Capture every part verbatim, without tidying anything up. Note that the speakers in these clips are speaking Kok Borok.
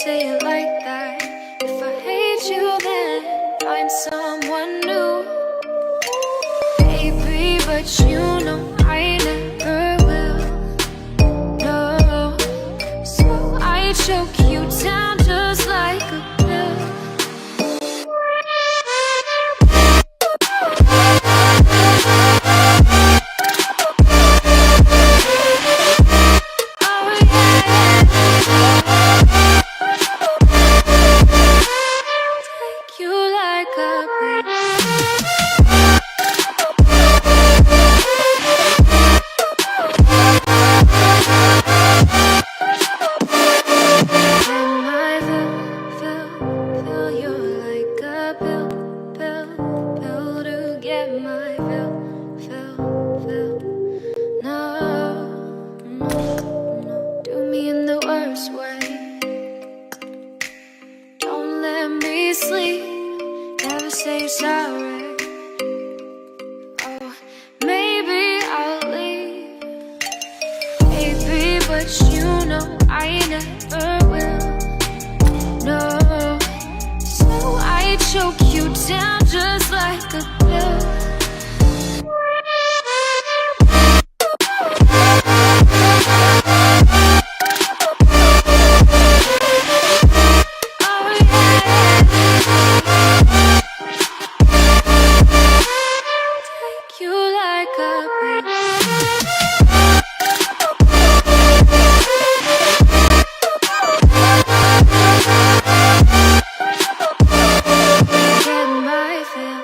Say it like that. If I hate you, then find someone new. Baby, but you know I never will. No, so I choke you down just like a pill. Oh, yeah. Take you like a breeze. Take my fill, fill, fill. You're like a pill, pill, pill to get my fill, fill, fill. No, no, no. Do me in the worst way. Don't let me sleep. Never say sorry. Oh, maybe I'll leave. Baby, but you know I never will. No. So I choke you down just like a pill. Oh, yeah. Take you like a breeze. Get my fill.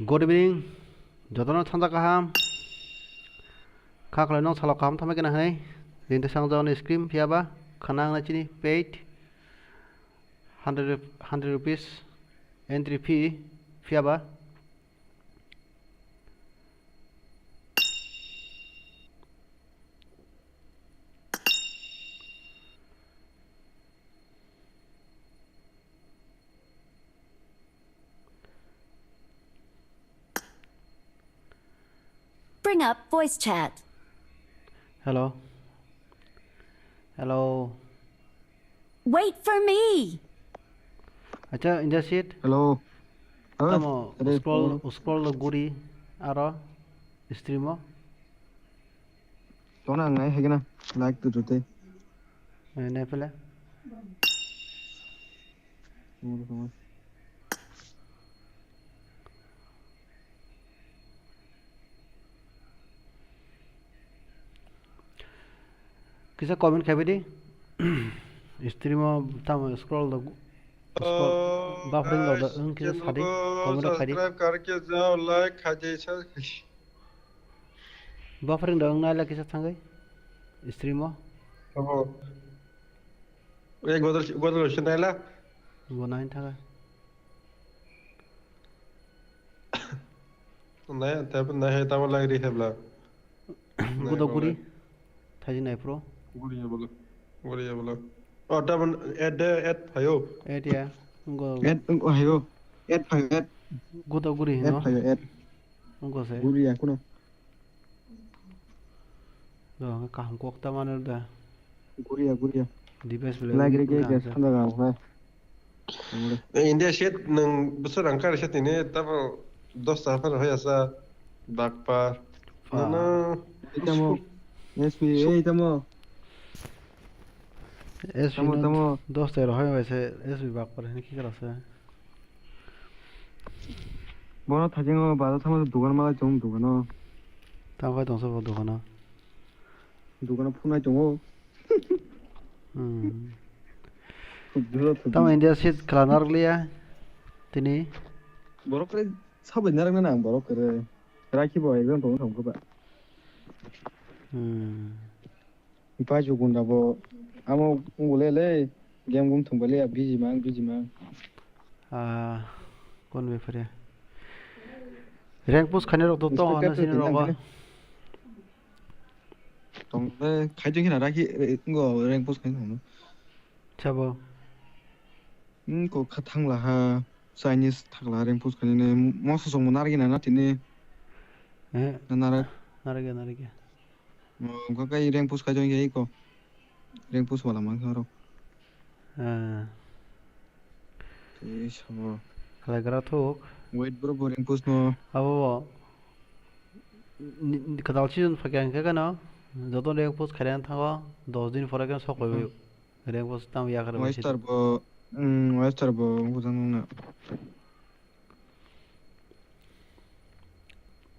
Good evening, jotono sanja kaham. Kha khwlai nong salo kaham tamo kena hinwi. Rinto sangjak ni screen phiya ba khana ang chini paid hundred, hundred rupees entry fee phiya ba. Bring up voice chat. Hello. Hello. Wait for me. Acha, India seat. Hello. Tamo scroll, scroll do guri aro stream o. Tona ang nai hegena like tu tute. Eh, ne pele. Kisa comment khai di. Stream o tamo scroll do, scroll, buffering do, wng kisa sadi, comment khai di. Subscribe karke jao, like khai di, share khai di. Buffering do wng naila kisa thangwi stream o. Oho. Ek bodol, bodol se naila. Bo nai thangwi. Nai, tabo nai, tabo lag ri hebla. Gudo guri. Thaji nai pro. Guri ya bolo. Guri ya bolo. Oh, tabo add, add phayo. Add ya. Go. Add, oh, hayo. Add phayo, add. Gudo guri no. Add phayo, add. Go se. Guri ya kuno. Do, kaham kok ta mano da. Guriya, guriya. Device bele. Lagri ke gas khanda ga hai. India shet nang besar angkar shet ini tabo dos ta phar hoya sa bakpar. Nana. Itamo. S P, eh, itamo. S P tamo, tamo. Dos ta hoya se S P bakpar hini ki kala se. Bono thajingo bazar thangma dugan malai tongo dugano. Tamo khai tongsa bo dugano. Dugano phunai tongo. Hmm. Thubduro thubdi. Tamo India seat khala narwkliya tini. Borok kre sabai narwkna nang borok kre. Rakhi bo ekjon tongo thangkhe ba. Hmm. Pai chukunda bo amo ungule le game gum thung bale busy mang busy mang. Ah, kon before. Rank push khani rok to to Inspector ano sini to rogo. Tong le khai jeng hina raki ngo rank push khani thang. Chabo. Hmm, ko kha thangla ha Chinese thakla rank push khani ne moso song mo nargi na na tini. Eh. Na nara. Nargi nargi. Wngkha khe rank push kaijakya iko. Rank push wala mankha aro. Ah. Tei sabo. Khlaigra thuk. Wait bro, bo rank push no. Abo bo. Ni, ni, kwtal season phakya hwnkhe kheno. Joto rank push khairang thango. Dos din pore khe sok bai. Hmm. Rank push tam yakar bai. Western bo, hmm, Western bo bujang nung na.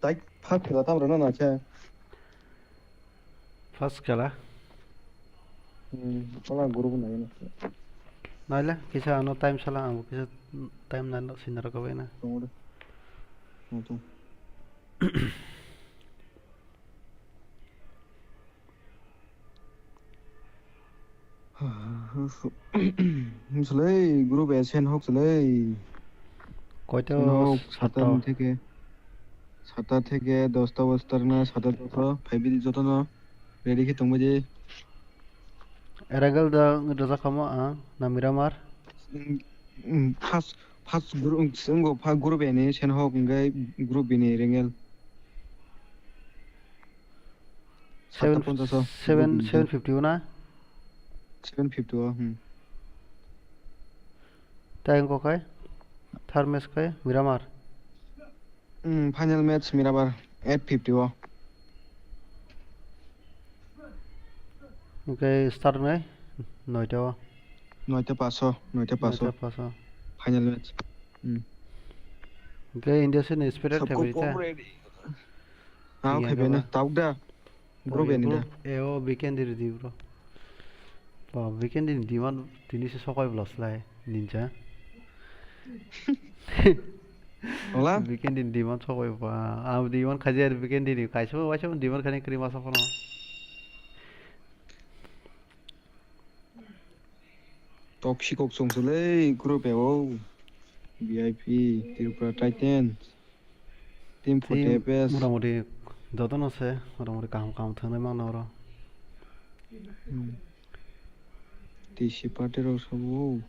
Tai first khela tam rwna na khe. First khela? Hmm, ola group na yun. Naila, kisa ano time sala, ang kisa time na sinara ka bai na. Tong de. Tong. Swlai group A sen hok swlai. Koito sen hok sata theke, sata theke dosta bosta rwna sata dosta phai bidi jotono ready khe tongbaidi. Eragal da rwjak kamo ang na Miramar. First, first group, wngkha first group A ni sen hok hwnkhe group B ni Rengel. Seven, seven, seven fifty o na? Seven fifty o, hmm. Tai wngkha khai? Third match khai Miramar. Hmm, final match Miramar, eight fifty o. Hwnkhe start wngnai noita o. Noita paso, noita paso. Noita paso. Final match. Hmm. Hwnkhe India side ni expected khaibri ta? Ah, khaibeno, tabuk da. Bro, beni da. Group A o Weekend ridi bro. Ba, Weekend ni demand tini se sokai bwla slai ninja. Ola? Weekend ni demand sokai ba. Ang demand khaji ar Weekend ni kaisa waisa demand khani kri masa phano. Toxic kok chwng swlai group A o. V I P, Tripura Titans. Team forty F S. Motamoti jotono se, motamoti kaham kaham thwngnai mangno oro. Hmm. T C party rok sabo.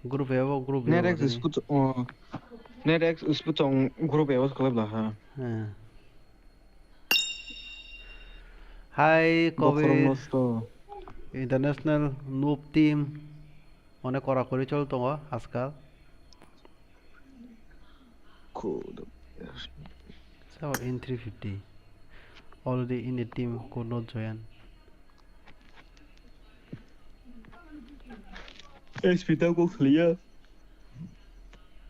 Group A bo, group B bo Nerex tini. Spuch-, oh, Nerex Spuchong group A o se kwlai bwla ha. Eh. Hai, Bokhorok Kobir. Nosto. International noob team, mane kora kori chol tongo ajkal. Cool. So in three fifty. Already in the team could not join. H P tau kok khliya.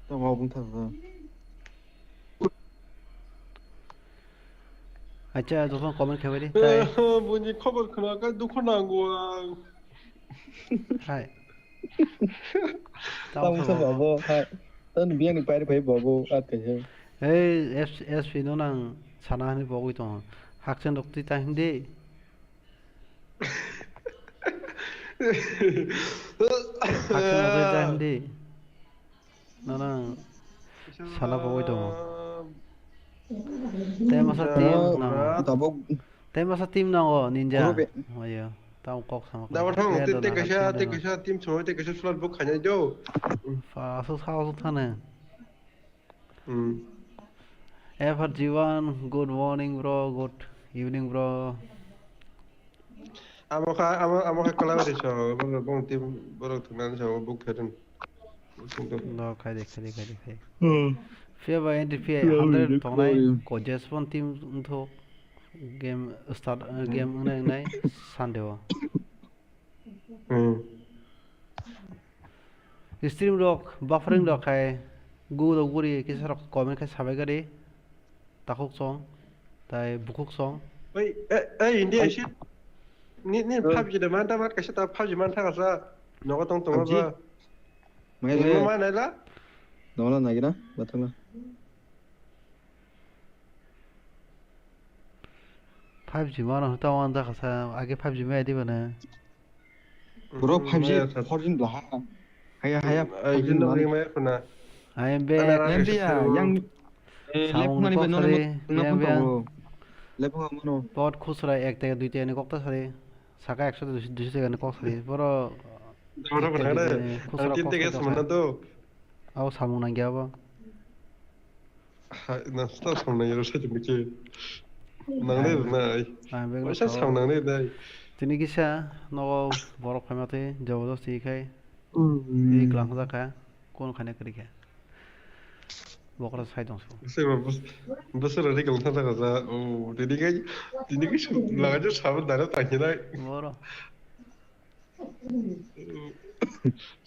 Tamo bung thang. Acha, jokhon comment khaibari, tai. Buni khobor khna ka dukhu nango ang. Hai. Tamo sa babo, hai. Tan biang ni pairi phai babo, at kaisa. Ei, S P no nang sana hani bogwi tongo. Hakchen rok twi ta hindi. Hakhe no tei jahindi. Nana sana pogoi tongo. Tei masa team nango. Tabuk. Tei masa team nango ninja. Group e. Ayo, tamo kok sama. Daba thang, tei kaisa, tei kaisa team choi, tei kaisa slot book khainai do. Fa, so sa, so thane. Hmm. F R G one, good morning, bro. Good evening, bro. Amo kha, amo, amo kha kwlai ri so, borok, borok twi borok thwngna so, buk khe rwng. No, khai de, khai de, khai de, khai. Hmm. Fiya ba N D P I hundred tongnai, ko Jaspon team wngthok. Game start, uh, game wngnai, wngnai Sunday o. Hmm. Stream rok, buffering rok khai, gu rok guri kisa rok comment khai sabai gari. Takhuk song, tai bukhuk song. Oi, eh, eh, India shit. Ni, ni PUBG de man ta mat kaisa ta PUBG man thang asa. Nogo tong tong ba. Mai le. Ma nai la. Nogo la nai gina, batang la. Five G mano ta wan da kasa, age five G mai di bana. Bro, five G, four G bla ha. Haya, haya, five G no ring mai khuna. I am back. Yang, eh, lep khuna ni bai no, no, no. Lep khuna mano. Pot khusra ek taka dui taka ni kok ta sari. Saka ekso taka dui taka ni kok sari. Boro. Dawra khuna khana. Ang tin taka samana to. Au samung nang ya bo. Hai, nang sta samnang yaro sa chumike. Nang le nai. Waisa samnang le nai. Tini kisa nogo borok phaima twi jabardasti khai. Ni klang kha ka, kon khane kri kha. Bokra sai dong su. Sema bus, bus ra ri klang kha ka sa. O, tini kai, tini kai laga jo sabun dara tanghi nai. Boro.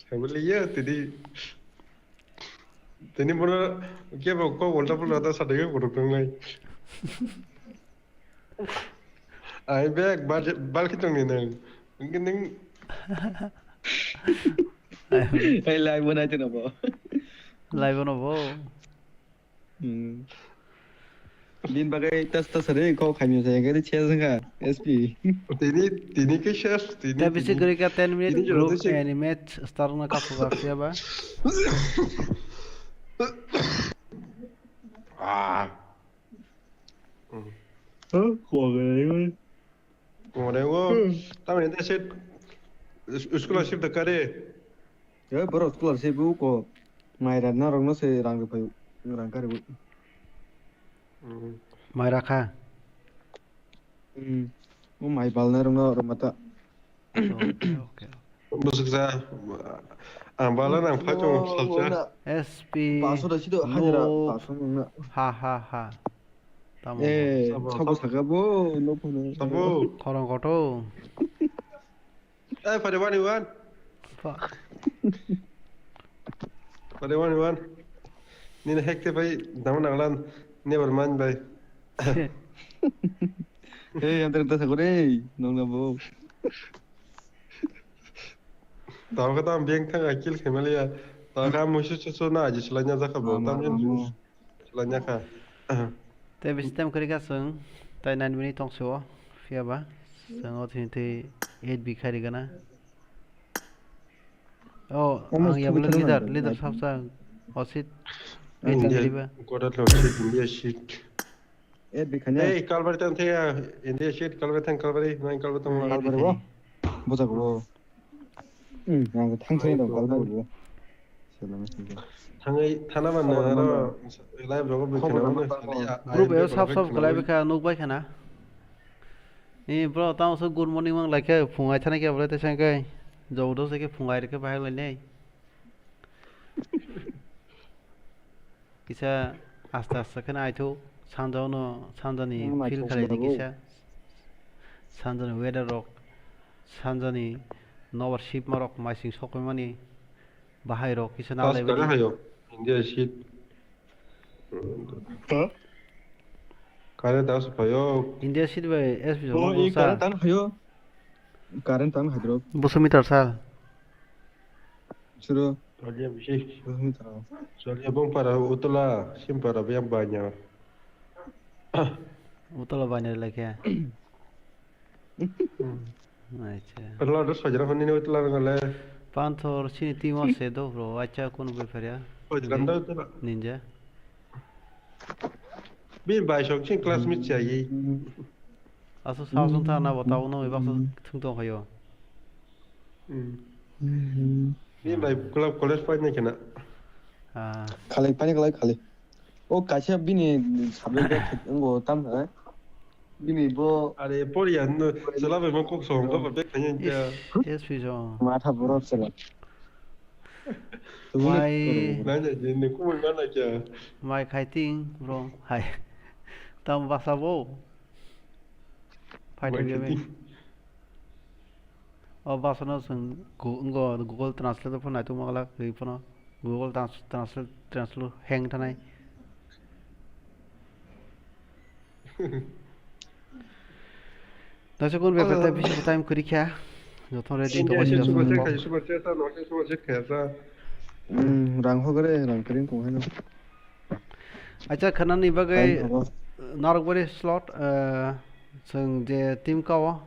Sabun le ya, tini. Tini bono kebo kok ulta pulta ta sadai khe kotor tongnai. Ai bek bal, bal khe tongni nang. Wngkhe nang. Ai lai bo nai tino bo. Lai bono bo. Hmm. Din bagai tas tas re kok khaimyo sa gari chel nga S P. Tini, tini ke chef, tini. Ta bisi gari ka ten minute group ani match start na ka phuga siya ba. Ah. Huh? Kok gari. Kore o, tamni de se scholarship da kare. Ya, boro scholarship u ko. Maira na rong no se rang ri phaio. Rang kare bu. Maira kha. Hmm. O mai bal na rong no rong mata. Okay, okay. Busuk sa. Ang bala nang pha chong salsa. S P. Paso da sido hajira. Paso nang na. Ha ha ha. Tamo. Eh, sabo, sabo saka bo, no phone. Sabo. Khorang koto. Eh, pare wani wan. Fuck. Pare wani wan. Nini hekte bai, dama nanglan, never mind bai. Eh, yang terta sakore, nong na bo. Tao ka tam biang thang akil khemaliya. Tao ka musu susu na aji sulanya jaka bo. Tam jin. Lanyakha. Tei bisi time kwrwi kha chwng, tei nine minute tong sio, phiya ba chwng o thini twi eight B khai rigana. Oh, ang yabulwng leader, leader sabsa, osit, eight B khai riba. Kodat lo shit, India shit. Eight B khai na. Hey, kalbari tang thaya, India shit, kalbari tang, kalbari, nine kalbari tang. Kalbari bo. Bujak bo. Hmm, ang thang thang dong, kalbari bo. Thangwi thana man aro live rogo bui khana man sali. Group eo sab sab kwlai bikha nuk bai khana. Ni bro, tamo so good morning mang lai khe, phung ai thani khe bro, te sang khe. Jobdo se khe phung ai re khe bahai lai nei. Kisa asta asta khe nai thu, sanjao no, sanjani Ang nai feel thok khalai di sabo. Kisa. Sanjani weather rok, sanjani nobar ship marok, maising sokoi mani, bahai rok, kisa Tas nalai kare bani. Hayo, India shit. Huh? Kare das payo. India shit bai S P Oh, joma i bosa. Kare tan hayo. Current tang hydro. Busu meter sal. Suro. Solia bisi. Busu meter. Solia bong para utla, sim para biang banyak. Utla banyak lagi ya. Hmm. Acha. Utla dos sajra honi ni utla ngale. Panthor sini timo se do bro. Acha kun bui pharia. Sajra da utla. Ninja. Bini bai song sing classmate chai. Aso sa song ta na bata uno ibak thung tong khayo. Hmm. Bini bai club college pai na kena. Ah. Khali pai khali khali. O kaisa bini subject ngo tam ha. Bini bo Are poriya no sala bai mo kok song ko bek khanya. Ish, S P song. Matha borok sala. Mai. Nanya je ne kumul mana kya? Mai khai ting bro. Hai. Tam basa bo. Fighter game. O basa no sung Google Translate phone nai tuma gala kri phone. Google Trans-, Translate, Translate hang thanai. Naisukun bebete bisi time kwrwi kha. Joto ready tongma sila super chat khayo, super chat ta no super chat khaya ta. Hmm, rang hogre, rang kering tong haino. Acha, khanani bagwi narok bari slot, eh, chwng je team kao,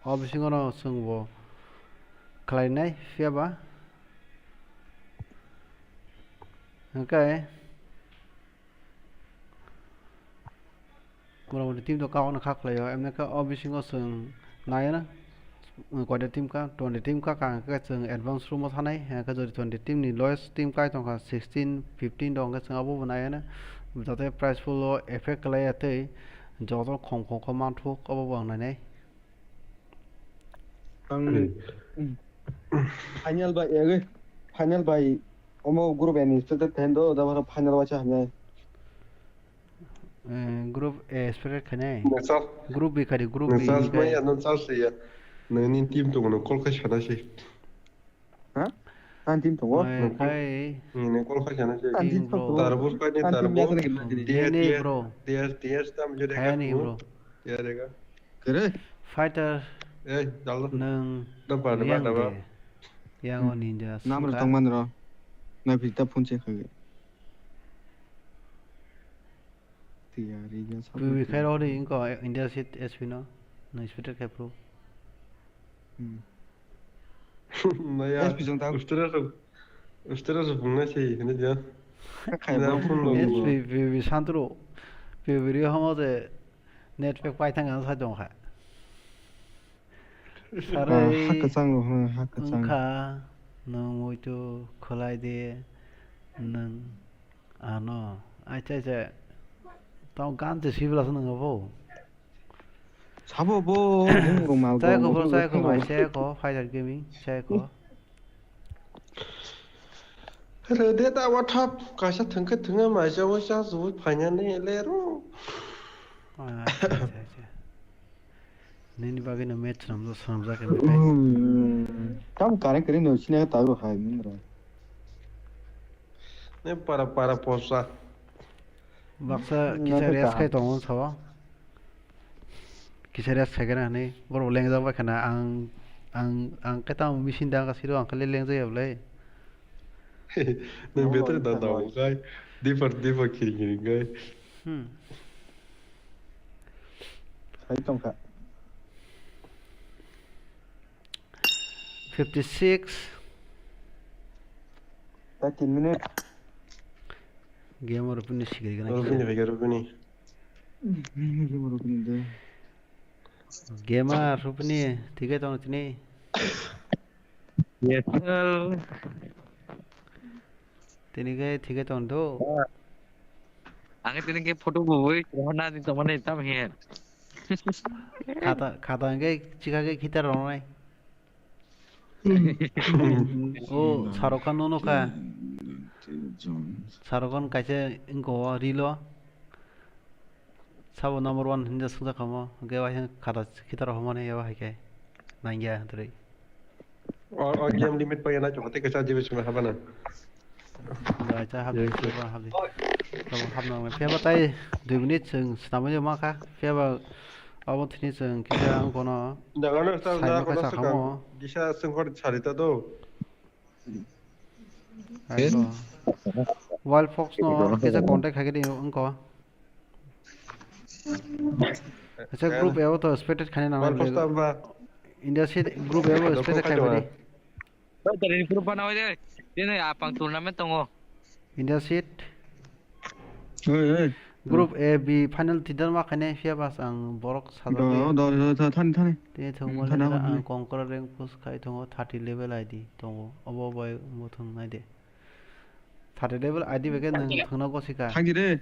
o bisingo no chwng bo khlainai phiya ba. Hwnkhe Mora mori team to kok no kha khlaio, emne khe o bisingo chwng nai ano, koita team ka, twenty team ka, ka hwnkhe chwng advance room o thanai, hwnkhe jodi twenty team ni lowest team kai tongkha sixteen, fifteen rok hwnkhe chwng abo bo nai ano, jate prize pool o effect khlai ya tei joto khom khom khe manthok abo bo ang nainai. Ang final bai, eh, final bai omo group administrator ten do, da final waisa hamya. Eh, group A spread khainai. Group B khari, group B. Nang charge mai ya, nang charge ya. Nang ni team to no call khai sana si. Ha? Ang team tongo. Mai khai. Ni ne call khai sana si. Ang team tongo. Tarbus khai ni tarbus. Dene bro. Dene bro. Dene bro. Kere? Fighter. Eh, dalo. Nang. Daba, daba, yang daba. De. Yang o ninja. Namra tongman ro. Na pita phone check khai. Tiyari ya. Wi khai ro de inko India sit S P no. Na splitter khai pro. Hmm. Maya, S P jong tang. Ustera so, ustera so bungna se, hene ja. Khai na bo. Phone lo. S P, P B Santro, P B Rio hamo je network pai thang ang sa jong kha. Sarai. Ah, ha kwchang ro, ha, ha kwchang. Wngkha, nwng muitu khwlai de, nwng ano, acha, acha, tamo gan je sibla se nwng abo. Sabo bo, bumung rok mal chai ko, bro, chai ko, bai, chai ko, Fighter Gaming, chai ko. Rede da wa thap, kaisa thwngkhe thwnga, maisa waisa, suwi phainani lero. Ah, acha, acha, acha. Nini bagwi no match swnamjak, swnamjak khe. Hmm. Tam kare kare no sini ta ro hai min ro. Ne para, para posa. Baksa kisa rest khai tongo sao. Kisa rest khai kana hinwi borok lengjak bai khana ang, ang, ang khe tamo machine da ang ka siro ang khe lengjak ya bwlai. Nwng battery da da kai. Dipa, dipa kiri kiri kai. Hmm. Khai tongkha. Fifty six. Thirty minute. Game oro pini sigiri gana. Rupini bhai, rupini. Game oro pini de. Game oro pini, thik tong tini. Yes, sir. Tini khe thik tong do. Ang tini khe photo bubui rohorna di tongmani tam he. Khata, khata hwnkhe chikha khe khitar rwnai. O, Shahrukh Khan nono kha. Shahrukh Khan kaisa wngkha o reel o. Sabo number one hinja swngjak kha mo. Hwnkhe waisa khata khitar rw hwnmani abo hai khe. Nangya hwntwrwi. O, o game limit paina chwng tei kaisa jibu sima habana. Bai cha hab. Yes, yes. Hab. Tamo hab nang phiya ba tai dui minute chwng swnamwi ma kha. Phiya ba abo thini chwng kisa ang kono. Dagano sa sai na ma kono kha sa suka khamo. Gisa sengkor charita do. Ai ko. Wild Fox no kisa contact khai di ang ko. Acha group ebo to splitted khani nang. Wild Fox ta ba. India seat group ebo splitted khai di. Bai tari group bana oi de. Dini apang tournament tongo. India seat. Oi, oi. Group A B final tidar ma khane phiya bas ang borok sajak. Do, do, do, do, thani, thani. Tini thwng mani thani, ang thani. Conqueror rank push khai tongo thirty level I D tongo. Obo bai muthung nai de. Thirty level I D bai khe nang thwngna gosi kha. Thang di re.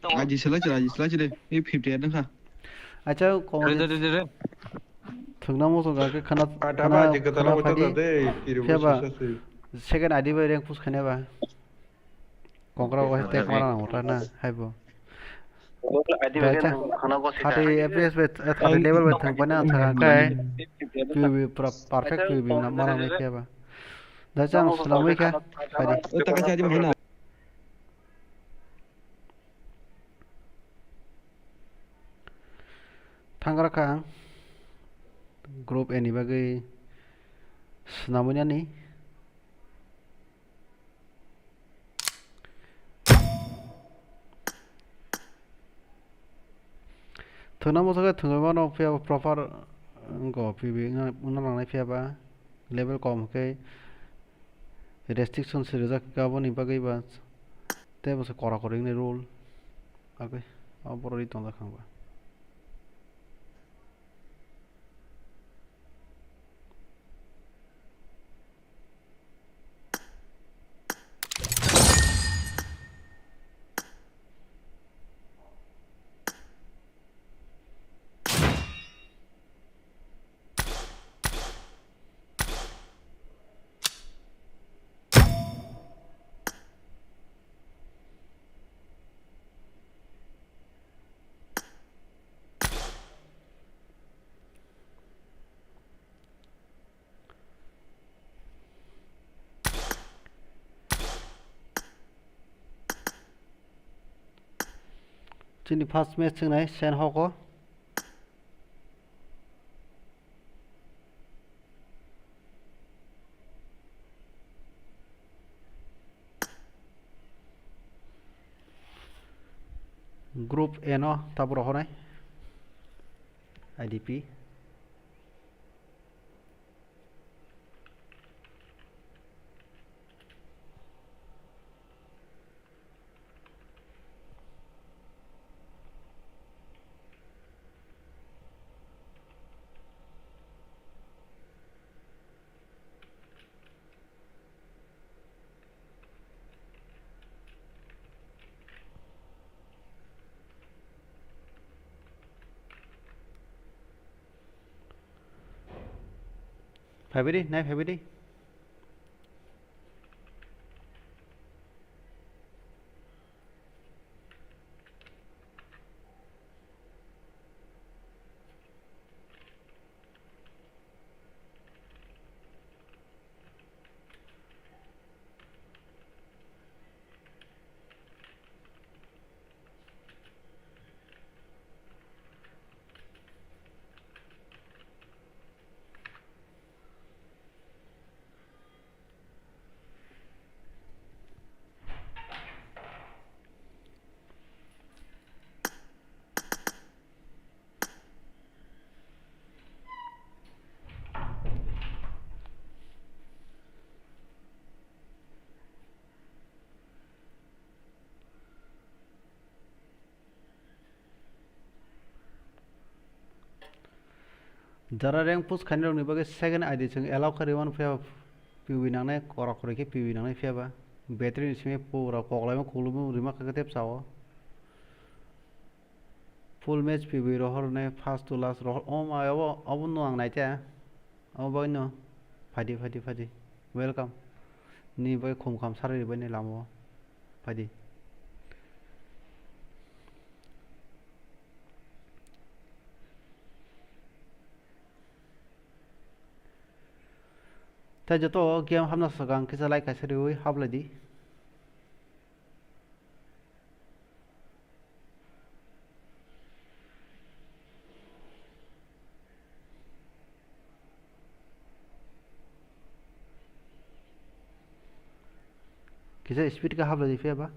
Tongo. I D selai chira, I D selai chire. E fifty ad nang kha. Acha ko. Re, re, re, re. Thwngna mo so ga khe khana. Ah, khana, daba, di kwtal khana mo phadi. Thwngna de, kiri bo. Phiya ba sisa se. Second I D bai rank push khane ba. Kokra bo hai tek mara nang utra na, hai bo. Adi bagen. Bacha, khana go sita. Thirty F P S bai, eh, thirty level bai thang pai na thang kai. P U B pura perfect P U B na mara mai khe ba. Da chang swnamwi kha, hai di. O ta kaisa di mana? Thangra kha ang group A ni bagwi swnamwi nani. Thwngna bwswk khe thwngwi mano, phiya ba proper wngkha, P B wngna, wngna nangnai, phiya ba level kom khe restriction se rijak kha, aboni bagwi ba tei bwswk kora kori wngni rule agwi abo borok ri tongjak kha ba. Chini first match wngnai Sen Hoko. Group A no tabuk rohornai I D P. Phaibai di, nai phaibai di. Jara rank push khainai rokni bagwi second I D chwng allow kha rwmani phiya ba P U B nangnai, kora kori khe P U B nangnai phiya ba battery ni simi pura koklaima kokluma rima kha khe tep sao. Full match P B rohor ne first to last rohor. O ma, abo, abo no ang naite. Abo bai no. Phaidi, phaidi, phaidi. Welcome. Ni bai khum kham sarwi bai ni lama o. Phaidi. Tei joto game hapna swkang kisa like kaisa riwi haplai di. Kisa speed khe hablai di phiya ba.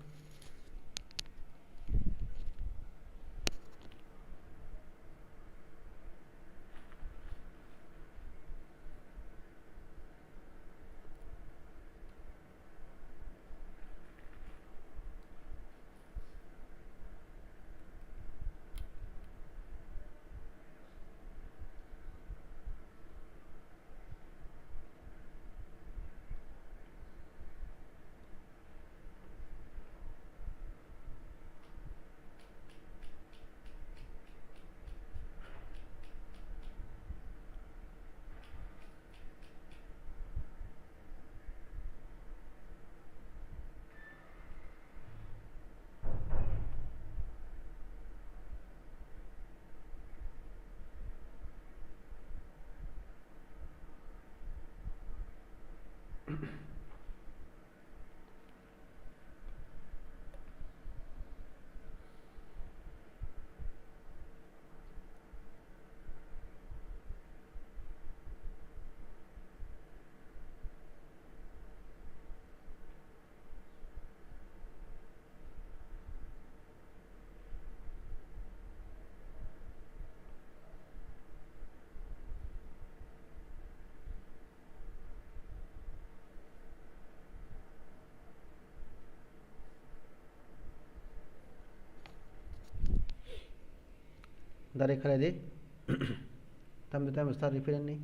Dari khalai di. Tam de tam start repeat ni.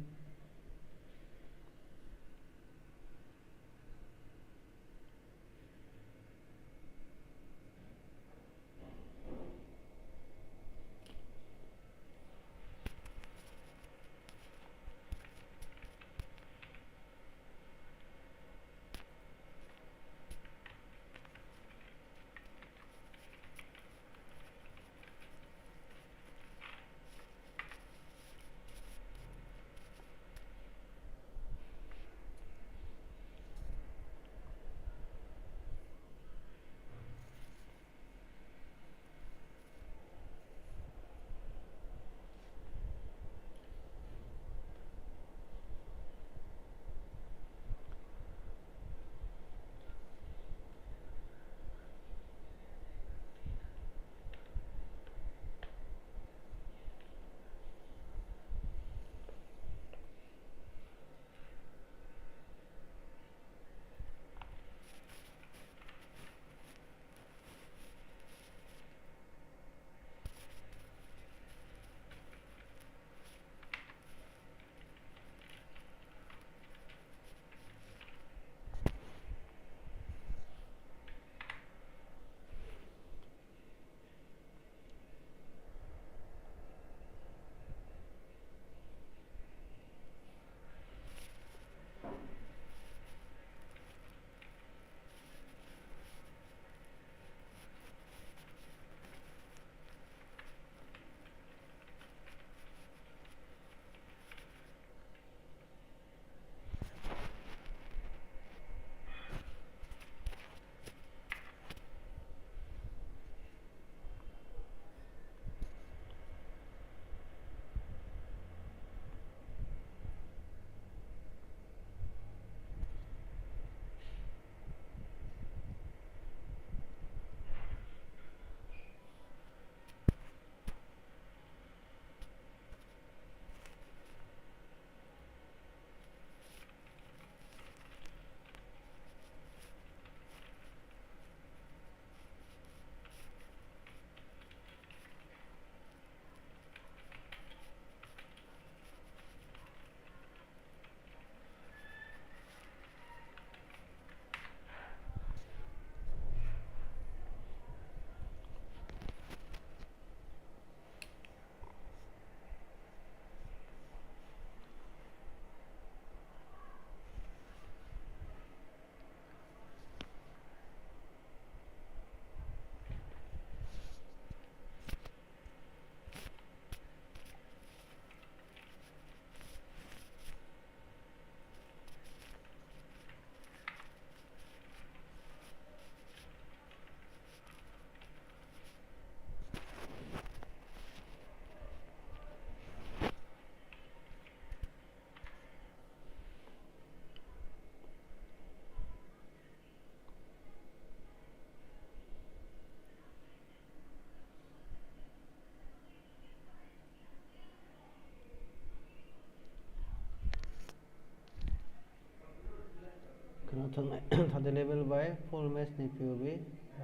Thirty level by full match ni P O V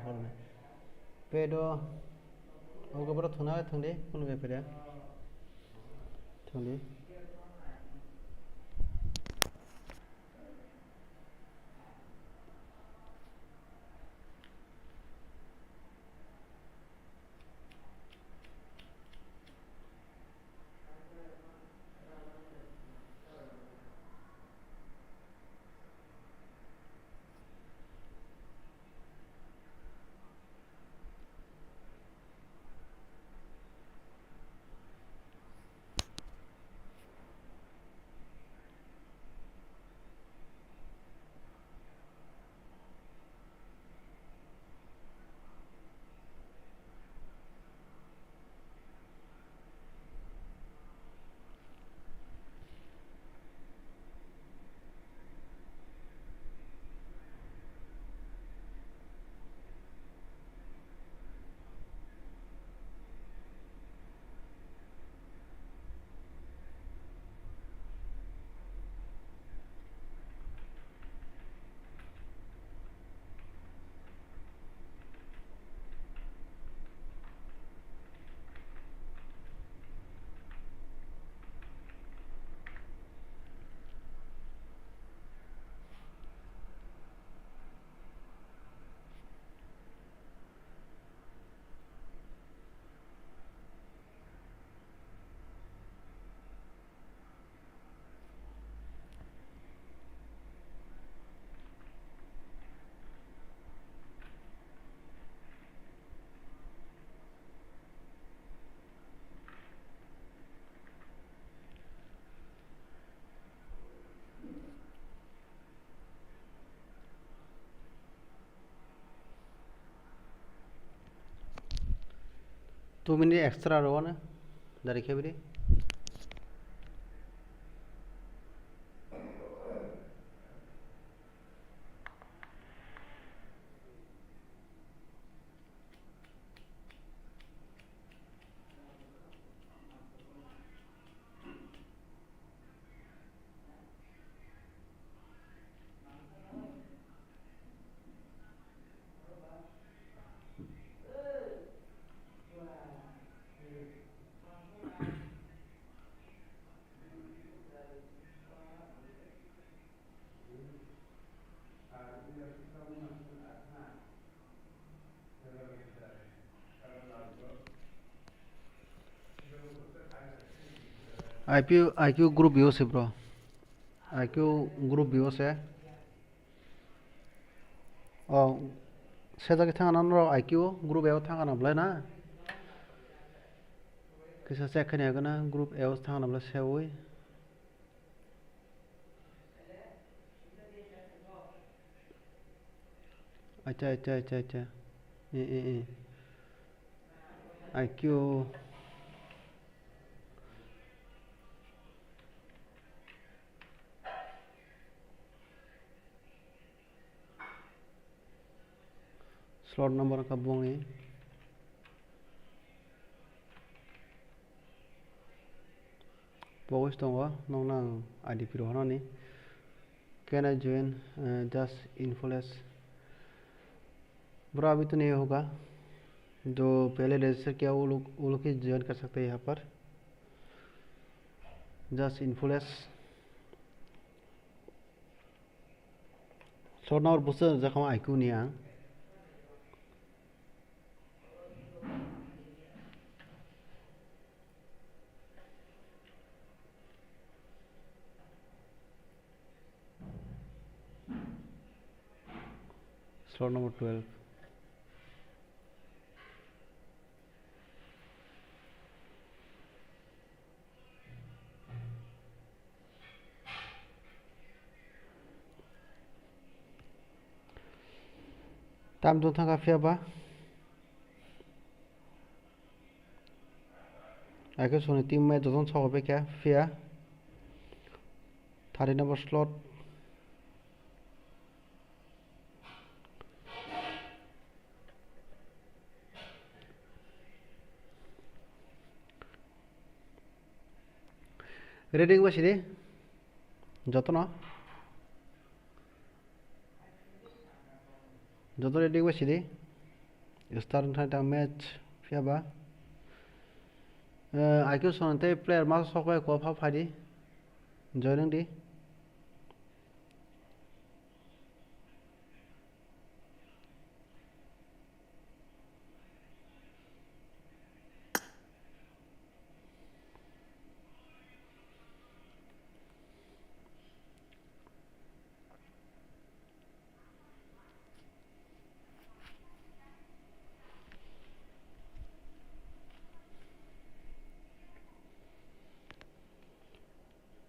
hornai. Pedo ogo boro thwngna thwngdi, phone bai phira. Thwngdi. Two minute extra rw na, dari khe bidi. I Q, I Q group use bro. I Q group use. O, sejak thang ano norok I Q group eo thang ano belai na. Kisa check khaina gana group eo thang ano belai seui. Acha, acha, acha, acha. Eh, eh, eh. I Q. Slot number wngkha bongni. Pogos tongo, nokno ang I D P rw hwnani. Can I join, uh, just info less? Bro, abhi to nahi hoga. Jo pehle register kiya, wo log, wo log hi join kar sakte hai yahan par. Just info less. Slot number bwswk rijak kha I Q ni ang. Slot number twelve. Tam tong thangkha phiya ba. Akhe soni team mai jotono sogo bai kha phiya. Thirty number slot. Ready wngba sidi jotono. Joto ready wngwi sidi. Start wngthai tang match phiya ba. Eh, I Q Sono tei player ma sok bai ko pha phai di. Join wng di.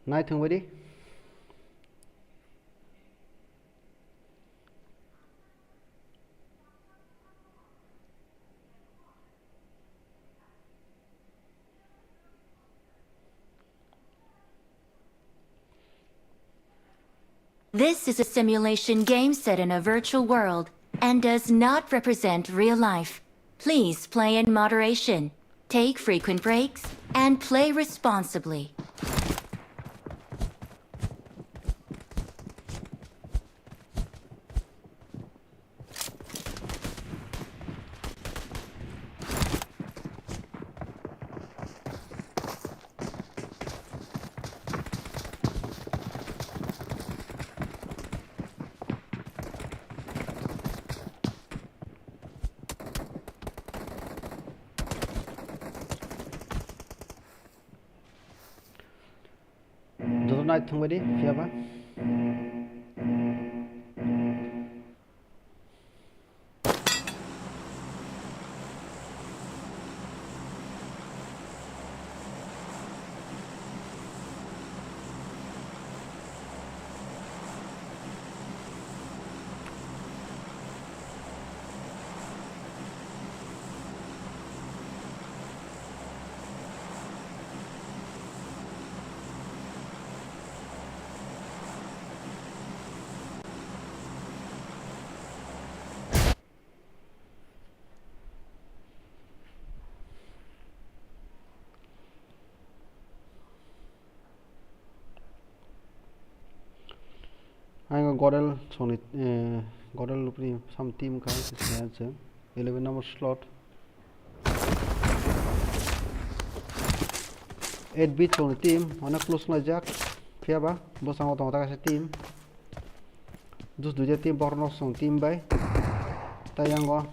Naithung bai di. This is a simulation game set in a virtual world and does not represent real life. Please play in moderation, take frequent breaks, and play responsibly. Joto nai thung bai di, phiya ba. Ang Godel songni, eh, Godel lupni sam team ka, eleven number slot. Eight B songni team, onek close laijak, phiya ba, bwskango tongo ta kaisa team. Dus duita team, bohrok nok song team bai. Tai yango.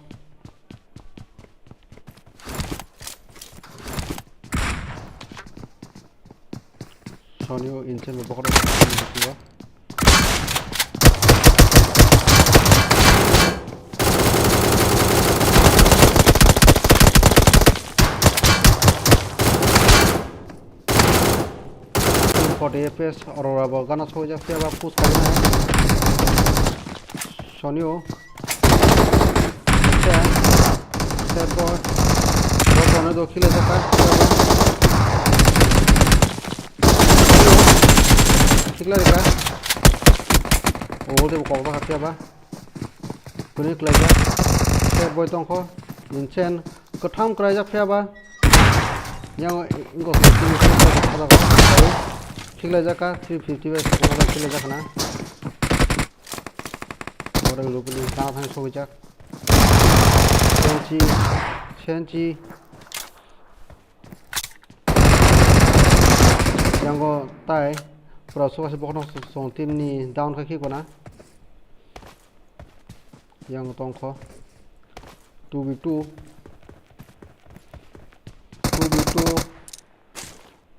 Sonio inside bai bohrok nok song team bai. Forty F P S, Aurora bo gana sokjak phiya ba push khaina. Sonio. Set, set boy. Bo kono do khile jaka. Khikla rika. O de kok ba phiya ba. Kuni klaijak. Set boy tongkho. Vincent. Kwtham kwraijak phiya ba. Yang ingko. Khiklaijak ka. Three fifty bai khiklaijak na. Borok rukuni tang thang sokjak. Senchi. Senchi. Yango tai pura sokha se bokhorok song team ni down khe khikona. Yango tongkho two v two, two v two,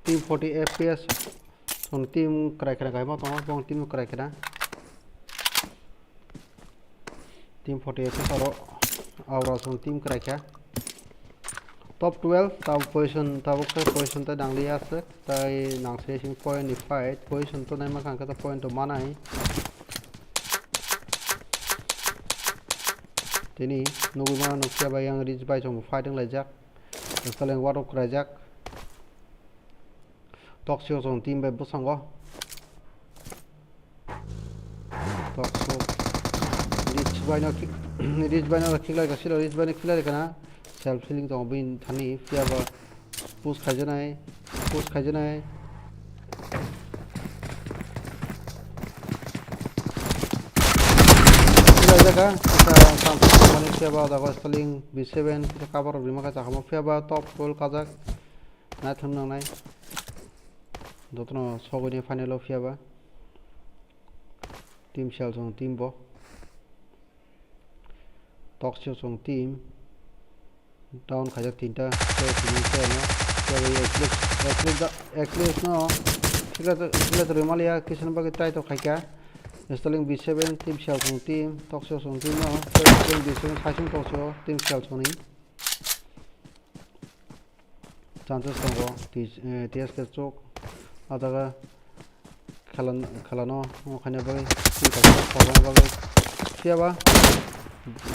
team forty F P S, song team kwrai kwrai kaima tongo, bong team kwrai kwrai. Team forty F P S aro Aurora song team kwrai kha. Top twelve, tabuk position, tabuk khe position tai nangli aswk, tai nangse sing point ni fight, position to naima kha khe to point to manai. Tini nugwi mano nukya bai yang Rich bai chwng fight wng laijak, Stalin warok kwraijak. Toksio chwng team bai bwskango. Toksio Rich bai no kick, Rich bai no kick lai ka silo, Rich bai no kick lai kana. Self healing tongo bini thani, phiya ba push khaijanai, push khaijanai. Kisa, kisa chance tongmani, phiya ba o jaga Sterling B seven, kisa cover rok rima kha chakamo, phiya ba top twelve kajak. Naithok nangnai. Jotono sogwini final o phiya ba. Team Shell song team bo. Toxic song team. Down khaijak tinta. Player sini player no. Player Eclipse, Eclipse da, Eclipse no. Thikla to, thikla to Rwmalia, kisan bagwi try to khaika. Sterling B seven, Team Shell song team, Toxic song team no. Sterling B seven, Saisung Toxic, Team Shell song ni. Chances tongo, T-, eh, T S K chuk. Ajaga khelan-, khelano, omo khaina bagwi, twi kaisa khorna bagwi. Phiya ba,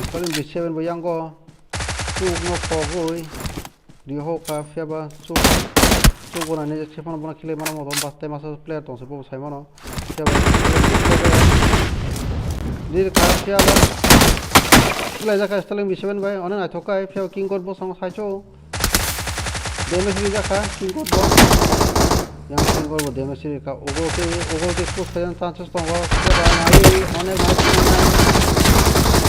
Sterling B seven bo yango, chuk no kogwi, di ho kha, phiya ba, chuk, chuk bo nani je sephano bono khilai mano moto, bas tai masa player tong se bo sai mano. Phiya ba, di kha, phiya ba, khilai jakha Sterling B seven bai, onek naithok kai, phiya ba King God bo sango sai chuk. Damage rijak kha, King God bo. Yang King God bo damage rijak kha. Ugo ke, ugo ke push khaina chances tongo. Phiya ba nai, onek nai, onek.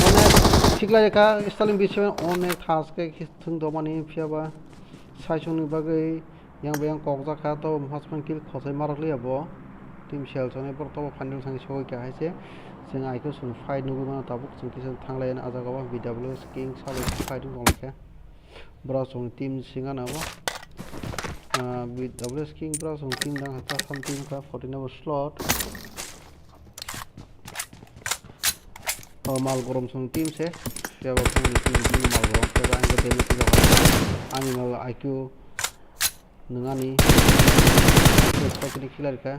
Onek thiklai kha, Sterling B seven onek thas khe thung domani phiya ba. Saisungni bagwi yang bayang kokjak kha, to Husband kill khosai marok liya bo. Team Shell sonai borok to final thangwi sogwi kha hai se. Chwng I Q song fight nugwi mano tabuk chwng kisa thanglai ani ah jaga o B W S King sabai fight wng tong lai kha. Borok chwng team singana bo. Ah, B W S King borok chwng team dang kha, chasam team kha, forty number slot. O mal gorom chwng team se. Phiya bo phone ni team ni mal gorom. Phiya bo ang khe damage rok. Ani mal I Q nwng ani. Khe khe khe khe khe khe khe.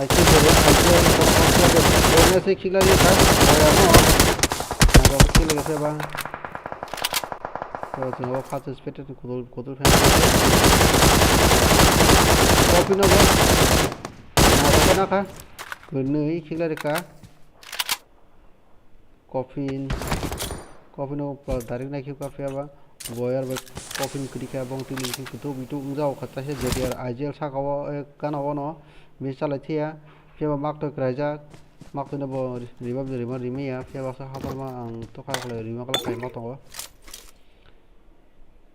Ai se jere, ai se, ai se, ai se, khiklai ni kha, boya no. Ang khe khiklai khe ba. To, chwng bo first spectator ni kutul, kutul fan. Copy no bo. Na kha. Kwnwi khiklai kha. Coffin, coffin o plus direct nai khe phiya ba boyar bai coffin kwrwi kha, bong twi ni bising kutuk bituk wng jao kha, taisa J D R I G L saka o, eh, gana o no bini chalai thaya, phiya ba maktwi kwraijak, maktwi no bo rima rima rima ya, phiya ba sa hatorma ang tokha khlai rima khlai kaima tongo.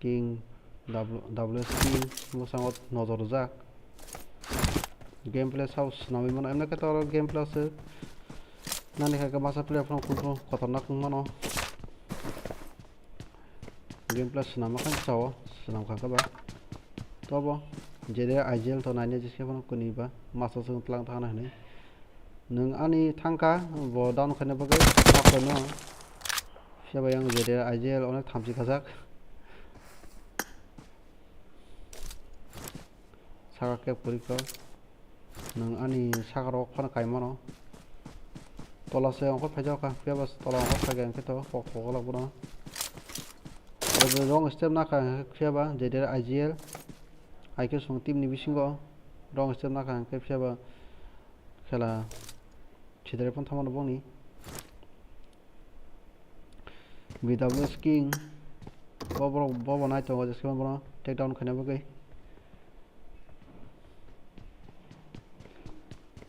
King W, W S King bwskango nojor rwjak. Gameplay sao swnamwi mano, emne khe to oro gameplay aswk nani kha khe masa player phano kuntu khotornak wng mano. Gameplay swnam kha sao, swnam kha khe ba. Tobo J D R I G L to naina jiskhe phano kwnwi ba masa swng tlang thangna hwnwi. Nwng ani thangkha bo down khaina bagwi, ma khaino. Phiya bai ang J D R I G L onek thamchi khajak. Saka kep kwrwi kho. Nwng ani saka rok phano kai mano. Tola se ongkhor phaijak kha, phiya ba tola ongkhor phai kha hwnkhe to kok thok glak bono. Wrong step nakha hwnkhe phiya ba J D R I G L. I Q song team ni bisingo wrong step nakha hwnkhe phiya ba khela. Chidare phone thamano bongni. B W S King. Bo borok, bo bo nai tongo, jeske bono take down khaina bagwi.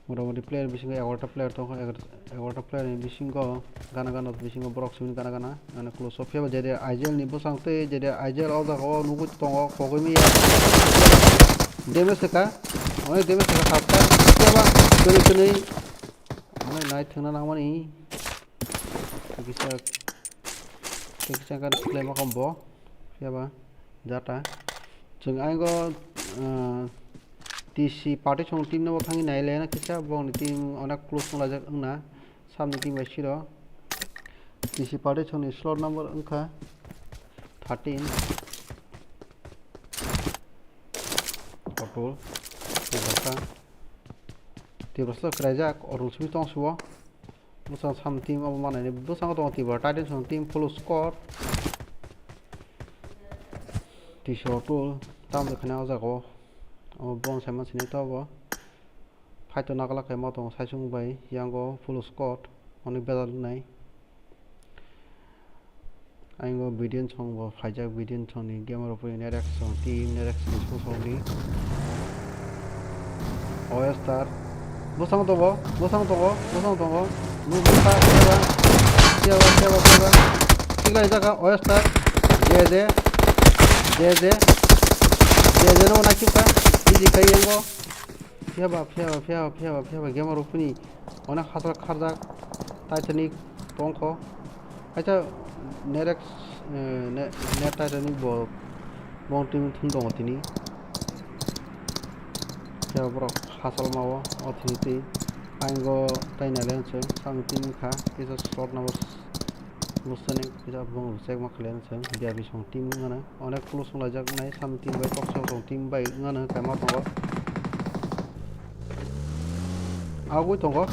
Motamoti player bisingo egarota player tongkha, egarota player ni bisingo gana gana bisingo borok simi gana gana, gana close up phiya ba J D R I G L ni bwsang tei J D R I G L o jaga o nugwi tongo, kogwi maya damage kha, onek damage kha, kha, kha, phiya ba twnwi twnwi. Onek nai thwngna nangmani. Tei kisa, tei kisa khe khlaima kha bo. Phiya ba jata. Chwng aygo, ah, T C party song team no bo thangwi nai le na kisa, bongni team onek close wng laijak wngna. Samni team bai siro. T C party song ni slot number wngkha thirteen. Kotul. Tiprasa. Tiprasa kwraijak, Orul simi tong subo. Bwsang sam team abo manai ni bwsang tongo Tipra Titans ni team full squad. T C Orul tam de khana o jaga o. Abo bon sai man sini to abo. Fight to nagalak kai ma tongo saisung bai yango full squad. Oni bedal nai. Ayang o Bidian song bo phaijak, Bidian song ni gamer rok phai Nerex song team, Nerex ni song song ni O S Star, Bwsang tongo, bwsang tongo, bwsang tongo. Nukha, phiyaba, phiyaba, phiyaba, phiyaba. Siklai jaga, oyster, J J, J J, J J no nakikha, easy khai yango. Phiyaba, phiyaba, phiyaba, phiyaba, phiyaba, gamer rok phini onek hasal kharjak, Titanic tongkho. Acha, Nerex, eh, ne, ne Titanic bo, bong team thum tongo tini. Phiyaba borok hasalma o, o thini twi. Aingo tai nailen se, samung team kha, kisa shot number. Bwsani kisa bong rwchapma khlai se, B R B song team wngmano. Onek close wng laijak nai, sam team bai, Toksok song team bai wngmano, kaima tongo. Agwi tongo.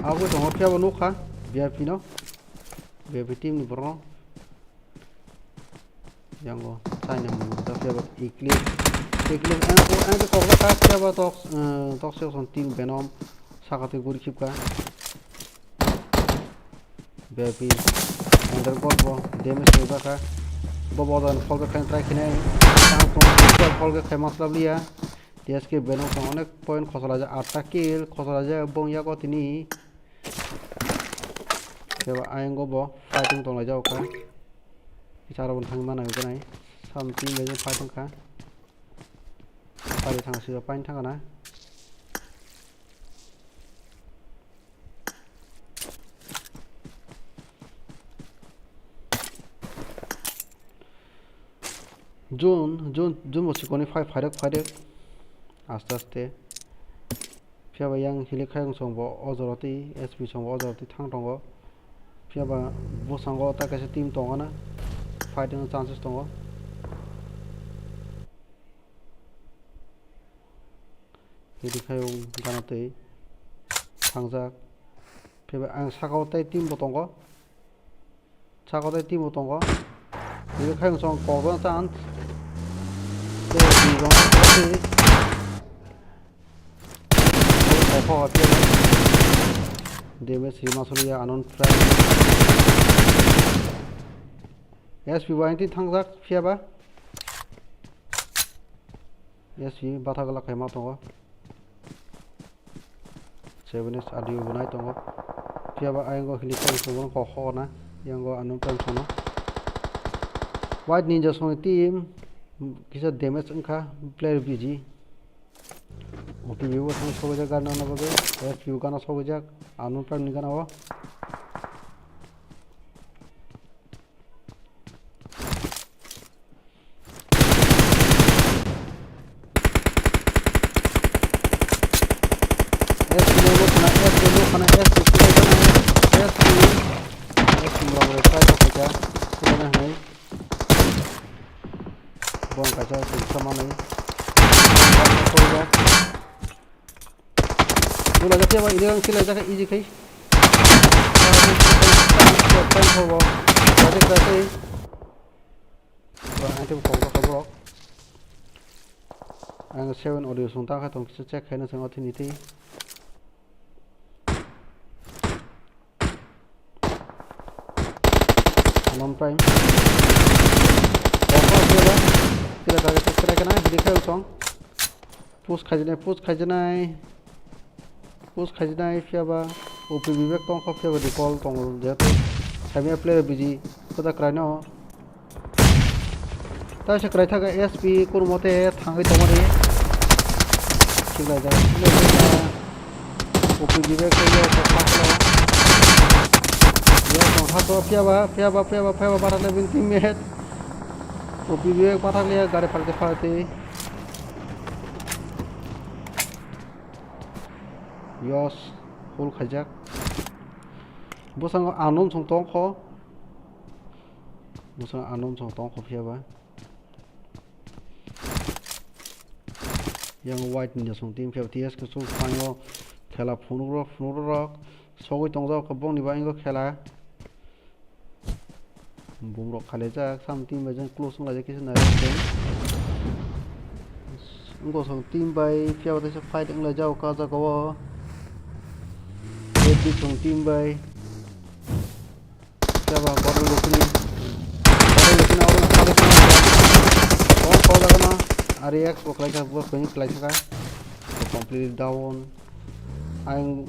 Agwi tongo, phiyaba nukha, B R P no. B R P team ni borok no. Yango, China mung da phiyaba, Eclipse. Eclipse, ang, ang kokla ka phiyaba tok, eh, Toksok song team Venom. Sakati guri khipka. B R P. Under god bo damage rijak kha. Bo bodan fall khe khaina try khainai. Tang tong fall khe khai maslab liya. T S K Venom tong onek point khosor aja atta kill khosor aja bong yago tini. Kebo ayang go bo fighting tong lai jago kha. Kisa aro bo thang mana gwnai. Sam team bai fighting kha. Pari thang sio pain thang na. June, June, June bo sikoni phai, phairok, phairok. Aste, aste. Phiyaba yang hilik khaiyung song bo o jora twi, S P song bo o jora twi thang tongo. Phiyaba bwskango ta kaisa team tongo na. Fighting chances tongo. Hilik khaiyung gana twi thangjak. Phiyaba ang saka o tei team bo tongo. Saka tei team bo tongo. Hilik khaiyung song kokna chance. Tei team tongo. Oho, damage rima solo ya, unknown friend. S P bai twi thangjak, phiyaba. S P batha glak khaima tongo. Seven S audio bo nai tongo. Phiyaba ayang go hilik khaiyung song bo kokna. Yang go unknown friend sono. White Ninja song team. Kisa damage wngkha player B G. O P B bo thang sogwijak gana na bagwi, S P bo gana sogwijak, unknown friend ni gana o. S P no khana, S P no khana, S P no khana, S P, S P mura mura try khaikha, khana hai. Bom kaisa tongsa manwi. Bula jati aba ini orang sila jaga easy kai. Time for bom. Jati kai. Bura item kok kok bok. Ang seven audio sung ta kha tong kisa check khaina sung othi niti. Unknown Prime. Tongkha phiyaba. Kila target kira kana hidi khe usong. Push khaijinai, push khaijinai. Push khaijinai phiyaba. O P B bag tongkha phiyaba recall tongo jehetu. Saimya player B G. Koda kraino. Ta se kwrai thaga S P kurmo te thangwi tongmani. Khiklai jaga, khiklai jaga. O P B bag tei yo, kok ma khwlao. Yo, tong ha to, phiyaba, phiyaba, phiyaba, phiyaba, bara le bini teammate. O P B bag pathak liya, gari phalti phalti. Yos, full khaijak. Bwskango unknown song tongkho. Bwskango unknown song tongkho phiyaba. Yang white ni jasung team phiyaba T S K chuk phango khela phunuk rok, phunuk rok sogwi tongjak kha bongni bagwi khela. Bumrok khalaijak, sam team bai jang close wnglaijak kisa nairok chwng. Wngkosong team bai phiyaba teisa fight wnglaijak o jaga o. Red team song team bai. Phiyaba borok rokni, borok rokni oro khalai phano. O kok jaga no R X bo khlaikha, bo khaini khlaisakha. Completely down. Ayang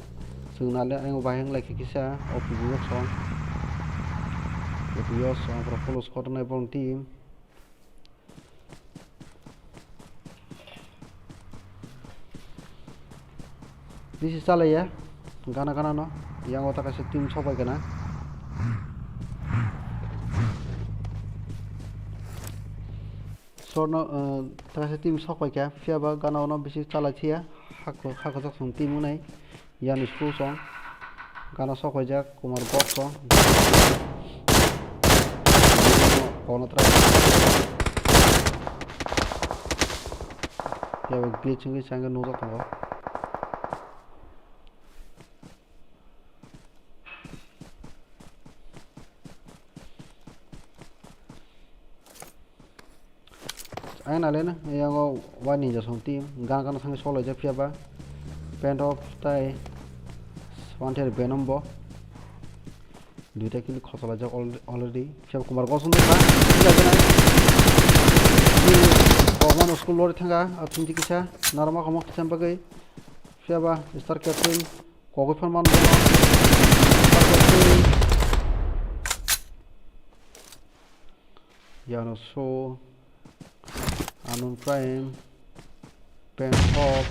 chwng nale ayang bahai wng lai khe kisa O P B o song. O P B o song borok follow squad wngnai borokni team. Bisi chalaiya gana gana no. Yang o ta kaisa team sok bai gana. Sorno, eh, ta kaisa team sok bai kha, phiya ba gana ono bisi chalai thiya. Hak-, hakwchak song team wngnai. Yani song gana sok paijak Kumar Bot song. Kono try. Phiya ba glitch wngwi changkhe nukjak tongo. Ang nalen yango White Ninja song team gan gan thangwi solaijak phiya ba Pent Op tai Wanted Venom bo duita kill khosolaijak al-, already. Phiya ba Kumar Gosong tongkha. Kokmano school lori thangkha, a thinti kisa narwkma kisa bagwi. Phiya ba Star Captain kogwi phan man bono. Star Captain. Yano so Unknown Prime, Pent Op.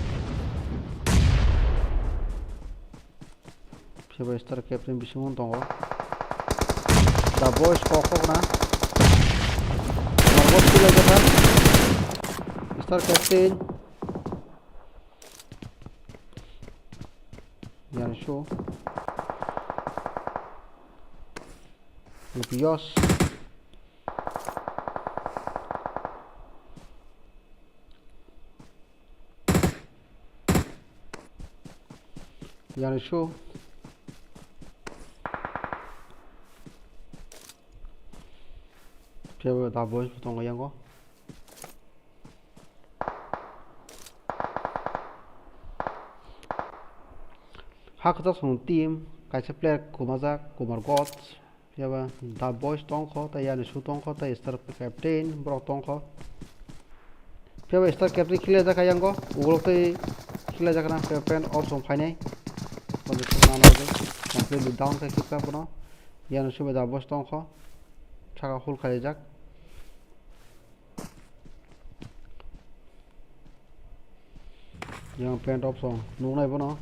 Phiya ba Star Captain bisingo tongo. Da Boys kok kok na. Margot kill laijak kha. Star Captain. Yan show. Upios. Yani show. Phiya bo Da Boys bo tongo yango. Hakhwchak song team, kaisa player kwmajak, Kumar Gods, phiya ba Da Boys tongkho, tei Yani Su tongkho, tei Star Captain borok tongkho. Phiya ba Star Captain khiklai jak kha yango, ulo tei khiklai jak na, phiya Pent Op song phainai. Completely down khe khipka bono. Yani Su bai Da Boys tongkho, saka full khaijak. Yang Pent Op song nuknai bono.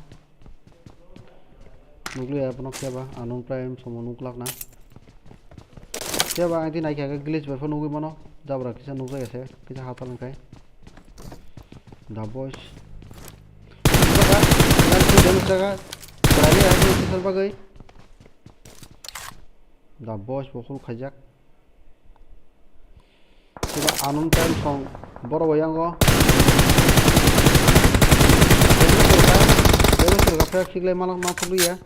Nukliya bono khe ba Unknown Prime somo nuklak na. Khe ba ang tini naikha khe glitch bai phano nugwi mano. Jabra kisa nukjak ya se, kisa hatal wngkhai. Da Boys. Nukjak kha, yang twi damage jaga. Kwlaini hai khe kisa bagwi. Da Boys bo full khaijak. Kiba Unknown Prime song borok bo yango. Khiklai malak ma phulya.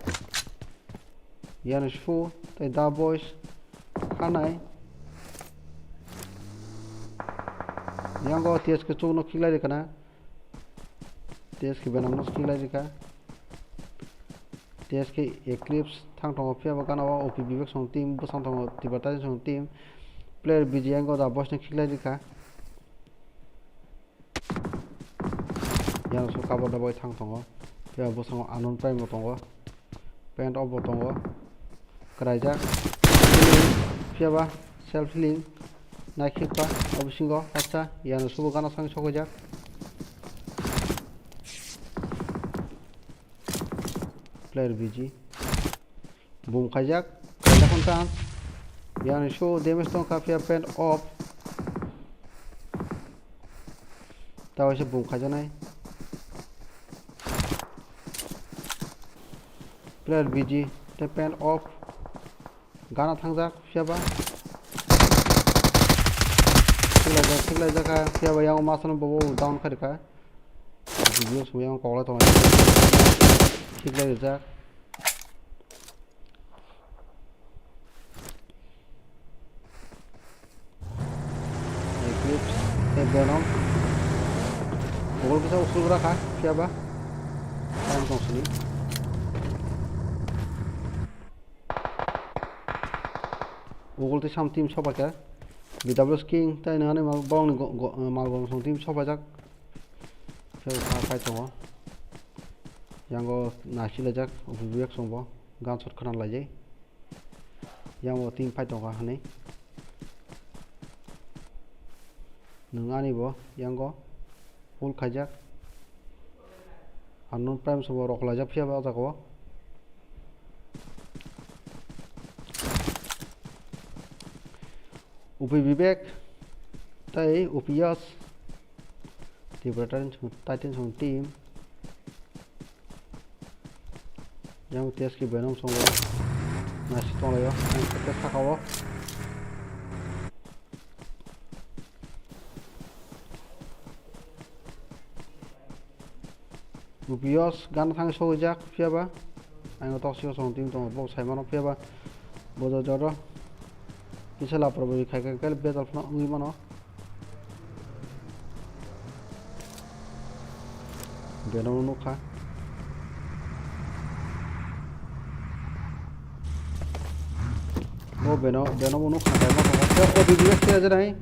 Yani Su tei Da Boys khanai. Yango T S K chukno khiklai rikana. T S K Venom no khiklai rikha. T S K Eclipse thang tongo, phiya bo gana o O P Vivek song team, bwsang tongo Tibetan song team. Player B G yango Da Boys no khiklai rikha. Yang so cover da bai thang tongo. Phiya bwskango Unknown Prime bo tongo. Pent Op bo tongo. Kwraijak. Phiya ba self healing. Naikhikpa o bisingo, acha, Yani Su bo gana song sokjak. Player B G. Boom khaijak, kaijak wngkha. Yani Su damage tongkha, phiya Pent Op. Ta waisa boom khaijaknai. Player B G tei Pent Op. Gana thangjak, phiya ba. Khiklaijak, khiklaijak kha, phiya ba yang masano bobo down kharikha. Video sumui yang koklai tonglai. Khiklai rijak. Eclipse, tei Venom. Ugol kisa usul gra kha, phiya ba. Time tong sini. Ugol tei sam team sopai kha. B W S King tei nangani mal, borokni go-, go-, mal gom song team sopaijak. Phiya ba kha kai tongo. Yango naisi laijak, ubi bek songbo gunshot khna laijai. Yango team fight tongo hinwi. Nwng ani bo yango pull khaijak. Unknown Prime songbo rok laijak phiya ba o jaga o. Ubi Vivek tei Upi Yas. Tripura Titan song, Titan song team. Yang T S K Venom songo. Nasi tonglayo. Yang kete sakao. Upi Yas gan thang sogijak phiya ba. Ang tok sio song team tongo bok sai mano phiya ba. Bodo joro. Kisa lapor bo khai khai betal phano wngwi mano. Venom nukha. Bo Venom, Venom nukha, Venom nukha. Tei o video khe jani.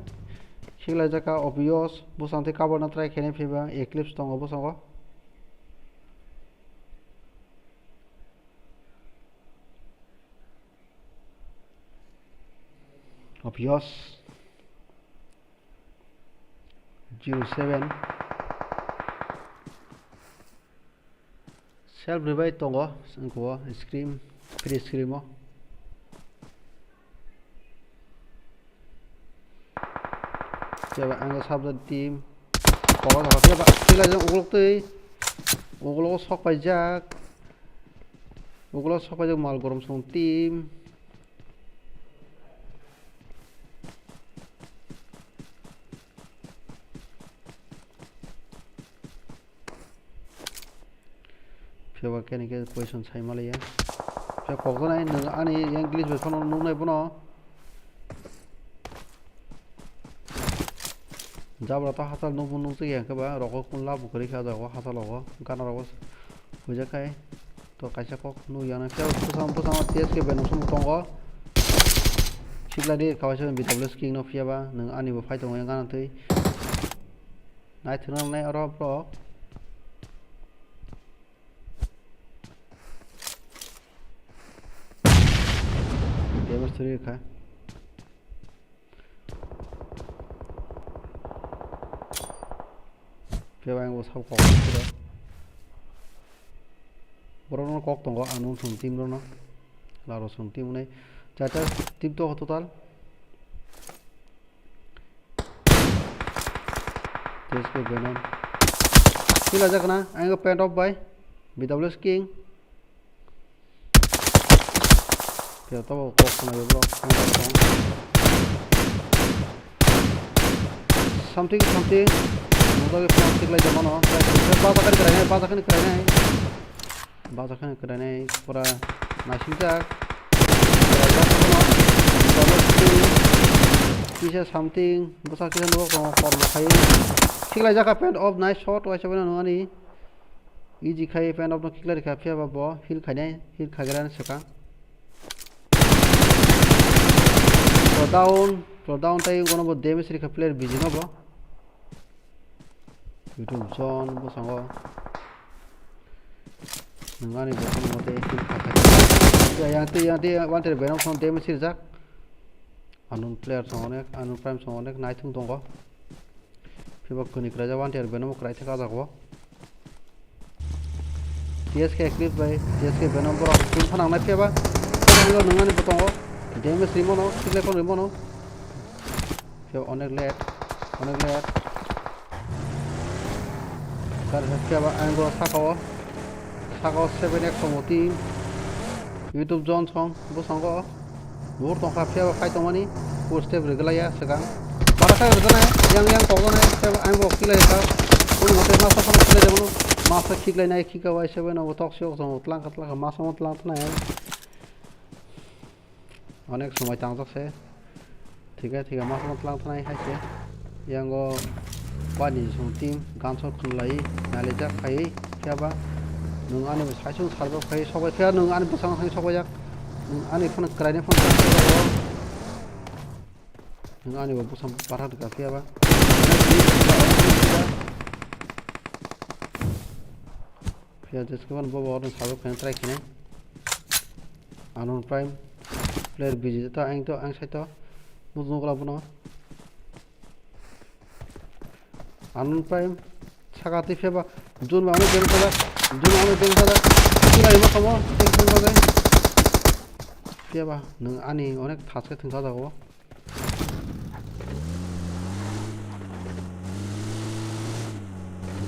Khiklai jaka Opios, bwsang tei cover na try khainai phiba Eclipse tongo bwsango. Opios. Zero seven. Self revive tongo, wngkho scream, free scream o. Kebo ang sabjak team. Kobo kobo kebo kila jang ukulok twi. Ukulok sok paijak. Ukulok sok paijak mal gorom song team. Phiya ba kene khe question sai ma liya. Phiya kokjana nwng ani yang glitch bai phano nuknai bono. Jabra to hachal nukbo nukjak ya khe ba rogo kun labu kwrwi kha jago hachal rogo gana rogo huijak khai to kaisa kok nukya na phiya bwsang bwsang T S K bai nuksumo tongo. Sikladi kawaisa B W S King no phiya ba nwng ani bo fight tongo yang gana twi. Naithokna nai oro borok. Damage twi rikha. Phiya ba ang bo sabo kok. Borok no kok tongo ang nung song team rok no. Laro song team nai. Charta team to total. T S K Venom. Kila jakna, ang pant off bai. B W S King. Kila to kok khna yo bro. Something, something. Motor ke plastic lai jamano. Baja kan kerai nai, baja kan kerai nai. Baja khani kwrainai pura naisijak. Kisa something bwsa kisa nugo tongo kormo khai. Khiklai jaka pant of nice shot waisa bai nani. Easy khai pant of no khiklai rikha phiya ba bo heal khainai heal khagrani swkang. Pro down, pro down tai gono bo damage rikha player biji no bo. YouTube zone bwskango. Nwng ani bokong motwi heal kha kha. Yang twi, yang twi, wanted Venom song damage sirjak. Unknown player song onek, unknown prime song onek, naithung tongo. Phiba kuni kwraijak wanted Venom kwrai thaka jago. T S K Eclipse bai, T S K Venom borok team phanang nai phiba. Nwng ani bokong o damage rimono, kill phano rimono. Phiya onek let, onek let. Gari sa phiya ba ang go saka o, saka o seven X tongo team. YouTube zone song bwskango. Buhur tongkha phiya ba fight tongmani. Four step rwgwlaiya swkang. Bara khai rwgwnai, yang yang tongmani phiya ba ang bo kilai kha. Uni mote masa phano kilai rwmano. Masa khiklai nai khika bai seven o tok siyok tongo. Tlangkha tlangkha masa mo tlangkha nai. Onek somoi tangjak se. Thika thika ma phano tlang thanai hai se. Yango pani song team gunshot khwnlai nailijak khai phiya ba. Nwng ani bo saisung sarjak khai sokbai phiya nwng ani bwskango thangwi sokbaijak. Nwng ani phano kwraini phano tangwi sokbaio. Nwng ani bo bwskango bathang rwkha phiya ba. Ya, just kapan bobo orang sabuk kena try kena. Unknown Prime. Player busy to, ang to, ang sai to. Mujung kala bono. Unknown Prime. Saka twi phiyaba. Jun ba ano game kada. Jun ano game kada. Kila ibo kamo. Tek jun ba gai. Phiyaba. Nung ani onek thas khe thung ka jago.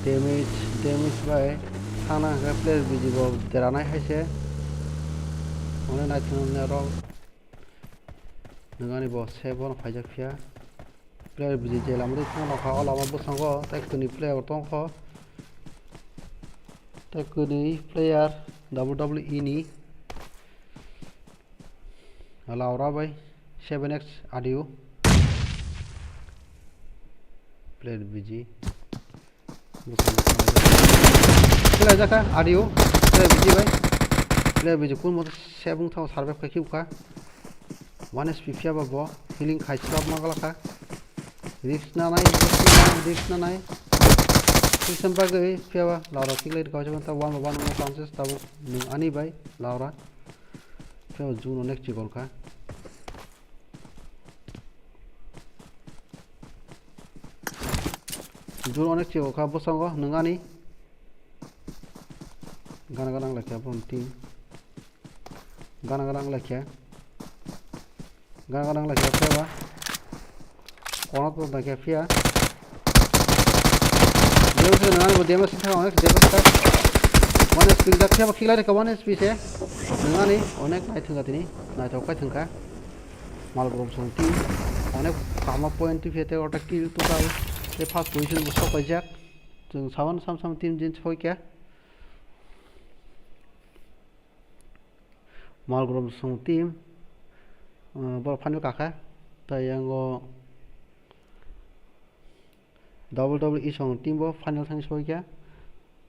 Damage, damage bai thana hwnkhe player busy bo deranai hai se. Onek naithok nokni aro. Nung ani bo se bono phaijak phiya. Player busy je lama twi thang nokha, o lama bwskango tei kwnwi player bo tongkho. Tei kwnwi player W W E ni. Laura bai seven X audio. Player busy. Khlai jaka audio. Player busy bai. Player busy kun moto sebung thao survive khai khiukha. One H P phiyaba bo healing khai slap ma galakha. Risk nanai, risk nanai, risk nanai. System bagwi phiyaba Laura kiklai rwkha, one by one no chances tabuk nung ani bai Laura. Phiyaba Jun onek chikon kha. Jun onek chikon kha bwskango nung ani. Gana gana wng lai kha boni team. Gana gana wng lai kha. Gana gana wng lai kha phiyaba. Kono to naikhe phiya. Jeu se nang ani bo damage thang, onek damage thang. One H P jak phiya ba khiklai reka one H P se. Nang ani onek nai thang tini, nai thok kai thang kha. Malgrom song team. Onek kama point tu phete ota kill total. Te first position bo sok paijak. Chung sawan sam sam team jin soi kya. Malgrom song team, uh, borok final kakha, tai yango W W E song team bo final thang soikha,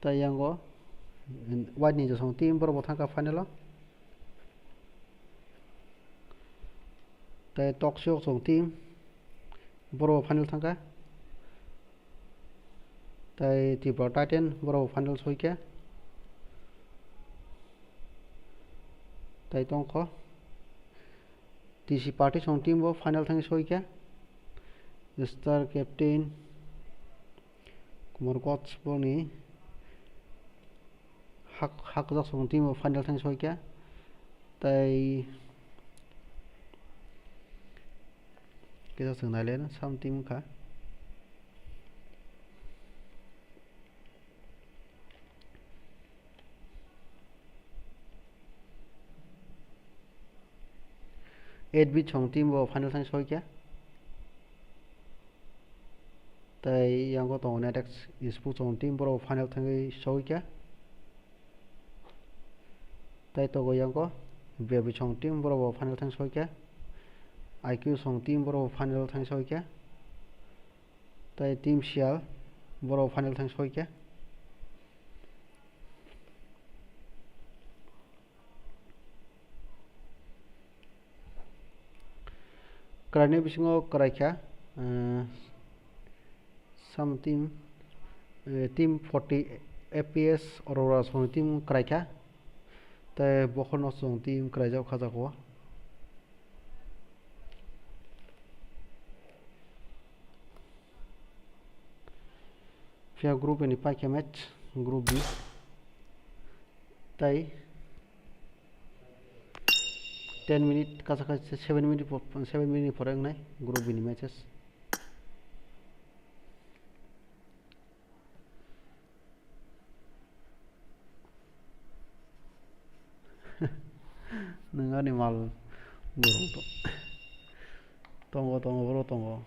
tai yango White Ninja song team borok bo thangkha final o, tai Toxic song team borok bo final thangkha. Tai Tripura Titan borok final soikha. Tai tongkho T C Party song team bo final thangwi soikha. Star Captain Kumar Koch boni hak, hakjak song team bo final thangwi soikha. Tai kisa swng nai le sam team wngkha. Eight bit song team bo final thang soikha. Tai yango tongo Netex Sports song team borok final thangwi soikha. Tai togo yango Baby song team borok bo final thang soikha. I Q song team borok bo final thang soikha. Tai Team Sial borok final thang soikha. Kwraini bisingo kwraikha, eh, some team, eh, team forty F P S Aurora song team kwraikha. Tai bokhorno song team kwraijak kha jago. Phiya group ni paikha match, group B. Tai ten minute, kasa kasa seven minute po-, seven minute pore wngnai group B ni matches. Nwng ani mal borok to-, tongo, tongo, boro tongo.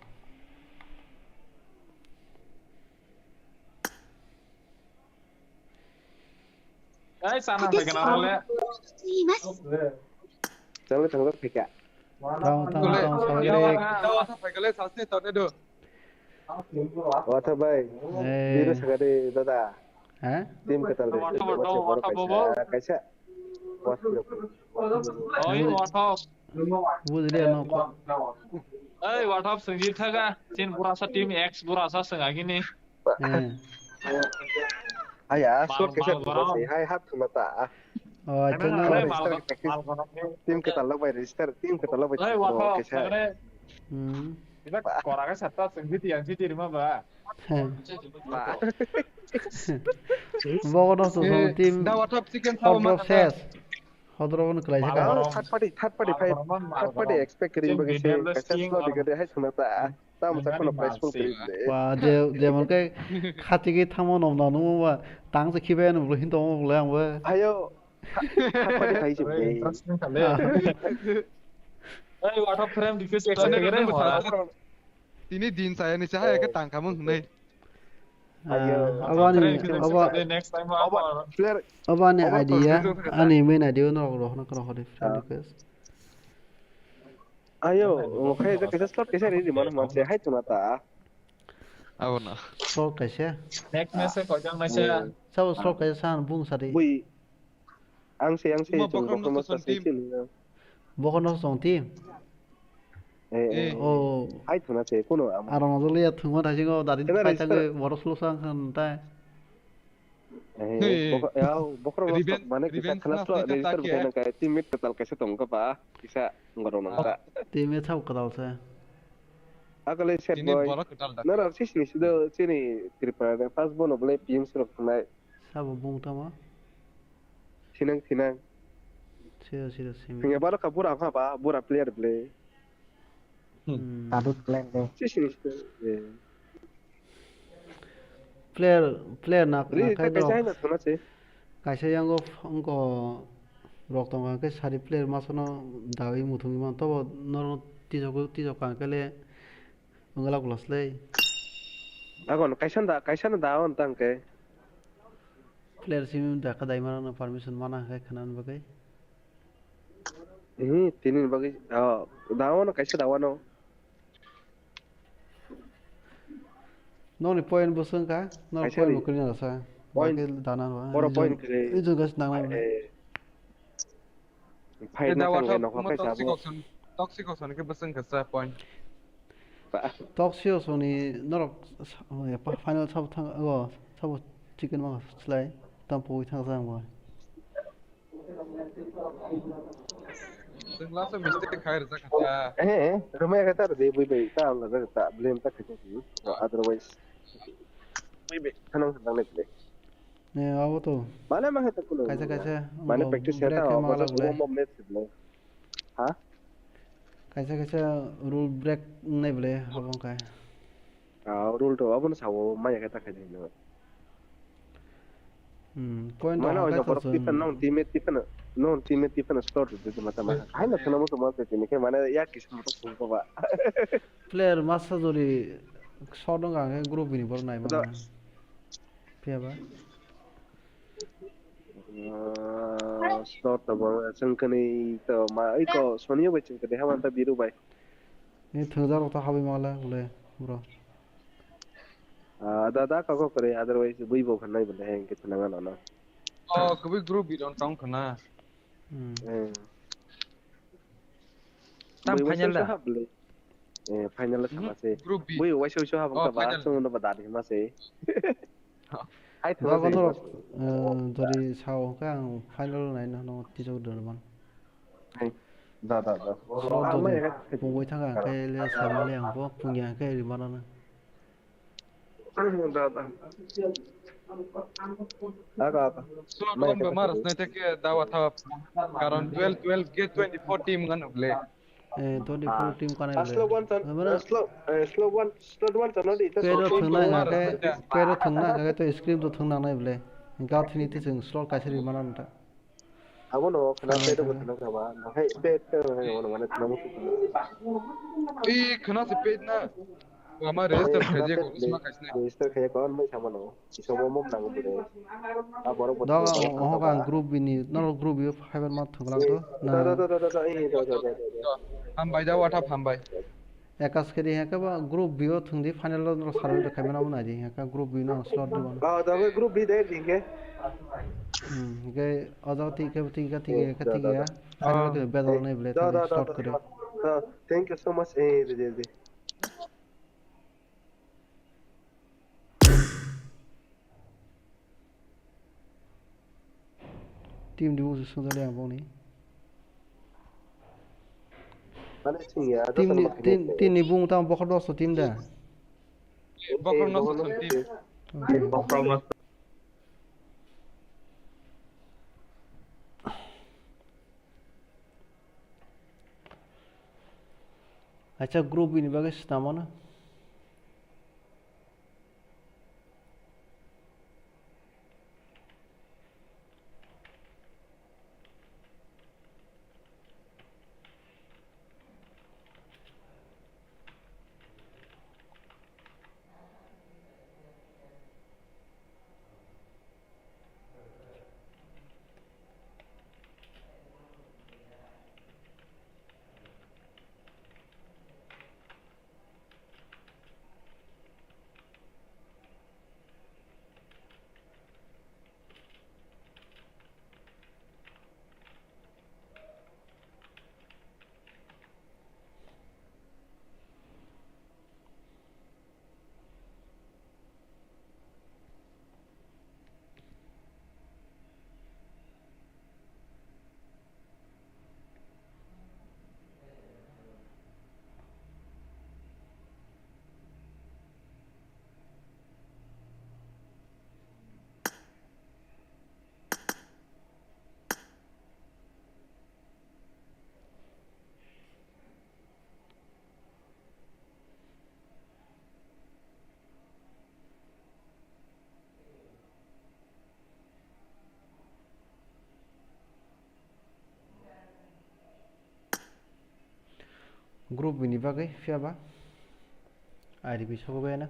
Guys, sana phaikha na le. Chalo, chalo, phaikha. Tamo, tamo, tamo, sabai. Yawa, yawa, phaikha le, sasni to de do. Watha bai. Eh. Biro sakari dada. Ha? Tim ketal de. Watha, watha, watha, watha, kaisa. Oi, watha. Bujli ano. Ei, watha sengji thaga. Chin burasa team X burasa sengagini. Eh. Haya, mal, short kaisa mal thuma borok. Hai, hat thuma ta. Oh, acha. Mal, mal, mal, mal, mal, team kwtal lok bai register, team kwtal lok bai. Oi, thuma wako, kaisa. Sagre. Hmm. Ida kora kaisa ta sengkiti yang siti rima ba. He. Ba. Bogo no so team. Da wata chicken sa ma. Ses. Hodro bono kwlaisa ka. Third party, third party, third party expect kiri bagwi se kaisa slot dikade hai thuna ta. Tamo sa kono price pool kiri de. Wa, je, jemon ke khati ke thamo nom nom nom ba tang se khibe no hin to mo le ang ba. Ayo. Third party phai se. Interesting kale. Ai, what of frame request kare mora. Tini din saya ni saya ke tangkhamung hnai. Ayo. Ah, abo ani, abo, next time abo, abo ani idea, ani main idea no rok rohna kano hori friend request. Ayo, oke, itu kaisa slot kaisa ready mana man se hai tuna ta. Abo na. Slot kaisa. Next message kau jangan nasi. Sabo slot kaisa san bung sari. Bui. Ang se, ang se, chwng bokhorok no song team. Bokhorok no song team? Eh, eh. Oh. Hai thuna se, kuno amo. Aro majo liya thungma thai singo, dadi thai thangwi borok solo sang khan tai. Eh, bokhorok no song mane kisa khana slo, register bwkhai nang kai, teammate kwtal kaisa tong kha ba, kisa ngorok nang ta. Teammate sab kwtal se. Akale set boy. Nara sisini sido, chini Tripura de, first bono bole P M C rok thunai. Sabo bung tamo? Sinang, sinang. Sida, sida, simi. Hingke baro ka bura wngkha ba, bura player ble. Hmm. Kadut player de. Sisini sido, eh. Player, player na, na khai kaisa rok. Kaisa yango, wngko rok tongo, hingke sari player masano dawi muthungwi man, tobo norok tijogwi, tijok kangkele. Wngla glass le. Agon kaisa da, kaisa no da on tang ke. Player simi da ka dai mana no permission mana hai khana bagwi. Hmm, tini bagwi, oh, da on kaisa da on. Noni point bosong ka, noni point bokri na sa. Point. Bagwi dana ba. Boro point kre. Ijo gas nang. Eh. Phai na thang le nokha phai sabo. Toxic option, toxic option ke bwswng khe cha point. Toxic option ni norok final sabo thang, o sabo chicken ma slai tam pui thang jang bo. Chwng last mistake khai rwjak kha ta. Eh, eh, rumai kha ta de bui bai ta ang ga ta blame ta kha ta. Otherwise bui bai thanang thanang le. Ne, abo to. Mane ma khe ta kulo. Kaisa, kaisa, mane practice ya ta, warm up match le. Ha? Kaisa, kaisa rule break nai bole, abo kai. Ah, rule to abo no sawo, ma ya khe ta khai no. Hmm, point mane o borok tipa non teammate tipa no, non teammate tipa no store de ma ta ma. Hai na khana mo to ma te ni khe mane ya kis mo to ba. Player masa jori shot no ga group ni bor nai ma. Phiya ba? Ah, store to bo chwng kani to ma iko Sony bai chwng kani haman ta biru bai. Ni thwngjar rok to habai mala bole bro. Ah, da da ka ko kore otherwise bui bo khanai bole heng ke thwna ngano no. Oh, kubui group bi don tong khana. Hmm. Eh. Tam final da? Eh, final da sama se. Group B. Bui waisa waisa habang ta ba, chwng no ba dadi ma se. Hai thwa se. Bago norok, eh, jodi sao ka ang final nai no no tijok dorman. Hai. Da da da. Pungoi thanga ke le sama le ang bo pungya ke ri mana na. Da, da. Aga, aga. Slot one ba maras nai take dawa thawa. Karon twelve, twelve ge twenty-four team ngano ble. Eh, twenty-four team kanai ble. Slow one tan, slow, eh, slow one, slot one tan di. Pero thungna ke, pero thungna ke to screen to thungna nai ble. Gathini ti chwng slot kaisari mana nta. Abono khwna pet bo khwna kaba. Hai pet khe abono mane khwna musu. Ei khwna se pet na. Ama register khaje ko usma khaisne. Register khaje ko mai samano. Isobo mom nango bure. Aboro bo. Da oho ka group bini, no group yo fiber ma thuglang to. Na. Da da da da da. Hambai da wata hambai. Ekas khe di hake ba group B o thung di final o no sarwi rwkha mano nai di hake group B no slot di. Ah, da group B de di hake. Hmm, hake o jaga twi khe twi khe twi khe twi khe. Final khe bedal nai ble slot khe. Thank you so much. Eh, de de de. Team ni bung se sundali ang bongni. Mane sing ya, team ni, team, team ni bung tamo bokhor dosto team da. Bokhor nosto team. Okay. Bokhor nosto. Acha, group bini bagwi swnamano. Group bini bagwi phiya ba I D P sogo bai na.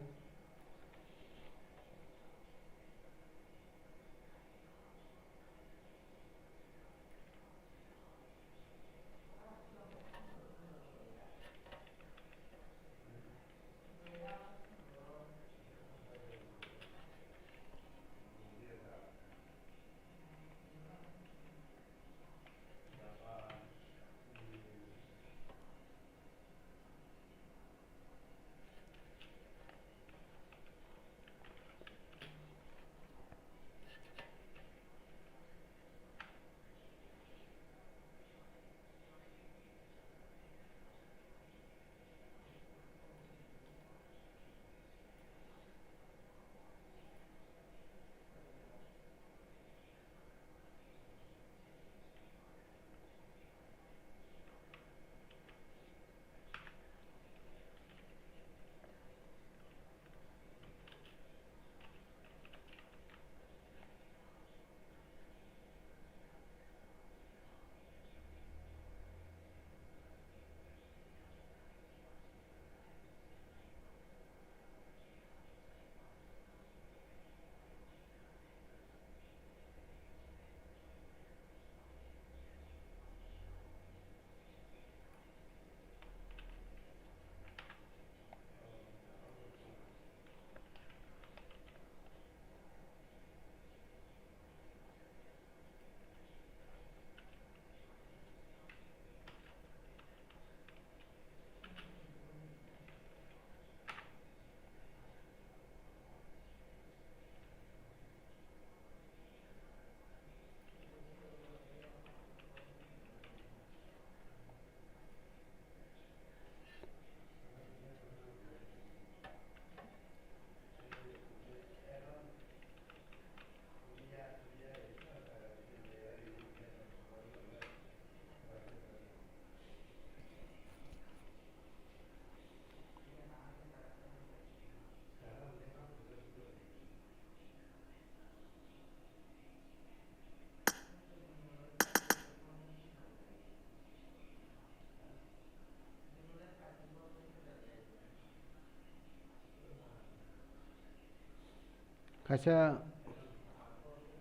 Kaisa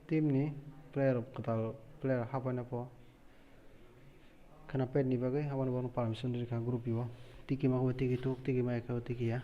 team ni player kwtal player habaina pho khana pet ni bagwi habaino bono permission rikha group o, tiki ma khe tiki tuk, tiki ma khe tiki ya.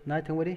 Naithok bari.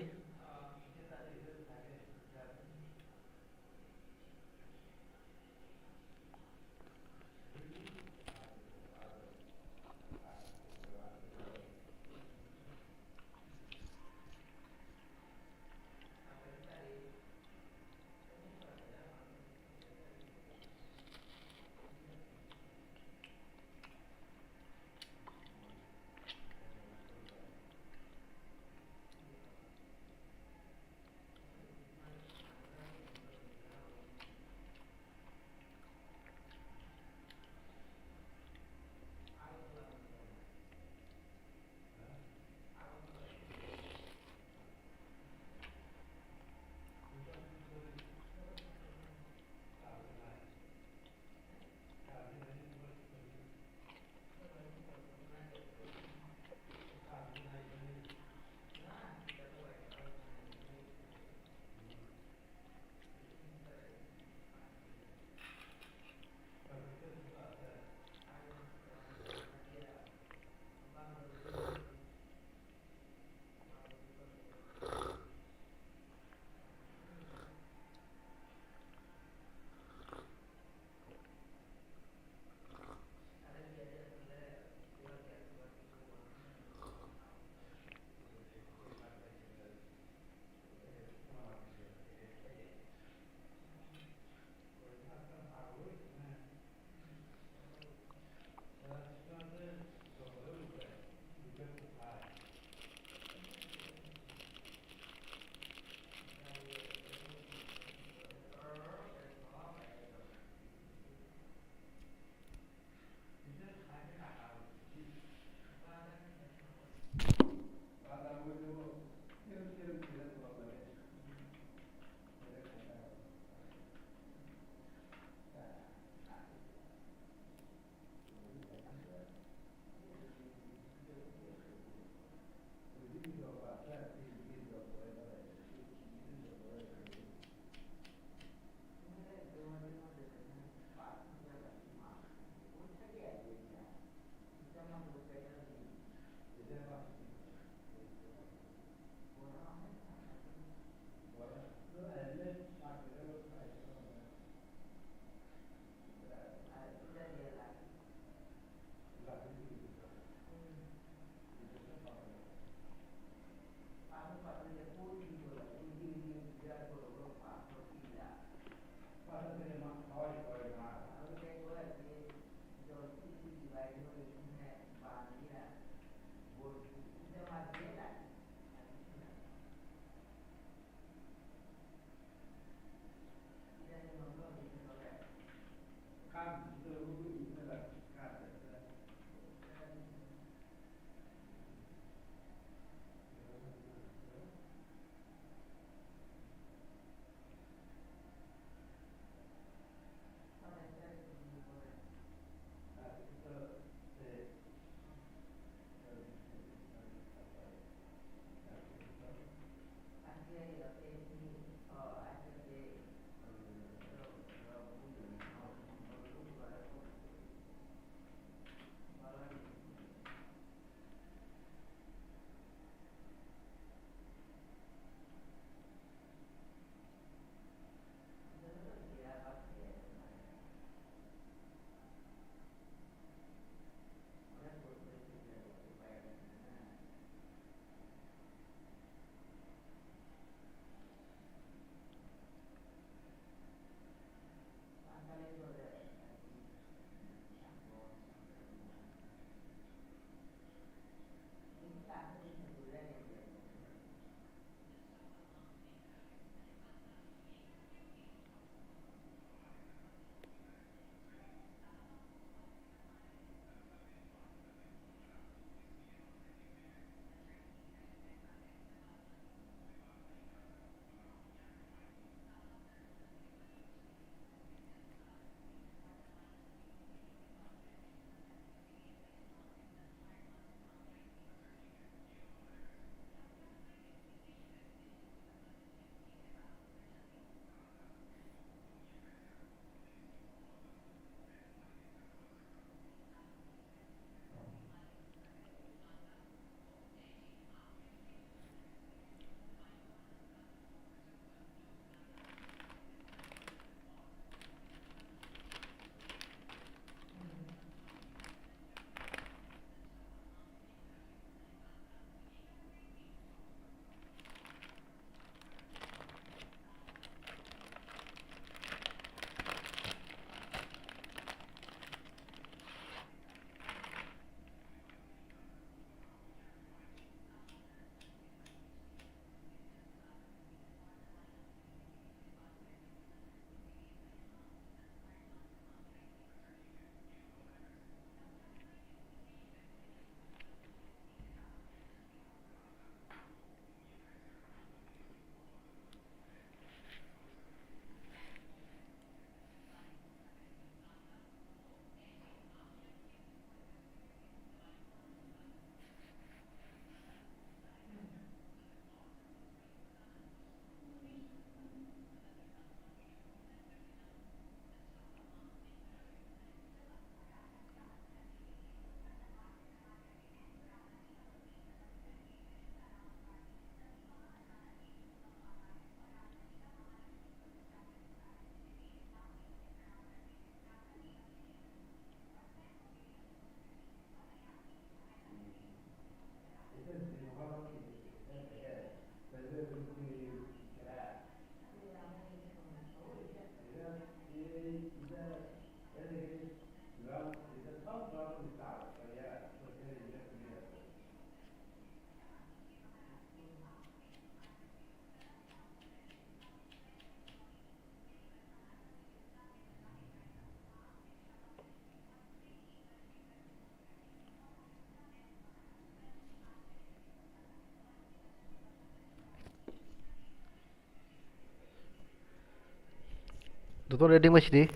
Joto ready bai sidi.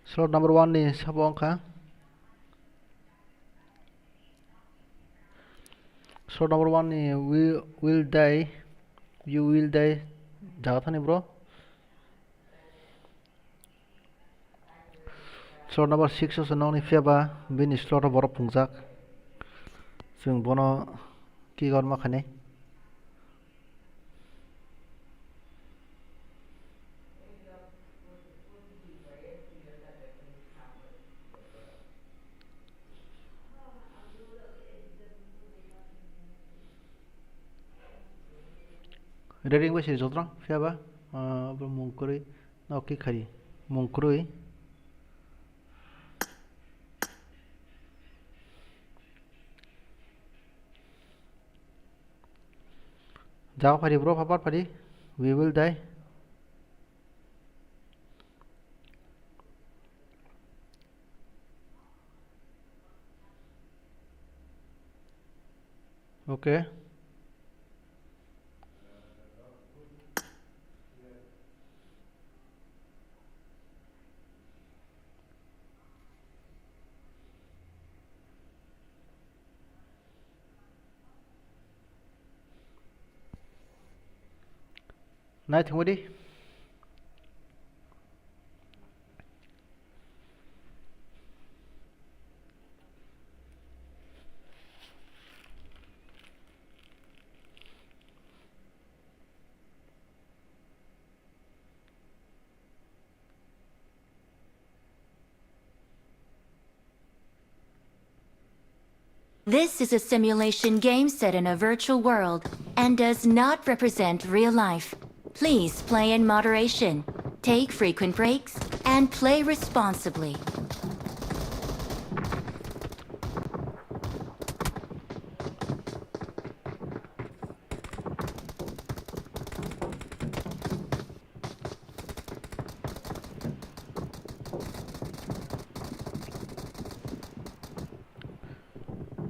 Slot number one ni sabo wngkha. Slot number one ni we will die, you will die. Jaga thani bro. Slot number six o se nokni phiya ba bini slot o borok phungjak. Chwng bono kick out ma khainai. Ready bai se joto phiya ba, ah, abo mung kwrwi. Nok kikhari mung kwrwi. Jaga phari bro, phapar phari. We will die. Okay. Nai thwngwi di. This is a simulation game set in a virtual world and does not represent real life. Please play in moderation, take frequent breaks, and play responsibly.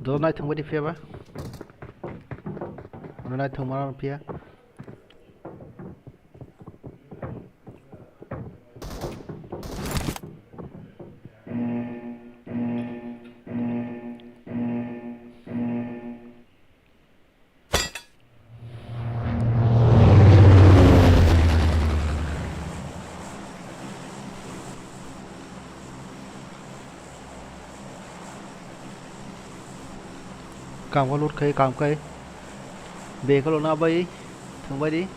Do nai thangbai di phiya ba? Ano nai thangma phiya? Kam khe loot khai, kam khai. Vehicle no bai thangbai di.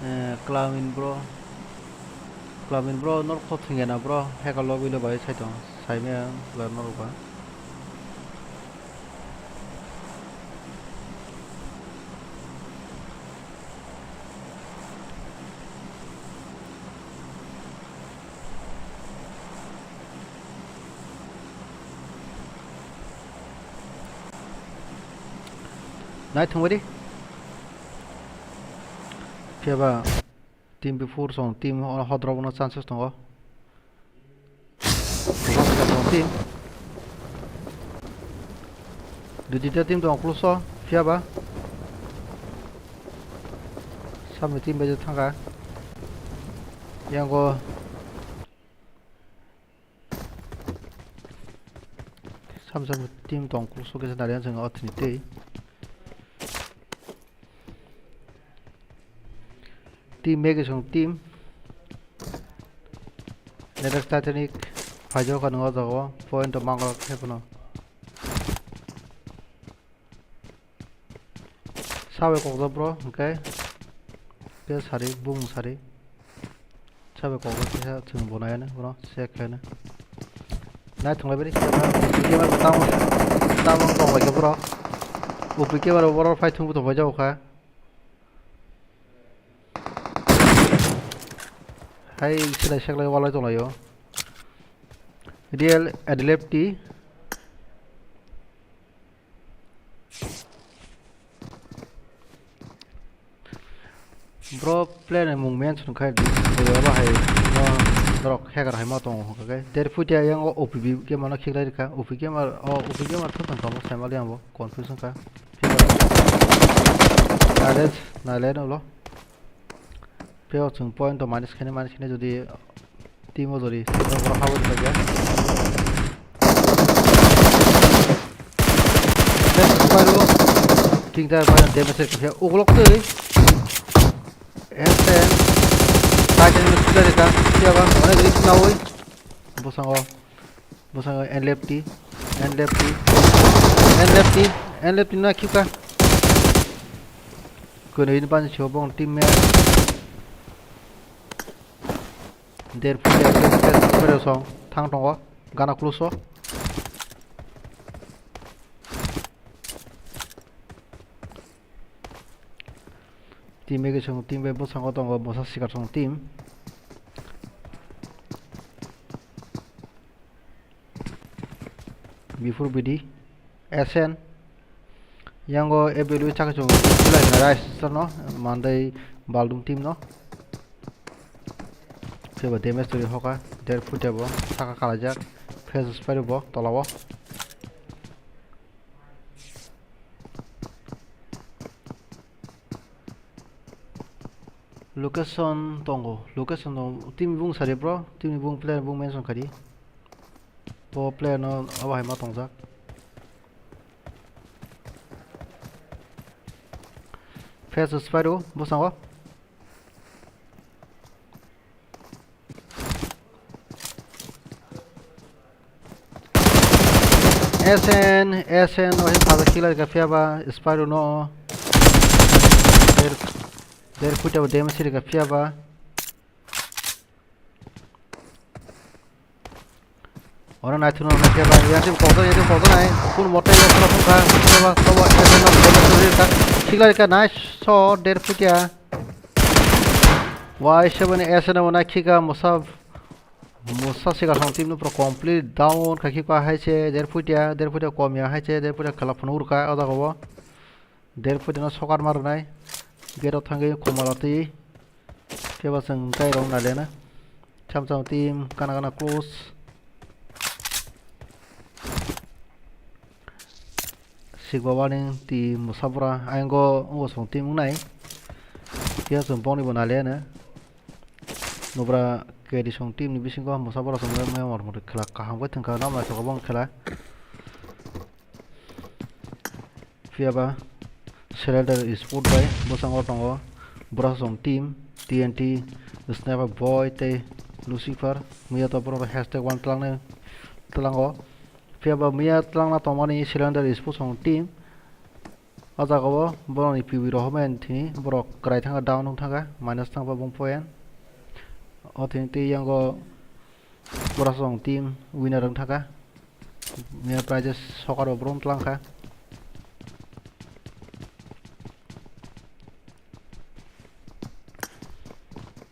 Eh, Klamin bro. Klamin bro, nor kho thwngya na bro. Hacker lobby lo bai sai tong. Sai maya ba nor ba. Nai thangbai di. Phiya ba team before song, team hodrok no chances tongo. Team. Dui tinta team tongo close o, phiya ba. Samni team bai thangkha. Yango Sam sam team tong kusuk kisa dari ang o thini tei. Team Mega song team. Next Titanic phaijak kha nung o jaga o point o mango khe phano. Sabai kokjak bro, hwnkhe khe sari, bumung sari. Sabai kokjak kisa chwng bo nai ano, bro, check khe ano. Nai thwnglai bari, khe bro, khe bro, tamo, tamo tong lai khe bro. O P K bar borok phai thwngwi tongphai jago kha. Hai silai seklai walai tonglaio. Real Adlep T. Bro, player ni mung mention khai di. Boyo ba hai no norok hacker hai ma tongo hwnkha khe. Derphutia yang o O P B game ano khiklai rikha. O P game o O P game thang thang tamo sai mali ang bo confuse wngkha. Nale nale no lo. Peo chwng point to minus khaini minus khaini jodi Team o jodi, borok habo jodi ya. King tar pai damage khe uglok tei. Esen. Pai damage khe ka. Siya ba, onek risk na oi. Bosongo. Bosongo N left T. N left T. N left T. N left T na khipka. Kono ini pan siyo bong team me. Derphutia, derphutia, derphutia song thang tongo gana close o. Team bai song, team bai bwskango tongo, bwsa sikar song team. Before B D, S N. Yango A B L chakhe chwng belai khna rice no mandai baldung team no. Phiya ba damage twi hoka, derphutia bo saka kalaijak, face spray bo tola o. Location tongo, location tongo. Team bung sari bro, team ni bung player bung mention khadi. Bo player no abo hai ma tongjak. Face spray o bwskango. S N, S N, o hin phajak killer ka phiya ba, Spyro no. Der, derphutia bo damage rika phiya ba. Oro naithok no phiya ba, yang tim kokdo, yang tim kokdo nai. Kun motor ya sala phungkha, phiya ba, tobo S N no damage rika. Killer ka nice shot, derphutia. Y seven S N no na khika, musa, musa siga song team no pro complete down, kaki pa hai se, derphutia, derphutia komya hai se, derphutia khala phunuk rwkha, o jaga o. Derphutia no sokar ma rwnai. Gate o thangwi khumala twi. Phiya ba chwng tai rok nai lena. Cham cham team, kana kana close. Sikba warning ti musabra ayang go ungo song team wngnai. Khe chwng bongni bo naliya no. Nubra K D song team ni bisingo musabra song mai mor mor khela kaham khe thwngkha nam naithok bong khela. Phiya ba Cylinder Sport bai bwskango tongo bwrasong team T N T, Sniper Boy tei Lucifer. Miya to borok hashtag one tlangnai tlango. Phiya ba miya tlangna tongmani Cylinder Sports song team. O jaga o borokni P V rohormani thini borok kwrai thangkha, down wng thangkha, minus thangkha bung point. O thini tei yango borasong team winner wng thangkha. Miya prizes sokar bo brum tlangkha.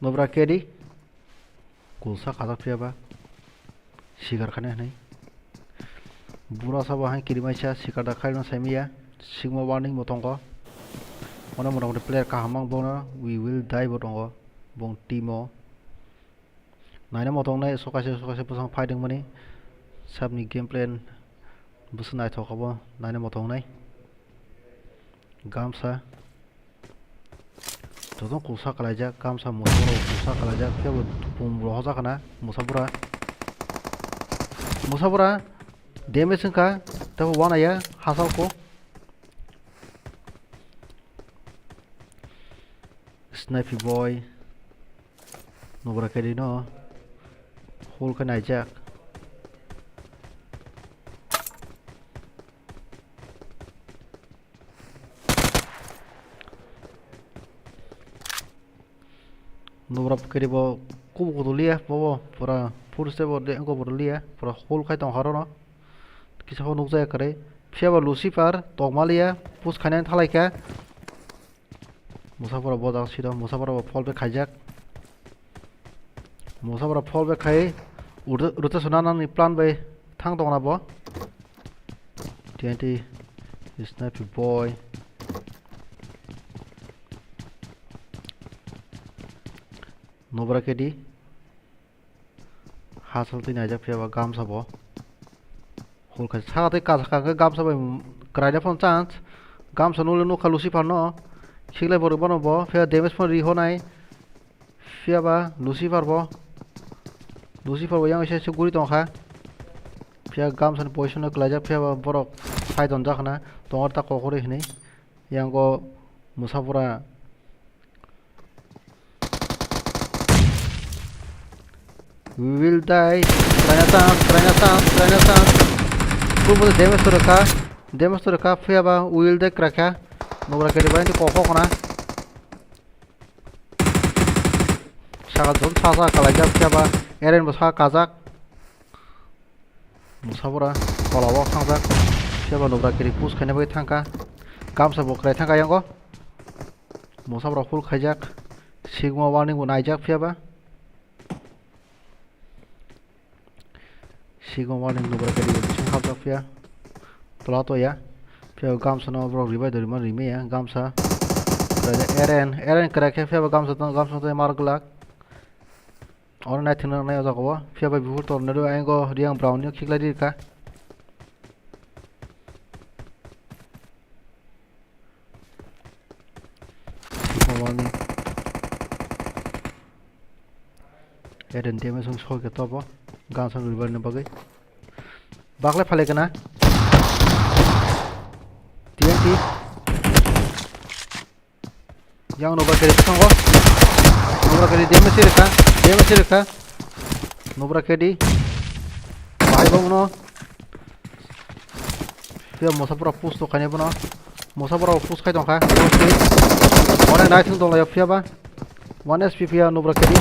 Nobra K D. Kulsa kajak phiya ba sikar khani hinwi. Bura sabo hai kirimaisa sikar da khairokno saimaya. Sigma warning bo tongo. Ono mota moti player kaham mang bono we will die bo tongo. Bong team o. Naina mo tongnai sokaisa sokaisa bwsang fighting mani. Sabni game plan bwswk naithok abo naina mo tongnai. Gamsa. Joto kulsa kalaijak, gamsa musa rok kulsa kalaijak, kebo bum rohorjak khana, musa bura. Musa bura, damage wngkha, tebo wanaya, hasal ko. Snipey boy. Nobra K D no. Hol khe naijak. Nobra K D bo kubu kudu liya, bobo pura full step o de, wngkha bo liya, pura hol khai tongkha oro no. Kisa bo nukjaya kwrwi. Phiya bo Lucifer tongma liya. Push khainani thalai kha. Musafura bo jang siro, Musafura bo fall back khaijak. Musafura fall back khai, rotation nanani plan bai thang tongna bo. T N T, Sniper boy. Nobra K D. Hasal twi naijak phiya ba gamsa bo. Hol khai saka tei kasa kha khe gamsa bai kwraina phano chance. Gamsa nole nukha Lucifer no. Khiklai borok bono bo. Phiya damage phano ri honai. Phiya ba Lucifer bo. Lucifer bo yang ise ise guri tongkha. Phiya gamsa ni position no kwlaijak phiya ba borok side on jakna. Tongo ta kokori hinui. Yang o Musafura. We will die. Kraina chance, kraina chance, kraina chance. Kubo damage to rwkha. Damage to rwkha, phiya ba we will die kwrakha. Nobra K D bai kok kok na. Saka jon sasa kalaijak phiya ba. Eren bo saka kajak. Musafura tola o thangjak. Phiya ba Nobra K D push khaina bai thangkha. Gamsa bo kwrai thangkha yango. Musafura full khaijak. Sigma warning bo naijak phiya ba. Sigma warning Nobra K D bo bising hapjak phiya. Tola toya. Phiya gamsa no borok ribai dori ma rimaya gamsa. Eren, Eren kwrai khe phiya ba gamsa tong, gamsa tong mar glak. Oro naithok nang nai o jaga o. Phiya bai buphur tor nai rw, ayang o Riang Brown ni khiklai ri kha. Sikha wani. Eren damage wng soi khe tobo. Gansa rwbar ni bagwi. Baklai phalai kana. T N T. Yang Nobra K D bwskango. Nobra K D damage rwkha, damage rwkha. Nobra K D. Bahai bo uno. Phiya Musafura push to khainai bono. Musafura push khai tongkha. Onek naithok tonglaio phiya ba. One H P phiya Nobra K D.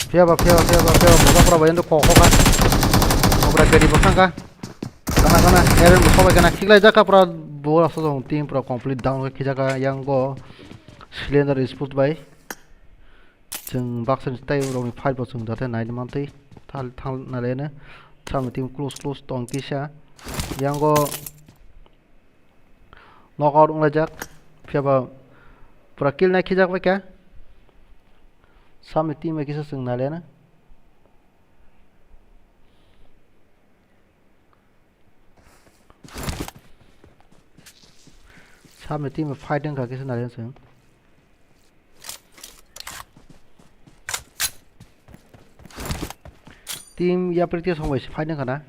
Phiya ba, phiya ba, phiya ba, phiya ba. Musafura ba yendo kok kok kha. Nobra K D bo thangkha. Kana kana, Eren bo sobai kana khiklai jaka pura bo asajong team pura complete down khe khijaka yang go Cylinder Sport bai. Chwng baksa ni tei rok ni fight bo chwng jate nai mantwi thal thal nalene. Samni team close close tong kisa. Yang go knockout wnglaijak. Phiya ba pura kill nai khijak bai kha. Samni team bai kisa chwng nalene. Samni team fight wngkha kisa nari chwng. Team yapri team song bai se fight wngkha na.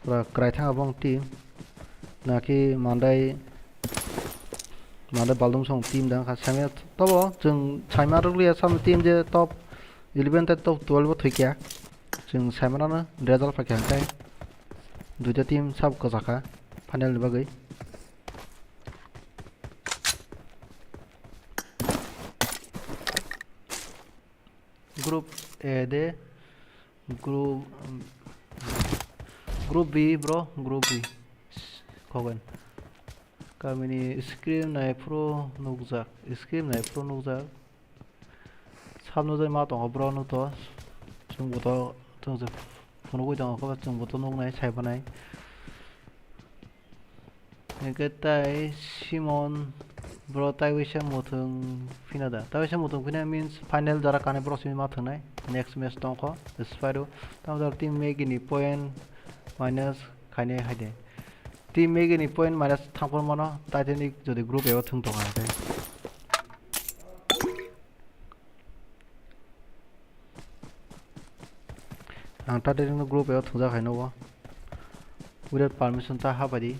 Pura kwrai thang abong team. Naki mandai mandai baldung song team dang kha. Samya tobo chwng saima rwliya samni team je top eleven tei top twelve o thwikya. Chwng saimanano result phaikha hwnkhe duita team sabo kwchakha final ni bagwi. Group A de, group, group B bro, group B. Khogen. Kamini screen naiphuru nukjak, screen naiphuru nukjak. Sab nujai ma tongo bro no to. Chwng bo to, chwng se phunugwi tongo, chwng bo to nuknai, saimanai. Hwnkhe tai Simon bro tai waisa muthung phina da. Tai waisa muthung phina means final jora kanwi borok simi ma thwngnai. Next match tongkho, Spyro. Tamo jora team Maggie ni point minus khainai hai de. Team Maggie ni point minus thangphuru mano, Titanic jodi group ebo thwng tongo hwnkhe. Ang ta direct no group o thwngjak hai no o. Without permission ta ha bai di.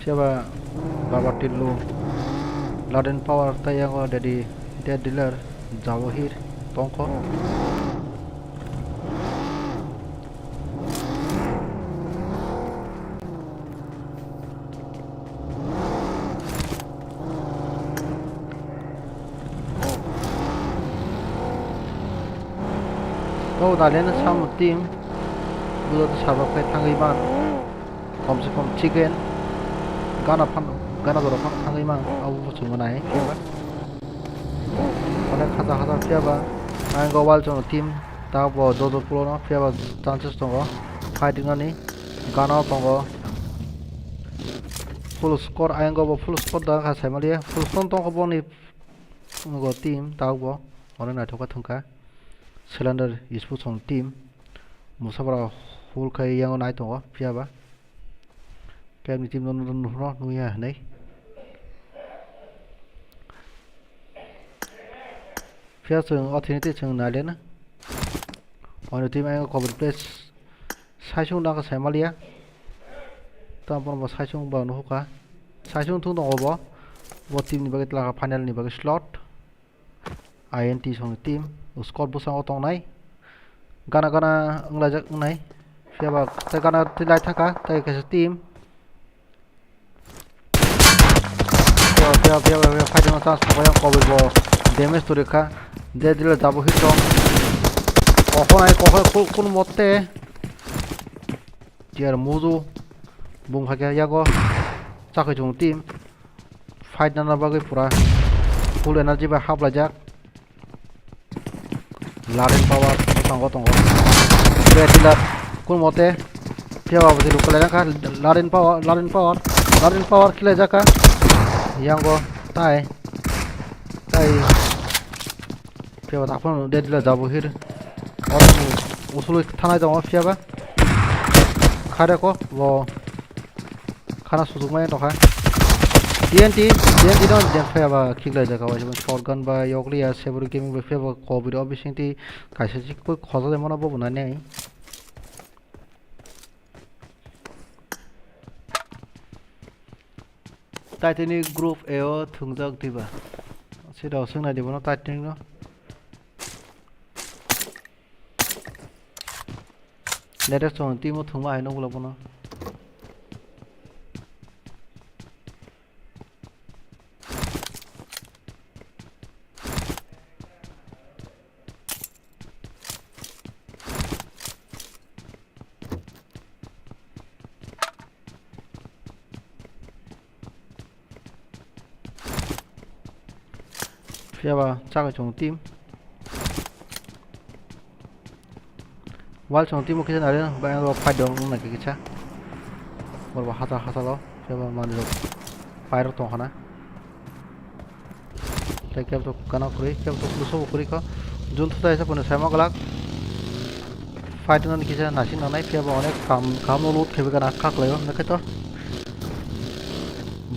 Phiya ba Baba Tillu, Laden Power tei yango Daddy Dead Dealer, Jawahir tongkho. O Nagaland sam team. Budo to sabak kai thangwi man. Kom se kom chicken. Gana phan, gana borok phan thangwi man. Abo bo chwng nai. Onek hajar hajar phiya ba. Ang go wal chwng team. Ta bo jojo pulo no phiya ba chances tongo. Fighting ani. Gana tongo. Full score ayang go bo full score da kha sai maliya. Full score tong ko boni. Nugo team tabuk bo onek naithok khe thwngkha. Cylinder Sports ni team. Musabra hul khai yango nai tongo phiya ba. Kebni team no nuhno nuya hinwi. Phiya chwng o thini tei chwng nai lena. Oino team ayang cover place. Saisung dang khe saimaliya. Tamo bo saisung ba nuhukha. Saisung thung tongo bo. Bo team ni bagwi twlangkha final ni bagwi slot. I N T song ni team. Score bwskango tongnai. Gana gana wnglaijak wngnai. Phiya ba tei gana tei lai thangkha. Tei kaisa team. Phiya, phiya, phiya, phiya, phiya, fighting no chance tongo yang kobai bo damage to rikha. Dead dealer double hit rok. Kokhonai, kokhonai, kun, kun mote. Tiar muju. Bung khaikhe yago. Chakhwi chung team. Fight nana bagwi pura. Full energy bai haplaijak. Larin power bwskango tongo. Betilar kun mote phiya ba bwtwi rwkha laijak kha. Larin power, larin power, larin power khilaijak kha. Yango tai tai phiya ba taphano betilar jabo hir. Oro usului thanai tongo phiya ba. Khareko bo. Khana sujuk maya tokha. T N T, T N T no jen phaya ba khiklai jaga o, jemon shotgun ba yokliya, sebur gaming bai phaya ba kobiri o bisingtwi kaisa si koi khoja de mano bobo nani. Titanic group A o thwngjak diba? Sida swngna dibo no Titanic no. Latest chwng timo thwngma hai nukla bono. Phiya ba chagwi chwng team. Wal chwng team o kisa nari ba oro fight dong nang kisa. Borok hata hata lo phiya ba manwi rok fight rok tong khana. Tei kebo to kana kwrwi, kebo to puso bo kwrwi kho. Jun thota isa kono saima glak. Fight nani kisa nasing nanai, phiya bo onek kam, kam no load khaiwi gana kha khlaio, hwnwi khe to.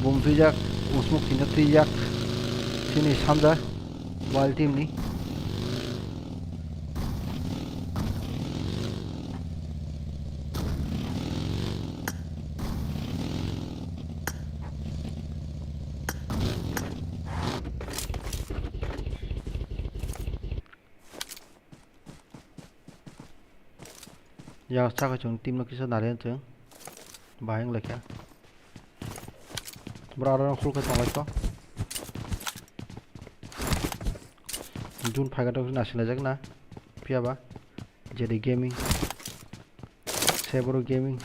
Bum twijak, usmuk tinta twijak. Chini sanja, Wild team ni. Ya, chakhe chwng team no kisa nari chwng. Bahai wng laikha. Bro, aro khulkhe tonglaikho. Jun phaikha to nasinglaijakna. Phiya ba. J D Gaming. Seboro Gaming.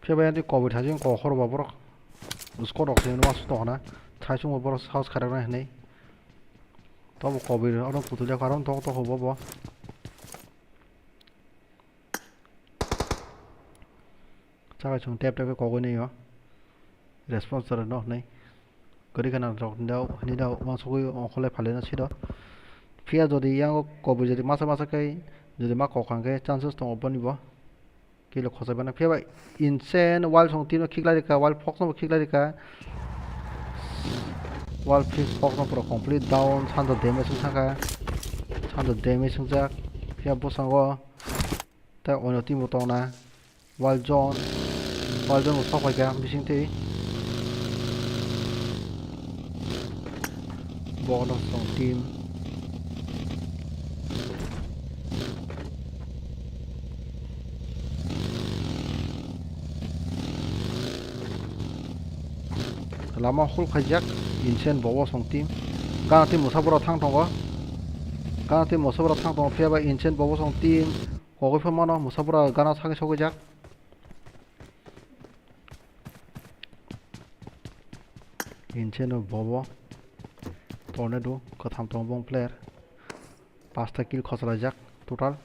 Phiya bai ani koboi thajin kok horo ba borok squad rok se ma su tongna thai chungo borok saus khairok nai hinui tobo koboi oro putulya aro tok tok bo bo. Chakhe chwng tep tep khe kogwi nai o. Response rwno hwnwi. Kwrwi kheno rok hinwi dao, hinwi dao, uansugui ongkhorlai phalino siro. Phiya jodi yango kobui jodi masa masa khe jodi ma kok kha hwnkhe chances tongo boni bo. Kilo khosai mano. Phiya ba insane wall song tino khiklai rikha, wall fox no bo khiklai rikha. Wall fix fox no pura complete down, sanja damage wng thangkha. Sanja damage wngjak. Phiya bwskango. Tei oino team bo tongna. Wall zone. Wall zone bo sok phaikha bisingtwi. Bono song team. Lama hul khaijak, Insane bobo song team. Gana tei Musapura thang tongo. Gana tei Musapura thang tongo, phiya ba Insane bobo song team. Kogwi pha mano, Musapura gana sagwi sogwijak. Insane bobo. Tornado, kwtham tongo bong player. Pasta kill khosalaijak, total.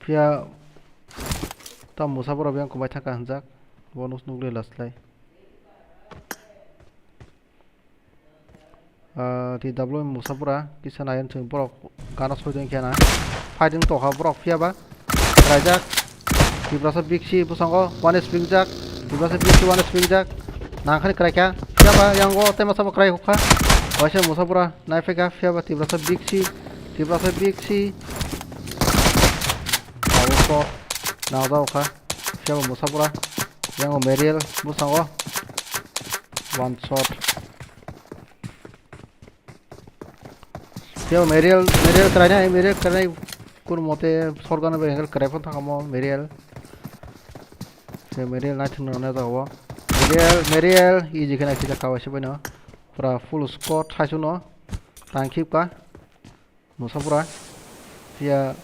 Phiya ta Musapura biyang kwbai thangkha hinjak. Bo nus nukle laslai. Ah, T W Musapura kisa nayan chwng borok gana soi tong khe na. Fighting tokha borok phiya ba. Raijak. Tiprasa biksi bwskango one H P wngjak. Tiprasa biksi one H P wngjak. Nangkhani kwraikha. Phiya ba yango tei masa bo kwrai hokha. Waisa Musapura. Naiphaikha, phiya ba Tiprasa biksi, Tiprasa biksi. Abo shot, najaokha, phiya ba Musapura. Yango Mariel, bwskango. One shot. Phiya ba Mariel, Mariel kwrainai, Mariel kwrainai. Kun mote shotgun bai hengel kwrai phano thangamo Mariel. Se Mariel naithok nang najagao. Mariel, Mariel, easy khe naikhe kawaisa baino. Pura full squad saichung no tangkhipka. Musapura. Phiya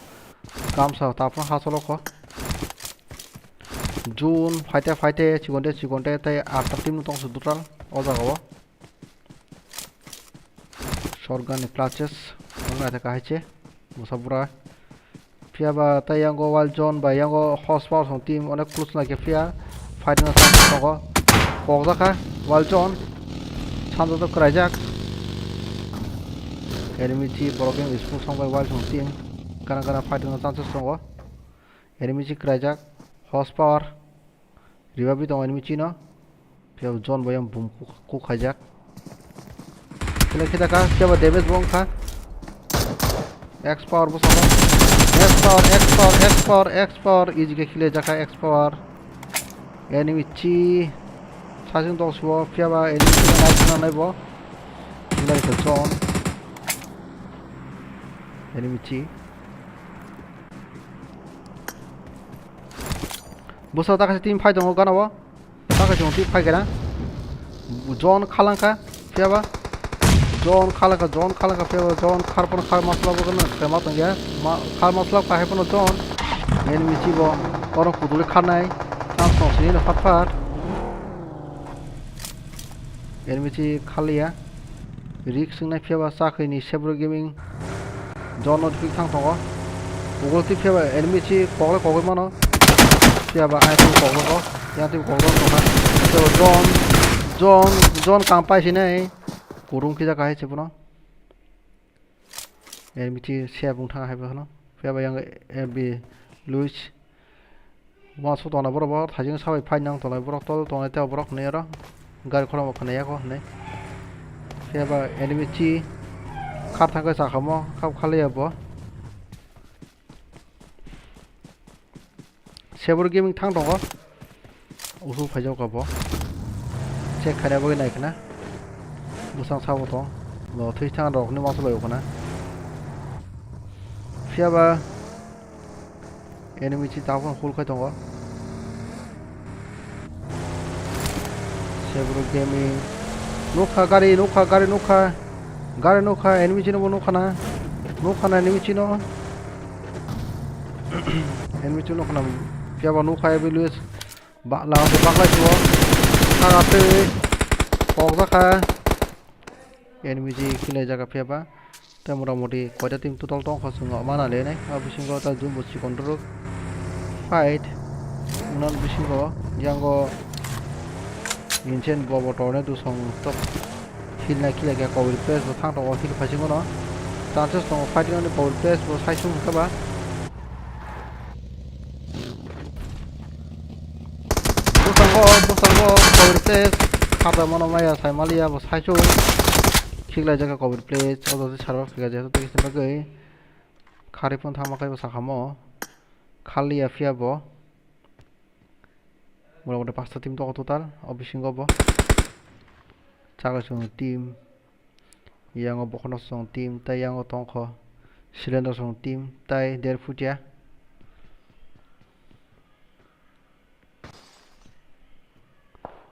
gamsa tapno hachalo kho. June phaite phaite chikonte chikonte tei atta team no tongsu total o jagao. Shotgun ni clutches. Wngkha khe kahai se. Musapura. Phiya ba tei yango Wild Zone bai yango Horsepower song team onek close nai khe phiya. Fighting no chance tongo. Kokjakha Wild Zone. Sanjak to kwraijak. Enemy chi borok yang isuk song bai Wild Zone team. Kana kana fighting no chances tongo. Enemy chi kwraijak. Horsepower. Revive tongo enemy chino. Phiya John bai ang boom kuk khaijak. Kile khe taka, phiya ba damage bo wngkha. X power bo sama. X power, X power, X power, X power. Easy khe kile jaka X power. Enemy chi. Saichung tong suo, phiya ba enemy chi nai suna nai bo. Kile khe John. Enemy chi. Bwsa ta kaisa team phai tongo gana o. Ta kaisa team phai kena. John khalangkha, phiya ba. John khalangkha, John khalangkha, phiya ba. John kharpano khar masla bo gana, khema tongya. Ma-, khar masla kahai phano John. Enemy chi bo. Oro kuduli kharnai. Chance tong sini no phat phat. Enemy chi khaliya. Risk wngnai phiya ba chakri ni Sebro Gaming. John no thik thang tongo. Ugol twi phiya ba enemy chi kokle kokoi mano. Phiya ba ai twi kokle ko. Yang twi kokle ko na. Phiya ba John, John, John kam pai sinai. Kurung kisa kahai se bono. Enemy chi se bung thang hai bono. Phiya ba yang F B Luis. Uansuk tongnai borok bo thaising sabai phai nang tongnai borok tol tongnai tei borok hinwi oro gari khorang bo khwnai yako hinwi. Phiya ba enemy chi khar thangkhe sakamo kap khaliya bo. Sebor gaming thang tongo. Usu phaijak bo. Check khaina bagwi nai khna. Bwsang sabo tong. Bo thwi thang rok ni masa bai khna. Phiya ba Enemy chi tabuk hul khai tongo. Sebro gaming. Nukha gari, nukha gari, nukha. Gari nukha, enemy chino bo nukha na. Nukha na enemy chino. Enemy chino nukha na. Phiya ba nukha evaluate. Ba, lama se baklai suo. Kha twi. Kokjakha. Enemy ji kile jaga phiya ba. Tei mota moti koita team total tongkha chwng mana lenai. A bisingo ta jumbo chikon rok. Fight. Unang bisingo yango Insane bobo tornado song tok. Heal nai kile khe covid place bo thang tongo heal phaisingo no. Chances tongo fighting ani covid place bo saisung hwnkhe ba. Bwskango, bwskango, covid place. Khata mano maya sai maliya bo saichung. Khiklai jaga covid place. O jaga sarok khiklai jaga tei kisa bagwi. Khari phone thangma kaibo sakamo. Khaliya phiya bo. Mura mura pasta team tongo total. O bisingo bo. Chakri song team. Yango bokhorno song team. Tai yango tongkho. Cylinder song team. Tai der futia.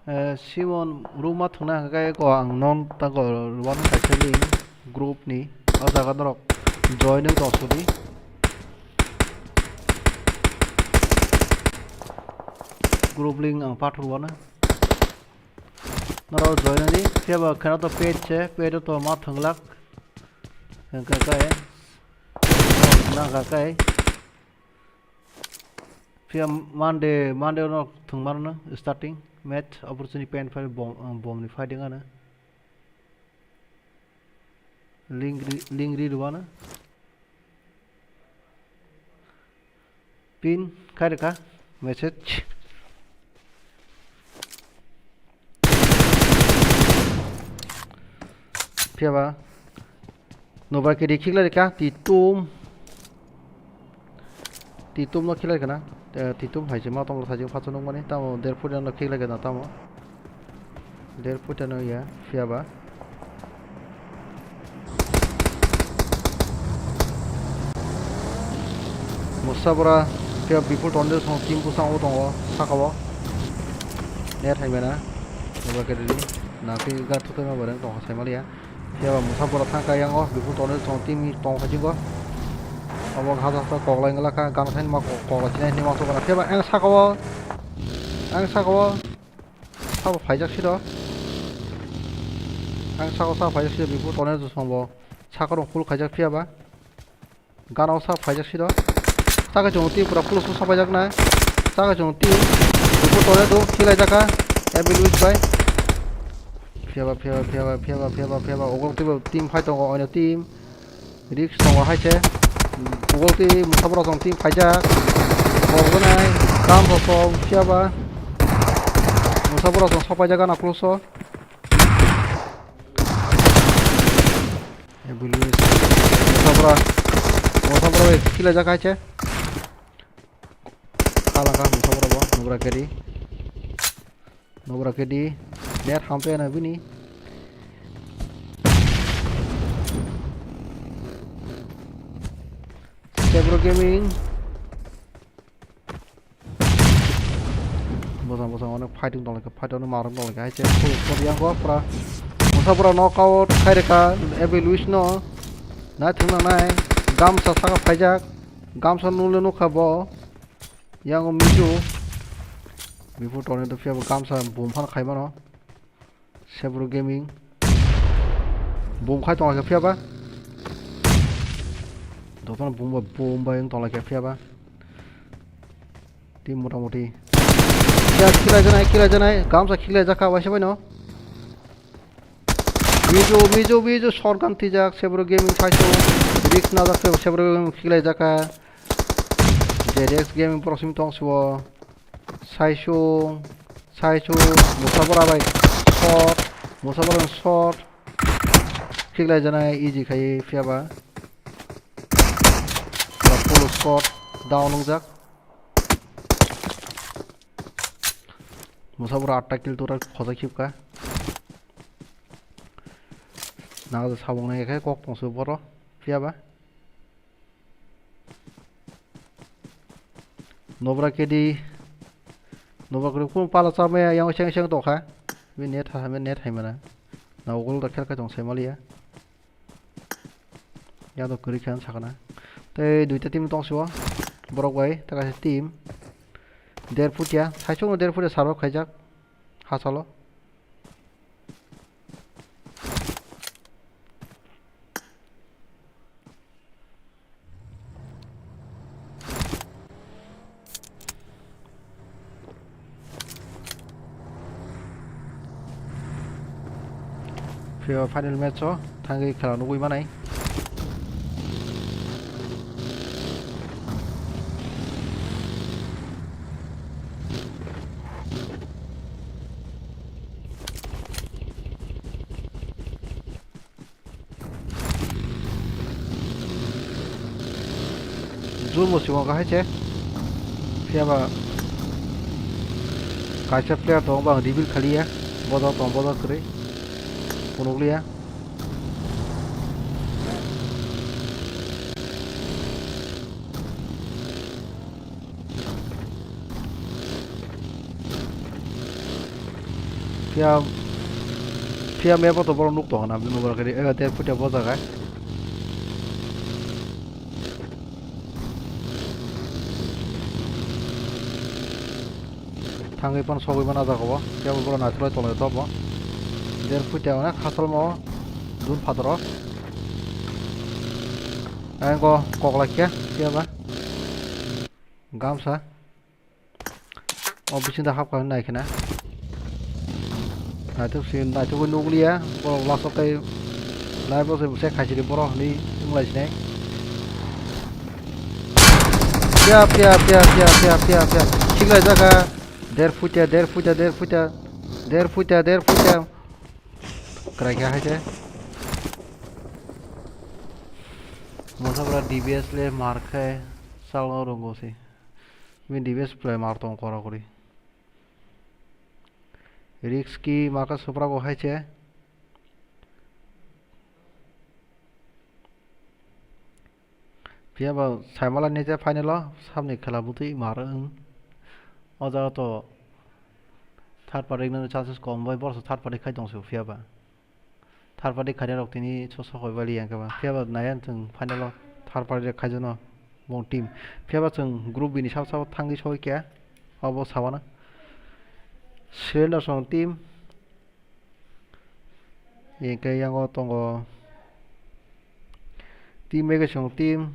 Eh, Simon room ma thwngna hwnkhe ko ang non ta ko rwmani kaisa link group ni o jaga norok join wng tong sidi. Group link ang pathor wano. Norok join wngdi, phiya ba kheno to paid se, paid to ma thwnglak. Hwnkhe kai. Nang ka kai. Phiya Monday, Monday no thwngmarno starting match opportunity pen fire bom, bom ni fighting ano. Link ri, link ri rwano. Pin khai rwkha message. Phiya ba Nobra kiri khiklai rwkha, Titum. Titum no khiklai kana. Eh, Titum hai se ma tonglo sajing phachu nukmani. Tamo der foot no khiklai kana tamo. Der foot no ya, phiya ba. Musa bora, phiya before tornado song team bwskango tongo, sakao. Net hai mena. Nobra kiri. Na phi ga thutai ma bareng tong sai maliya. Phiya ba Musa bora thang kha yang o, before tornado song team ni tong kha jingo. Abo hasa hasa kok lai ngla kha, gan sai ma kok, kok lai chinai ni ma sok na. Phiya ba ang sakao, ang sakao, sabo phaijak siro. Ang sakao sa phaijak siro, before tornado song bo. Sakao rong full khaijak phiya ba. Gana o sa phaijak siro. Chakai chungo team pura full sa phaijak nai. Chakai chungo team. Before tornado khiklai jaka. Every Luis bai. Phiya ba, phiya ba, phiya ba, phiya ba, phiya ba, phiya ba. Ogo team, team fight tongo, oino team. Risk tongo hai se. Ugol twi Musa bora tong team phaijak. Bol gwnai. Kam rok phiya ba. Musa bora tong sok phaijak gana close o. Musa bora. Musa bora bai khiklai jak hai se. Kala ka Musa bora bo. Nobra kedi. Nobra kedi. Net hampe na bini. Sebro Gaming. Bosong bosong onek fighting tong laika, fighting onek marok tong laika, hai se full squad yang go pura. Musa pura knockout khai reka, Evi Luis no. Nai thung nang nai, gamsa saka phaijak, gamsa nule nukha bo. Yang o Mizu. Before tornado phiya bo gamsa bum phan khai mano. Sebro Gaming. Bum khai tong laika phiya ba. Dotono bum ba, bum ba wng tong laika phiya ba. Team mota moti. Ya khiklai janai, khiklai janai. Gamsa khiklai jakha waisa bai no. Mizu, Mizu, Mizu, shotgun tijak, Sebro Gaming saichung. Risk najak, Sebro Gaming khiklai jakha. J D X Gaming borok simi tong sibo. Saichung, saichung, Musa bora bai shot, Musa bora shot. Khiklai janai easy khai phiya ba. Full squad down wngjak. Musa bora atta kill total khojak khibka. Naga sabong nai khe kok tong se boro phiya ba. Nobra kedi. Nobra kedi kun pala chamaya yang seng seng tokha. Bi net ha, bi net hai mana. Na ugol da khelka tong sai maliya. Ya do kuri khan sakana. Tei duita team tong sibo. Borok bai ta kaisa team. Der putia, saichung der putia sarok khaijak. Hasalo. Phiya final match o thangwi khela nugwi manai. Jun bo simo kahai se. Phiya ba kaisa player tongo, bo ang reveal khaliya. Bodo tong, bodo kwrwi. Phunukliya. Phiya, phiya map o to borok nuk tong na, bini borok khe, eh, der phutia bo jaga. Thangwi phano sogwi mano jaga o, phiya bo borok naithok lai tong lai tobo. Der phutia onek hasalmo dun phataro. Ang go kok lai khe, phiya ba. Gamsa. O bisingo hapkha hinwi nai kheno. Naithok se, naithok nukliya. Borok last o tei live o se bwsai khaisiri borok hinwi wnglai sinai. Phiya, phiya, phiya. Khiklai jaga. Der phutia, der phutia, der phutia. Der phutia, der phutia. Kwrai khe hai se. Mosabra D B S le mar khe chalno rwngo se. Bini D B S play mar tong kora kori. Risk ki marka supra go hai se. Phiya ba saimala ni je final o samni khela bwtwi mar wng. O jaga to third party no chances kom bai borok third party khai tong se phiya ba. Third party khainai rok tini so sokoi bali yang khe ba. Phiya ba nai ang chwng final o third party rok khaijano bong team. Phiya ba chwng group B ni sabo sabo thangwi soi khe abo sabana. Surrender song team. Yang khe yango tongo team mega song team.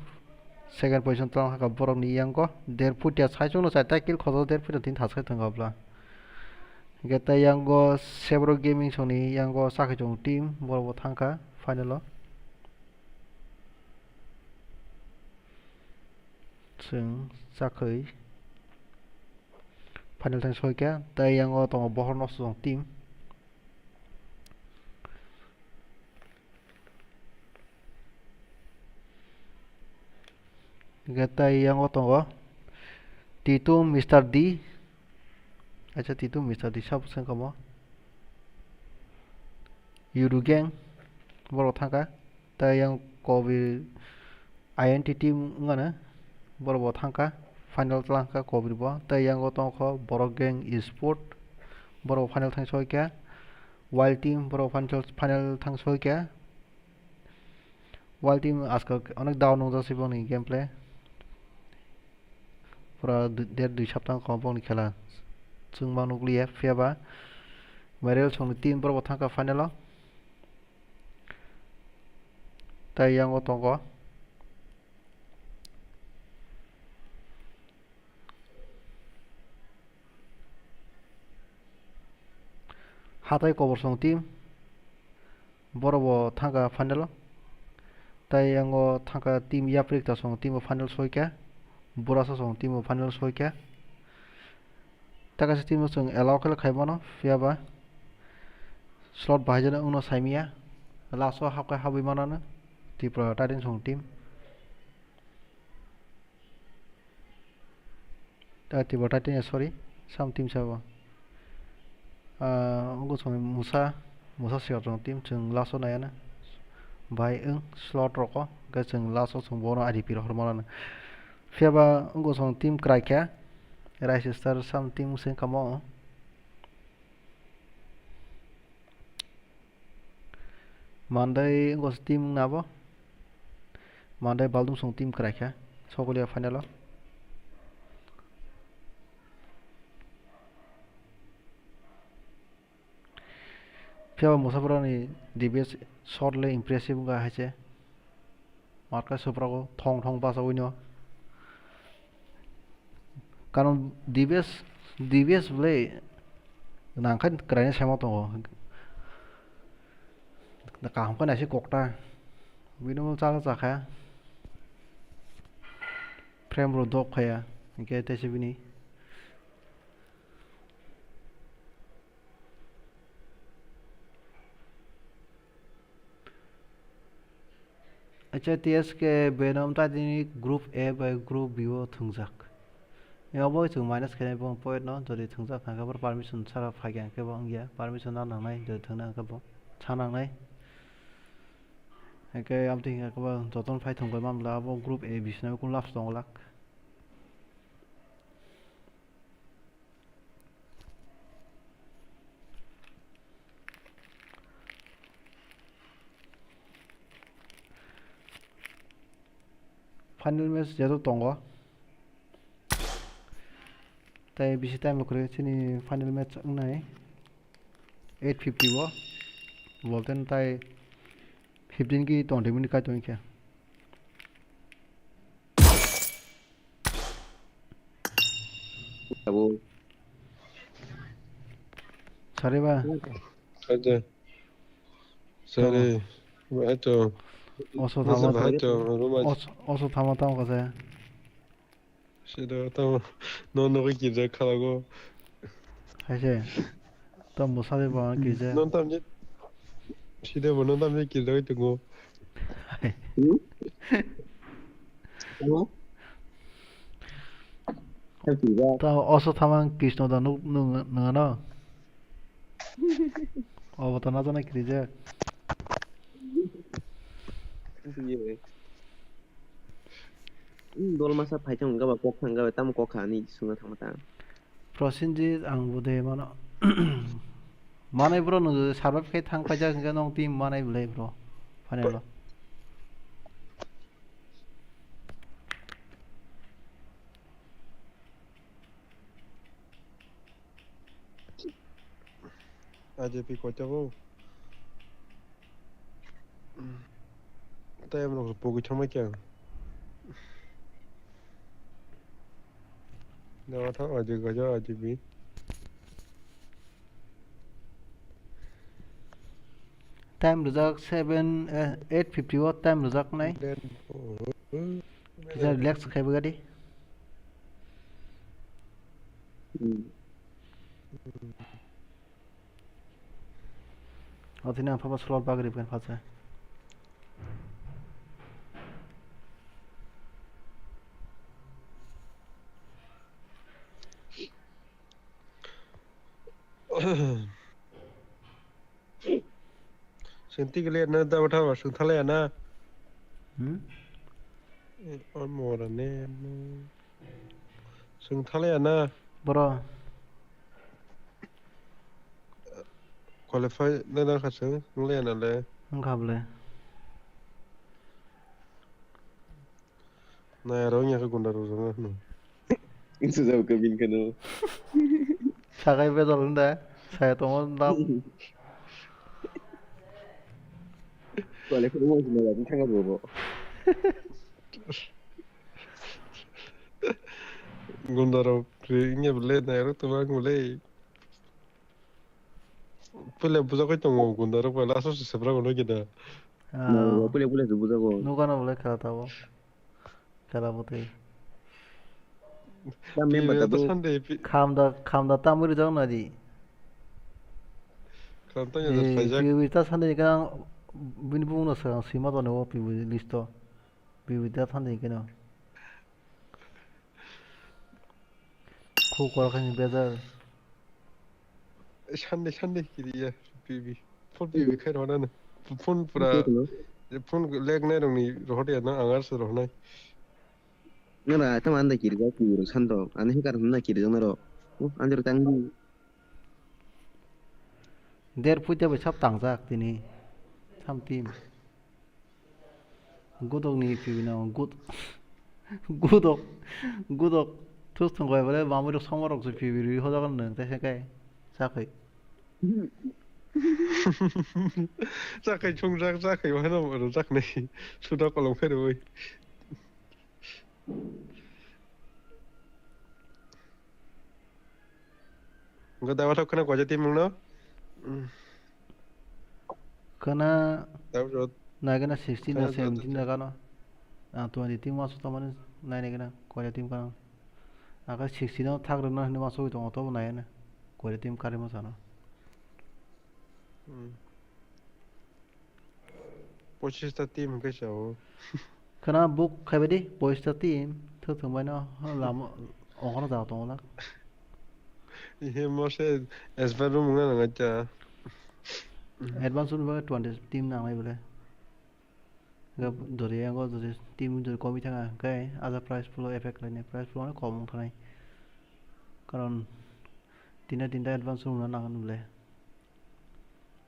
Second position tong kha borok ni yango der phutia sai chwngno chaita kill khoto der phutia tin thasai thang abla. Hingke tei yango Sebro Gaming songni yango sakhe chong team, borok bo thangkha final o. Chwng chakhwi final thang soikha, tei yango tongo Bohor Nosto song team. Hingke tei yango tongo T two Mister D. Acha, T two Mister D sabo se wngkha mo. Yudu Gang borok thangkha. Tei yang Kobir I N T team wngkha na, borok bo thangkha. Final tlangkha Kobir bo. Tei yango tongkha Borok Gang Esport. Borok bo final thang soikha. Wild Team borok final, final thang soikha. Wild Team aska onek down nungjak se boni gameplay. Pura du-, der dui sapta wngkha boni khela. Chwng ma nukliya, phiya ba Viral songni team borok bo thangkha final o. Tei yango tongo. Hatai Koborsong team, borok bo thangkha final o. Tei yango thangkha team Yaprikta song team o final soikha, Burasa song team o final soikha. Tei kaisa team o chwng allow khe khaimano, phiya ba slot bahai jani wngno saimanya, last o hapkhe habwi manano Tripura Titans song team. Ah, Tripura Titans, sorry, something sabo. Ah, wngkha chwng Musa, Musa Siatrong team, chwng last o naiya na. Bai wng slot rok o, hwnkhe chwng last o chwng bono I D P rok horma nang. Phiya ba wngkha chwng team kwrai kha, Rice Star something se wngkha mo. Mandai wngkha team wngna bo. Mandai Baldung song team kwrai kha. Sokoliya final o. Phiya ba Musaphurani D B S shot le impressive wngkha hai se. Marka suprago thong thong bachawi no. Karon D B S, D B S bwle nangkhe kwraini semo tongo. Kaham khe naisi kokta. Bini ulo chalo chakha. Frame rok dok phaiya. Hinkhe teisa bini. Acha, T S K Venom ta tini group A bai group B o thwngjak. Abo chwng minus khainai bo point no, jodi thwngjak kha khe bo permission sara phai khe bo wngya, permission na nangnai, jodi thwngna khe bo sa nangnai. Hake amtwi hake bo jotono phai thwngwi mamla abo group A bisina kung last tongo lak. Final match jeto tongo. Tai bisi time kwrwi chini final match wngnai eight fifty o. Bolten tai fifteen ki twenty minute kai tongkhe. Abo. Sari ba. Aja. Sari. Ba to. Oso thama. Ba to. Ruma. Oso, oso thama tamo kasa. Sida tamo no no ki kirja khalago. Haise. Tamo sari ba kirja. Non tam je. Sida bo non tam je kirja ito go. Hai. Hmm? Hello? Hello? Ta oso thamang Krishna da nuk nung nung ano. Obo to na jana kirijak. Iye. Hmm, dol masa phai thang gaba kok thang gaba tam kok kha ani sungna thang ta. Prosenjit ang bo de mano. Manai bro no survive khai thang paijak hingke nong team manai belai bro. Final o. A J P koita bo. Tei amrok pogwi thangma khe ang. Nawa thang A J P koita A J P. Time rijak seven, eh, eight fifty o time rijak nai. Then, oh, oh, oh. Kisa relax khai bagadi. Hmm. O thini ang phaba slot bagri pen phacha. Sengti gele na da batha ba sengthalaya na. Hmm? Eh, on mora ne. Sengthalaya na. Bro. Qualify na na kha seng, nglaya na le. Wngkha bole. Nai aro wngya khe gunda rok jagna hwno. Sujak khe bini kheno. Sakai bejal hwnda, saya tongo dam. Kole khe mo sina ya thanga bobo. Gunda rok kre wngya bole nai aro tuma bole. Puila bujak kai tongo gunda rok bai last o se sebra gono gida. Ah. Puila puila se bujago. Nukano bole khela tabo. Khela botwi. Member ta Sunday pi- Khamda, khamda tamwi rijak na di. Khamda ya Eh, saijak. Pi wi ta Sunday ni kang bini bumung no swkang sima tongo pi wi list o. Pi wi ta Sunday ni keno. Khu kwrak khe ni bejal. Sunday, Sunday kiriya, P B. Phone P B khai rwna no. Phone pura, Phone lag nai rokni rohor ya no, angar se rohnai. Nara, tamo anda kiri ja, kiri ro sando. Ani hekar na kiri ja naro. Oh, anjor tang di. Der puja bai sab tangjak tini. Tham team. Godok ni P B no, god-, godok, godok. Thus thung bai bole, mamui rok somor rok se P B rwi hojago nang, te se kai, chakhoi. Chakhoi chungjak, chakhoi wahano rwjak nai. Suda kolom khe rwi. Hwnkhe dawa thok kheno koisa team wngno? Khana Dawa jot. Naigana sixteen na Khana jot seventeen jot. Nagano. Ang twenty team wansuk tongmani nainai gana koisa team khana. Ang khe sixteen no thak rwna hinwi wansugwi tongo tobo naiyana. Koisa team karima sano. Hmm. Pochista team hwnkhe sao. Khana book khaibai di, pochista team, thwk thwng baino lama, okhorno jao tongo lak. Ihe mose S B room wngna nang acha. Advance room bai twenty team nangnai bole. Ga dori yango dori team dori komi thanga, kai aja prize pool effect lainai, prize pool ano kom wng thanai. Karon tinta tinta advance room no nangan bole.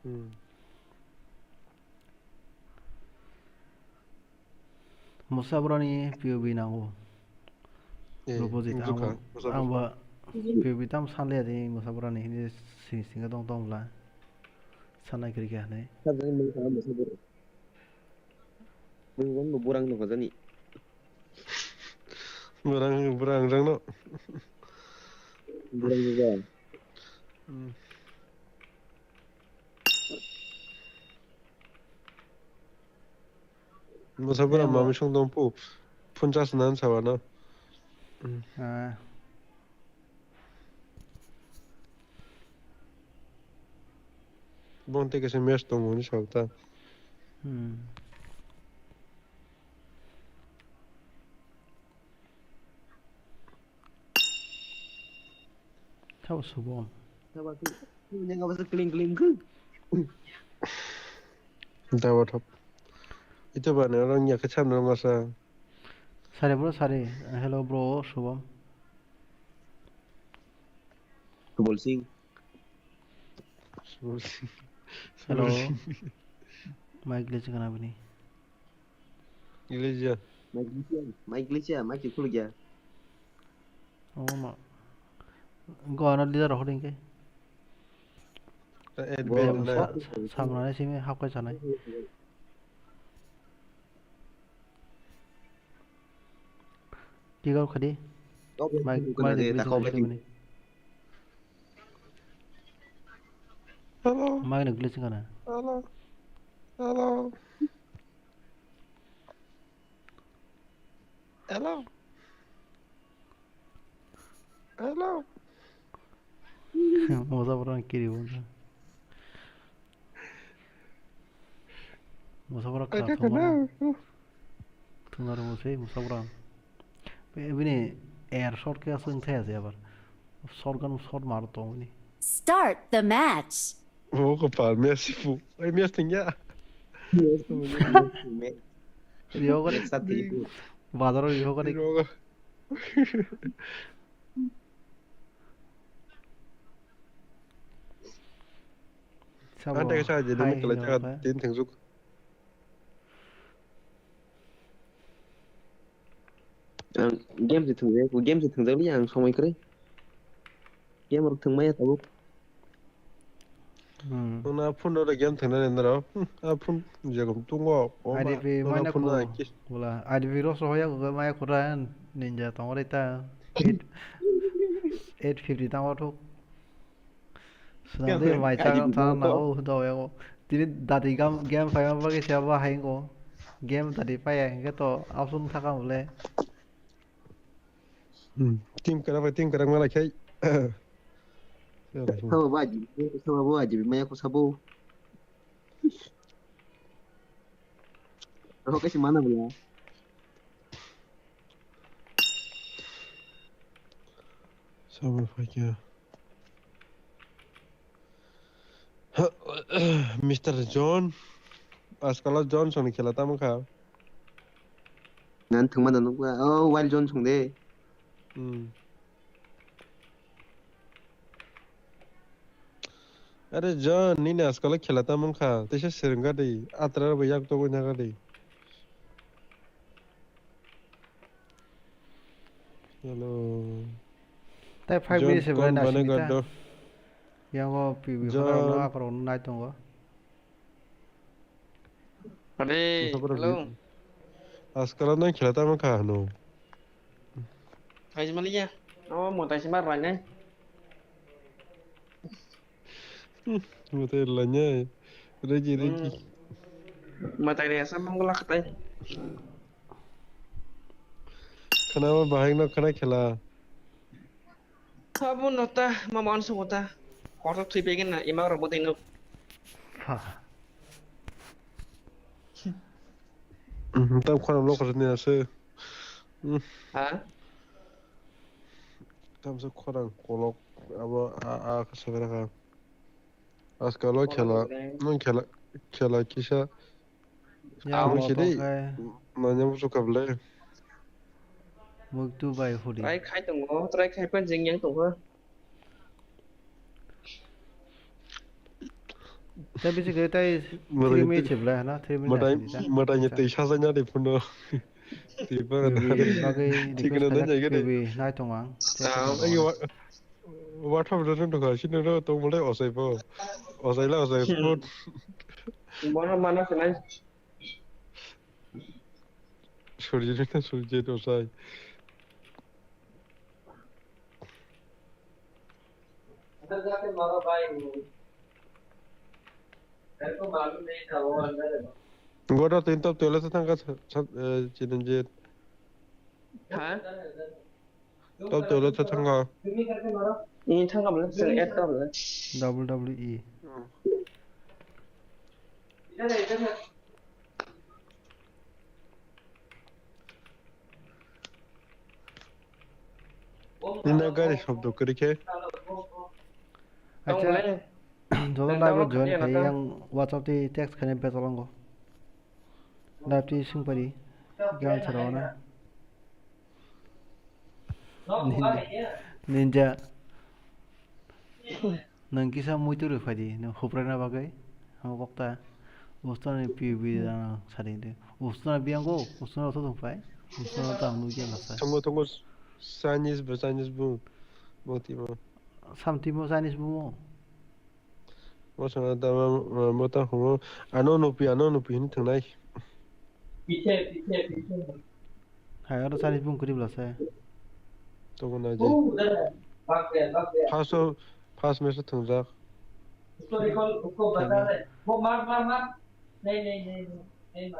Hmm. Musabrani P O V nango. Eh, Rupojit, wngkha, ang bo, musa ang bo P O V tam sanle di Musabrani hini sing singa tong tong bla. Sanai kiri kya ne? Sajani mung tang musa bro. Mung wng no borang no hojani. Borang, borang jang no. Borang no ba. Hmm. Musa bura mami song dong pu. Phone charge nan sawa no. Ah. Bong te kesa match tongo ni sawa ta. Hmm. Thao subom. Dawa thop. Ito ba ne orang ya kecam na masa. Sare bro, sare. Hello bro, subom. Subol Singh. Subol Singh. Hello. Subol Singh. Mic glitch kana bini. Glitch ya. Mic glitch ya, mic glitch ya, mic khuluk ya. Oh ma. Go ano leader rok ding ke. Bo band sa-, nai. Sa-, samrani simi hapkai sanai. Kick out khadi. Mic, mic glitch kana de. Hello. Mic glitch kana. Hello. Hello. Hello. Hello. Mosa borok kiri bo. Mosa borok kha thuma. Thuma rw se mosa borok. Bini air shot khe aswk thaya se abar. Shotgun shot mar tong ni. Start the match. O kopal Messi pu. Ai Messi ya. Riyo gori. Bazar riyo gori. Riyo gori. Sabo. Ante sa je hai demi kala hino jaga kha. Tin thengjuk. Ang game se thwngjak, game se thwngjak li ang somoi kwrwi. Game rok thwngmaya tabuk. Hmm. Nuna phone rok game thwngnani norok. Hmm, a phone jagam tungo. O ma, I D P nuna maina phone ko. Rok kis- Wala, I D P rok sohoya ko maya kura ninja tongore ta. Eight, eight fifty tamo thuk. Swnam de mai cha cha na o do yago. Tini dati gam game phai ma bagwi se abo hai ngo. Game dati phai ya hingke to absung thaka mole. Hmm. Team kwrak bai team kwrak malai khai. Sabo ba aji, sabo ba aji maya ko sabo. Roho kaisa mana bwla. Sabo phaikha. Mister John. Askalo John songni khela tamo kha. Nan thwngma da nukla. Oh, Wild John song de. Hmm. Are John, nini askalo khela tamo kha, teisa swrwngkha di, atra bai yak togwi naka di. Hello. Tai five John, minutes kon bane naisingni ta. Gaddo? Yango P B John. Khorokno akorokno nai tongo. Ade, hello. Askalo nang khela tamo kha hwno. Thaismaliya. Oh, mo thaisma rainai. Mo tei lainai. Reji, reji. Hmm. Mo tei resa mongla khatai. Khana mo bahai no khana khela. Abo no ta, mama an sumo ta. Kotor thui pegin na, ima rok bodai no. Ha. Mhm, tam khana lo kotor ni ase. Hmm. Ha? Tam se khorang kolok, abo a, a, kasa kara ka. Askalo khela, nang khela, khela kisa. Ya, abo mo sidi, tongkhe. Nanya musu kable. Muktu bai hudi. Try khai tongo, try khai pan jeng yang tongo. Tei bisi khe tei three minute se belai hana, three minute matai, se di ta. Matai ni tei sajanya de phuno. Twi para P U B bagwi request khaijak, P U B nai tongo ang. Ah, ai wa-, WhatsApp rwna nukha, sini rw tongmole osai bo. Osai la osai Hmm. Bono mana khnai. Surjit na Surjit osai. Gora tin top toilet thangka sa, sa, eh, Chiranjit. Ha? Top toilet thangka. Ini thangka bole, sini add ka bole. W W E. Hmm. Nina gari shobdo kwrwi khe. Acha, joto live o join khai yang WhatsApp tei text khaina betal wngo. Live twi swngpari, gan sara wana. Ninja. Ninja. Nwng kisa muitu rwi phaidi, nwng hupraina bagwi. Hamo kokta. Ustonani P U B rano sadi de. Ustona biyango, ustona rotho thung phai. Ustona ta ang nugya lasa. Tongo, tongo. Chinese bo, Chinese bo. Bo timo. Sam timo Chinese bo mo. Bo sana ta ma, ma, bo ta humo. Ano nupi, ano nupi hin thungnai. Piche, piche, piche. Hai, oro Chinese bung kwrwi bwla se. Tongo na je. First o, first match o thwngjak.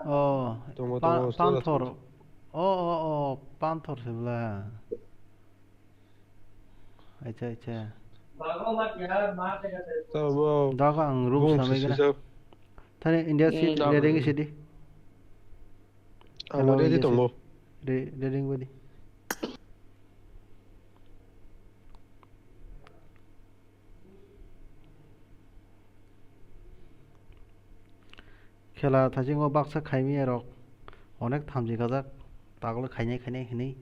Oh, tongo, pa-, tongo, Panthor. Oh, oh, oh, Panthor se bwla. Acha, acha. Tongo. Dago ang room samai gana. Thani India seat, India ring sidi. Abo ready tongo. Re-, ready body. Khela thaisingo baksa khaimiyarok onek thamchi gajak, taglo khainai khainai hinwi.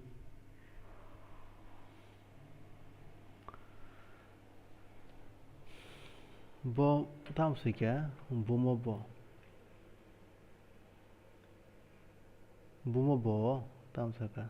Bo tam swikha, bumo bo. Bumo bo tam saka.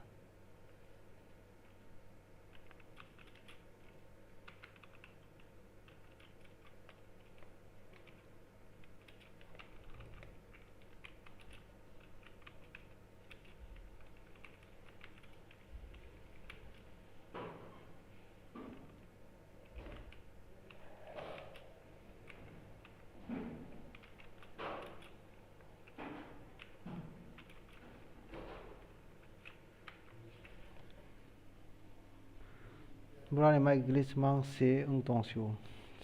Brani mic glitch mang se wng tong sio.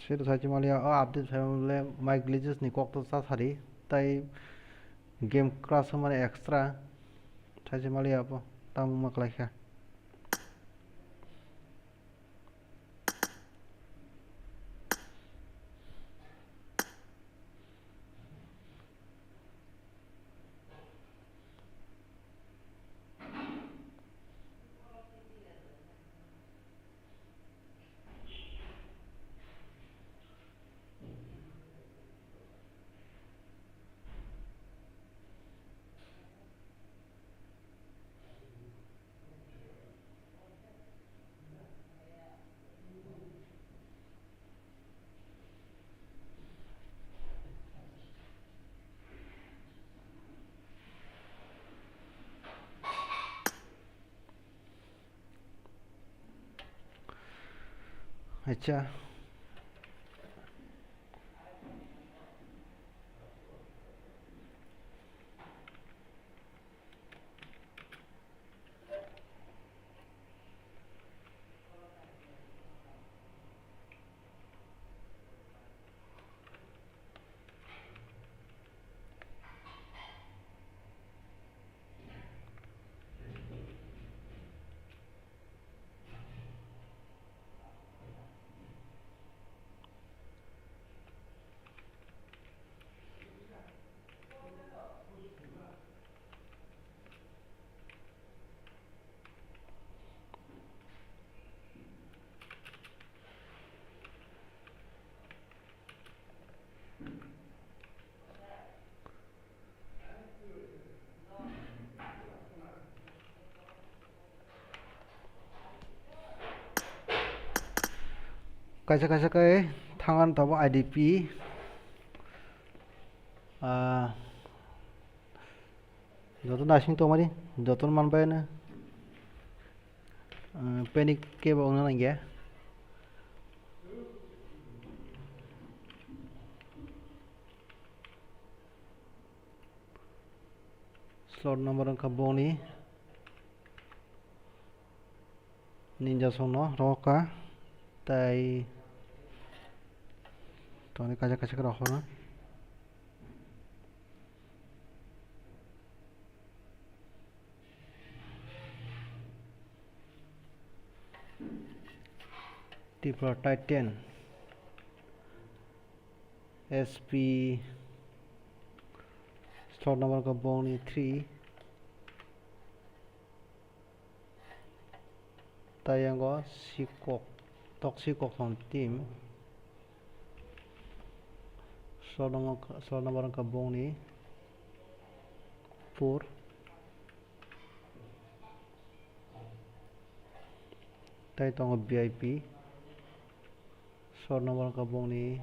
Se to sachi maliya o update phai le mic glitches ni kok to cha sari tai game crash mani extra sachi maliya po tamo ma klai kha. Acha. Kaisa kaisa khe thangan tabo I D P. Ah, joto naising tongmani, joto manbai no. Ah, panic kebo wngna nangya. Slot number wngkha bongni ninja songno roka tai tongni kaisa kaisa khe rohorna. Tripura Titan S P slot number wngkha bongni three. Tei yango sikok, tok sikok song team. Slot number, slot number wngkha bongni four. Tei tongo V I P. Slot number wngkha bongni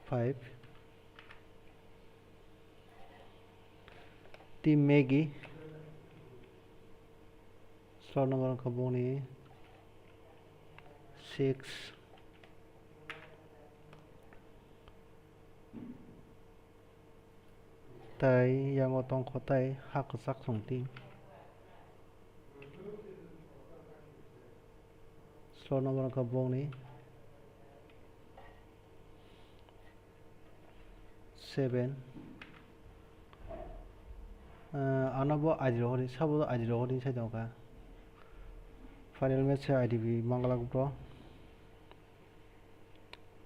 five. Team Maggie. Slot number wngkha bongni six. Tai yango tongkho tai ha kwchak song team. Slot number wngkha bongni seven. Ah, ano bo I D rohorni, sabo I D rohorni sai tongkha. Final match se I D B Mangala Gupro.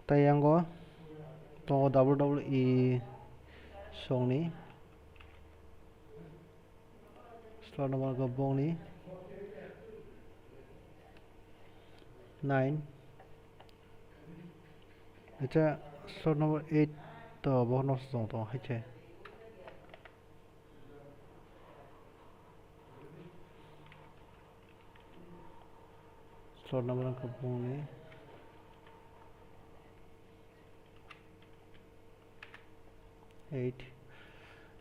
Tai yango tongo W W E songni. Slot number wngkha bongni nine. Acha, slot number eight to bo no song tong hai che. Slot number wngkha bongni eight.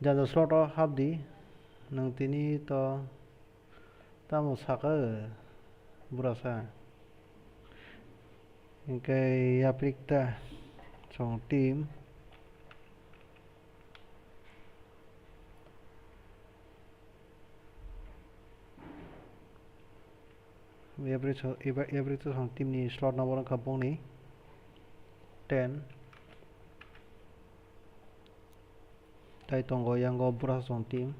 Janja slot o hapdi, nwng tini to tamo saka, burasa. Hingke yaprik ta song team. Every so, every, every so song team ni slot number wngkha bongni ten. Tai tongo yango burasong team.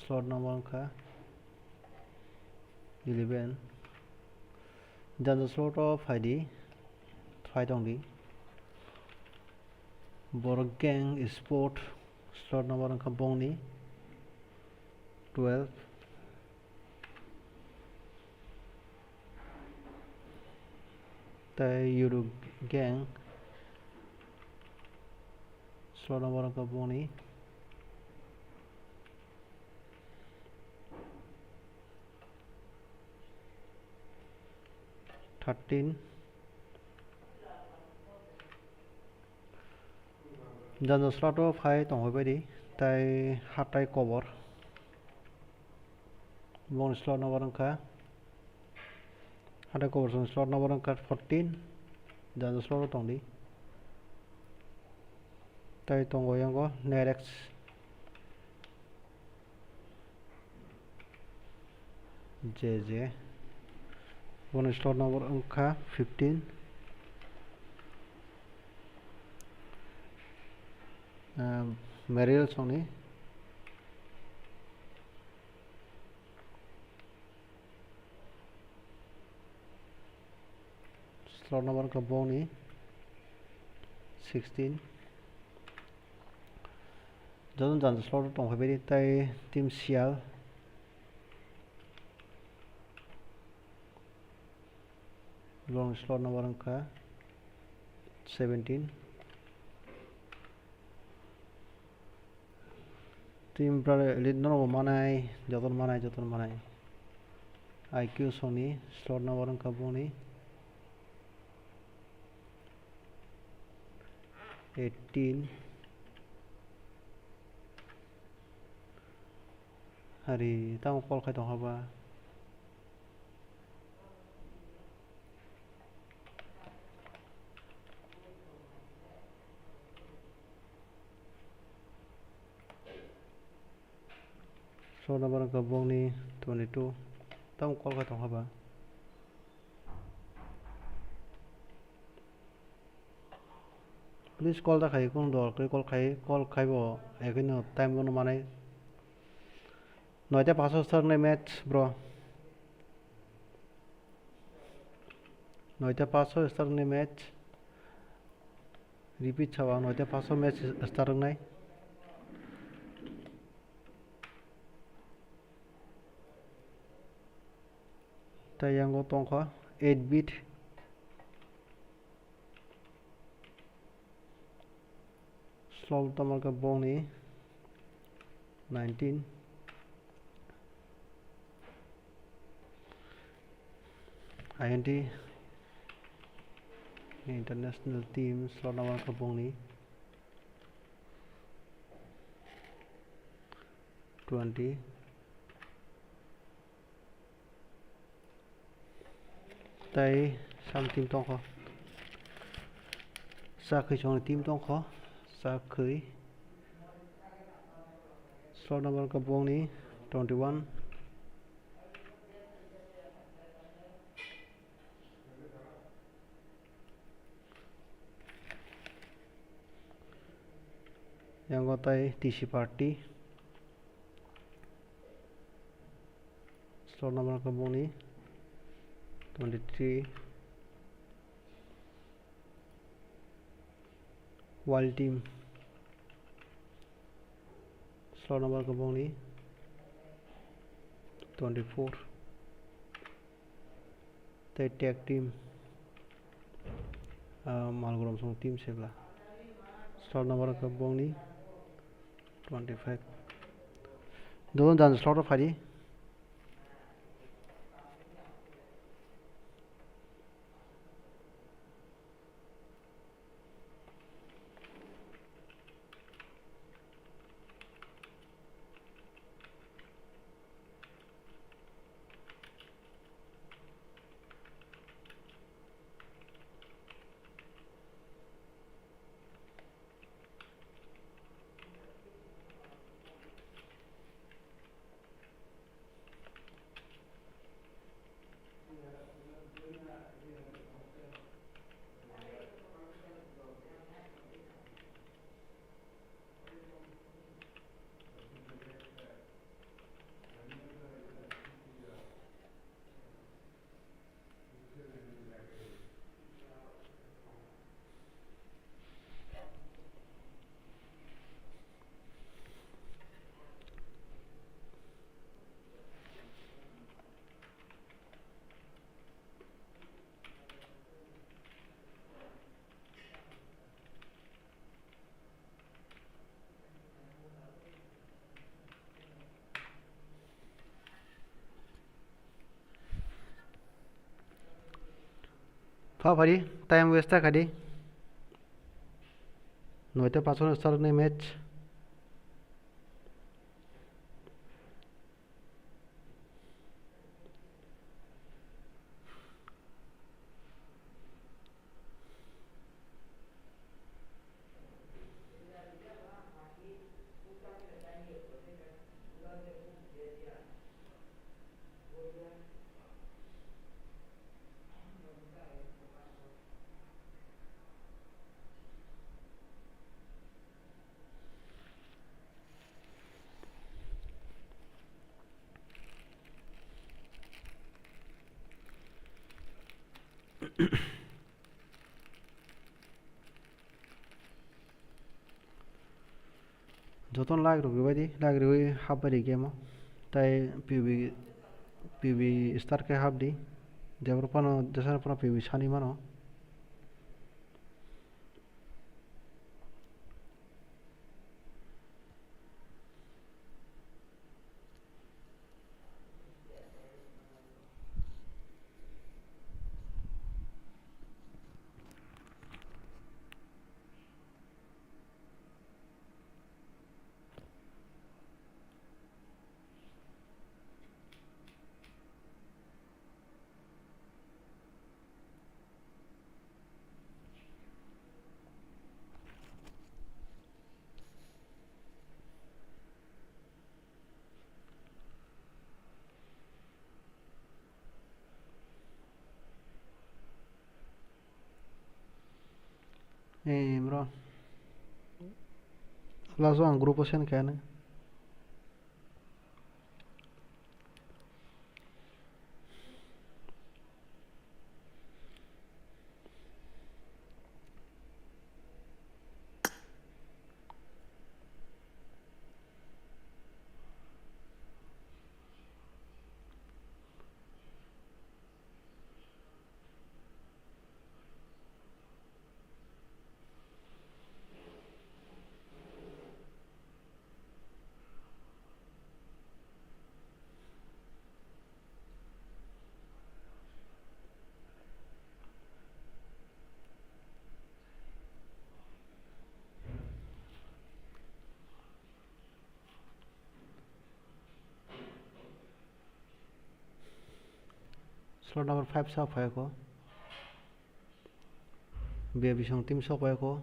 Slot number wngkha eleven. Janja slot o phaidi, phai tongdi. Borok gang sport slot number wngkha bongni twelve. Tai Yuru gang slot number wngkha bongni thirteen. Janja slot o phai tongphai baidi, tai hatai kobor. Bongni slot number wngkha, hatai kobor song slot number wngkha fourteen. Janja slot o tongdi. Tai tongo yango Nerex. J J. Boni slot number wngkha fifteen. Ah, Meril songni. Slot number wngkha bongni sixteen. Joto janja slot o tongphai baidi tai team Sial. Bongni slot number wngkha seventeen. Team Brother Elite no bo manai, joto manai, joto manai. I Q songni slot number wngkha bongni eighteen. Hari tamo call khai tongkha ba? Slot number wngkha bongni twenty-two. Tamo call khai tongkha ba? Please call da khai, kunu dol khe call khai, call khai bo, ekhe no time bono manai. Noita paso start wngnai match, bro. Noita paso start wngnai match. Repeat saba, noita paso match start wngnai. Tai yango tongkha eight bit. Slot number khe bongni nineteen. I N T international team slot number khe bongni twenty. Tai sam team tongkho. Chakhwi songni team tongkho. Chakhwi. Slot number khe bongni twenty-one. Yango tai T C party. Slot number khe bongni twenty-three. Wild team. Slot number khe bongni twenty-four. Tei tag team, ah, Malgorom song team sebla. Slot number khe bongni twenty-five. Dogon jan slot o phai di. Pha phari, time waste ta khadi. Noita pasono start ni match. Jotono like rok ribai di, like ribai hap bai di game o. Tai P B, P B start khe hap di. Jeboro phano jesa phano P B sani mano. Ni bro. Last o ang group o send khaina. Slot number five sa phai ko. Biya bisong team sok phai ko.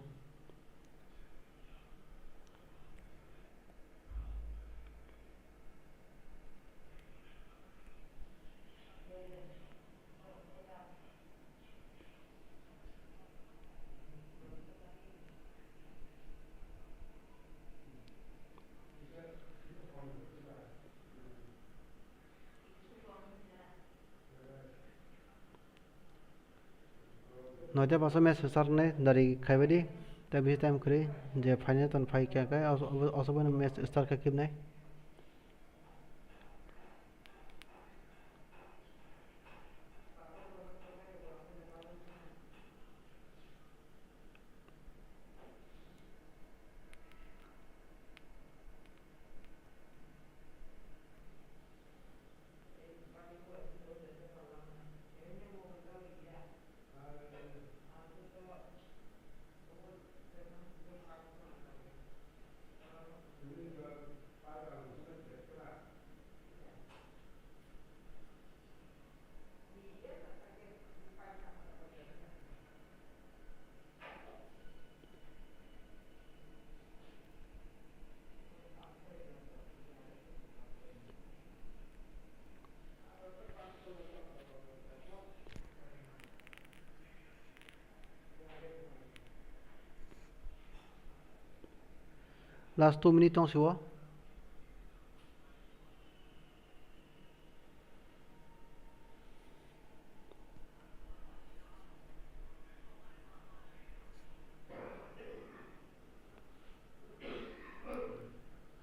Noita paso match start nai dari khaibadi, tei bisi time kwrwi je final ton phai khe kai, oso, oso bai match start khe kibnai. Last two minute tong sio.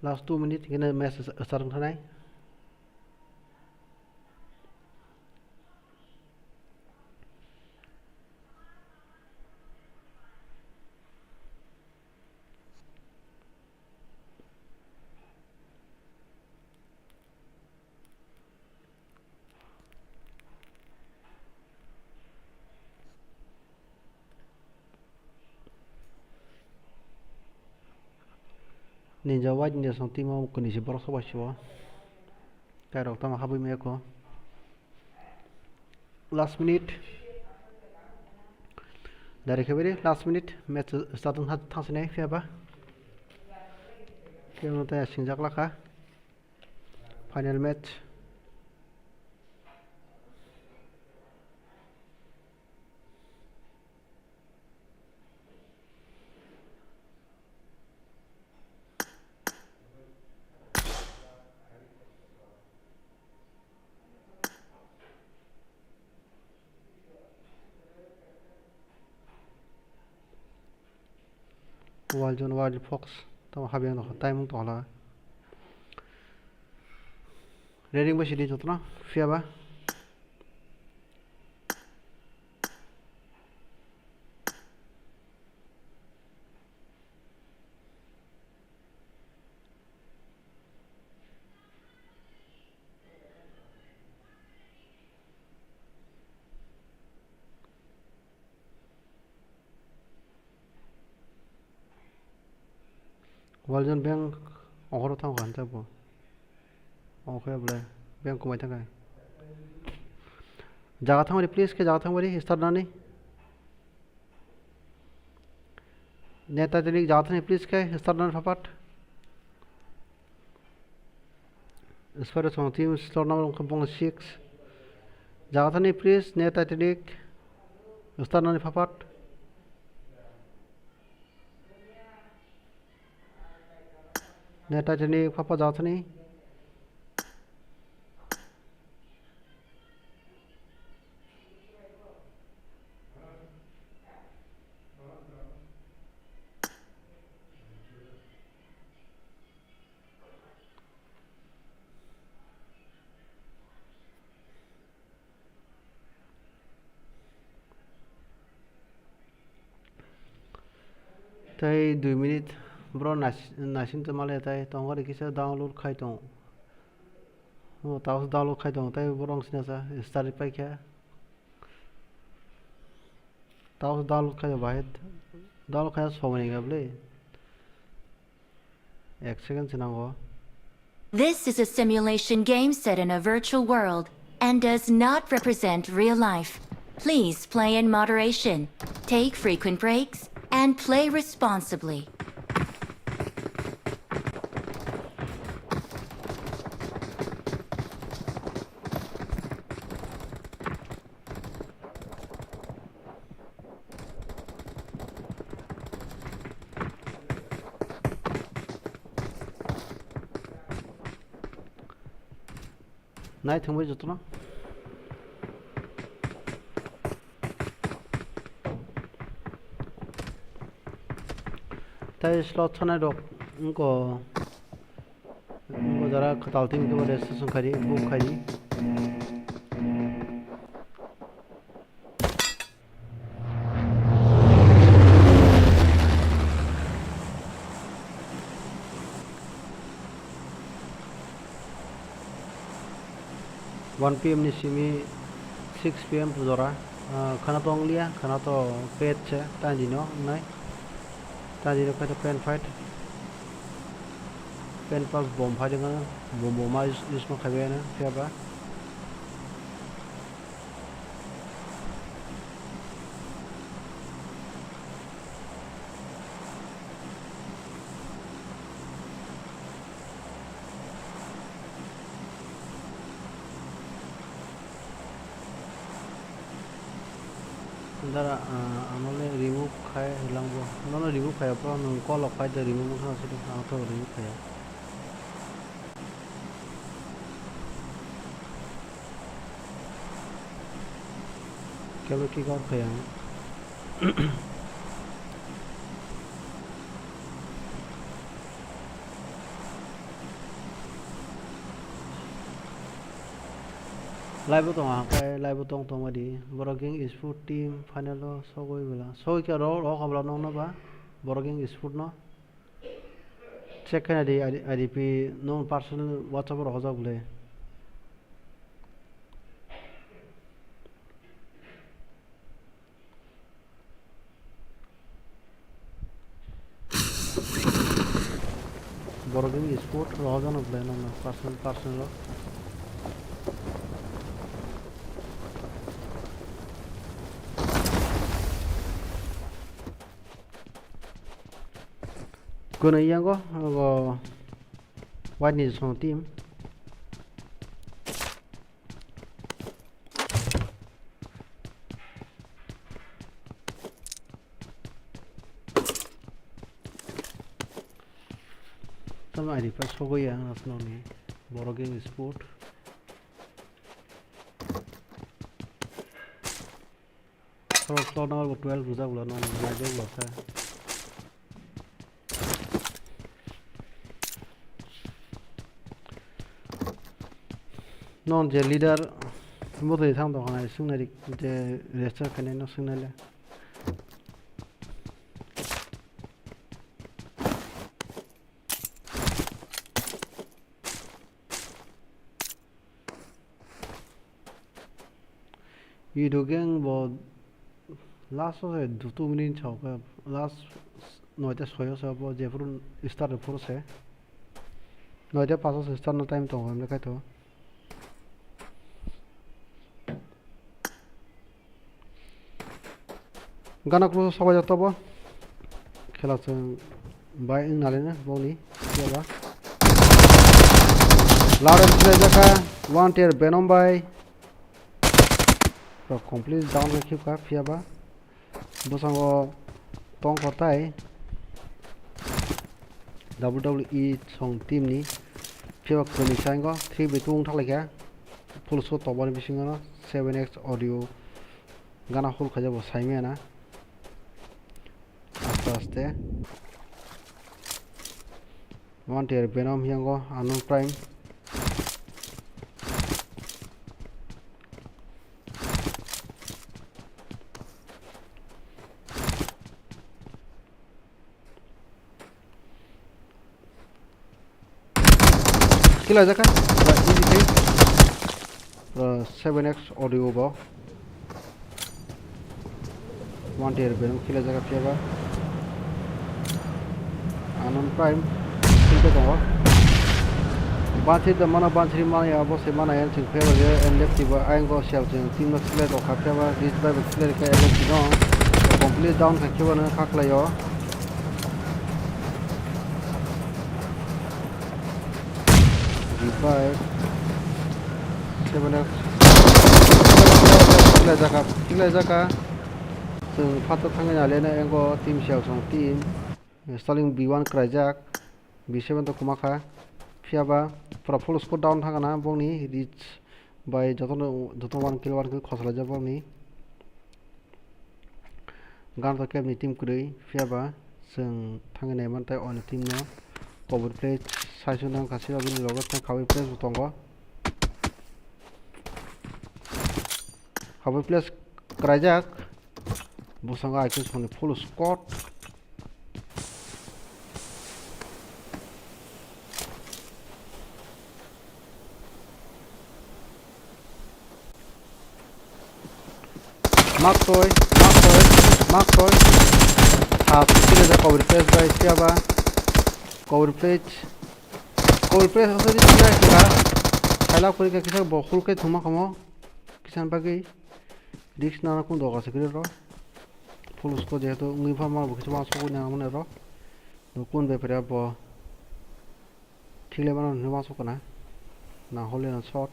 Last two minute hingke match start wngkha nai. Ninja White ni song team o kuni si borok sobai si o. Kairok tamo habwi maya ko. Last minute. Dari khe beri last minute match start wngkha thangsinai phiya ba. Khe no tei singjak lakha. Final match. Waljon, Wild Fox, tamo habiyang tongkha, timing tongkha. Ready wngbai sidi jotono, phiya ba. Waljon beng okhoro thang kha, hwnjak bo. Okhorya bwlai beng kwmai thang kha. Jaga thang bari, please, khe jaga thang bari, start nani. Net Titanic jaga thani, please, khe start nani phapat. Inspiration team slot number wngkha bong six. Jaga thani, please, Net Titanic start nani phapat. Titanic papa jathani. Tei dui minute bro nais-, naising tongmale tei tongori kisa download khai tong. O, tabuk download khai tong tei borok sina sa start pai kha. Tabuk download khai bahai download khai somoi ni gabli. Ek second se nango. This is a simulation game set in a virtual world and does not represent real life. Please play in moderation, take frequent breaks, and play responsibly. Nai thangbai jotono. Tai slot thanai rok wngkha. Bo jara kwtal team khe bo registration khai di, book khai di. One P M ni simi six P M jora, ah, khana to wng liya, khana to pet se, tani dino wngnai. Tani dino khe to pen fight. Pen pass bom phai rwkha, bom bom ma use, use ma khaibai ano, phiya ba. Dara, ah, ano le remove khai hilang bo. Nono remove khai phano nwng call rok phai de remove wngkha sidi, ang to remove khaiya. Kebo kick out khaiya. Live o tongo, hwnkhai live o tong tongma di. Borok Gang Esport team final o sogwi bwla. Sogwi khe ro, ro kha bwla nokno ba. Borok Gang Esport no. Check khaina di, I D, I D P no personal WhatsApp o rohorjak bwle. Borok Gang Esport rohorjak no bwle nokno personal, personal o. Kwnwi yango, ogo white ni song team. Tamo ari pa sogwi ang asno ni Borok Gang Esport. Slot, slot number bo twelve rijak bwla, no, no, naijak bwla khe. Non je leader, bo twi thang tong kha nai, swngnai rik, je register khainai no swngnai le. Ido gang bo last o se two minute chao khe, last noita soyo se bo jephuru start phuru se, noita paso se start no time tongo, hwnwi khaito. Gana kru sobai jak tobo. Khela chwng bai wng nalina boni. Phiya ba. Laren play jaka. One tier Venom bai. Rok complete down khe khibka phiya ba. Bwskango tong kotai. W W E song team ni. Phiya ba kwnwi sango three by two wng thanglaikha. Full squad tongmani bisingo no seven X audio gana hol khaijak bo saimaya na. Aste aste. One tier Venom hiyango Unknown Prime. Kila jaka. Pura seven X audio bo. One tier Venom kila jaka phiya ba. Unknown Prime. Kila tongo. Bansi da mana bansi mana ya bo se mana ya ching phiya ba je N L F T ba ayang go sial ching team no kila to kha phiya ba. This by kila ka N L F T no. Complete down kha phiya ba no kha khlai yo. Revive. Seven X. Kila jaka, kila jaka. Chwng phato thangwi nalena engo team siyal song team. Stalin B one kraijak. B seven to kwmakha. Phiya ba pura full squad down thangana bongni reach bai jotono, jotono one kill, one kill khosalaijak bongni. Gan to kebni team kwrwi, phiya ba chwng thangwi nai man tei oni team no. Kobor play saichung nang kha, sira bini logo tei khabui play bo tongo. Khabui play kraijak, bwskango I Q songni full squad. Maktoi, maktoi, maktoi. Half kile da cover place bai siya ba. Cover place. Cover place asa di siya ba. Saila kuri ka kisa bo hul ke thuma kamo. Kisan bagi. Risk nana kun doga se kiri ro. Full squad jehetu ngui pha ma bo kisa ma sokoi na mane ro. No kun bepre bo. Thik le mano hinwi uansuk kana. Na hole na shot.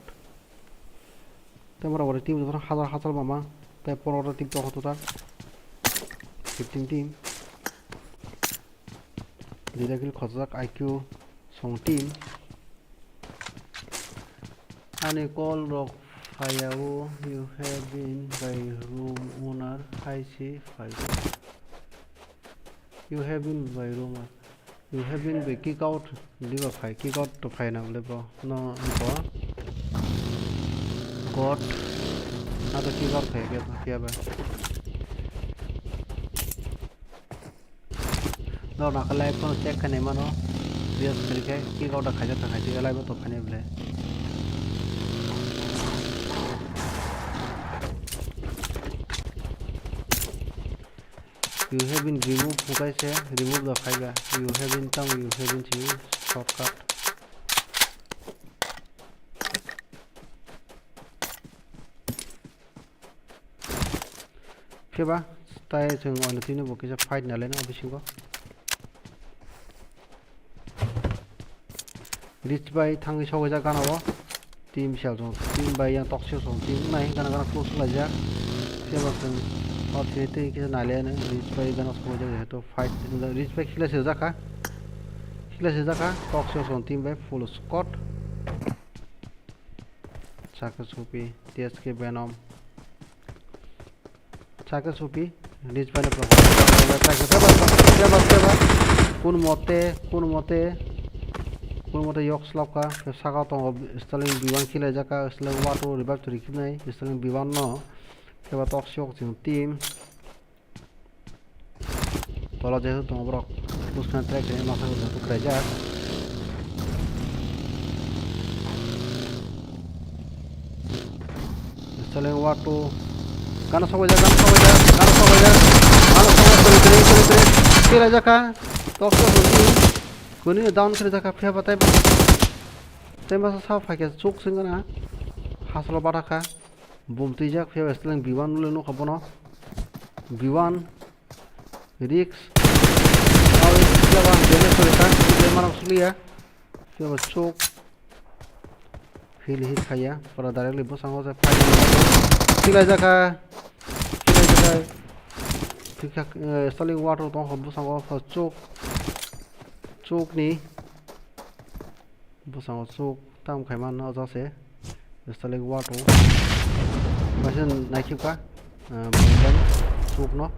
Tei mora bwrwi team jotono hachal hachal mama. Tei poro team tongo total fifteen team. Duita kill khojak I Q song team. Ani call rok phaiya o, you have been by room owner, hai se phai. You have been by room owner. You have been by kick out, diba phai, kick out to phai na bole bo. No, bo. God. Na to kick out phai ke, phiya ba. No, na ka live phone check khainai mano. Bias kari khai, kick out da khaijak kha khaijak live to khainai bole. You have been removed, bukai se remove da phaiba. You have been tamo, you have been chini shortcut. Phiya ba, tai chwng ani tini bo kisa fight nalai na bisingo. Rich bai thangwi sogwi jak gana o. Team sel jong, team bai yang toxic song, team nai gana gana close lai jak. Phiya ba chwng o tini tei kisa nalai na Rich bai gana sogwi jak jehetu fight Rich bai khila se jak kha. Khila se jak kha, toxic song team bai full squad. Chakra Supi, T S K Venom. Chakra Supi, Rich bai no. Kun mote, kun mote, kun mote yok slap kha. Saka tongo Stalin B one khilai jak kha, Stalin Wato revive to rikhinai, Stalin B one no. Phiya ba toxic song team. Tola jehetu tongo borok, push khaina try khainai masa jehetu khlaijak. Seleng Wato. Gana sokbaijak, gana sokbaijak, gana sokbaijak, gana sokbaijak, twi, twi, twi, twi, twi. Kelaijak kha. Tok tok tok. Kuni down kelaijak kha, phiya ba tei ba. Tei masa sa phaikhe chuk sing gana. Hasolo bathakha. Bum twijak, phiya ba Stalin B one le nukha bono. B one, Rix. Phiya ba, phiya ba, phiya ba chuk. Heal, heal khaiya. Pura directly bwskango se fight. Philaijak kha. Philaijak kha. Thikha, eh, Stalin Wato tongkha bwskango, chuk. Chukni bwskango chuk tam khaima no jase. Stalik wato. Basen naikhe ka, ah, bumung chukno.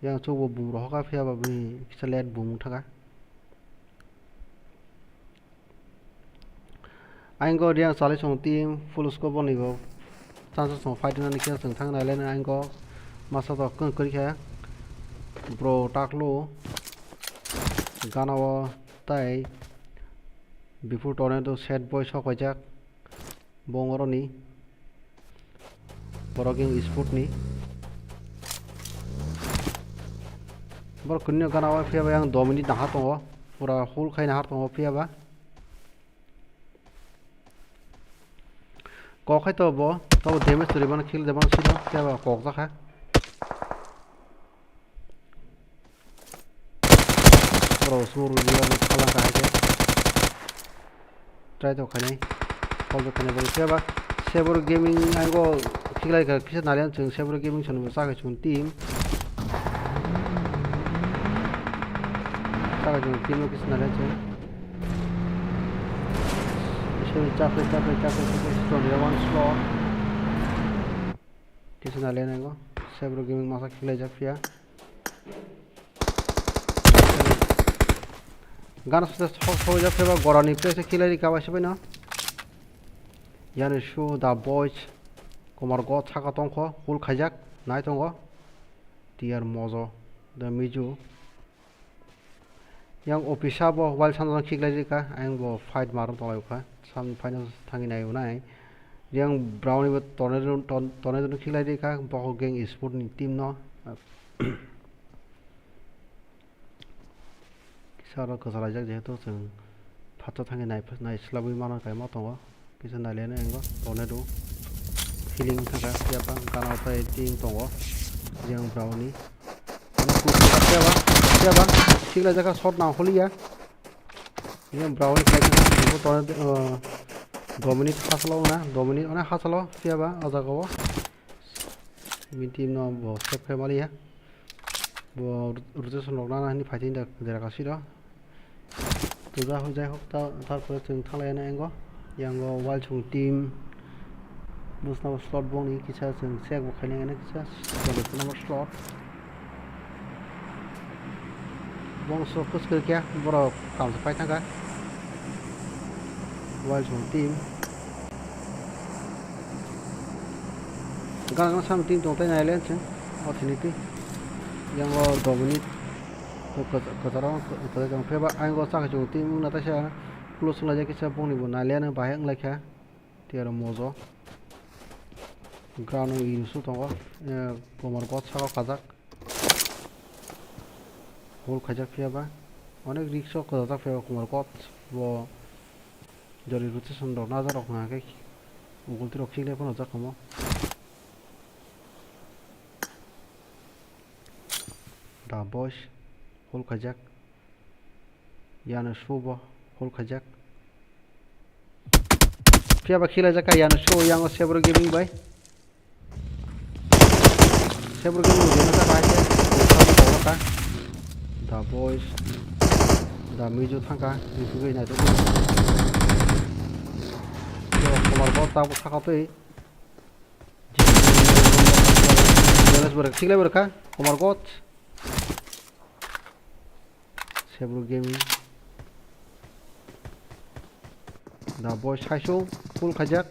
Yang chukbo bumung rohoka phiya ba bini kisa let bumung thaka. Aingo Riang Chali song team full squad boni bo. Chance song fight nani khe chwng thang nai le aingo masa to kwng kwrwi khe. Bro taklu gana o tai before tornado set boy sok paijak. Bongoroni borok yang sport ni borok kunino gana o phiya ba yang dominate nahar tongo, pura hul khai nahar tongo phiya ba. Kok hai to bo, to damage to rimano kill de mano sino, phiya ba kok jakha. Bro sumur ni phala kahai khe. Try to khainai. Call to khainai bro phiya ba. Sebor Gaming aingo khiklai ka kisa nalian chwng Sebor Gaming soni bo chakhe chwng team. Chakhe chwng team no kisa nalian chwng. Chakhe chakhe chakhe chakhe stone one slot. Kisa nalian aingo. Sebor Gaming masa khiklai jak phiya. Gana sute sok sok jak phiya ba gorani place khiklai ri kabai se baino. Yani show the boys. Komar go saka tongkho, hul khaijak, nai tongo. Tiar mojo, the Mizu. Yang office bo while sanjana khiklai rika, ayang bo fight maron tolai kha. Sam final thangwi nai unai. Yang Brownie bo tornado, tornado khiklai rika, bokho gang sport ni team no. Kisa oro kwchalaijak, jehetu chwng phatsa thangwi nai, naislabwi mano kaima tongo. Kisa naileno engo tornado feeling thangkha, phiya ba gana tai team tongo, yang Brownie. Phiya ba, phiya ba, siklaijakha shot nang holiya. Yang Brownie khlaikha, tornado, uh, Dominic hasalo na, Dominic ona hasalo, phiya ba, o jaga o. Bini team no bo save khai maliya. Bo rotation rok nana hini phaitini da jera kasiro. To ja hok jai hok ta, tarpore chwng thanglai na engo. Yango wal chwng team. Busna bo slot bongni kisa chwng check bo khaina kisa. Slot number slot. Bongso kwchwrwkya borok kamsa paithangkha. Wal chwng team. Gang gang sam team tong tai nai len chwng. O thini twi. Yango Dominic. To kwcharo kwcharo tong pheba aingo chakhe chwng team wngna taisa. Close wnglaijak kisa bongni bo nai len bahai wnglaikha. Tiyaro mojo. Ground o inu su tongo. Komor god saka kajak. Hol khaijak phiya ba. Onek risk o kwchajak phiya ba kumar kot. Bo jori rotation rok najar rok hwnka khe ugulti rok khiklai phano jak kamo. Da boys hol khaijak. Yano subo hol khaijak. Phiya ba khilaijak ka yano subo yango Sebro Gaming bai. Sebro Gaming jeno ta bai se. Da boys. Da mijo thangka. Mijo bai nai to. Yo komar bot ta bo saka twi. Jeles borok khiklai borok kha. Komar kot. Sebro Gaming. Da boy saiso full khaijak.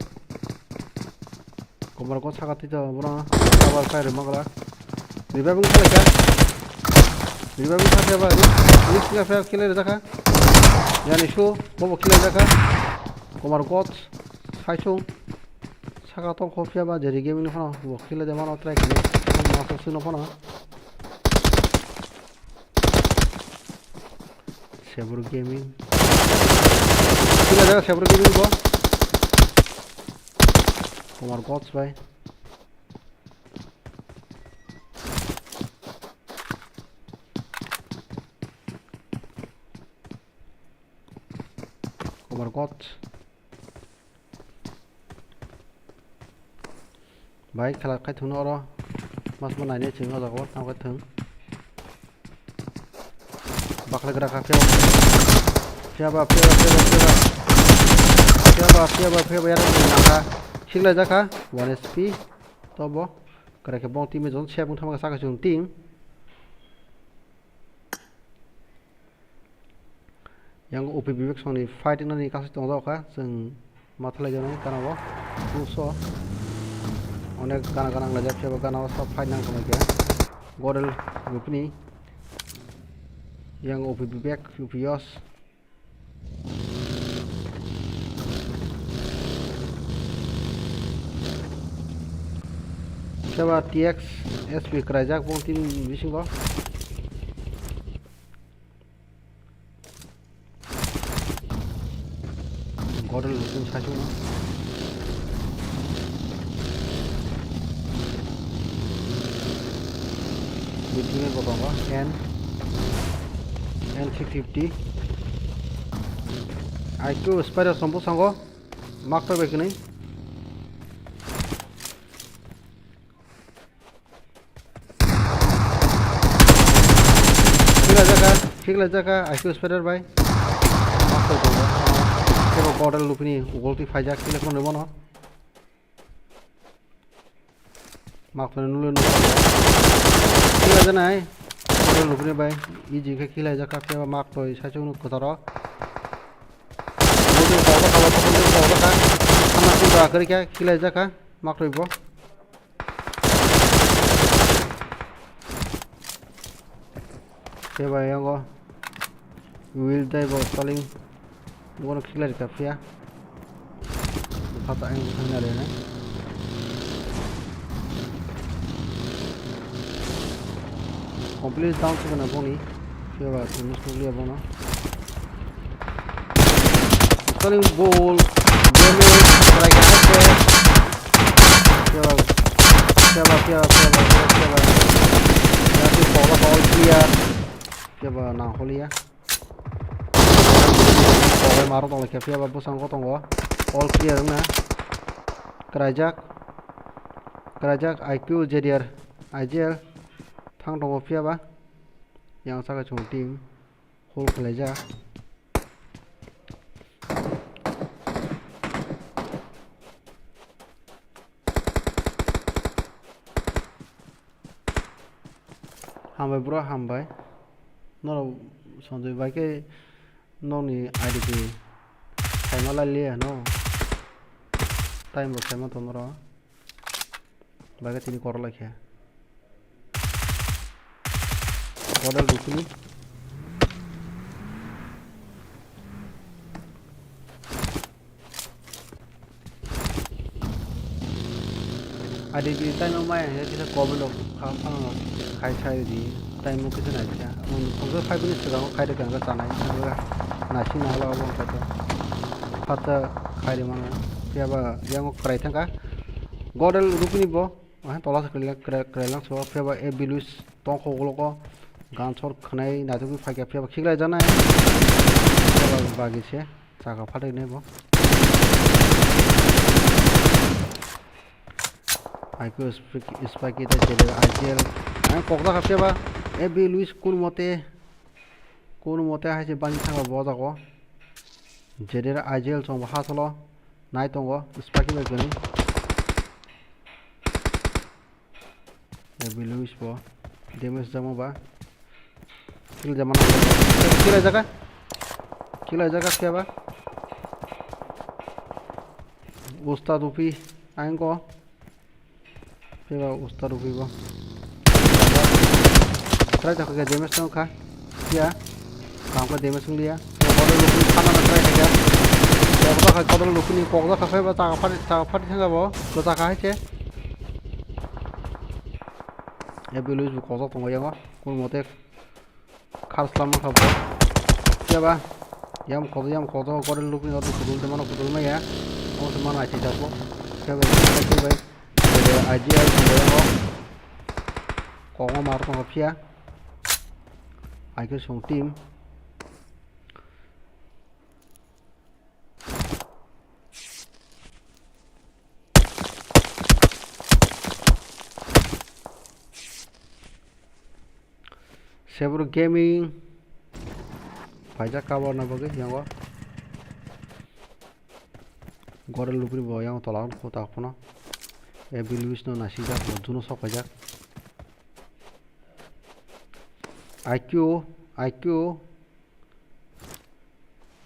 Komar ko saka tito bro. Abar kai rwma gala. Revive wng kha. Revive wng kha ba. Ni singa fair killer jakha. Yani shu bobo killer jakha. Komar ko saiso. Saka tong kho phiya ba Jeri Gaming ni phano bo killer de mano try khainai. Masa suno phano. Sebro Gaming. Sila jaga Sebro Gaming bo. Komar Gods bai. Komar Gods. Bai khala khai thung oro. Mas bo nainai chwng o jaga o tamo khai thung. Bakla gra kha khe. Phiaba, phiaba, phiaba, phiaba. Phiaba, phiaba, phiaba, yara ni nangkha. Khiklai jakha, one H P. Tobo. Kare khe bong team jon sebung thangma saka chung team. Yang O P Vivek songni fight nani kasui tongjago kha, chwng ma thalai jani gana o, puso. Onek gana gana wnglaijak, phiya bo gana o sa fight nang tonglaikha. Godel Rupini, yang O P Vivek, U P Yos. Phiya ba T X S P kwraijak bong team bisingo. Godel Rupini saichung no. Meeting bo tongo N, N six fifty. I Q Spider sombo sango. Mak to bekni. Khiklai jaka, khiklai jaka, I Q Spider bai. Mak to tongo. Kebo Godel Rupini ugol twi phaijak, khiklai phone rwmano. Mak to nulu nulu. Khiklai janai. Godel Rupini bai. Iji khe khiklai jaka, kebo mak to saichung no kwtaro. Ugol twi phaijak, ugol twi phaijak. Ama twi ba kwrwi khe khiklai jaka, mak to bo. Phiya ba yango wheel tei bo staling bono khiklai rikha phiya. Phatsa ang thangna rene. Complete down se gana boni. Phiya ba tini sukliya bono. Scoring ball. Damage. Strike out. Phiya ba, phiya ba, phiya ba, phiya ba, phiya ba. Phiya ba, all clear. Phiya ba, nang holiya. Phiya ba, maro tong khe, phiya ba, bwskango tongo. All clear wngna. Kwraijak. Kwraijak, I Q, J D R, I G L. Thang tongo, phiya ba. Yang saka chung team. Hol khwlaijak. Hambai bro, hambai. Norok Sanjoy bai khe nokni I D P khaima lai liya no. Time bo khaima tong norok. Baga tini korok lai khe. Godel Rupini. Adi bi time o maya he kisa comment rok kha phano khai sai di time o kisa nai kha. Ang five minutes swkang o khai rwkha chanai. Naising nangla obo khe to. Phatsa khai rwmano. Phiya ba yang o kwrai thangkha. Godel Rupini bo. Aha tola se kwrwi lang, kwrwi, kwrwi lang so, phiya ba A B Luis tongkho ulo ko, gan sor khwnai naitugwi phaikha, phiya ba khiklai janai, phiya ba bagi se, chaka phatwi nai bo. I Q Spike, Spike ta jele I G L, ang kokda kha phiya ba, A B Luis kun mote, kun mote hai se bani thangba bo jago, jele I G L chwng bo ha solo, nai tongo, Spike bai kwrwi. Level Luis bo damage jama ba. Kill jama na. Kill jaka. Kill jaka siya ba. Ustad Upi. Angko. Siya ba Ustad Upi bo. Try jaka damage tong kha. Ya. Kam ka damage wng liya. Kodol lukuni thana na try khaikha. Kokda khai kodol lukuni kokda khai ba chaka phari chaka phari thanga bo. Kwchak hai se. A B Luis bo kokda tongo yango. Kun mote khar slam kha bo. Phiya ba yam kokda yam kokda kodol lukuni kodol kudul de mano kudul maya. Omo se mano achi jago. Phiya ba phiya ba. Ide I G L tongo yango. Kokma mar tongo phiya. Hai khe chwng team. Sebur Gaming. Paijak cover na bagwi yango. Gora lupri bo yang tola kota kono. Ebil wis no nasijak bo juno sok paijak. I Q, I Q.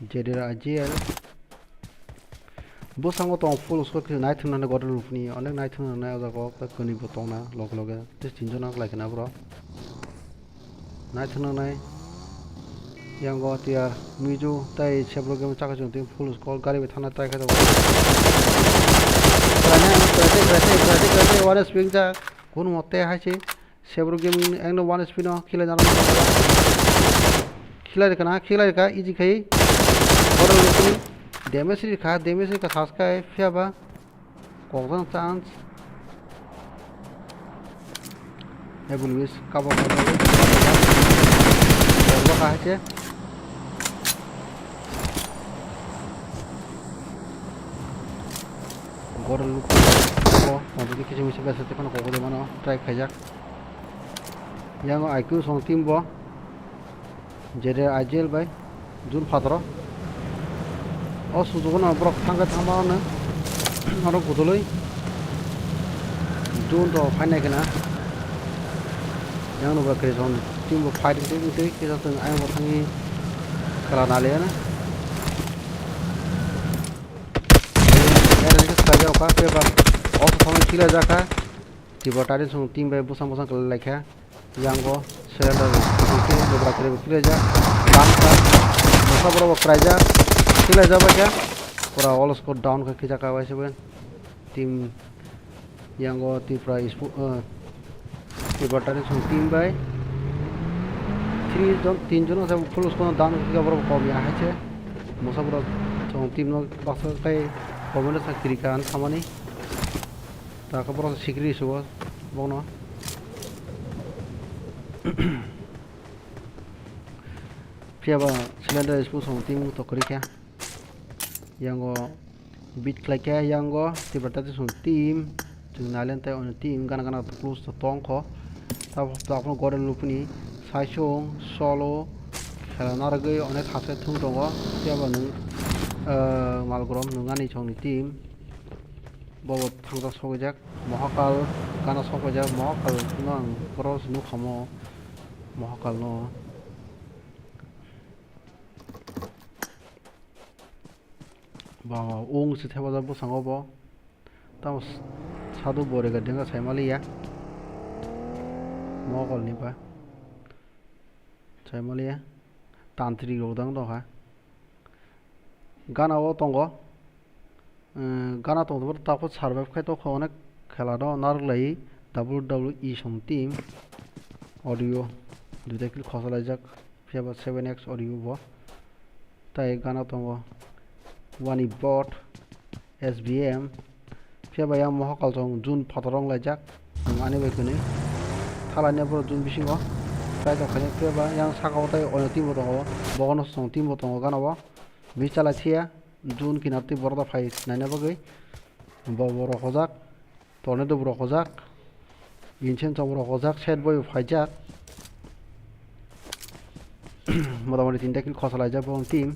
J D R I G L. Bwskango tong full squad khe naithok nani gora lupni onek naithok nani o jaga o kwnwi bo tongna loge loge. Tei tinjon nang lai khna bro. Naithok nang nai. Yango tiya Mizu tei Sebro game chakha chwng tei full squad gari bai thana try khe jago. One speed jak. Kun mote hai se. Sebro game ekno one speed no khilai nang. Khilai rikha na, khilai rikha, easy khai. Gora lupni damage rikha, damage rikha, sas khai, phiya ba. Kokjang chance. Ebil wis cover. Kokjang kahai se. Gora lupni ko, mabini kiching misi besa te kono kokode mano, try khaijak. Yango I Q song team bo. J D R I G L bai. Jun phataro. O sujugo no borok thangkhe thangma ono. Oro gudului. Jun to phainai khna. Yang no ba kre song team bo fight wngtwi wngtwi kisa chwng ayang bo thangwi khela naliya na. Era ni kisa kajak kha, khe ba. O thangwi khila jakha. Tibor tari song team bai bwsang bwsang kwlai laikha. Yango surrender, nobra kwrwi bo kwlaijak. Bangsa, mosa borok bo kwlaijak. Kwlaijak bai khe. Pura all squad down khe khijak kha waisa bai. Team yango Tripura Spo-, uh, Tibor tari song team bai. Three jon, tin jon asa full squad down khe borok kom ya hai se. Mosa borok song team no baksa kai comment sa kiri kan thamani. Ta khe borok sikiri sugo bokno. Phiya ba cylinder ispo song team to kwrwi khe. Yango beat khlai khe, yango Tibor tati song team. Chwng Nailen tei ono team gana gana close to tong kho. Tabuk tabuk no gora lupni saisung solo khela narwgwi onek thasai thung tongo. Phiya ba nwng, ah, Malgorom nwng ani songni team. Bo bo thangsa sogwijak. Mohakal gana sokpaijak, Mohakal no ang boro se nukha mo, Mohakal no. Ba, ung se thepajak bwskango bo. Tamo s-, sadu boriga denga saimaliya. Mohakal ni ba. Saimaliya. Tantrik rok dang dong ha. Gana o tongo. Eh, gana tong tongbo tako survive khai tongkha onek khela no narwk lai W W E song team audio duita kill khosa laijak phiya ba seven X audio bo tai gana tongo wani bot S B M phiya ba yang mohokal song jun phator wng laijak ani bai kwnwi thalani aphuru jun bisingo tai tongkha phiya ba yang saka o tai oino team bo tongo bogono song team bo tongo gana o. Bichala thiya, jun kinar twi borok da phai naina bagwi. Bo borok hojak, tornado borok hojak, insen chok borok hojak, set boy bo phaijak. Motamoti tinta kill khosa laijak bo team.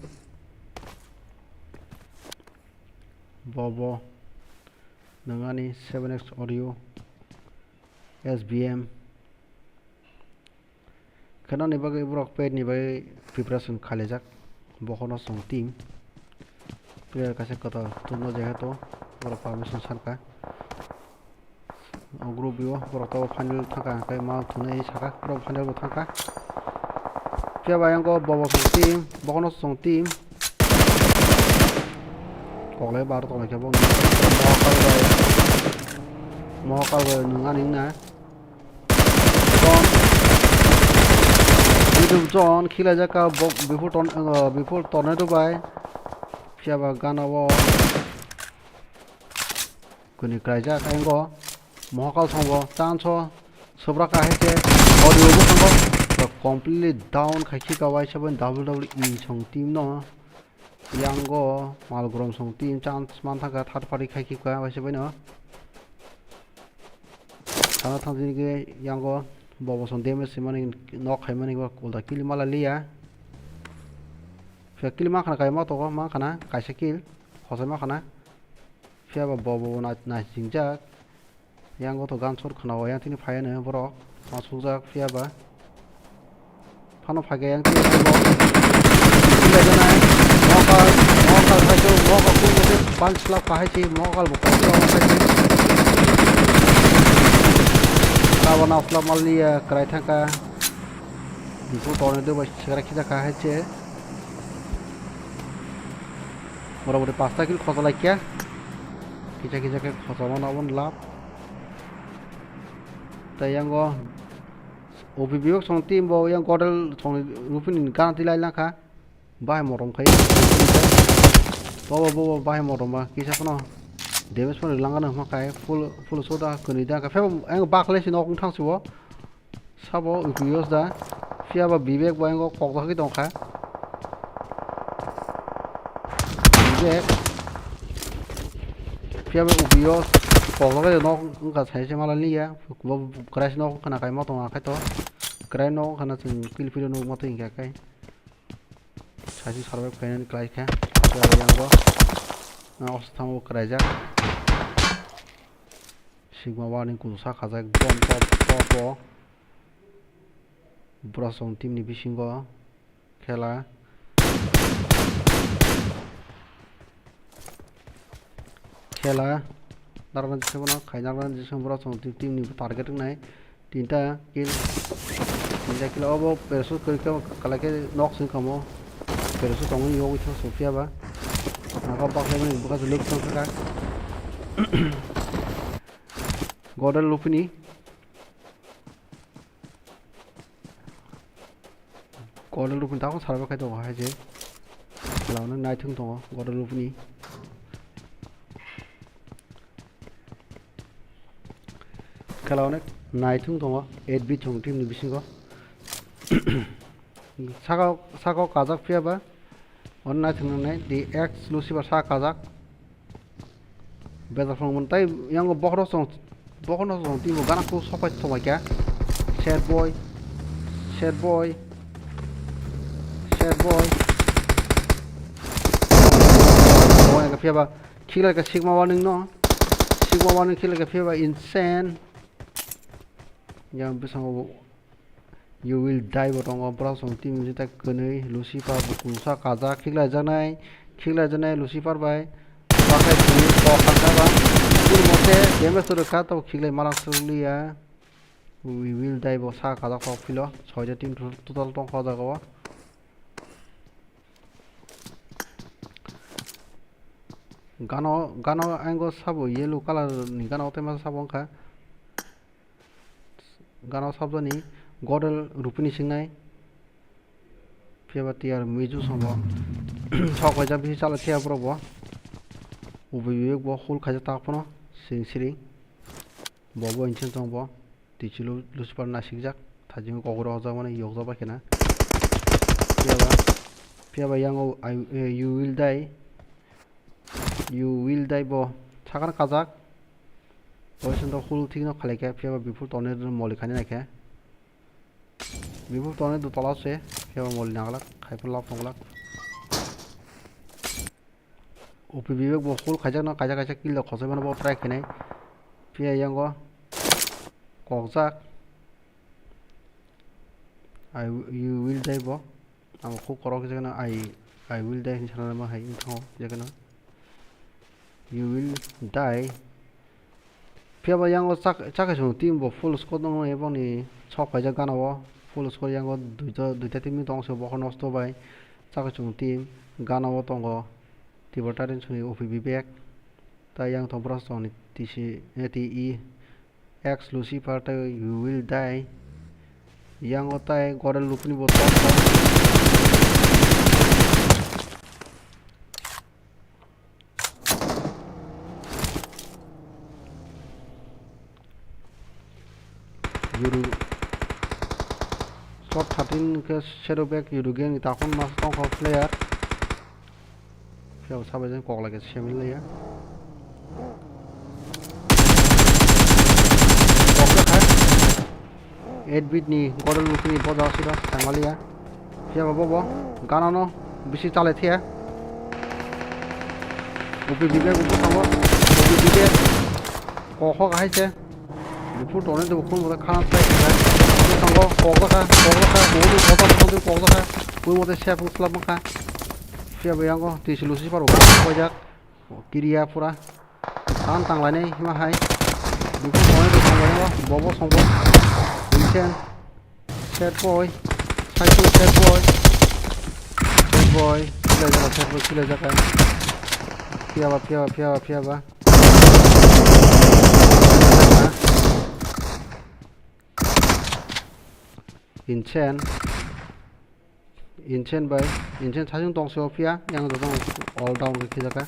Bo bo nangani seven X audio, S B M. Khenani bagwi borok paid ni bagwi preparation khailaijak. Bohono chwng team player kaisa kwtal tubunai jehetu borok permission sankha. O group o borok tabuk final thangkha hwnkhe ma thunai sakha borok final bo thangkha. Phiya ba ayang o bobo chwng team, bohono chwng team. Koklai bar tonglaikhe bo mohokal bai, mohokal bai nwng ani wngna. John. Biduk John khilaijak ka bo-, before ton-, uh, before tornado bai. Phiya ba gana o. Kuni kraijak ayang o. Mohokal song bo chance o. Subra kahai se. Audio bo thango. Completely down khai khika waisa bai W W E song team no. Yango Malgorom song team chance man thangkha third party khai khipka waisa baino. Sana thang jini ke yango bobo song damage simani nok khaimani ba kulta kill mala liya. Phiya kill ma khana kaima tongo, ma khana kaisa kill. Khosai ma khana. Phiya ba bo bo na, na singjak. Yang go to gan sor khana o, yang tini phai ano borok. Ma sukjak phiya ba. Phano phai khe yang tini phai bo. Mokal, mokal khai to, mokal kung bo tei punch slap kahai se, mokal bo khai to, khai se. Tabo na slap mal liya, krai thangka. Bipu tornado bai sekra khita kahai se. Mora mori pasta kill khosa laikya. Kisa kisa khe khosa mano aboni lap. Tei yango O P B o song team bo yang Godel song rupini gana tilai langkha. Bahai morom khai. Bobo, bobo, bahai morom ba. Kisa phano damage phano langano hma khai. Full, full soda kwnwi da kha. Phebo ang bakle sino kung thang sibo. Sabo U P S da. Phiya ba Vivek bo ang kok dagwi tong kha. Vivek. Phiya ba U P S kok dagwi nok wngkha sai se mala liya. Bo krai nok khna kai motong akhai to. Krai nok khna chwng pil pil nok motong hingkha kai. Saisi survive khainani khlai kha. Phiya ba yang bo. Na os thango kraijak. Sigma warning kusa khajak ekdom top, top o. Borok chwng team ni bisingo khela. Khela. Narwknai jesa bono khai narwknai jesa borok chwng team ni target wngnai. Tinta kill. Tinta kill obo parachute kwrwi khe kwlai khe nok song kamo. Parachute tongwi yogwi thang song phiya ba. Nokha bakhai mani bwkha se lwk thang kha. Godel lupini. Godel lupini takon sarbai khai tongo hai je. Khela hwnwi naithung tongo Godel lupini. Khela hwnwi naithung tongo eight bit song team ni bisingo. Saka, saka o kajak phiya ba. Hwnwi naithung nai di X Lucifer saka kajak. Bejak phang mun tai yang bokhorok song, bokhorok song timo gana khu sopai sopai kha. Sad boy, sad boy, sad boy. Boy ka phiya ba khiklai ka Sigma warning no, Sigma warning khiklai ka phiya ba insane. Yang bwskango You will die bo tongo, borok chwng team ni tak kwnwi Lucifer bo kusa kajak khiklaijaknai, khiklaijaknai Lucifer bai. Bakhai twi kok kha ba. Bul mote damage rwkha, tabuk khiklai malang swrwnglia. We will die bo sa kajak tok philo, soita team total tongkha o jaga o. Gano, gano ango sabo yellow colour ni gano o tei masa sabo wngkha. Gana sabjani Godel rupini singnai. Phiya ba tiyar mizu songo. Sok kaisa bisi chala thiya borok bo. Ubi bibek bo hul kaisa tak phano sing siri. Bo bo inchen tong bo. Tichi lu-, Lucifer nasikjak. Thajingo kogoro hojak mani yokjak bai khena. Phiya ba, phiya ba yango I, eh, you will die. You will die bo. Sakano kajak. Poison to hul thik no khalai khe, phiya ba before tornado moli khani nai khe. Before tornado tola se, phiya ba moli naglak, khai phano lap tonglak. O P bibek bo hul khaijak no, kaisa kaisa kill rok khosai mano bo try khainai. Phiya yango kokjak. I, you will die bo. Amo khuk korok jagano I, I will die hinwi sana ma hai wngthango jagano. You will die. Phiya ba yango chak-, chakhe chwng team bo full squad wngmani boni sok kaijak gana o. Full squad yango duita, duita team ni tong se bo nosto bai. Chakhe chwng team gana o tongo. Tibor tarin suni O P bibek. Tai yang thong borok chwng ni T C, eh, T E. X Lucifer tei you will die. Yango tai Godel lupni bo tok tok. Yuru shot thirteen khe Shadow Bag Yuru gang ni takhun mas tongkha player. Phiya bo sabai jani kok lai khe semi laiya. Kok khe khai. Eight bit ni Godel lukni boja sida tangmaliya. Phiya bo bo gana no. Bisi chalai thaya. Upi bibek upo tamo. Upi bibek. Kok hok hai se. Bufur tongnai de bufur mothe khana sai kha. Bufur tongo kok jakha, kok jakha, bufur kok jakha, bufur kok jakha. Bui mothe sep slap wngkha. Phiya bo yango twi si lusi paro kok jak. Kiriya pura. Tan tanglainai hima hai. Bufur tongnai de tanglainai bo, bobo songbo. Vincent. Sad boy. Cycle sad boy. Sad boy. Khilai jaka sad boy, khilai jaka. Phiya ba, phiya ba, phiya ba, phiya ba. Insane. Insane bai. Insane sasing tongse o phiya. Yang jotong all down khe jaka.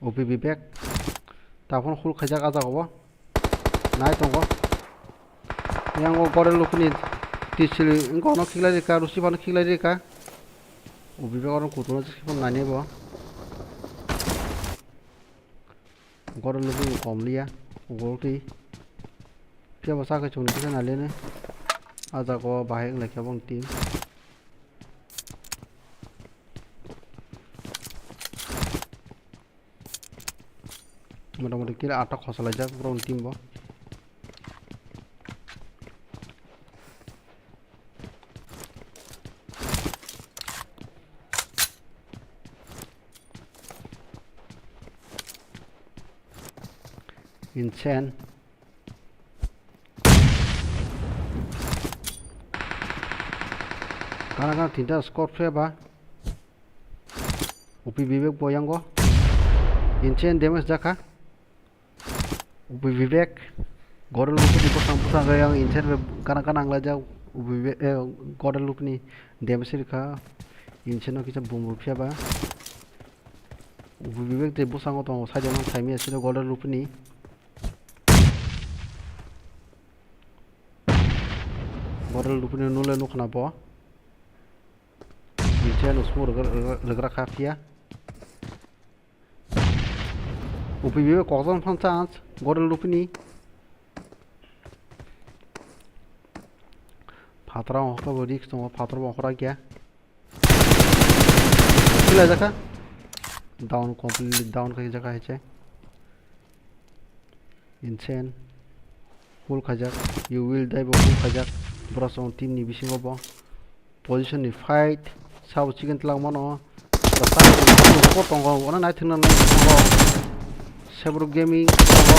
Upi bibek. Taphon hul khaijak ah jagao. Nai tongo. Yang o gorel lukuni tisili wngkha ono khiklai rika, rusi phano khiklai rika. Upi bibek oro kutung nai bo. Gorel lukuni kom liya. Ugol twi. Phiya bo sakhe chwngno kisa nai lene. Ah jagao bahai wng lai khe bo team. Motamoti kill atta khosalaijak borokni team bo. Insane. Gana gana tinta squad phiya ba. Upi bibek bo yango. Insane damage jakha. Upi bibek. Gorel lukuni bosong bosong yang insane be gana gana ang laijak. Upi bibek, eh, gorel lukuni damage rikha. Insane no kisa bumbu phiya ba. Upi bibek tei bosongo tongo side o no saimanya siro gorel lukuni. Gorel lukuni nule nukhna bo. Insane no smoke rwgra kha phiya. Upi bibek kokjagna phano chance, gorel lukuni. Phataro hokhe bo risk tongo, phataro bo hokra kya. Khilaijak kha. Down, completely down khaijak kha hai se. Insane. Full khaijak. You will die bo full khaijak. Borok chwng team ni bisingo bo. Position ni fight. Sabo chicken twlang mano. Bo tongo. Ono naithok na naithok tongo. Sebro Gaming tongo.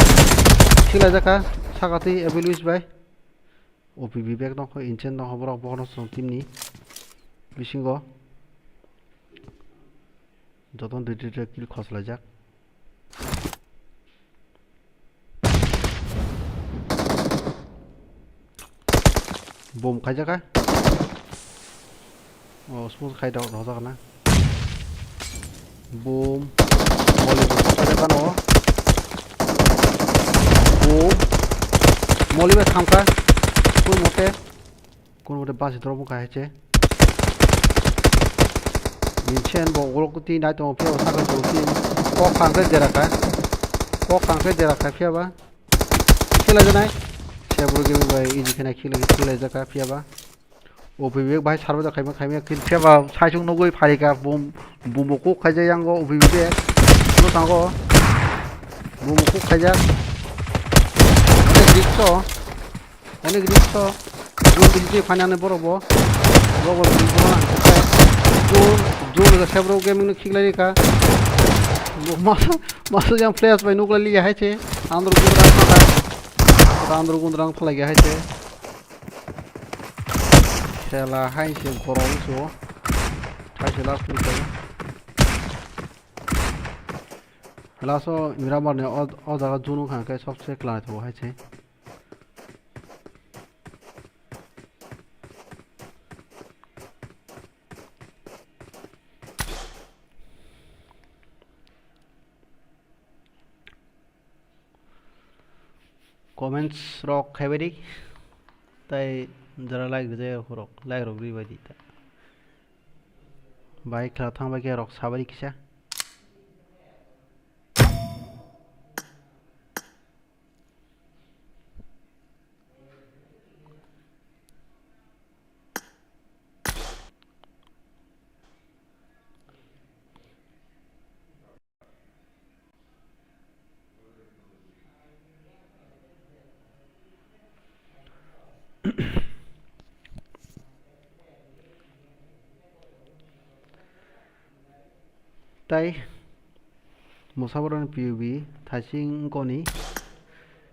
Khilaijak kha. Sakatwi Evilwis bai. O P B back tongkha, Insane tongkha, borok bokhorok chwng team ni bisingo jotono dui dui kill khoslaijak. Boom khaijak kha. O, smoke khai rok rojak na. Boom. Molly bo khaijak kha no. Boom. Molly bai khamkha. Kun mote. Kun mote basi drop wngkha hai se. Insane bo ulo kuti nai tongo phiya bo sakha chwng tin. Kok khang khe dera kha. Kok khang khe dera kha phiya ba. Khela janai. Sebro Gaming bai easy khena khela, khela jaka phiya ba. O P B bai sarbo da khaima khaima khin phiya ba saisung nugui pharika bum, bumbo kuk khaijak yango O P B bai. Bo tango. Bumbo kuk khaijak. Onek risk o. Onek risk o. Jun bisi je phainani borok bo. Borok bo bumbo na. Jun, Jun ga Sebro Gaming no khiklai rika. Bo masa, masa jang players bai nuklai liya hai se. Andro gun rang thangkha. Andro gun rang thalai hai se. Khela hai se gorom se o. Thaise last ni kai. Last o Miramar ni o, o jaga junu kha khe sobse khlai thago hai se. Comments rok khaibai di. Tai jara like rijak rok, like rok ribai di ta. Bai khela thang bai khe rok sabai di kisa. Tei Musaboroni P U B thaising wngkoni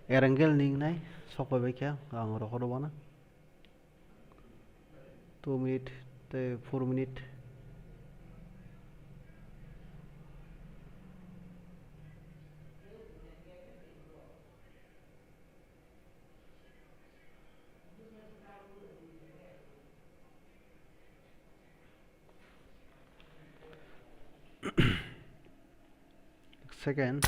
Erangel ni wngnai sokpaibaikha ang rohoro uana. Two minute tei four minute. Second.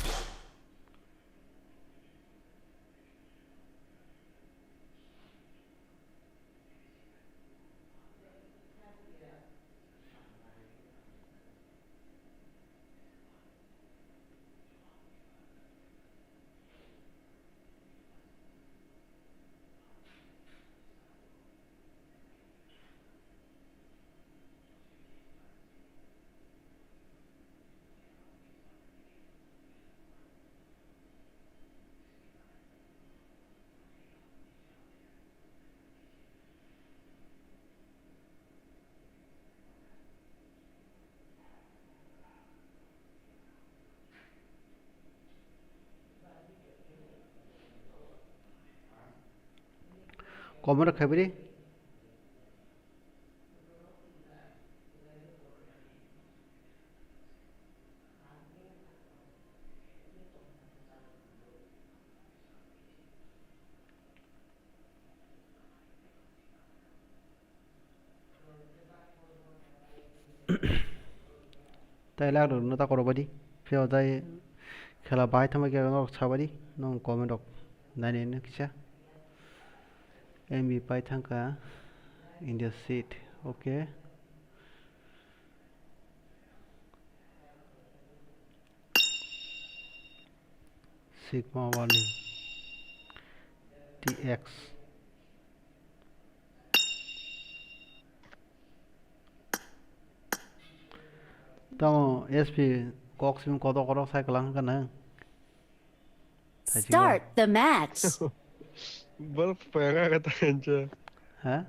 Comment rok khaibidi. Tai lag rok no ta korok badi. Phiyok tai khela bahai thangma khe norok sa badi. Nong comment rok nai nai no kisa. M B pai thangkha India seat. Okay. Sigma one T X. Tamo S P kok sim kotor kotor sai kwlang wngkha nang. Thaichikma. Start the match. Bol phaga kata encha. Ha?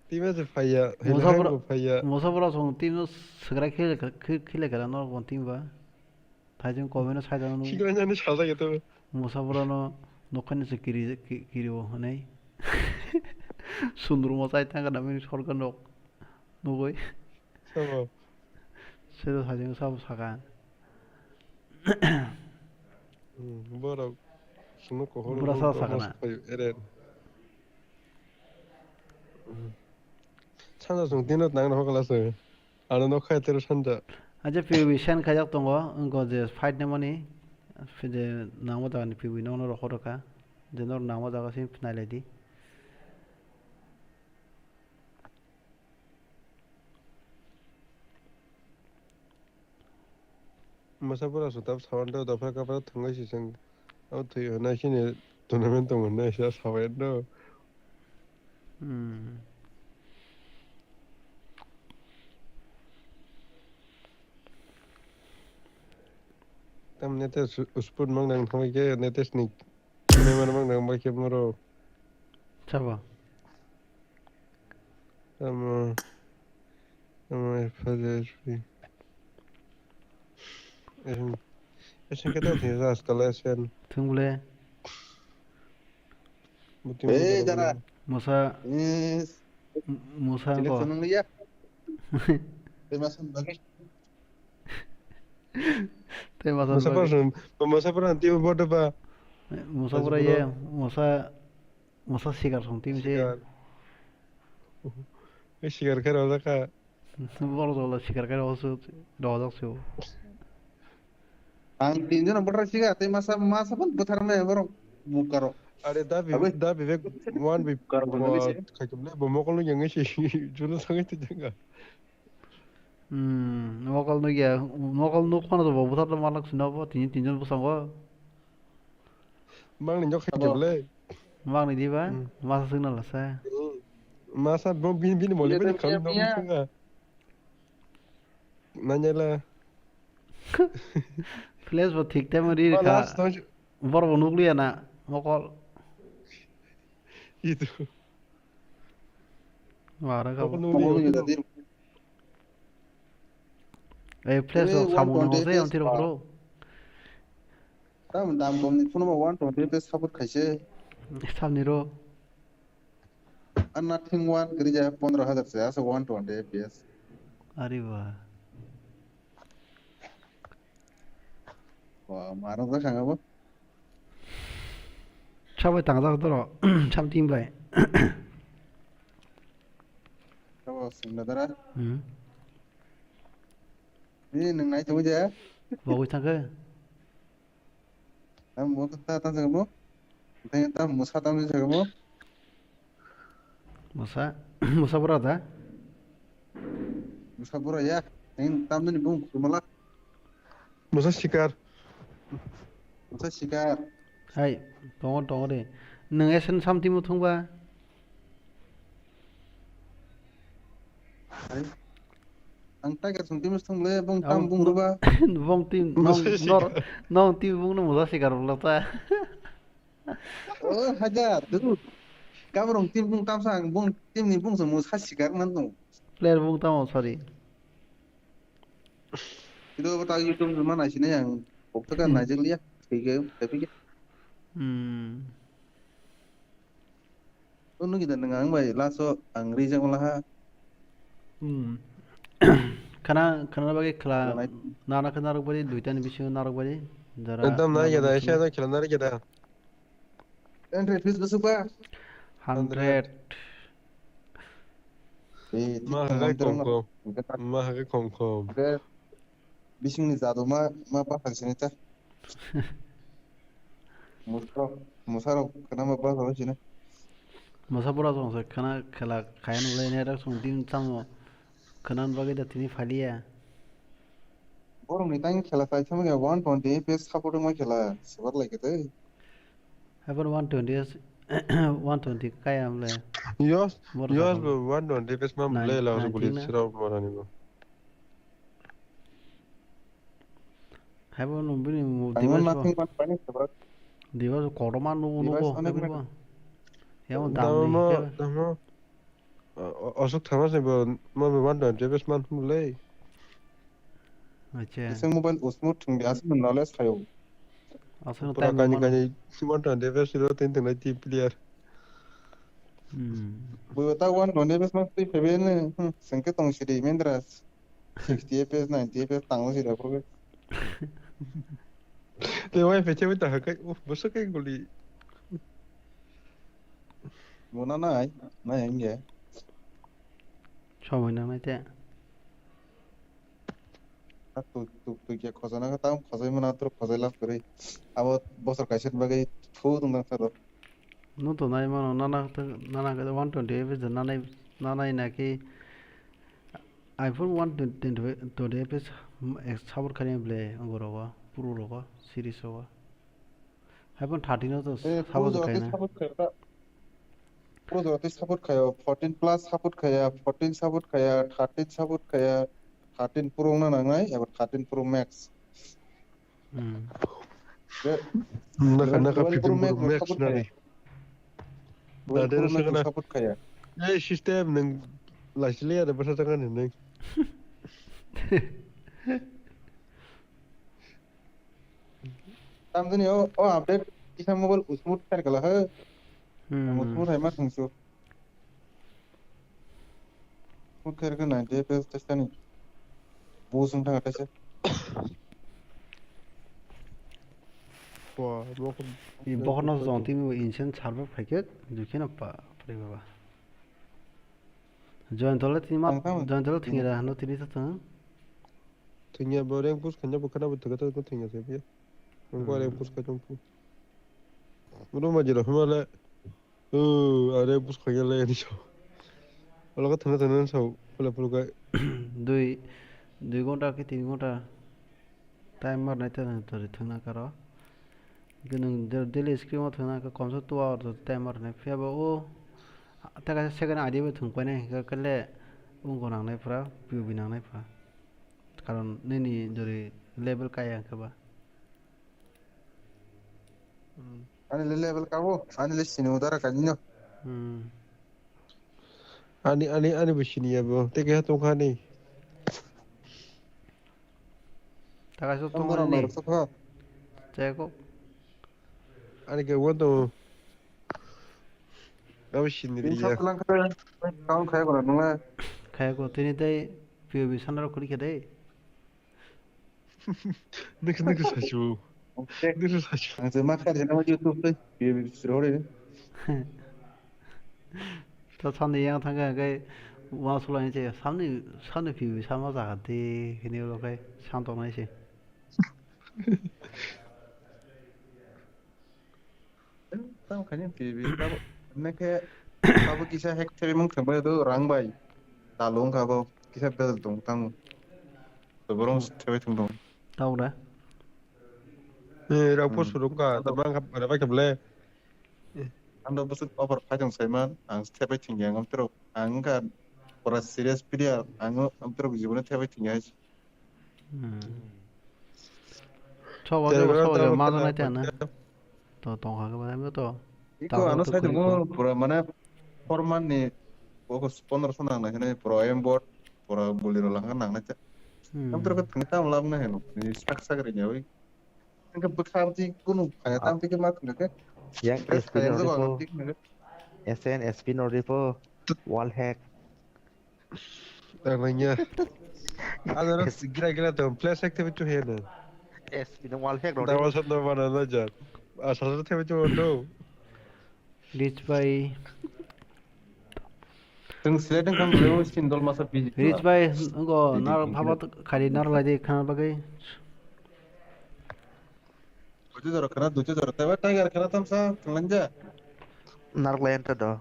Team se phaiya, Musa Helhango bro, phaiya. Musa bro song team no swkrai khile, khile, khile kara no kon team ba. Thaijwng comment no saida no. Sikla jani salsa gitu. Musa bro no nokhani se kiri, ki-, kiri o hanai. Sundru mo sai thang kana mini sorkar nok. Nugui. Sabo. Sero thaijwng sabo saka. Hmm, borok sunu kohor. Bura sa sakana. Ere. Sanja sung tino tang rok kala se. Ano nok khai tero sanja. Aje P U B send khaijak tongo, wngkha je fight ni mani, je nangma jaga ni P U B no no rokho rokha, je nor nangma jaga se phnai lai di. Masa pura sutab sawan do dopha kapra thangwi sisang. Abo thwi hwnna sini tournament tong hwnna sa sabai do. Hmm. Tam netes usput mang nang thangwi ke netes ni memang mang nang bai ke moro. Sabo. Tamo, tamo F H H P. Esen, esen kata thwi ras kala esen. Thung bole. Buti Eh, buti jara. Musa, Yes. M-, Musa Sini ko. Seneng liya. Terima kasih bagus. Tei masa Masa bagi. Pura, masa pura nanti bodo ba. Masa pura ye, masa, masa sikar song tim se. Sikar. Eh, sikar khe rojak kha. Boro jola sikar khe rojak se, rojak se. Ang tinjon bodo sikar, tei masa, masa pun buthar me borok mukaro. Are da bi, Abi. Da bi bek one bi Karo kono bisi. Khaikam le bo mokol nung yang si, juno sangai te janga. Hmm, mokol nukya, mokol nuk phano bo bwthar malak sino bo, tini tinjon bwskango. Mangni nyok khaikhe Abo. Bwle. Mangni diba? Hmm. Masa swkna lasa. Hmm. Masa bo bini, bini moli Bini bini to khami miya, nok miya. Swnga. Nanyala. Flash bo thik time ri Ba kha. Last to Bor bo nukliya na mokol. Itu. Wara ka Mokol bo. Nukliya. Mokol nukliya. Eh, flash rok samung nango se, F P S ang tirok ba. Bro. Tam dam kom ni phone ba one twenty F P S support khaise. Samni ro. An nothing one kiri ja pondro hajar se asa one twenty F P S. Ari ba. Wa marang ja khanga bo. Sabai tang ja doro. Sam team bai. Sabo singla dara. Hmm. Ni nang nai tong ja. Bo wi thang khe. Tam mo ta ta jaga mo. Teng tam mo sa tam jaga mo. Musa, musa bura da? Musa bura ya. Teng tam ni bung kumala. Musa sikar. Musa sikar. Hai, tongo tongo de. Nang esen sam timo thung ba? Hai. Ang tiger song team song le bong tam bong ruba. Bong team nong nor nong team bong no musa sikar bolo ta. Oh, hajar, dude. Kabrong team bung tamsa ang bung team ni bung samu sa sikar man tong. Player bung tamo, sorry. Itu kata YouTube cuma nasi ne yang waktu kan Hmm. Najil ya. Tiga tapi Hmm. Unu kita nang ang bai laso ang rijak malaha. Hmm. Khana khana bagwi khla Khla nai- nana khana rok bari duita ni bisingo narok bari. Jara Ekdam nai nana geda, bisingo. Ese khela nai geda. Hundred piece besok ba. Hundred. Eh, Ma hagai kom kom. Ma hagai kom kom. Bising ni jadu ma ma pa hangsini ta. Musarok musarok kana ma pa hangsini. Masa pura song se khana khela khayan le ne rak song din samo khana bagwi da tini phaliya. Borok ni tang khela sai sama one twenty F P S support ma khela sebar lai kete. Haibor one twenty, one twenty kaya amle. Yos, Bor yos sakang. Bo one twenty F P S ma Nine-, mle la nineteen guli na? Sirok marani bo. Haibo no bini mu Ang device bo. Nothing man pani sabrak. Device kotorma nugo nugo haibo bo. Yamo dam ni. Damo, damo. Aswk thangma se bo mobile one twenty F P S man hwnlai. Acha. Isang mobile usmut thung dia aswk nale sayo. Aswk pura time kani mano. Kani one twenty F P S ro tin tin team player. Hmm. Bo ta one twenty F P S man twi phebe ne. Hmm, sengke tong sidi mendras. Sixty F P S, ninety F P S tango sida phurbe. Te wai phe chewi ta hakai. Uf, bosa kai guli. Mona nai, nai hinge. Somoi nangnai te. Tuk tuk tuk ya khojana ka tam khojai mana tur khojai laf kari. Abo bosor kaisa bagwi thu tung dang saro. No to nai mano nana nana one twenty F P S nana nana naki iPhone one twenty F P S support khaini ble ongorogo pro rogo series rogo. Haibon thirteen o to eh, support khaina. Pro jora tei support khayo, fourteen plus support khaya, fourteen support khaya, thirteen support khaya, thirteen Pro wngna nangnai, abo thirteen Pro Max. Hmm. Naka naka fifteen Pro Max nani. Twelve Pro Max support khaya. Ei system nang laisile ya basa tangan nang. Tamjani o, o update kisa mobile usmut khair kala he. Hmm. Usmut hai ma thangsu. Usmut khair ka ninety F P S testani. Bus wng thang tesa. Wa, bokor. I bokor no zong timi instant server phaikhe, dukheno pa, pare baba. Join tole tini ma, join tole tini ra hano tini sa thang. Thwngya bo rank push khaina bo khana bo thwkha thwkha thwngya se biya. Wngkha rank push khai tongphu. Bro ma jero hwnba le. O, a rank push khaina le ani so. Ola ka thwngna thwngna so pula pula kai. Dui, dui ghonta ki tin ghonta time mar nai thwngna thwngna karo. Gwnang daily screen o thwngna khe komsa two hours time mar nai phiya bo o. Tei kaisa second I D bai thwng painai hwnkhe le wngkha nangnai phra, P U B nangnai phra. Karon nini jori level kaya hwnkhe ba. Hmm. Ani le level kabo, ani le sini udara kanino. Hmm. Ani, ani, ani bo sini ya bo. Tei keha tongkha ani. Saka su Ang tong borok ni. Nairok sakha. Cheko. Ani ke won to. Abo sini Bini dia. Sap lang khe, kaun khai gora nung le. Khai ko tini tei P U B sana rok kuri khe dei. Nukhe, nukhe sachu. Oke. Nukhe sachu. Ang se ma khai jana YouTube tei P U B siro re. To sani yang thang khe, khe wa sulai se sani, sani P U B sama jaga de, kini lo khe sang tong nai se. Tamo khaini P B, tamo, nokhe, tamo kisa hack thebimung thangbai do, rang bai. Talo wngkha bo, kisa bejal tong tamo. To borong thebai thang tong. Tamo da? Eh, rang Hmm. Post rok ka, tamo ang kha, bai kha ble. Ang do bwswk offer phai tong saiman, ang thebai thang ya, ang tero, ang wngkha pura serious player, ang, ang tero jibone thebai thang ya. Hmm. Chok o Telegram chok o tamo ma tamo nai tamo. To tong kha ba to. Iko tamo ano to sai kuri tamo ko. Pura mane forman ni oko pondro so nang nai hene pura aimbot pura boli ro lang nang nai cha. Hmm. Tam tro ka thang tam lam na heno. Ni sak sak ri nyawi. Ang ka bwkha ti kunu phai tam ti ke ma thang ke. Yang S P no ripo. S N S P no ripo. Wall hack. Tangmanya. Ada orang gira-gira tuh, flash activity tuh ya, no? S P no wall hack, no? Dawa sat no mana na jar. Asal sat activity tuh, no? Rich bai. Teng slide kan bro, skin dol masa biji. Rich bai, engo, nar, bhabat, khali nar bai de, khana bagai. Duijo jora khana, duijo jora. Teba tiger khana tamsa, thanglanja. Narok lai anta do.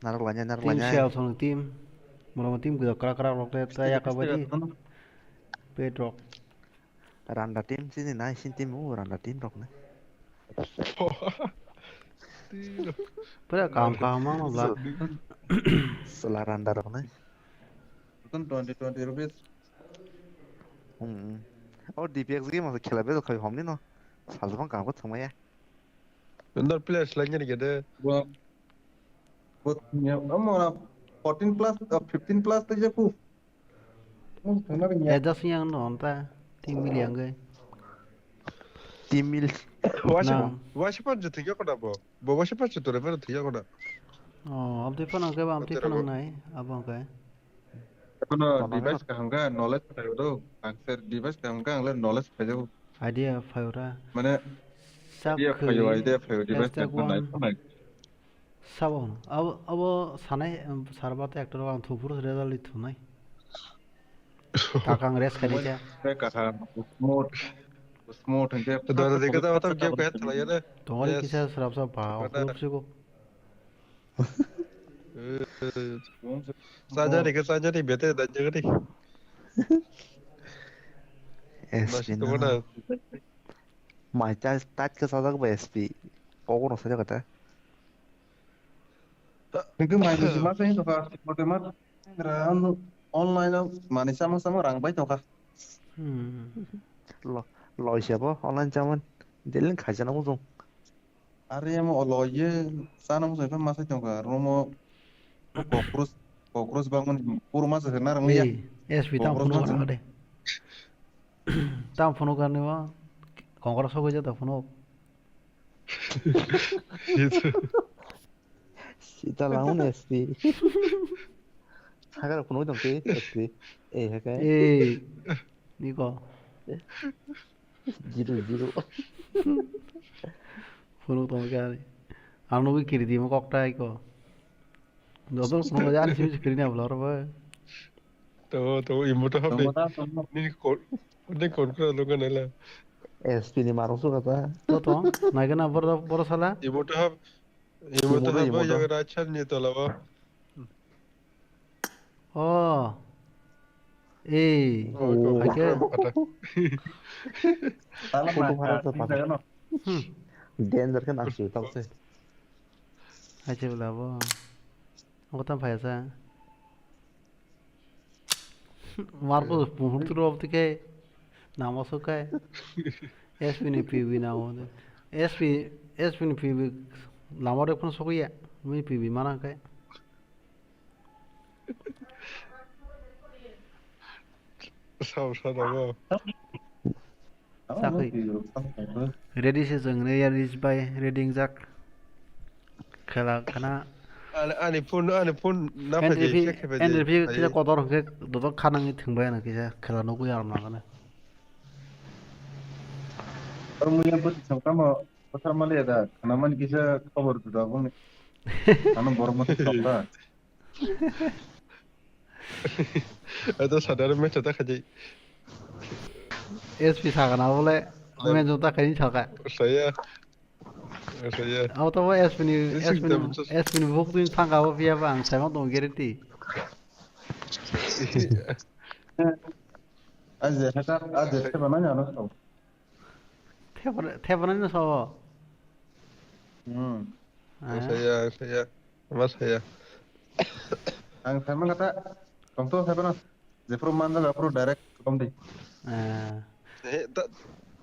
Narok lanya, narok lanya. Team sial song team. Moro team gudok krak krak rok te ta ya kabadi. Pet rok. Randa team sini nai sin team u randa team rok ne. Pura kam kam ma ma bla. Sela randa rok ne. Twenty twenty rupees. Hmm. O D P X game khela be khai homni no. Sajbang kam ko thumaya. Under players lagi ni gede. Bo, bo, ya, amo na fourteen plus, uh, fifteen plus to jaku. Mo thangna ring ya. Edas yang no anta team mil yang ge. Team mil. Wasi, wasi pan je thiya kona bo. Bo wasi pan je tore pero thiya kona. Oh, abdi pan ang ke ba abdi pan ang nai, abang ke. Kono device kaham kha knowledge phaio do. Ang ser device kaham kha ang le knowledge phaio. Idea phaio ra. Mane idea phaio, idea phaio, device kaham kha nai. Sabo abo abo sanai, sarba te actor ang thupur result thunai. Takang rest khai kha. Kaham smooth smooth hingke. Dara dikhe ta tam game kaya thalai ya de. Tongori kisa sarap sa ba. Sajani ke sajani bete dajagani. S P na. Mai ta tat ke sajak ba S P. Ogo no sajak ta. Ningke mai ni sima sai to ka, mote ma. Ran online o mani sama sama rang bai to ka. Hmm. Lo, lo siya bo online chaman. Delin khaisa na mujung. Are amo olo ye sana musa iphang masai tongkha room o cockroach cockroach bangmani puro masa se narang ya. Ei, S P tam phunuk gana de. Tam phunuk gana wa kongkra sogwi jata phunuk. Sita langun S P. Hagar phunuk tong ke S P. Eh hakai. Ei, niko. Zero, zero. Phunuk tong khe ani. Ang nugwi kiri di mo kok tai ko. Joto phunuk ani simi kiri ni abla ro bai. To, to, imo to habe. Ni kon, ni kon kra lo kan la. S P ni maro su kata. To, to, nai kana bor, bor sala. Imo to habe. Imo to habe yang rachar ni to lawa. Oh. Eh. Oh, itu. Oke. Apa kata? Salah. Photo makan, bhara to tidak pakai. Kan? Hmm. Danger kan asli tak sih. Acha bela bo. Aku tam phai sa. Marco pun tu rop tike. Nama sukai. S P ni P V na o. S P, S P ni P V lama rok phun sokya. Mui P V mana kai. Sao sao dago. Ready se chwng ne ya reach bai ready wngjak. Khela khana. Ani, ani phone, ani phone na phai N D P, khe khe phai N D P phai. Kisa kotor hwnkhe dodo khanangwi thwngbai ano kisa khela nugwi aram nangani. Oro muya bwtwi song tamo kothar mali da khana mani kisa khobor da boni. Ano borok masa sokta. Ato sadar me chata khaji. S P sakana bole. Amen jota khaini saka. Saya. Saya. Auto bo S P ni, Isi S P ni, jam sus. S P ni buk din sangka bo biya ba ang saimang tong guarantee. Aje hata, aje hata bana nyano. Thepana, thepana no sao. Hmm. Ah. Saya, saya. Mas saya. Ang thepana kata, tong to thepana. Jephru manjak aphru direct kom di. Ah. Eh, ta,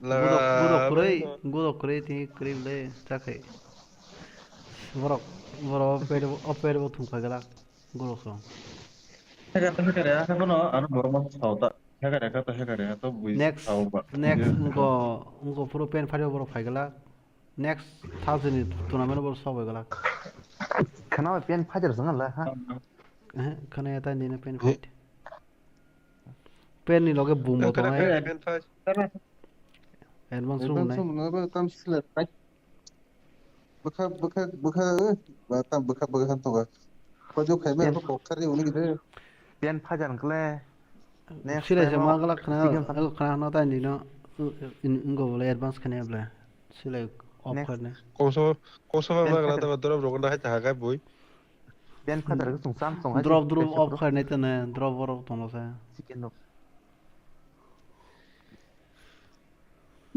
laga. Gudok, gudok kwrwi, gudok kwrwi tini kwrwi le chakhai. Borok, borok opere, opere bo thung khaglak. Guruk song. Hekare, hekare, hekare, ano borok masa sao ta. Hekare, hekare, hekare, to bui sao ba. Next, next, engko, engko puro pen phari borok phai glak. Next Thursday ni tournament borok sok bai glak. Khana pen phai jar song la, ha? Eh, khana ya ta ni na pen phai. Pen ni loge boom bo tongnai. Pen phai. Advance room nai. Tam sila. Bwkha, bwkha, bwkha, eh, ba, tam bwkha, bwkha han tongo. Kojo khaimani kok khari uni gide. Pian phajar kle. Next time se ma gala khana, khana no tai ni no. Ingo bole advance khane bole. Silai off khane. Kongso, kongso ma gala ta drop rok na hai ta hagai bui. Pian phajar ko sung sam sung hai. Drop, drop off khane tene, drop borok tono sa. Chicken no.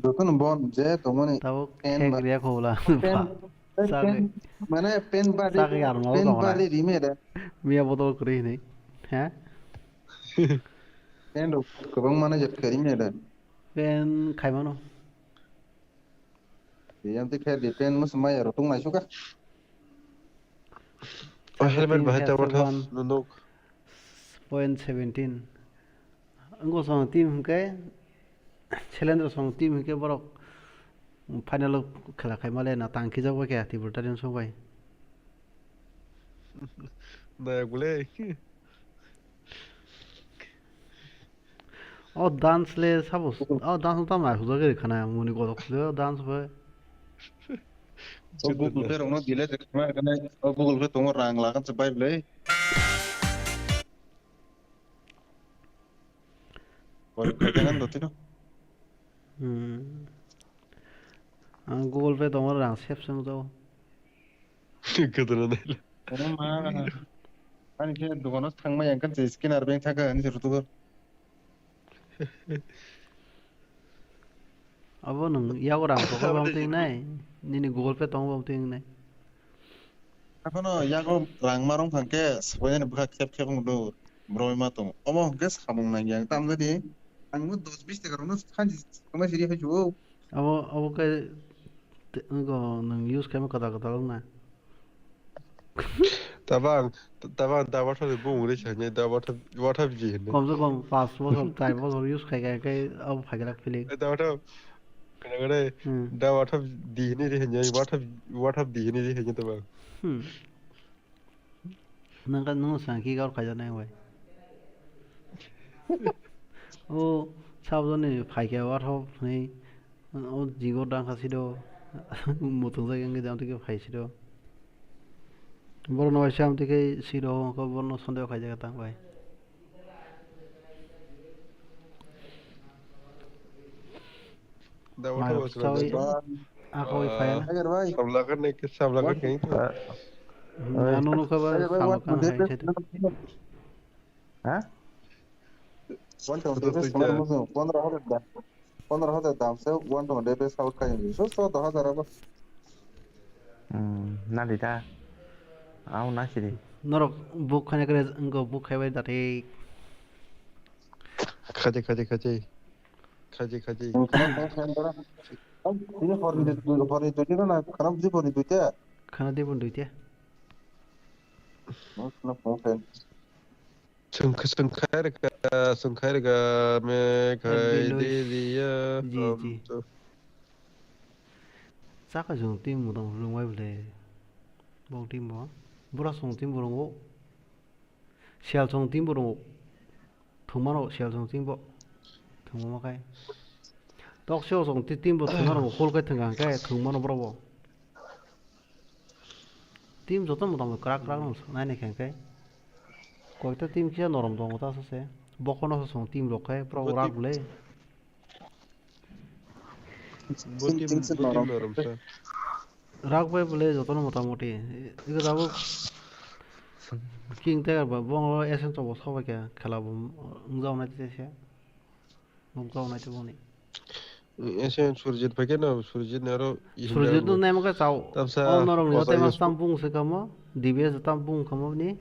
Jotono bon je tongmani tabuk pen khek ba-, riya khobla. Pen, pen, mane pen bari, pen bari rime da. Miya bodol kwrwi hinwi. Ha? Pen rok kwbang mane je khe rime da. Pen khaimano. Yang ti khe di pen mus maya rok tong naisuka. O helmet bahai ta wathas nunuk. Point seventeen. Wngkha song team hwnkhe, Challenger song team hwnkhe borok final o khela khaima le na tang khijak bai khe Tripura Titans song bai. Nayak bole. O dance le sabo, o dance no tamo asuk jagwi khana muni godok le o dance bai. O Google Pay rokno delete rwkha, o Google Pay tongo rang lagan se bai bwle. Pore khaikhe nang dotino. Hmm. Ang Google Pay tongo rang save se nukjago. Kwdwrwno naila. Omo ma. Ani khe dogano thangma yang kan se scanner bank thaka ani se rutugo. Abo nwng yago rang tongo bam twi nai. Nini Google Pay tongo bam twi nai. Aphano yago rang marong phang khe sabainani bwkha khep khep wng do. Borok ma tong. Omo hwnkhe samung nang yang tam jadi. Ang dos bis taka rokno sansi tongma siri hai chu. Abo, abo khe te-, nwng use khaima kwtal kwtal wng na. Tabang, tabang da wathap ni bung ri sanya da wathap, wathap ji hinwi. Kom se kom pas bosor, char bosor use khai khai khai abo phai glak feeling. Da wathap, kare kare, hmm, da wathap di hinwi ri sanya, wathap, wathap di hinwi ri sanya tabang. Hmm. Nang ka nung sang ki gaur khaja nai bai. O sabjoni phaikhe wathap hinwi. O jigo dangkha sido, mutung jagwi wngkhe jang twi khe phai sido. Borokno waisa amtwi khe sido, hwnkhai borokno sondeho khaijak tang bai. Da wathap chawi, akhoi phai. Sabla khe ne, sabla khe. Ano nukha ba sabla khe hai. Ha? One twenty rupees, pondro hajar da-, pondro hajar dam se, one twenty rupees out kai ni. So, so, do hajar abo. Hmm, na di da. Au na siri. Norok book khane kare, ngo book khai bai da thik. Khaji, khaji, khaji. Khaji, khaji. Ini hor ni, hor ni duty na, khana buji hor ni duty. Khana di pun duty. Mas na phone. Chwng khe, chwng khe rwkha. Sungkhairga me khai Biloi. Diliya. Ji, ji. Chakha jung team mo tong rung bai bole. Bong team bo. Bura song team bo rungo. Sial song team bo rungo. Thwngmano sial song team bo. Thwngma kai. Tok seo song ti-, team bo thwngma rungo. Hol kai thwngkha kai thwngmano bro bo. Team joto motamoti kwrak kwrak no nainai khe hwnkhe. Koita team kisa norom tongo ta sase. Bokono song team rok khe borok rak bole. Bo team, bo team norom sa. Rak bai bole jotono motamoti. Ego tabuk King Tiger ba bo S N to bo sobai khe khela bo wngjago nai tei se. Nukjago nai tei boni. S N Surjit bai khe no, Surjit no aro Surjit no naima khe chao. Tamsa o norok ni kosa tam bung se kamo, D B S tam bung kamo ni.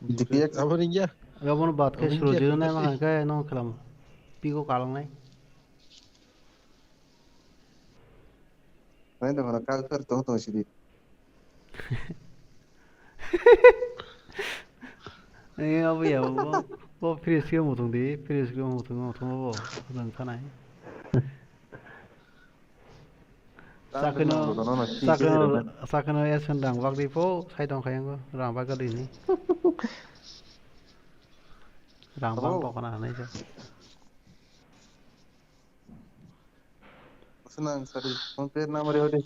D P X. Abo ni ya. Abo ni bat khe Surjit no naima khe no khelamo. Piko kalang nai. Nai da hona kal fer to to sidi. Eh, abo ya, bo, bo freeze khe mutung di, freeze khe mutung, mutung abo, mutung thanai. Sakeno, sakeno, sakeno S N rang bak di po, sai tong khayango, rang bak di ni. Rang bak kok na hanai ja. Senang sari, phone pay number hodi.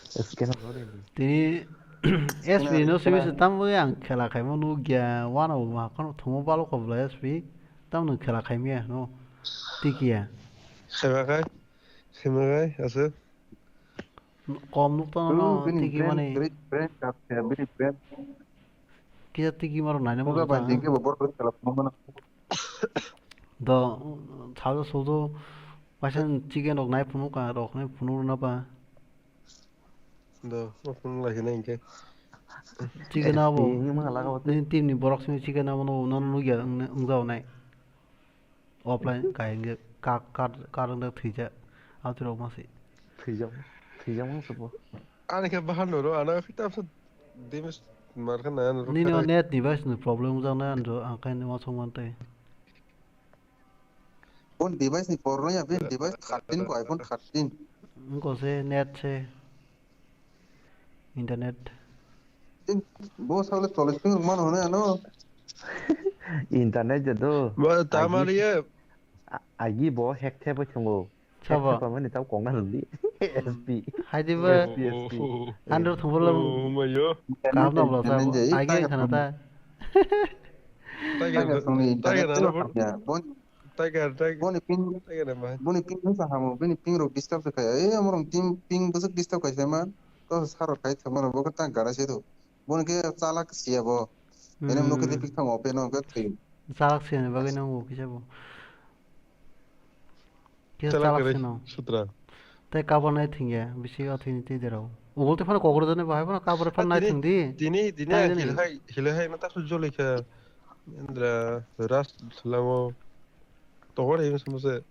Scan hodi. Tini S P no simi se tam bo ang khela khaimo nugya, wano ma kono thumo balo ko bla S P, tam no khela khaimya no. Tikiya. Sema kai, sema kai, asa. Kom nuk to no, tiki mani. Brain, brain, brain, brain. Kisa tiki maro nai na mo. Do, salsa sodo, paisa chicken rok nai phunu ka rok nai phunu rwna ba. Do, ma phunu lai hinai hinkhe. Chicken abo, ni team ni borok simi chicken abo no, no, no, nugya, wng, wng jao nai. Offline kai hinkhe ka, ka, ka rwng dak thwijak. Abo rok ma se. Thwijak, thwijak ma se bo. Ani khe bahan no ro, ana khe tamsa damage mar khe na no ro. Nini o net ni bai sini problem wng jak nai ani ro, ang khe ni ma song man tei. Bon device ni por no ya, ben device thirteen ko iPhone thirteen. Wngkha se net se. Internet. Bo sale cholish ping mano hone ano. Internet je do. Bo tamari ye. Agi bo hack the bo thongo. Sabo. Hack the mani tau kongna luli. S P. Hai di ba. S P, S P. Andro thumbo lo. Oh, mayo. Kam no lo sabo. Agi khana ta. Tiger, Tiger, Tiger, Tiger, Tiger, Boni ping, Tiger, boni ping wngkha hamo, bini ping rok disturb se kaya. Eh, amorong team ping bwswk disturb kaisa ma. To sarok khai thangmano bo khe tang gara se do. Boni khe chalak siya bo. Ene mokhe de pik thango pe no khe thwi. Chalak siya ni bagwi nango kisa bo. Kisa chalak sino. Sutra. Tei kabor nai thwngya, bisi o thwini twi derao. Ugol twi phano kokro jani bahai phano kabor phano nai thwngdi. Tini, tini, tini hilhai, hilhai na tasu joli kha. Indra, ras lango. Tokor him sumuse.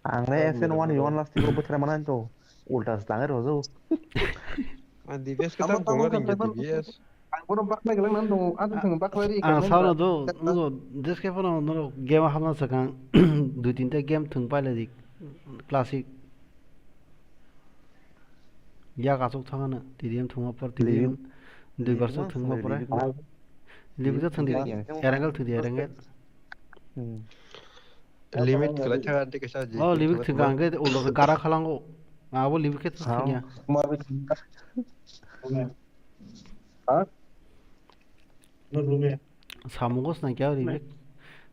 Ang le S N one yon last tiko bothra manan to. Ulta se tangai rojo. Ang D B S khe tamo tongo ring D B S. Ang bono baknai gwnang nang tongo, ang thwng baknai ri. Ang sao no do, ngo deske phano no game hamna sakang dui tinta game thwng paile dik classic. Yak aswk thangano T D M thwngma por T D M dui bar thwngma pore. Libik thwng di, Erangel thwng di, Erangel. Limit kwlai thang ante kaisa je. Oh, limit thwng ang ke ulo gara khalango. Abo libik khe thwngya. Ha? Samung gos nang kya libik?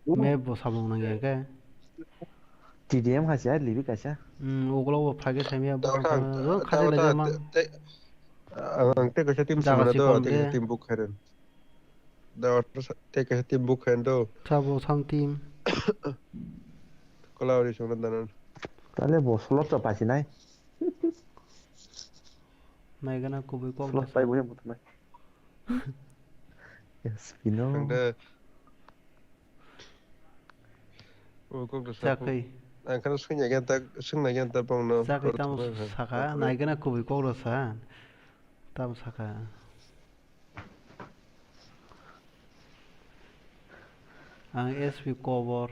Me bo samung nang ya ke. T D M kaisa, libik kaisa. Hmm, ulo bo phage samya bo. Khajila jama. Ang te kaisa team sumana do, te kaisa team book khairen. Da order sa-, te kaisa team book khaina do. Sabo sam team. Kola ori songna danan. Tale bo slot to pasinai. Naigana kubui kok slot pai boya mutunai. Yes, pino. Ang da. O kok da sa. Chakhai. Ang khana swngya gyan ta, swngna gyan ta bongno. Chakhai tamo saka, naigana kubui kok da sa. Tamo saka. Ang S P kobor.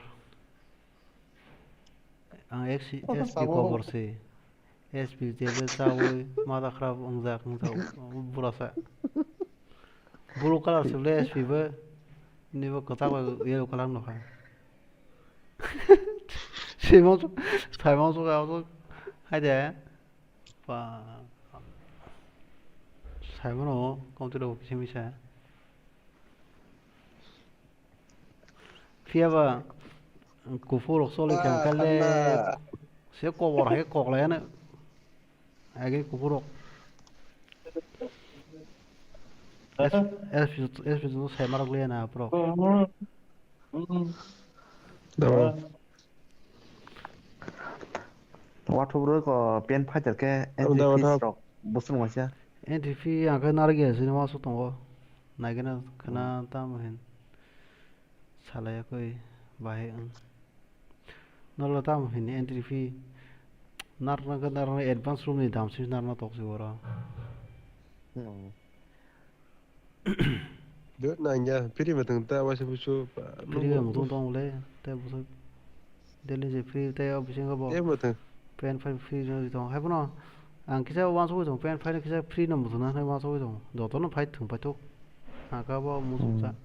Ang S P, S P Sabo. Kobor se. S P jebe chawi mada khrap wngjak, wngjak, burasa. Blue color se le S P bo. Nibo kwchak bai yellow color no hai. Simo, saimo so ka so. Hai de. Pa. Saimo no, kom tiro kisi misa. Phiya ba, kuphur rok choli kha kale, se kobor hai kok lai ano. Age kuphur rok. S P, S P to sai marok le na pro. Dabo. Watho bro ko pen fighter ke entry fees rok busung waisa. Entry fee ang khe narwk ya sini wansuk tongo. Naigena khna tamo hin. Salai koi bahai ang. Nolo tamo hin entry fee. Narwkna khe narwkna advance room ni dam simi narwkna tok si oro. Hmm. Dut nangya, free bo tong ta waisa busu. Free bo mutung tong le, te busu. Daily je free te o bisingo bo. Te bo tong. Pen phai free no tong. Hai bono ang kisa wansugwi tong, pen phai kisa free no mutung na, hai wansugwi tong. Joto no phai thung phai thuk. Ha ka bo mutung sa. Hmm.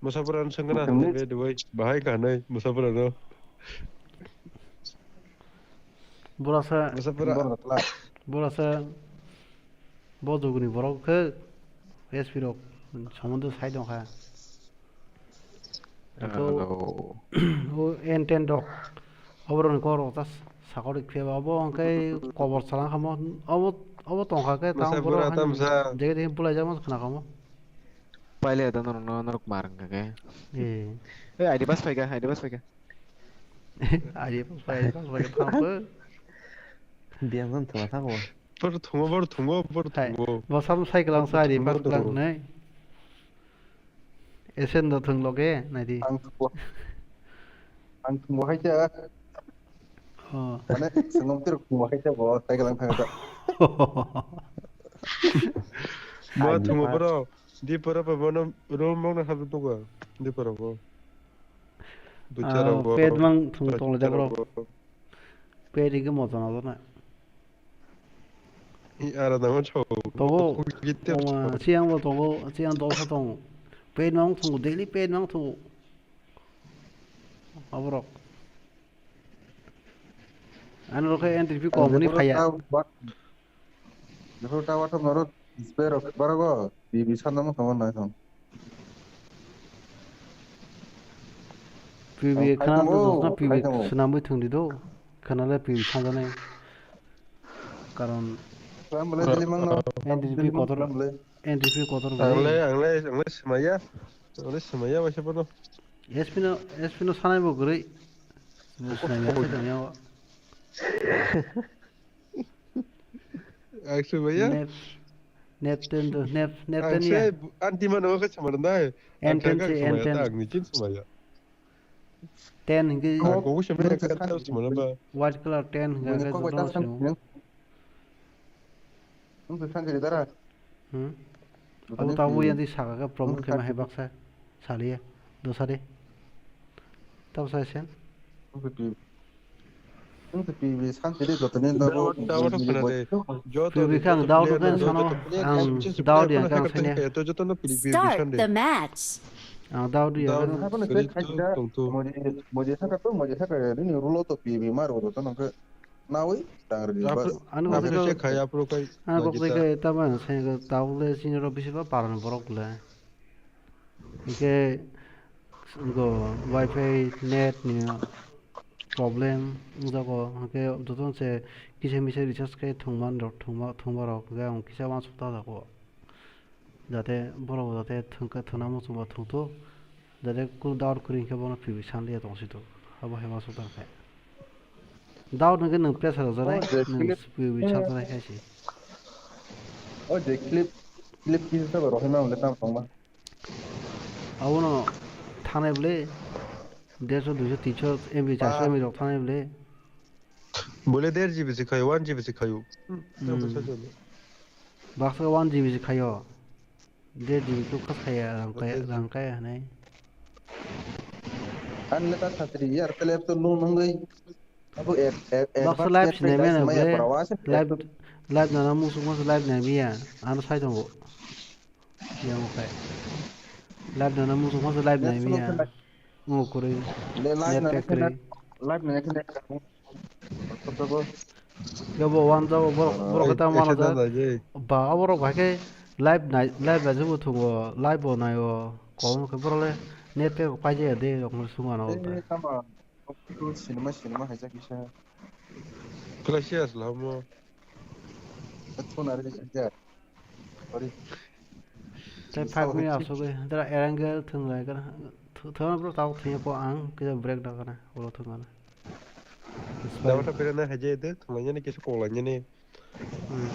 Mwsapra no swngna hinwi dubai bahai kanwi mwsapra no. Borasa, Mwsapra. Borasa bo juguni borok khe S P rok somondo sai tongkha. Eko Hello. O N ten rok. Oboroni kok rok ta sakori phiya ba obo hwnkhe kobor salang kha mo. Obo, obo tongkha khe tamo Mwsapra borok tamsa. Jege de bulai jama khna kha mo. Paile da norok no norok mar wngkha khe. Eh. Eh, I D pass phaikha, I D pass phaikha. I D pass phai, I D pass phai, thank you. Biyang jam thwa thango. Bor thungo, bor thungo, bor Hai, thungo. Bo sam cycle ang sa I D pass Bor thungo. Lang nai. Esen do thung loge, nai di. Ang thungo. Ang thungo hai cha. Oh. Mane, sengom tir thungo hai cha bo, cycle ang thang cha. Bo Ani thungo pa- bro. Di pora pa bono room mong na halu tuga. Di pora bo. Buchara Ah, bo. Pet mang thung tong le da bro. Buchara bo. Pet ri ke mo tong na. I ara da mo chau. Tongo. Ko git te Oma, chau. Siang bo tongo, siang dol sa tongo. Pet mang thung, daily pet mang thung. Aborok. Ano rokhe entry fee kom hwnwi phaiya. Jephru ta watham norok display rok barago, P B sana mo tongma nai thong. P B khana to dosna P B swnamwi thwngdi do. Khana le P B sanjanai. Karon N D P kotor, N D P kotor guri. Angle, angle, angle smaya. Angle smaya waisa bono. S P no, S P no sanai bo guri. Bo sanai ya, sanai ya. Aksu bhaiya? Nep, nep ten to, nep, nep ten ya. Ang se anti mano ka chama nai. N ten se, N ten. Ang ni chin chama ya. Ten hingke. Ang ko se me ka ta chama ba. White color ten hingke ka joto sino. Ang se sanjiri dara. Hmm. Abo tabo yang di saka ka promote kema hai baksa. Saliya. Dosade. Tabo sa sen. Ang se P B santi de joto ni nabo. Dawa to khana de. Joto P B khe ang dawa to khe sano, ang dawa di ang khe ang sanya. Joto no P B Start the match. Ang dawa di ang. Dawa to khana. Modi, modi saka to, modi saka ni rulo to P B mar joto no khe nawi tang ri bas. Ano ko se khai apro kai. Ano ko se khai tama se dawa le sini ro bisi ba paran borok le. Hingke go wifi net ni problem wngjago, hingke jotono se kisa misa recharge khe thwngman rok, thwngma, thwngma rok hingke ang kisa uansuk ta jago, jate borok bo jate thwngkhe thwngna muchungma thwngthok, jate kunu doubt kwrwi hingke bono P B sanliya tongsitok, abo hai uansuk ta khe doubt hingke nwng pressure rwjaknai, nwng P B sanjaknai khe se. O je clip, clip kisa rohima wngkhe tamo tongma. Abono thanai bwle, derso, duiso, tinso M B, charso M B rok thanai bwle. Bwle der G B se khayo, one G B se khayo. Hmm. Baksa one G B se khayo. De di tu kha khaya rang kaya, rang kaya hanai. An le ta satri yar telep to lu nungui. Abo ek, ek, ek Baksa live sinai mena bre. Live, live nana musuk mas live nai biya. Ano sai tongo. Yang okai. Live nana musuk mas live nai biya. Ngo kuri. Net pack kuri. Live nai kene. Yobo wan jago borok, borok khe tamo mano jak. Ba borok bai khe live nai, live nai jabo thungo, live bo nai o. Kom khe borok le net pack paijaya de rok no sung ano ta. Sinima, sinima hai jak kisa. Khlai se asla mo. Thuna re jak. Sorry. Tei five minute asogwi, dara erangel thwnglai gana. Thwna bro tao thwngya po ang kisa break da gana, ulo thwngana. Dawata pera na haje de, thwnglainani kisa koklainani. Hmm.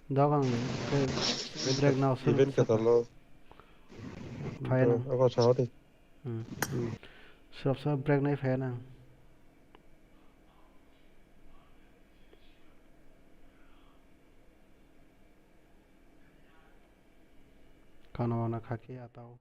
Dok ang khe break na asogwi. Event kata lo. Phai na. Ako saho de. Hmm. Hmm. Srap srap break nai phai na. Kano wana khaki atao.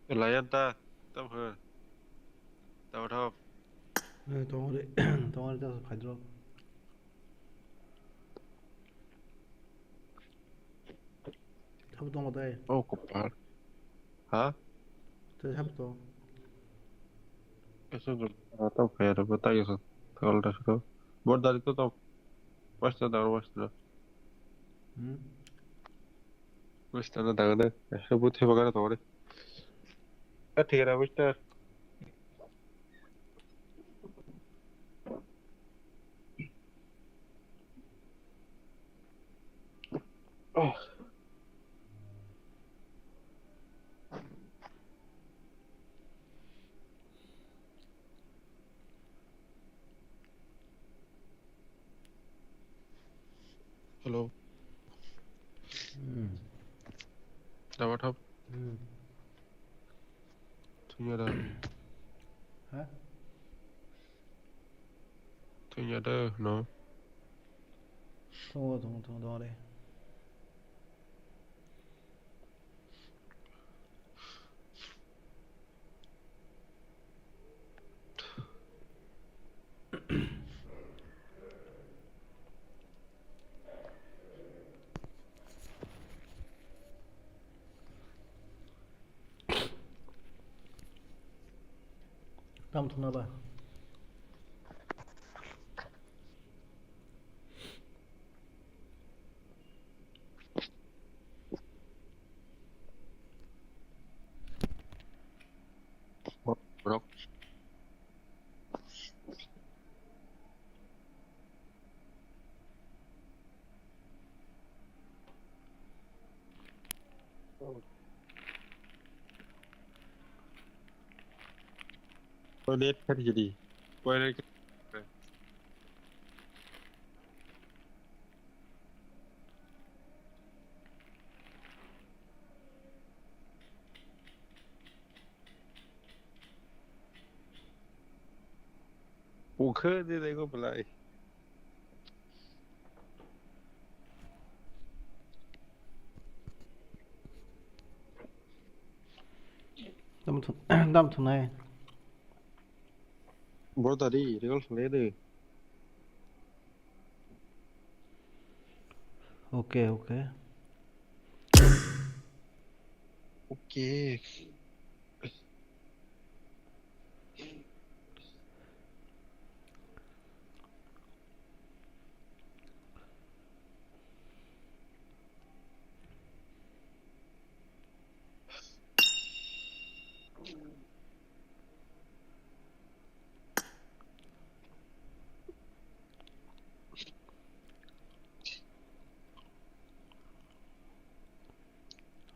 Lion ta, tam khe. Tam thok. Eh, tongri, tongri ta phaidro. Thabo tong tai. Oh, kopar. Ha? Tei thabo to. Eso jo, tam khe ro, ta yo. Thol ta ro. Bor dari to tam. Wasta da, wasta. Hmm? Wasta na da ne. Eso bu theba gara to re. A thik ra, wasta. Hello. Hmm. Dawa thap. Hmm. Thungya da. Ha? Thungya da, no. Thungo, thungo, thungo, thungo de. Tam thuna ba. Rok. Net khat jadi. Point. Ukhe de dego belai. Dam thu-, dam thunai. Bro tadi, real sele de. Okay, okay. Okay.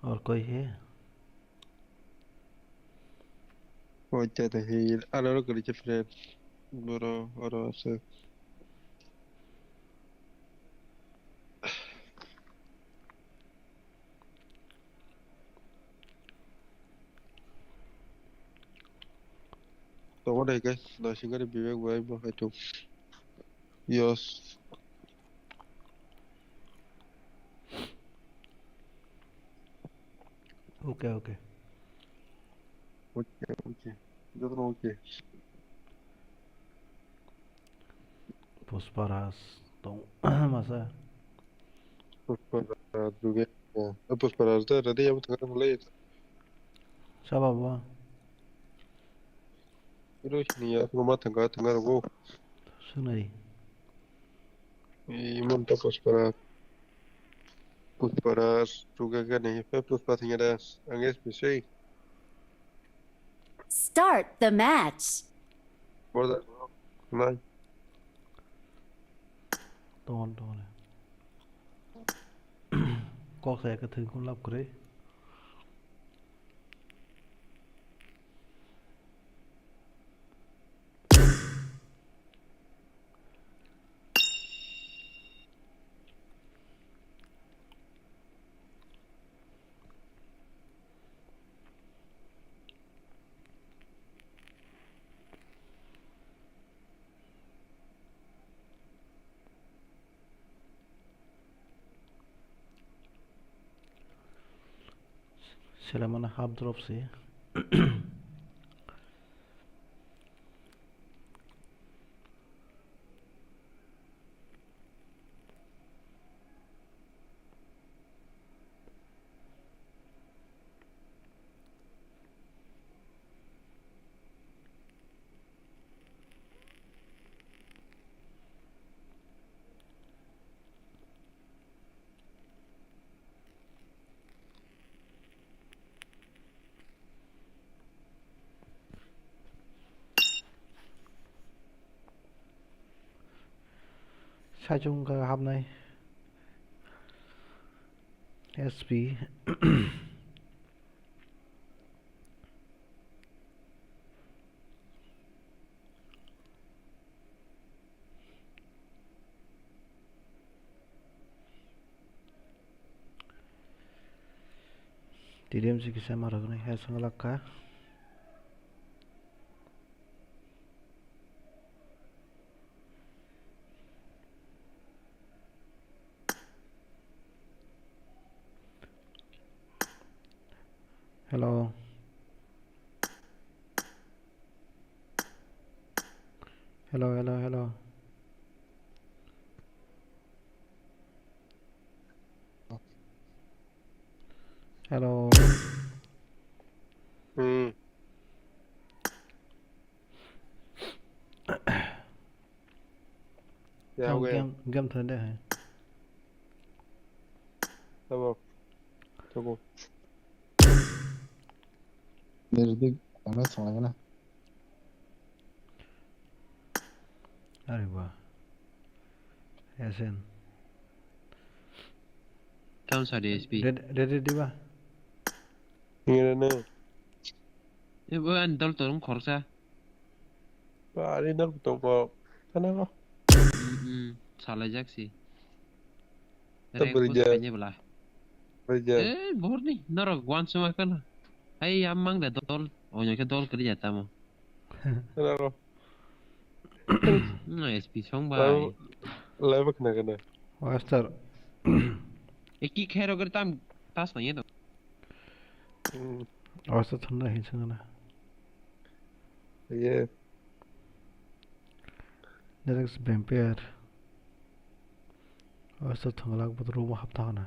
Or koi hai? Oita ta hi, aro ro kwrwi khe friend. Boro oro aswk. Tongo dai khe, naisingkhe Vivek bai bo hai thung. Yes. Okay, okay. Okay, okay. Jotono okay. Pushparaj tong masa. Pushparaj juga. Ya, Pushparaj da ready ya, butuh kan mulai. Siapa, Bang? Terus ni ya, aku mah tengah-tengah aku. Sunai. Imun ta Pushparaj. Pushparaj juga kan ni, pe Pushpa tinggal dah. Angis bisi. Start the match. Borda. Nai. Tongo, tongo. Kok saya ke thengkun lap kre. Selamana half drop se. Saichung ka hapnai. S P. T D M C kisa ma rwgwni hai swnglak kha. Hello. Hello, hello, hello. Hello. Hmm. Ya, Tamo oke. Game, game thani de hai. Tamo. Tamo. Nirdik, ano sangla na. Are ba. S N. Tam sa D S P. Red, red, red, di ba? Ngene ne. E, bo an dol torung khorsa. Ba, ari nok tongko. Kana ko? Hmm, hmm. Salai jak si. Tei bwrwi ja. Bwrwi ja. Eh, borni norok wansuma kana. Hai, amang de dol. Onyo ke dol kri jata mo. Kana ko? No, S P song bai. Lai, lai bak na kana. Master. Eki khero gari tam tas na yedo. Hmm. Master thanda hin sangana. Ye. Nerex vampire. Oso thwnglak bo room o hapta hwnna.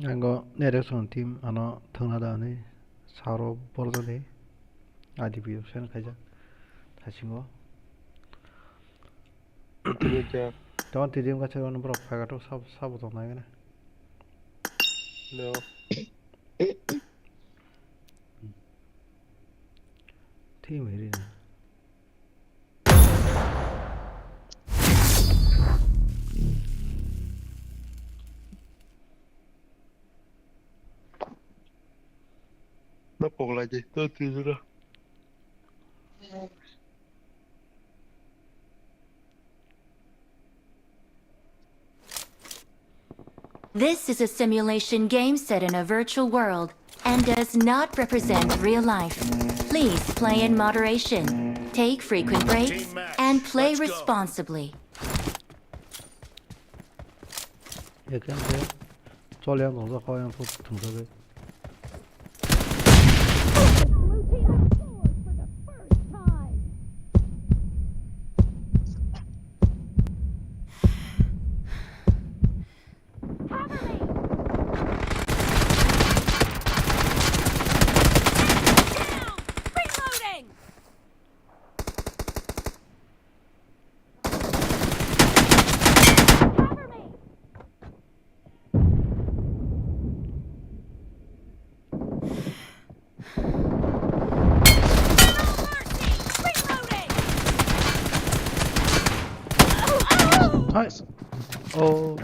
Ango Nerex on team ano thwngna da hwnwi saro borjadi. I D P o send khaijak. Thasingo. Tini kya? Tamo T D M kaisa borok phaga to sab, sabo tongnai gana. No. Team hiri na. No poglai de, to tijura. This is a simulation game set in a virtual world and does not represent real life. Please play in moderation, take frequent breaks, and play responsibly. Ekam se chol yang tong jak, kau yang thung thung jak. Hai. Oh,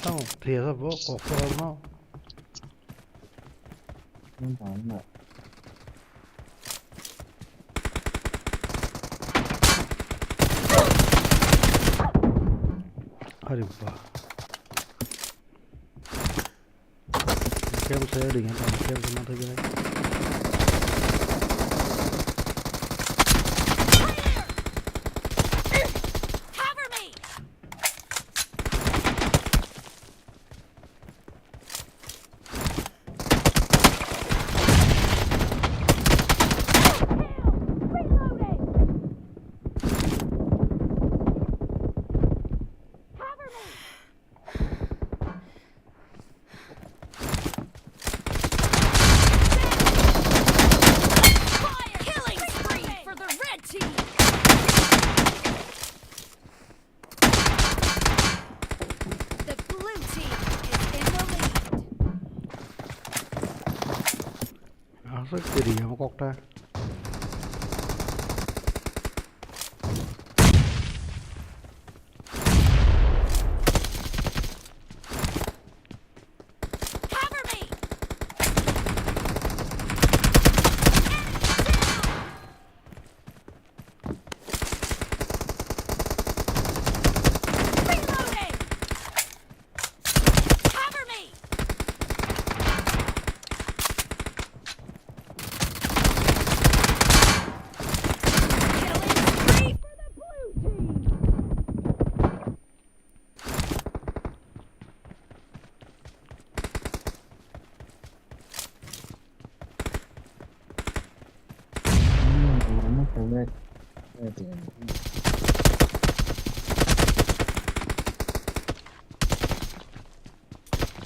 tamo thia sa bo kok sa no. Are ba. Kem saya dengan kem sama tu je. Aswk kwrwi amo kokta. Cover me! Reloading! Cover me! Killing spree for the blue team!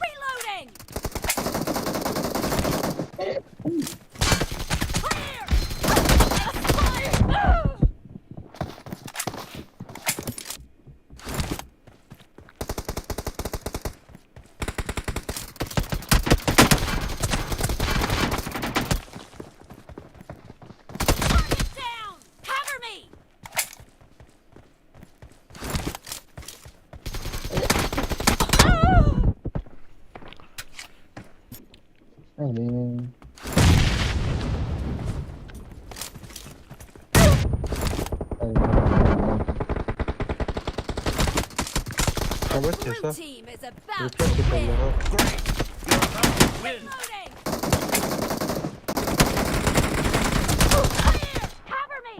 Reloading! Clear! Fire! Target down! Cover me! Blue team is about to win. Reloading. Cover me.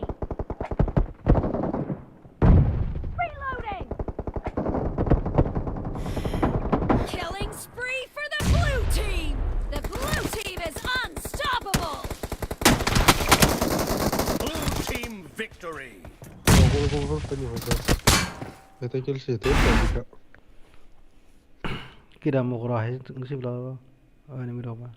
Reloading. Killing spree for the blue team. The blue team is unstoppable. Blue team victory. Go, go, go, go, go, go. Esta kill si, esta kill si. Kira mokro hai, ngisip lo, enemy rok ba.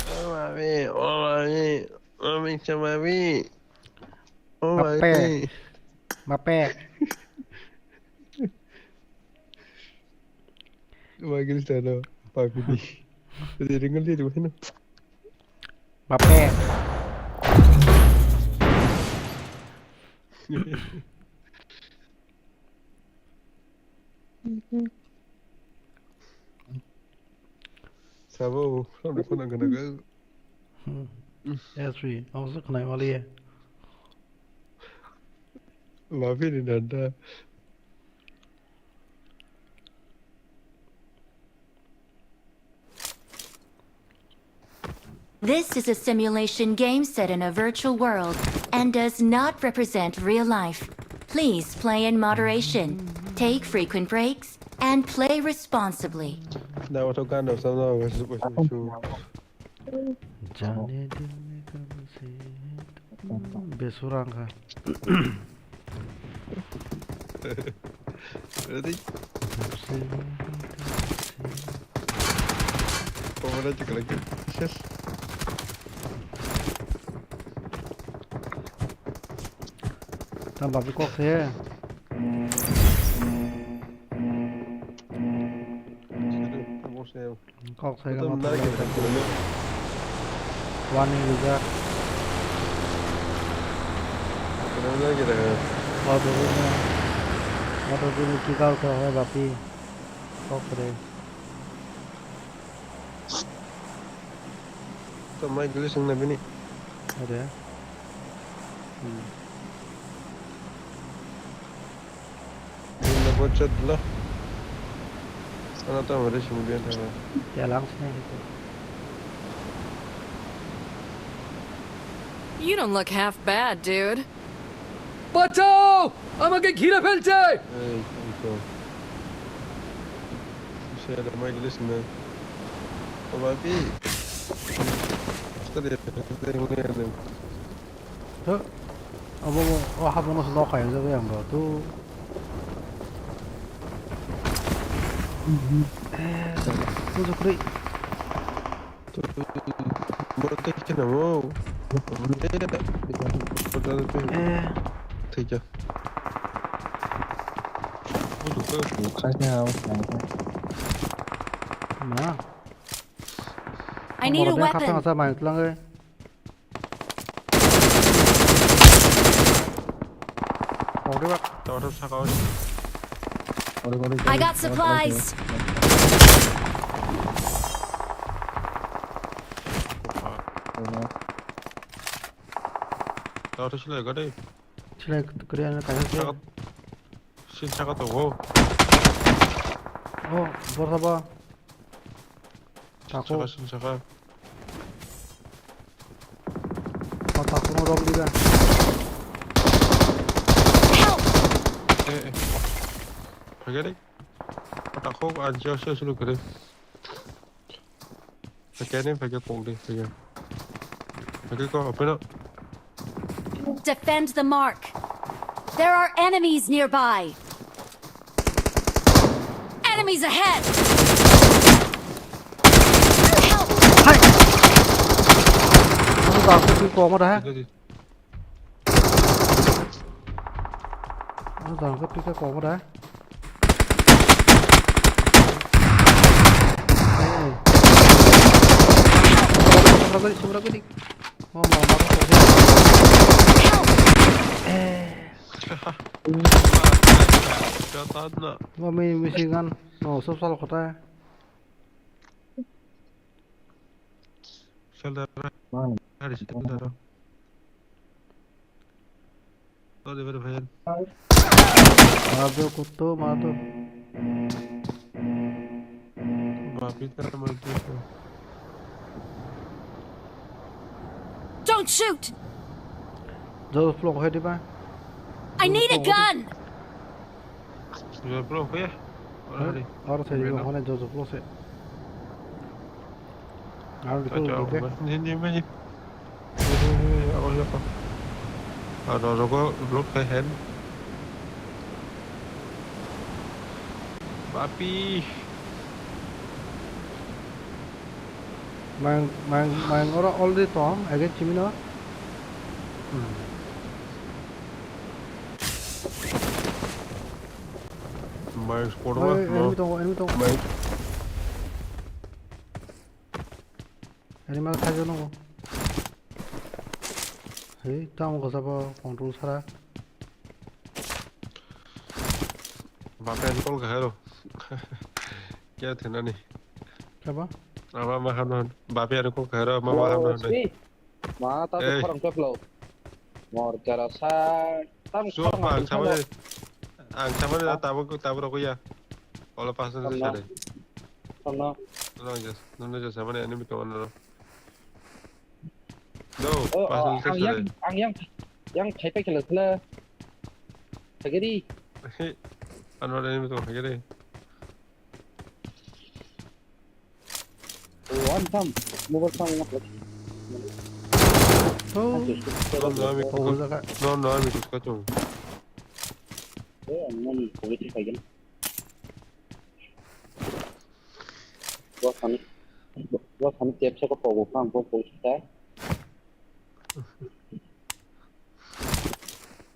O mami, o mami, mami cha mami. O mami. Mape. Mape. Wagil tano, papi di. Jadi ringan dia di mana? Bape. Sabo, sabo kena kena ke. Hmm. S three, aku suka naik wali ya. Maafin ini anda. This is a simulation game set in a virtual world and does not represent real life. Please play in moderation, take frequent breaks, and play responsibly. Dawa to kanda sana wasu wasu. Jane dil mein kab se hai tu besurang ka. Ready? Pamana juga lagi. Ses. Tam babi kok se. Kok sai gana. Warning rijak. Motor bini, motor bini kick out kha hai bapi. Kok re. To mai gili sing na bini. Ada. Hmm. Bini na bochat la. Sana ta mare shimbiyan thana. Telang sini itu. You don't look half bad, dude. বাঁচাও! আমাকে ঘিরে ফেলছে! এই, এই তো। সে এটা মাইক লিস না। ও বাপি। আস্তে দে, আস্তে দে, মনে হয় না। Huh? Abo, abo, o hapung no swnok khaijak yang bo tu. Eh, tu jukri. Tu, borok tei kheno mo. Eh. Thikya. Ma. I need a weapon. Asa mai tlang eh. Ori bak. Ori saka ori. Ori ori. I got supplies. Ori sila gade. Sila kre ana kaisa. Saka. Sin saka to go. Oh, borsa ba. Tako. Saka, saka. O tako no rok diga. Eh, eh. Phagari. O tako a jo so sulu kare. Phagari, phagari kong de, phagari. Phagari ko, apeno. Defend the mark. There are enemies nearby. Enemies ahead! Help! Hai! Ano ba, ako ko mo da. Ano ba, ako ko mo da. Hey. Sobra guri, sobra guri. Help! Eh. Bo mi machine gun no sob sal khotai. Sel dar. Hari sel dar. Sorry, very bad. Mado kutto, mado. Bapi tar mati. Don't shoot! Jauh vlog hai di ba. I need a gun! Jauh vlog ya? Ora hari. Ora saya juga mana jauh vlog sih. Aro dikhe. Ni, ni, ni. Ni, ni, ni, ni, ako, ako. Aro rogo block khe hen. Bapi. Mang, mang, mang oro already tong, age chimino. Hmm. Mai squad ba? Oi, enemy tongo, enemy tongo. Mai. Enemy khajo nongo. Hei, tamo kosabo control sara. Bape ani call kahero. Kya thenani? Kaba? Ama ma hamno. Bape ani call kahero, ama ma hamno. Ma ta khorang peplo. Mor jara sa. Tam so, khorang ang sama ni, ang sama ni tabuk, tabuk rokya. Ola pas na sare. Tamna. No, just, no, no, just sama ni enemy to ano. No, pas na sare. Ang yang, ang yang, yang thai pa khela khela. Thageri. Ano enemy to thageri. One time, mobile time, one time. Oh. No, no, ami kuska. No, no, ami kuska chung. Eh, ang nang kuwi ti kaigan. Gua kami, gua kami tiap sa ko pogo kang ko pogo sa.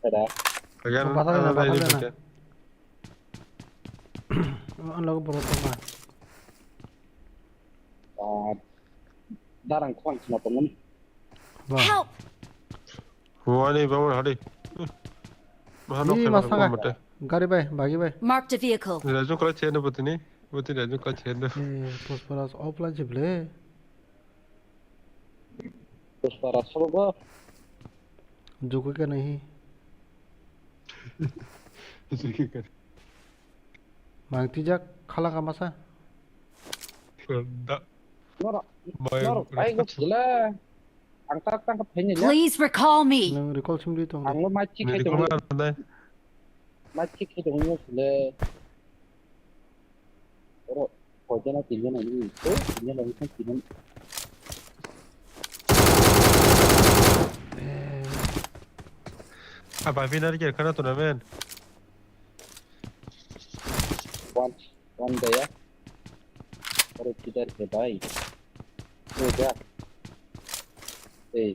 Ada. Bagan, bagan, ada bagan, ini ada. Bagan. Ang lagu borok tongma. Ah, darang khwang khna tongmani. Help! Wani bamar hari. Ih, masaka. Gari bai, bagi bai. Marked a vehicle. Raju kala chene botini. Botini raju kala chene. Eh, Puspara offline chible. Puspara sobo. Juku ka nahi. Juku ka. Mang tijak khala ka masa. Da. Noro, noro, ai go chila. Ang tak tang ka phaini le. Please recall me. Nang recall sim di tong. Ang lo mai chik khai tong. Mai chik khai tong le. Oro, kojana tinjana ni. Ko tinjana ni tinjana. Apa bina ri kena tu namen. One, one day ya. Oro kidar ke bhai. Ho ja. Ei.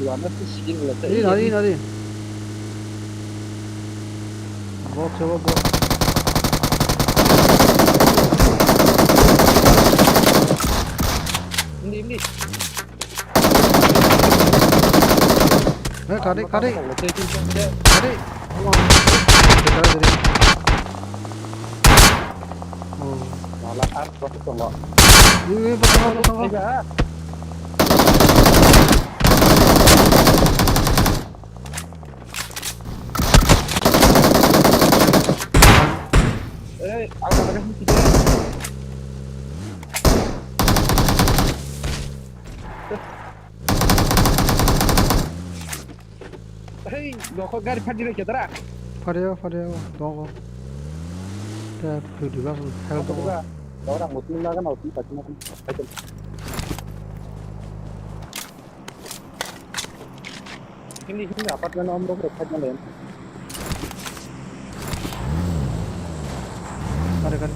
Iwana tu sigin la ta. Ri, ri, ri. Box, box, box. Ini, ini. Eh, kari, kari. Kari. Oh. Malah ar kok tongo. Ini, ini, potong, potong. Tiga. Hei, nokho gari phatjak khe dara. Phario, phario, tongo. Te phudu ba health tongo. Ora mutin na gana utin pati na. Hindi, hindi, apartment om rok khat na len. Kare, kare.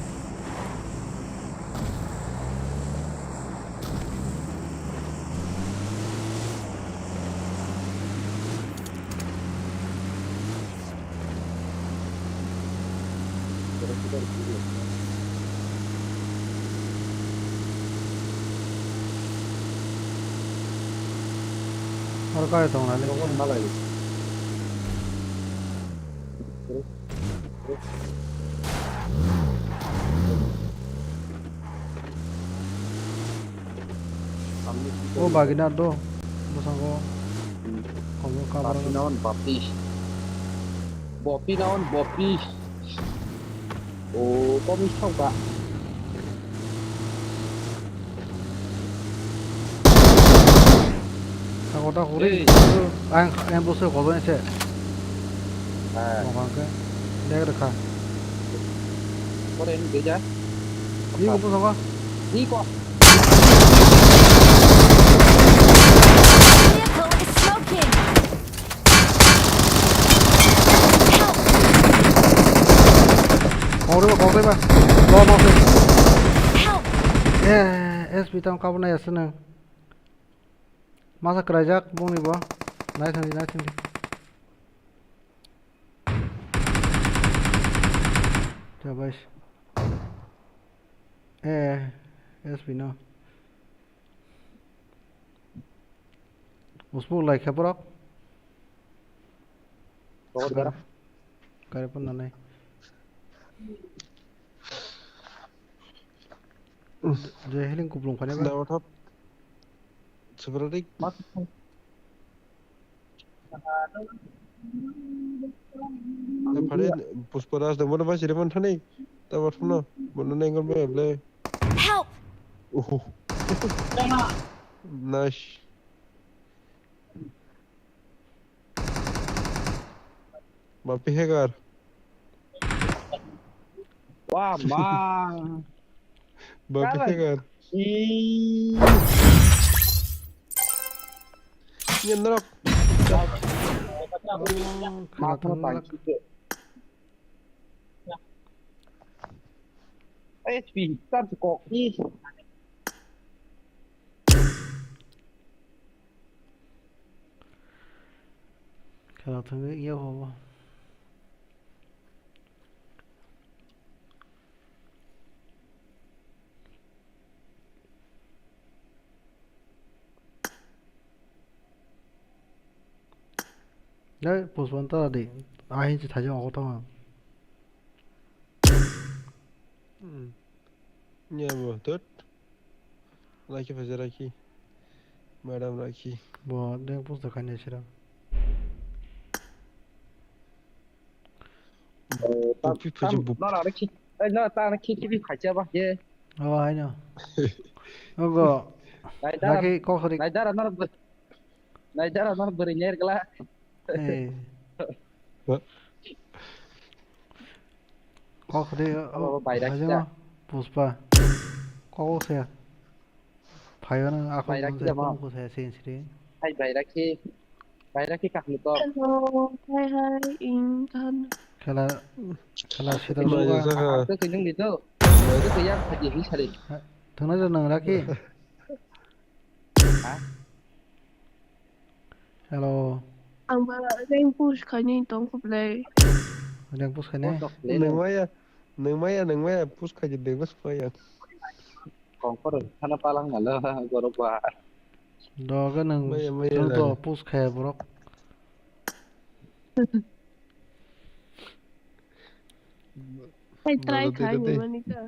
Oro kare tong lai le. O bagina do, bwskango. Komo kabra. Bapti naon, bapti. Bopti naon, bopti. O, komi sokba. Tako, tako, ri. Ei. Ang, ang busu kodo ni se. Ha. Mokang ke. Dek rekha. Kore ni geja. Ni ko busu ko. Ni ko. Vehicle is smoking. Help! Kong riba, kong riba. Lo, lo, lo. Help! Eh, S P tam kabna yasnang. Masa kwraijak bongni bo. Naithangdi, naithangdi. Jabais. Eh, S P no. Usbuk lai khe borok. Kari pon nanai. Je healing kuplung phane ba. Dawa thap. Sebenarnya. Phare Pushpa Raj dong, bono bai siri man thani. Dawa thap no. Bono nengol bai ble. Help! Oho. Nice. Bapi hacker. Wah, ma. Bapi hacker. Nyen norok. Khela thang. H P, charge kok. Khela thangwi iya hobo. Dai, postpone ta di. Ahin si thajo ogo tama. Hmm. Nya bo, tut. Rakhi phaisa rakhi. Madam rakhi. Bo deng pusto khainai sira. Buphi phaisa tam, buphi. No, no, no, ki, eh, no, ta na ki, ki, ki, phaisa ba, ye. Oh, I know. Ogo. Nai dara, rakhi kok rik. Nai dara, no, nai dara, no, beri nyer gela. Eh. Kok de, oh, baira aja kida. Puspa. Kok se. Phayo nang ako. Baira kida mo. Ko se sen sri. Hai baira ki. Baira ki kakni to. Hello. Hai hai. Ingkan. Khela, khela sida. Baira saka. Aku kenyung di to. Aku yang tadi hisari. Thangna nang rakhi. Ha? Hello. Ang ba rank push khaini tong khublai. Rank push khaini? Nung maya, nung maya, nung maya push khaini, nung bas maya. Kongkor sana palang nalo, gorok ba. Doga nung, maya, maya, nung to push khaya borok. Hai try khai ni mani ka.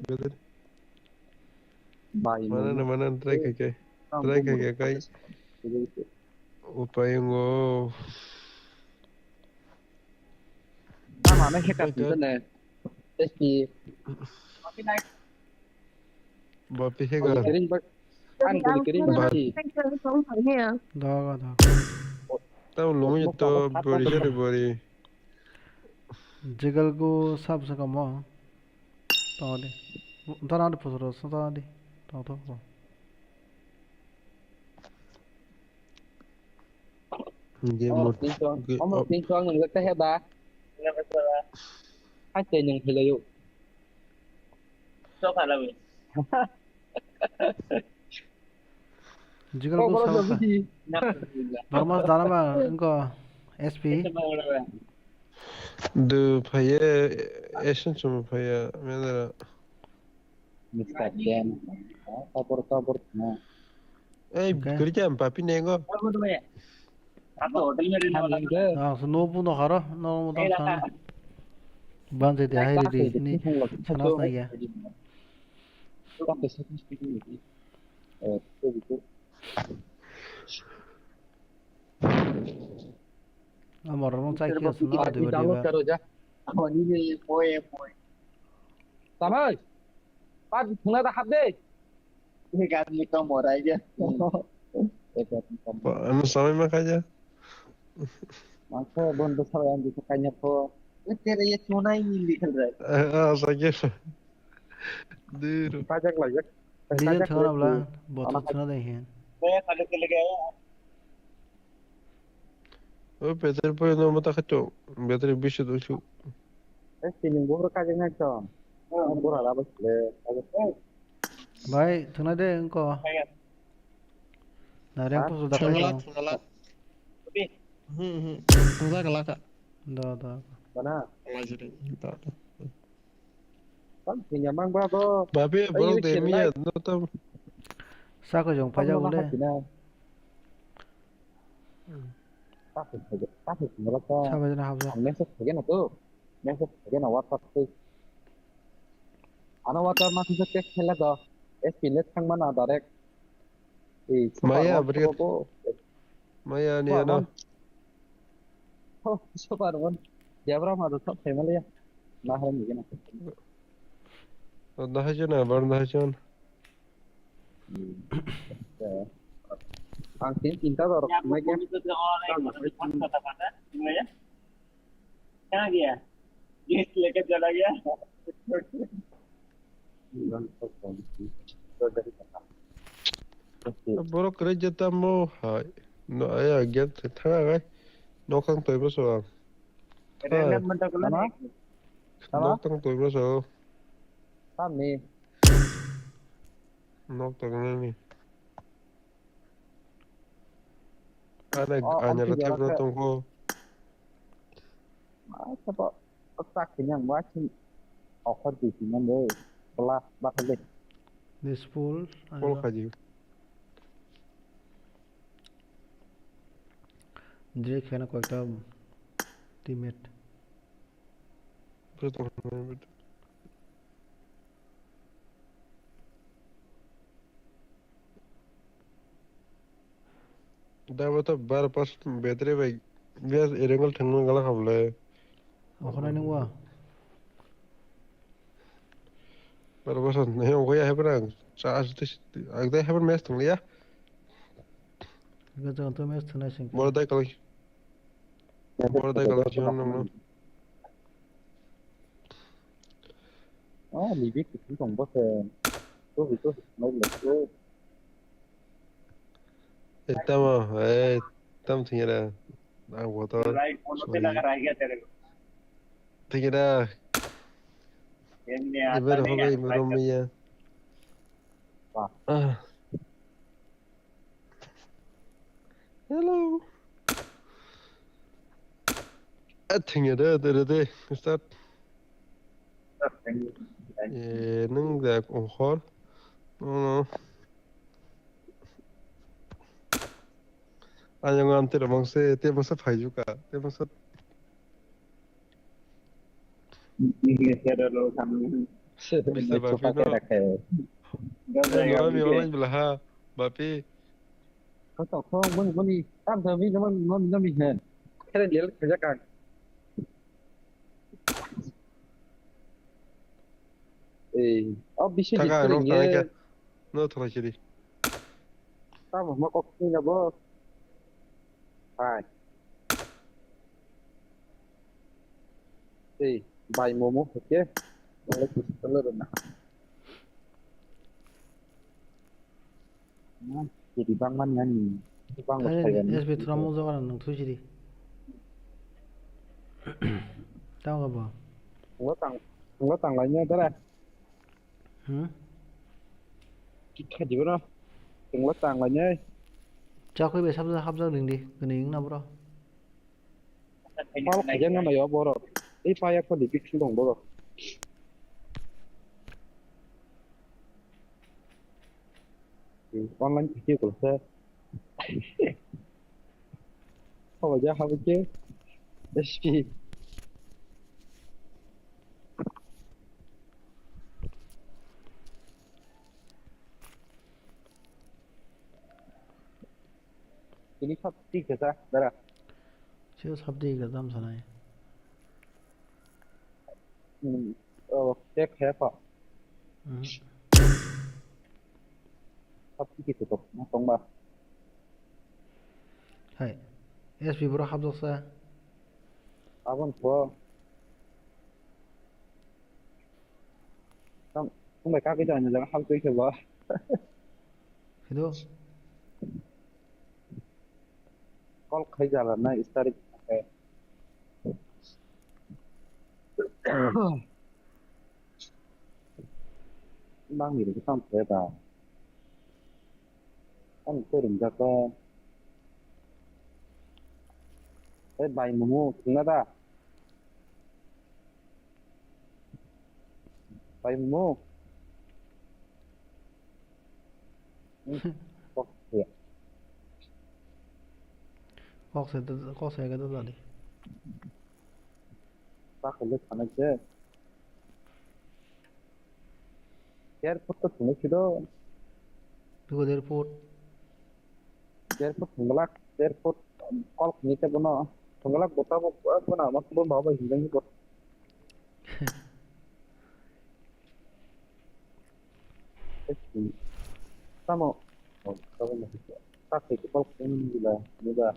Mana na mana try khai kai. Try khai kai kai. Upai ngo. Mana hacker tu ne. Testi. Bapi hega. Kering bak. An kering bak. Dogo, dogo. Tau lumi to bori jari bori. Jigal go sab sa kamo. Tadi. Tara di pusro sa tadi. Tau to. Omo tin song, omo tin song nang ta heba. Hai te nang phelayo. Jigal ko sabo kha. Barma dana ba engko S P. Du phaiye, Asian chuma phaiye, medara. Mister Ken. Tabor, tabor, na. Ei, kerja apa pinengo? Ah, so no puno kharo, no mo tam sana. Ban se de hai de ni sana na ya. Amor no chai khe sana de ba de ba. Tamai. Pat thungna da hap de. Ini kan ni kamu rai dia. Anu samai ma khaja. Mangsa bon do sabai ang bisa kanya ko. Tere ye chunai ni likhal rai. Ah, sa ke. Dur. Pajak lajak. Dia thora bla botol thora de hen. Saya kali kali gaya. O battery pore no mata khato. Battery bish do chu. Eh, sining bubur kajak nai to. Bura la bas le. Bai, thuna de engko. Nareng pusu da kai. Thungla, thungla. Hmm, hmm. Thungla kala ka. Da, da. Mana? Thungla jere. Da. Tam thungya mang ba bo. Babe, borok de miya no tam. Sako jong phaja ule. Kafe thege, kafe thege la ka. Sabai jana habja. Ang message thege na to. Message thege na WhatsApp te. Ano WhatsApp ma these text khela do. S P le thang mana direct. Ei, maya super bri. Maya ni ano. Oh, super one. Jabra ma do thap thema le ya. Na haram ni gena. Na hajo na, bar na hajo. Ang tin tinta dorok mai khe. Kya gaya? Gas leke chala gaya? Borok kwrwi jeta mo hai. No, aya, game thang thang ai. Nokang toibo so ang. Random manta kula. Tama? Tama? Nokang toibo so. Tamni. Nok tang nani. Ana, oh, ana ang ka thepna tongkho. Ma sabo tak kini ang wa chin. Offer di sini deh. Kelas bakal deh. This full. Full khaji. Direct khena koyekta teammate. Dabo to bar pas battery bai gas erengol thangma gala khablai. Okhonai nungwa. Bar pas ne ongkoi ya hebrang. Sa as tis agdai hebr mes thanglia. Gajan to mes thanai sing. Bor dai kalai. Bor dai kalai jion nang no. Oh, libi kitin tong bose. Tuh itu mau lihat. Eh, tamo, eh, tam thingera. Ang botol. Thingera. Ibar hoga ibar romiya. Ah. Hello. Athing ya de de de de. Start. Eh, nung da kong hor. No, no. Ayang am tira mangse, te masa phaijuka, te masa. Mister Bapi no. Mami online bela ha, Bapi. Kau tak kau mani mani tam tam ni nama nama nama ni hen. Keren dia kerja kan. Ei, o bisi Thaka, bisi no, ringye. Thaka. No, thaka sidi. Tamo ma kok ni na bo. Hai. Ei, bai momo, oke. Wala kusi tolo na. Na, jadi bang man nani. Bang Thailand, S B thailand. Thura mo jaga nang thui sidi. Tamo ka bo. Ngo tang, ngo tang lai nya dara. Hmm? Kikha dibo no. Tenglo tang lai nai. Chakwi bai sabjak hapjak ringdi, gwnwi wngna bro. Pal khaijak nang nayo borok. Ei paya kholi biksu dong borok. Online video ko se. Haba ja haba ke. S P. Ini sab tik khe sa, dara. Sio sab tik khe dam sanai. Hmm. Oh, tek khe pa. Hmm. Sab tik khe to, ma tong ba. Hai. S P bro hapjak sa. Abon ko. Tang, tang bai kagwi jani jaga hal twi khe bo. Hello. Call khai jala na istari. Nang ni tang khe da. Ang ko ring jaga. Eh, bai mumu, thungna da? Bai mumu. Hmm, kok ya. Kok se, kok se ga da di. Pak le khana je. Airport to thungwi khido. Tugo airport. Airport thungglak, airport call khini te bono. Thungglak bota bo, bo na ma bo ba ba hinjang bo. Tamo. Oh, tamo na. Tak se call khini bila, bila.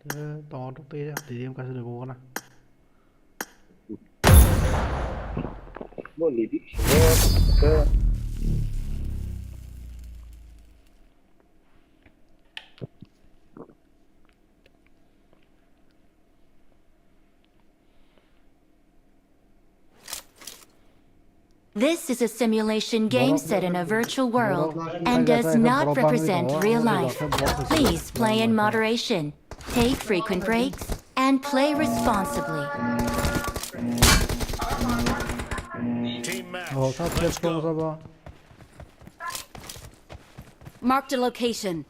Te tongo tok tei tei kaisa de gogana. Bo lidi. This is a simulation game set in a virtual world and does not represent real life. Please play in moderation, take frequent breaks, and play responsibly. Team match. Oh, tak. Let's go. Marked a location.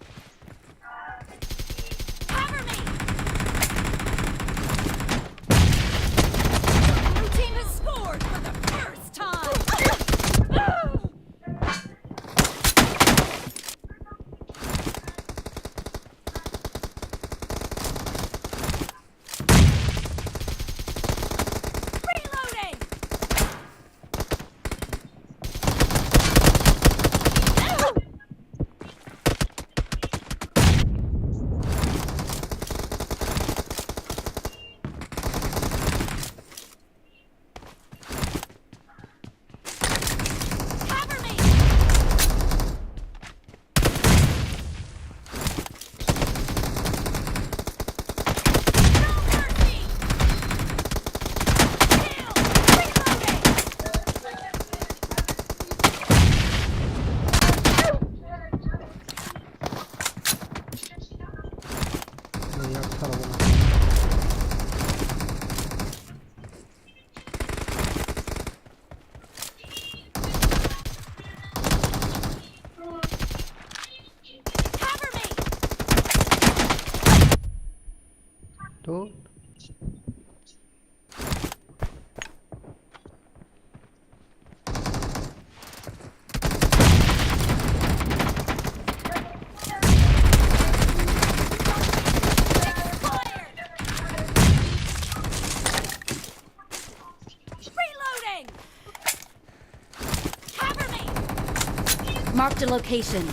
Cover me! Blue team has scored for the first time! Reloading! Cover me! Cover me! Dude. Reloading! Marked a location.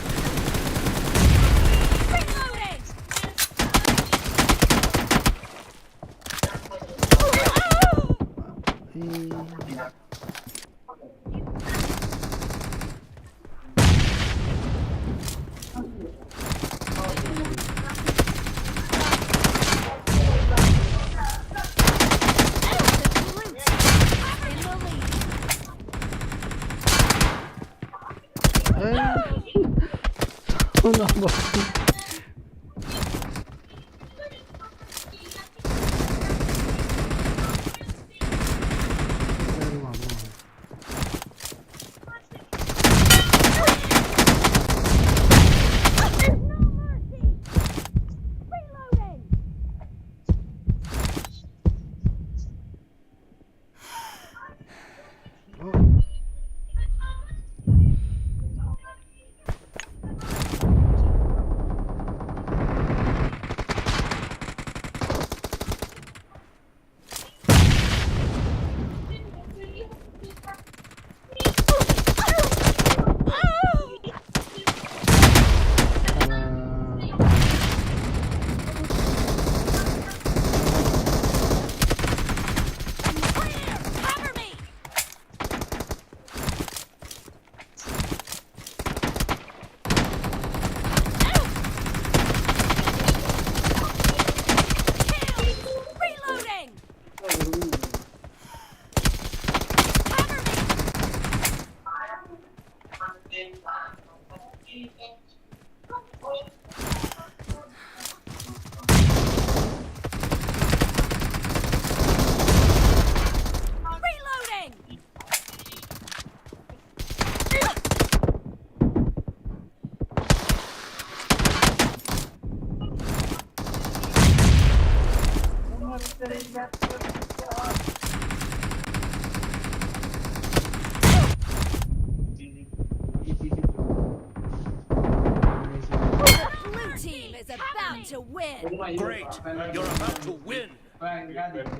Blue team is about to win. Great. You're about to win. Reloading.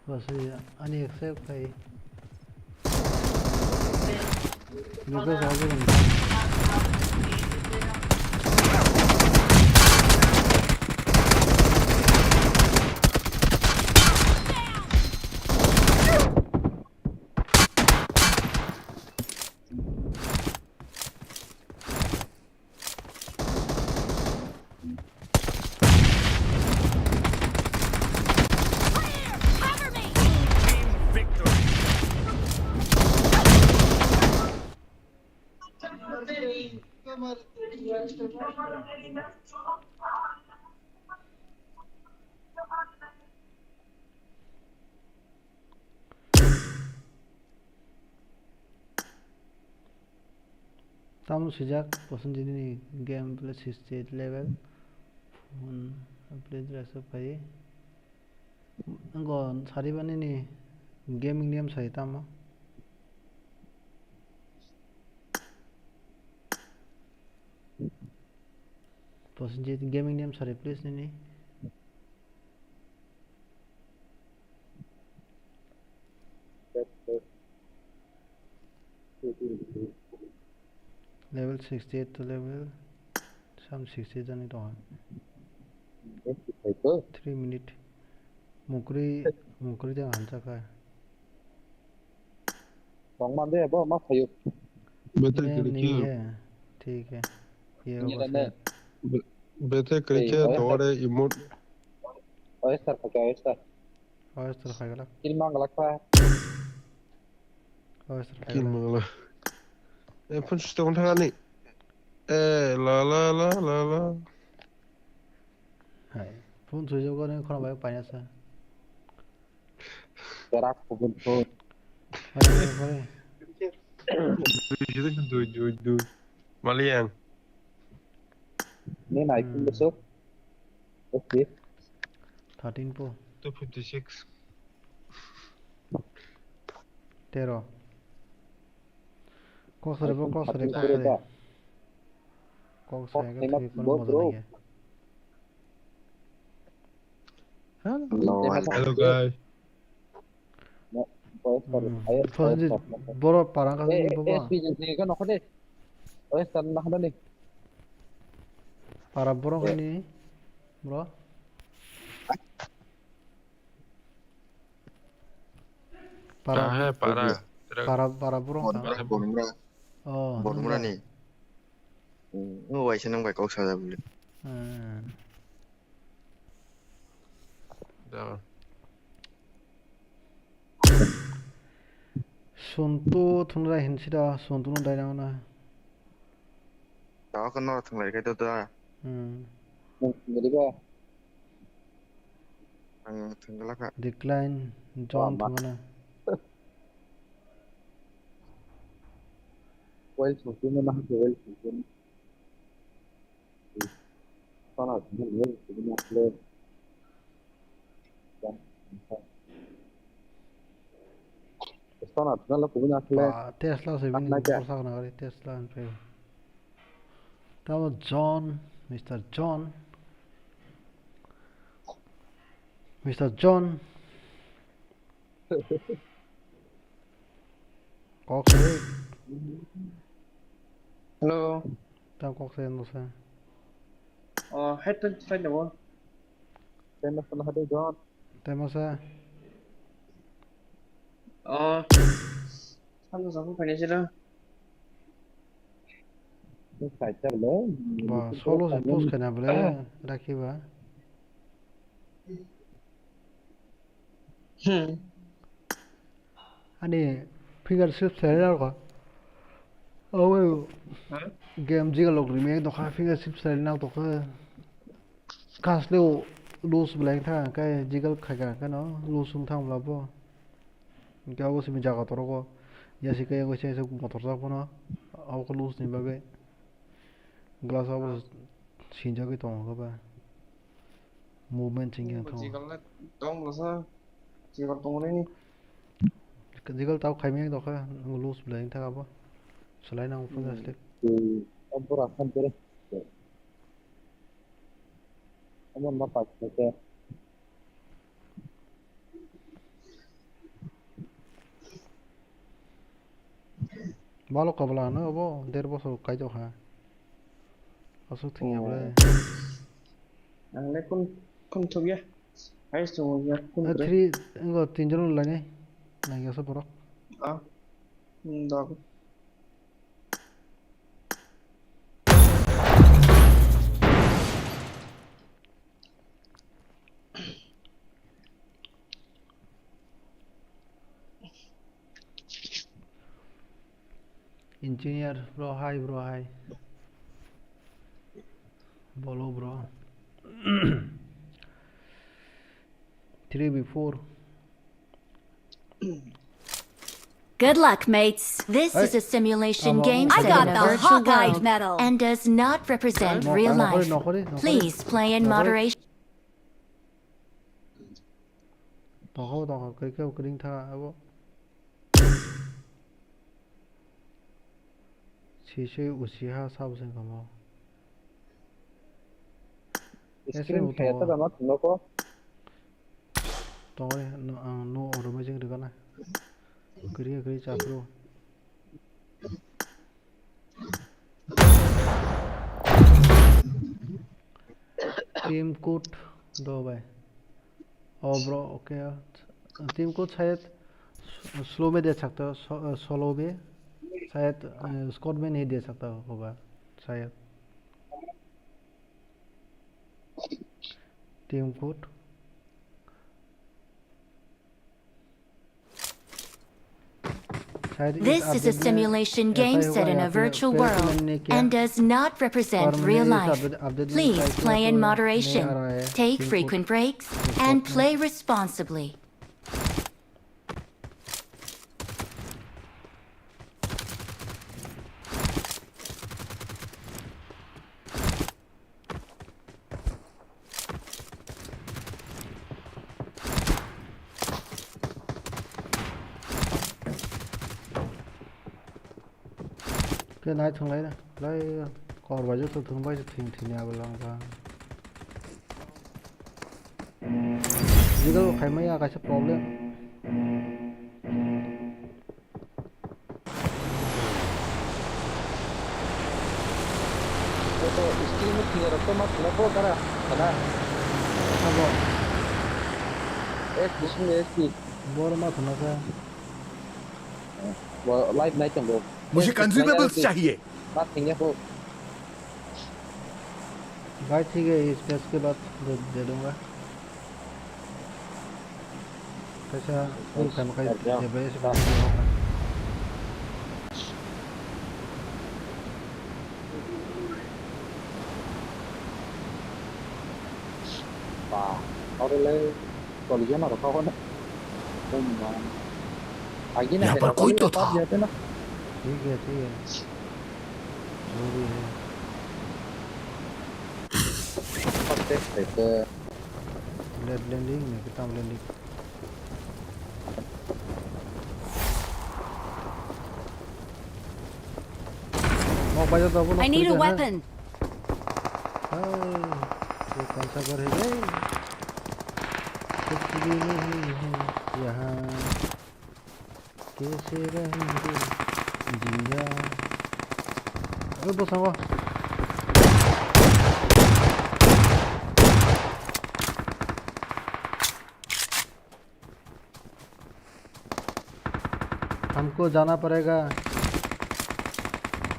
Basi ani accept khai. Niko sabi nang. Clear! Cover me! Team victory! Tamo swijak bosong jini ni game play sixty eight level. Phone play dress up khai. Ngo sariba nini gaming name sai tamo. Bosong jini gaming name sari please nini. Level sixty eight to level, sam sixty eight jani tongo. Three minute. Mukri, mukri jang hansa kha. Tongmande abo ma phaio. Better name nahi hai, thik hai. Ye ho bas hai. Be-, better cricket dore emote. Oyster kha, oyster. Oyster kha gala. Kill mang gala kha. Oyster kha gala. Kill mang gala. E phone switch tong thangani. E la la la la la. Hai. Phone switch off kore khona bai paina sa. Terak kubun phone. Hai, hai, hai. Dui, dui, dui. Maliang. Ni nai phone besok. Okay. Thirteen po. Two fifty six. Tero. Kok sari bo, kok sari, kok sari. Da. Kok saya khe thwi kono moja nangya. Hello. Hello, guys. Boro parang kha ni bobo. Para borok ni bro. Para, ah, he, para. Para, para borok. Bormra, Bormra. Oh, Bormra ni. Hmm, waisa nang bai kok saja bole. Hmm. Suntu thungra hinsi da, Suntu no dai na. Tawa kan no thungra kai to da. Hmm. Jadi ba. Ang thungra ka. Decline, John thungra. Well, Suntu no na, well, Suntu. Tesla se bini borsa gana gari Tesla ang pe. Tamo John, Mister John. Mister John. Kok se. Hello. Tang kok se no se. Oh, head to side no. Temo sa. Oh. Samsa samsa khaina sira. Ba, solo se post khaina bole, rakhi ba. Hmm. Ani finger sip selai nang kha. Awe game jiga log remake dokha finger sip selai nang dokha. Kasle lose belai thang kai jigal khai ka kano lose wng thang bla bo. Hingke abo simi jaga torogo yasi kaya wngwi se motor jak phano abo khe lose ni bagwi glass abo sinjagwi tongo khe ba movement chingya tongo. Jigal le tong bwlasa jigal tongo nini. Jigal tabo khaimya wng tongkha lose belai wng thang abo swlai nango phano asle. Abo rasa bere abo ma paikha khe. Balo kabla no obo der bosor kaitok ha. Aswk thwngya bole. Ang le kun kun thok ya. Hai sung ya kun. Three ngo tin jon lai nai. Nai gasa borok. Ah. Hmm, dog. Engineer bro, hi bro, hi. Bolo bro. Three v four. Good luck, mates. This is a simulation game set in a virtual world and does not represent real life. Please play in moderation. Tongkha tongkha kwrwi khe kwrwng tha abo. Sisui usiha sabo se kamo. Screen khaya ta dama thwngno ko. Tongwi no ang no oro mejeng rwgana. Kwrwi kwrwi chapro. Team code do bai. Oh bro, okay. Team code shayad slow me de sakta, so-, solo me. Shayad, eh, squad me nahi de sakta hoga, shayad. Team code. This is a simulation game set in a virtual world and does not represent real life. Please play in moderation, take frequent breaks, and play responsibly. Khe nai thang lai da, lai da. Kor bai joto thwng bai se thwng thwngya abo lang jang. Legal bo khaimaya kaisa problem. Skill ni thwngya rok to ma thwngna kho dara. Kana? Abo. S bising S P. Bor ma thwngna kha. Bo live nai tongo. मुझे consumables चाहिए। Ma thwngya kho. भाई ठीक है, इस टेस्ट के बाद दे, दे दूंगा। Kaisa full khaima khai debra se ba. Ba, oro le toli jana rok kha hwnwi. Bum bam. Agi na यहाँ पर कोई तो था। ठीक है, ठीक है। जो भी है। First step, step. Left landing, ni kita landing. Nok bai jado, nok I need a tuli ha. Weapon. Hey, ye kaun sa ghar hai re? Kuch bhi nahi hai yahan. Kaise rahenga jinda? Oi, bwskango. Hamko jana padega.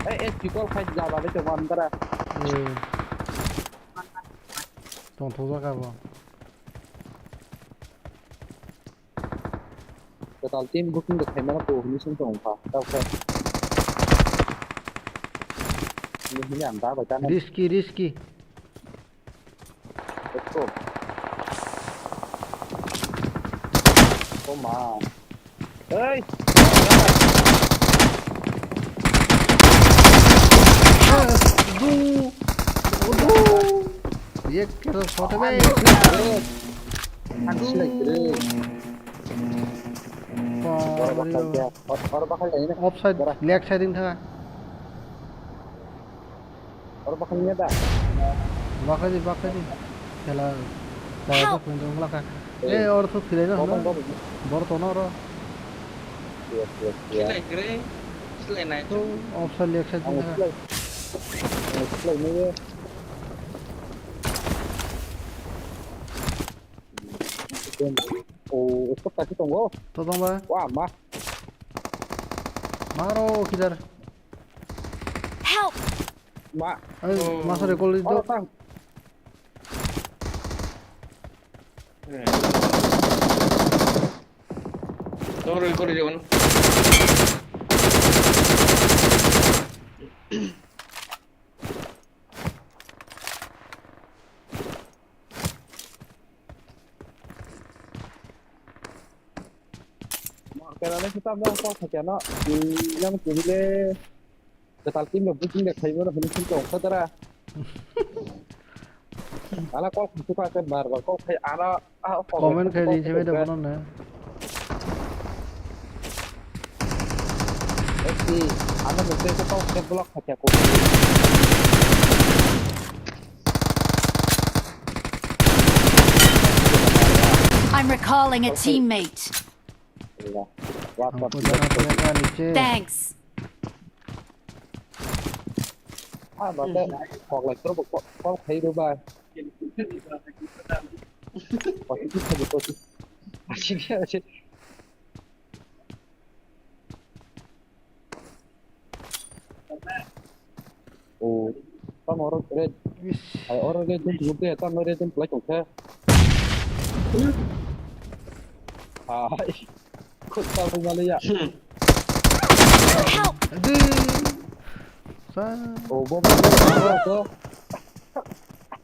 Ei, ei, chikol khai jaba le tongma andara. Eh. Tongthokjak abo. Total team booking de khaimano bo hwnwi song tong kha. Tao khe. Ini hwnwi ang da bai tano. Risky, risky. Let's go. Oh ma. Hey. Du. Du. Ye kero shot hai bhai. Ang silai kiri. Ba, Oro ba, bakal ba. Dia. Or, oro bakal dia ini. Offside, leg side wng thang. Oro bakal dia da. Bakal di, bakal di. Kela. Help! Kela pun dong laka. Eh. Eh, oro tu kira na. Bobong, bobong. Bor tono oro. Yes, yes, yes. Silai kiri. Silai nai. Tu offside, leg side wng thang. Silai. Ang silai ni. Oh, ekko kaisa tongo. To tong ba? Wa, ma. Maro, kidar. Help! Ma. Ai, oh. Masa recall itu. Oro tang. Toro ikore jawan. Kela le kita mo ko kha kya na. Yang tu le. Total team no booking de khai mo no hini kin tong kha dara. Ala call kham tu kha ke bar bar call khai ala. Comment khai di chebe de bono na. Esi, ano mesti ko tau ke block kha ko. I'm recalling a teammate. Wa, wa, wa. Thanks. Ah, mate, kok lai tro ko, kok khai ro ba. Positive khai, positive. Asik ya, asik. Oh, tamo oro red. Ai, oro red dum dum te, tamo red dum play tong khe. Ai. Kut ta bai maliya. Help! Adi. Sa. Oh, bom, bom, bom, bom.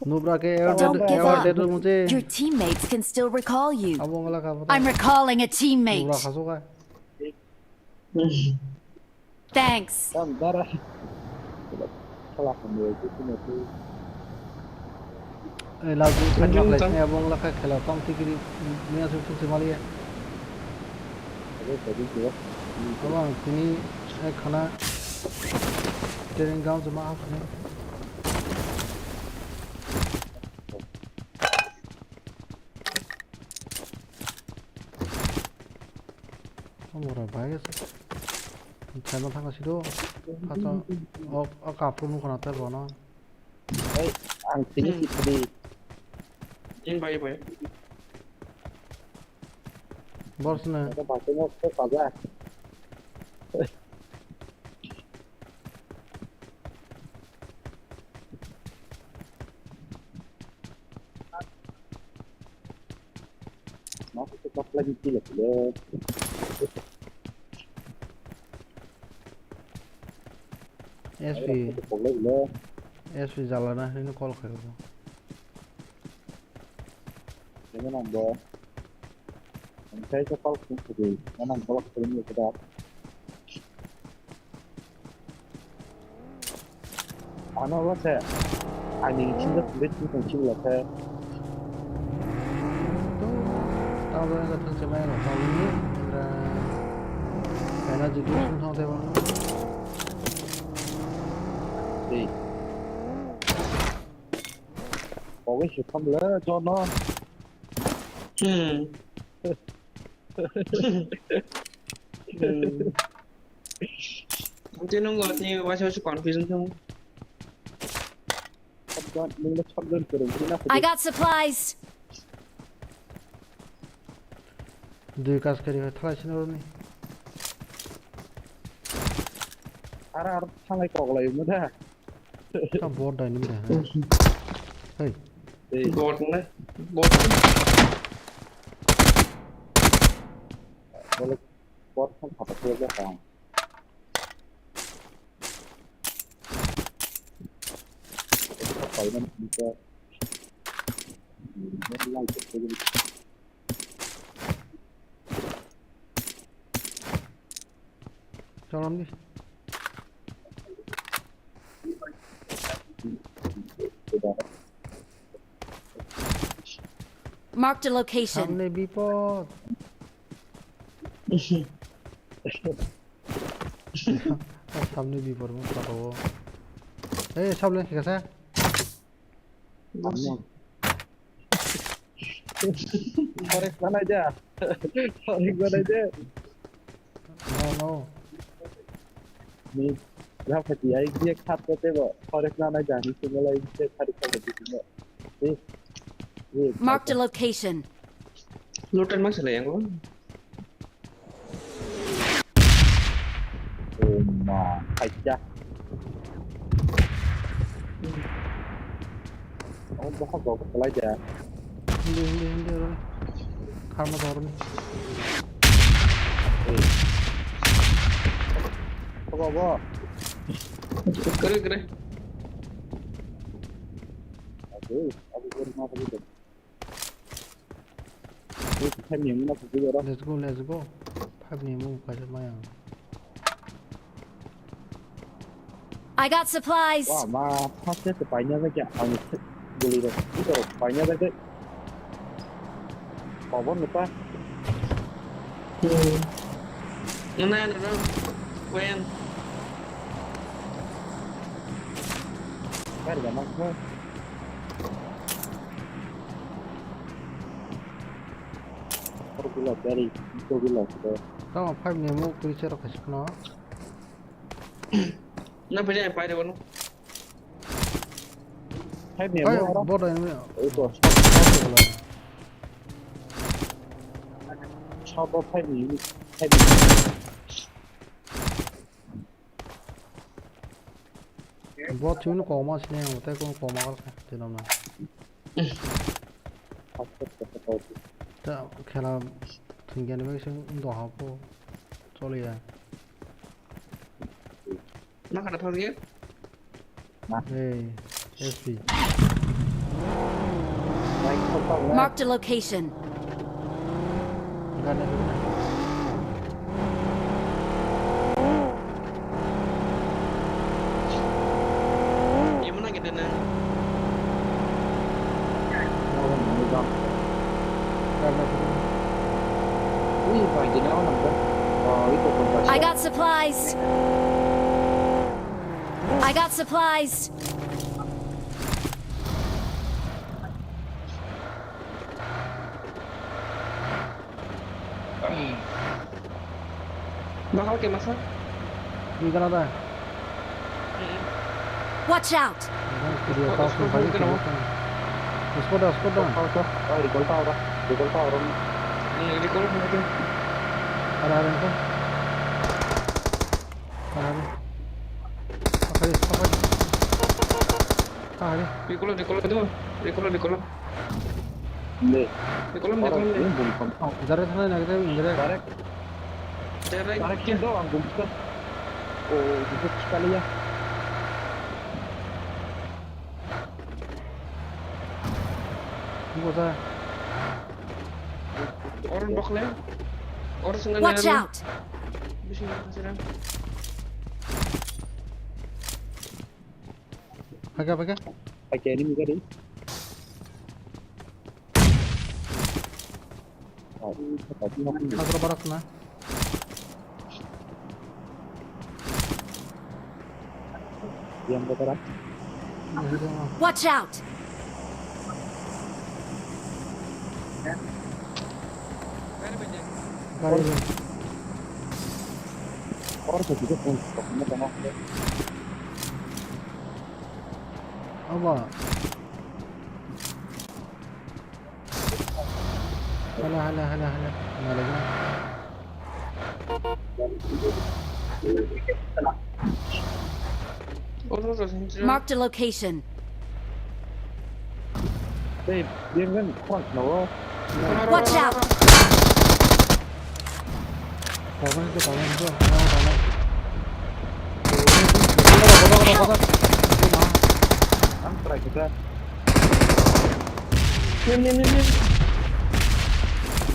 Nubra ke air dead, air dead mujhe. Don't give up. Your teammates can still recall you. Abo ngala ka pata. I'm recalling a teamate. Nubra khaso ka. Thanks. Tam dara. Khala khamwi tu tu tu. Eh, lagu kanya khlai sini abong lakha khela tong tikiri mia su su maliya. Abo tadi tu. Abang sini eh khana training ground ma hapni. Omo rok bai se. Chama thang si do. Khato. O, o kapur mu khana ta bono. Oi, ang tini Hmm. si tini. Tin bai bai. Bor sene. Ito ba tini ko kaja. Mas itu kaplan kilo kilo. S P. Kaplan kilo. S P jalana hino call khayo. Ini nang bo. Ang sai sa call kung kudi. Nang call kung kudi. Ano wase ani chinda tibet ni tong chibla khe. Tamo wngkha thang se mai rok tamo ni, kaina jigwi sung thang tebo. Ei. Kogi se thamle jono. Hmm. Hmm. Tei nung tini waisa waisa confusion thung. Shotgun, nungno shotgun kwrwng khe na I got supplies. Dui kas kari hai thalai sini roni. Ara ar thangai koklai mo da. Ka bot dai nim da. Hey. Hey. Bot na. Bot. Bot kan apa tu aja kan. Cholom di. Marked a location. Samne bipod. Samne bipod mo photo. Hey, samne kisa. Korek mana aja? Korek mana aja? No, no. Ni, rafa ti ai dia khat ko te bo. Korek mana aja? Ni semua lai dia khat ko te bo. Eh, eh, Marked a location. Looter ma sala yango. Oh ma, khaija. Oh, boha go, kalaija. Hindi, hindi, hindi, oro. Karma dormi. Eh. Boha go. Kare, kare. Aduh, aku baru mau pergi. Let's go, let's go. Five ni move kaisa maya. I got supplies. Wa ma, first se paina ja kya? Ang guli ro. Ito paina ja de. Pabon neta. Hmm. Nana, nana. Wen. Kar ga mak mo. Four wheeler, gari, four wheeler, four. Tamo five ni mo kuri chero khasik no. Na pwisa pai de bono. Five ni mo aro. Bodo ni. Oi to, stop, stop, stop. Shot of five ni, five ni. Bo chwngno kokma sini ang tei kung kokma khe tino na. Ta khela thwngya ni bai sing doha po choliya. Ma khana thangya? Hey, S P. Marked a location. I got supplies. I got supplies. Bakal ke masa? Di kana da? Watch out! Spot, spot, spot, spot, spot. Spot da, spot da. Spot, spot. Oh, recall tower, recall tower. Hmm, recall tower. Ada, ada, ada. Ada, ada. Apa dia? Apa dia? Apa dia? Recall, recall itu. Recall, recall. Hindi. Recall, recall. Ini bukan. Jare sana nak kita, jare. Direct. Direct. Direct itu, ang bukan. Oh, itu sekali ya. Buka. Orang bakle. Orang sengaja. Watch out! Bisa, bisa, bisa. Pakai, pakai. Pakai ini juga deh. Agro barak na. Yang bergerak. Watch out! Gari. Orang begitu pun, pokoknya tengah. Apa? Hala, hala, hala, hala. Hala, hala. Marked a location. Hey, bienven, Juan, no. Watch out! Kawan itu, kawan itu, kawan, kawan. Kotor, kotor, kotor, kotor. Ini mah. Ang try kita. Ini, ini, ini.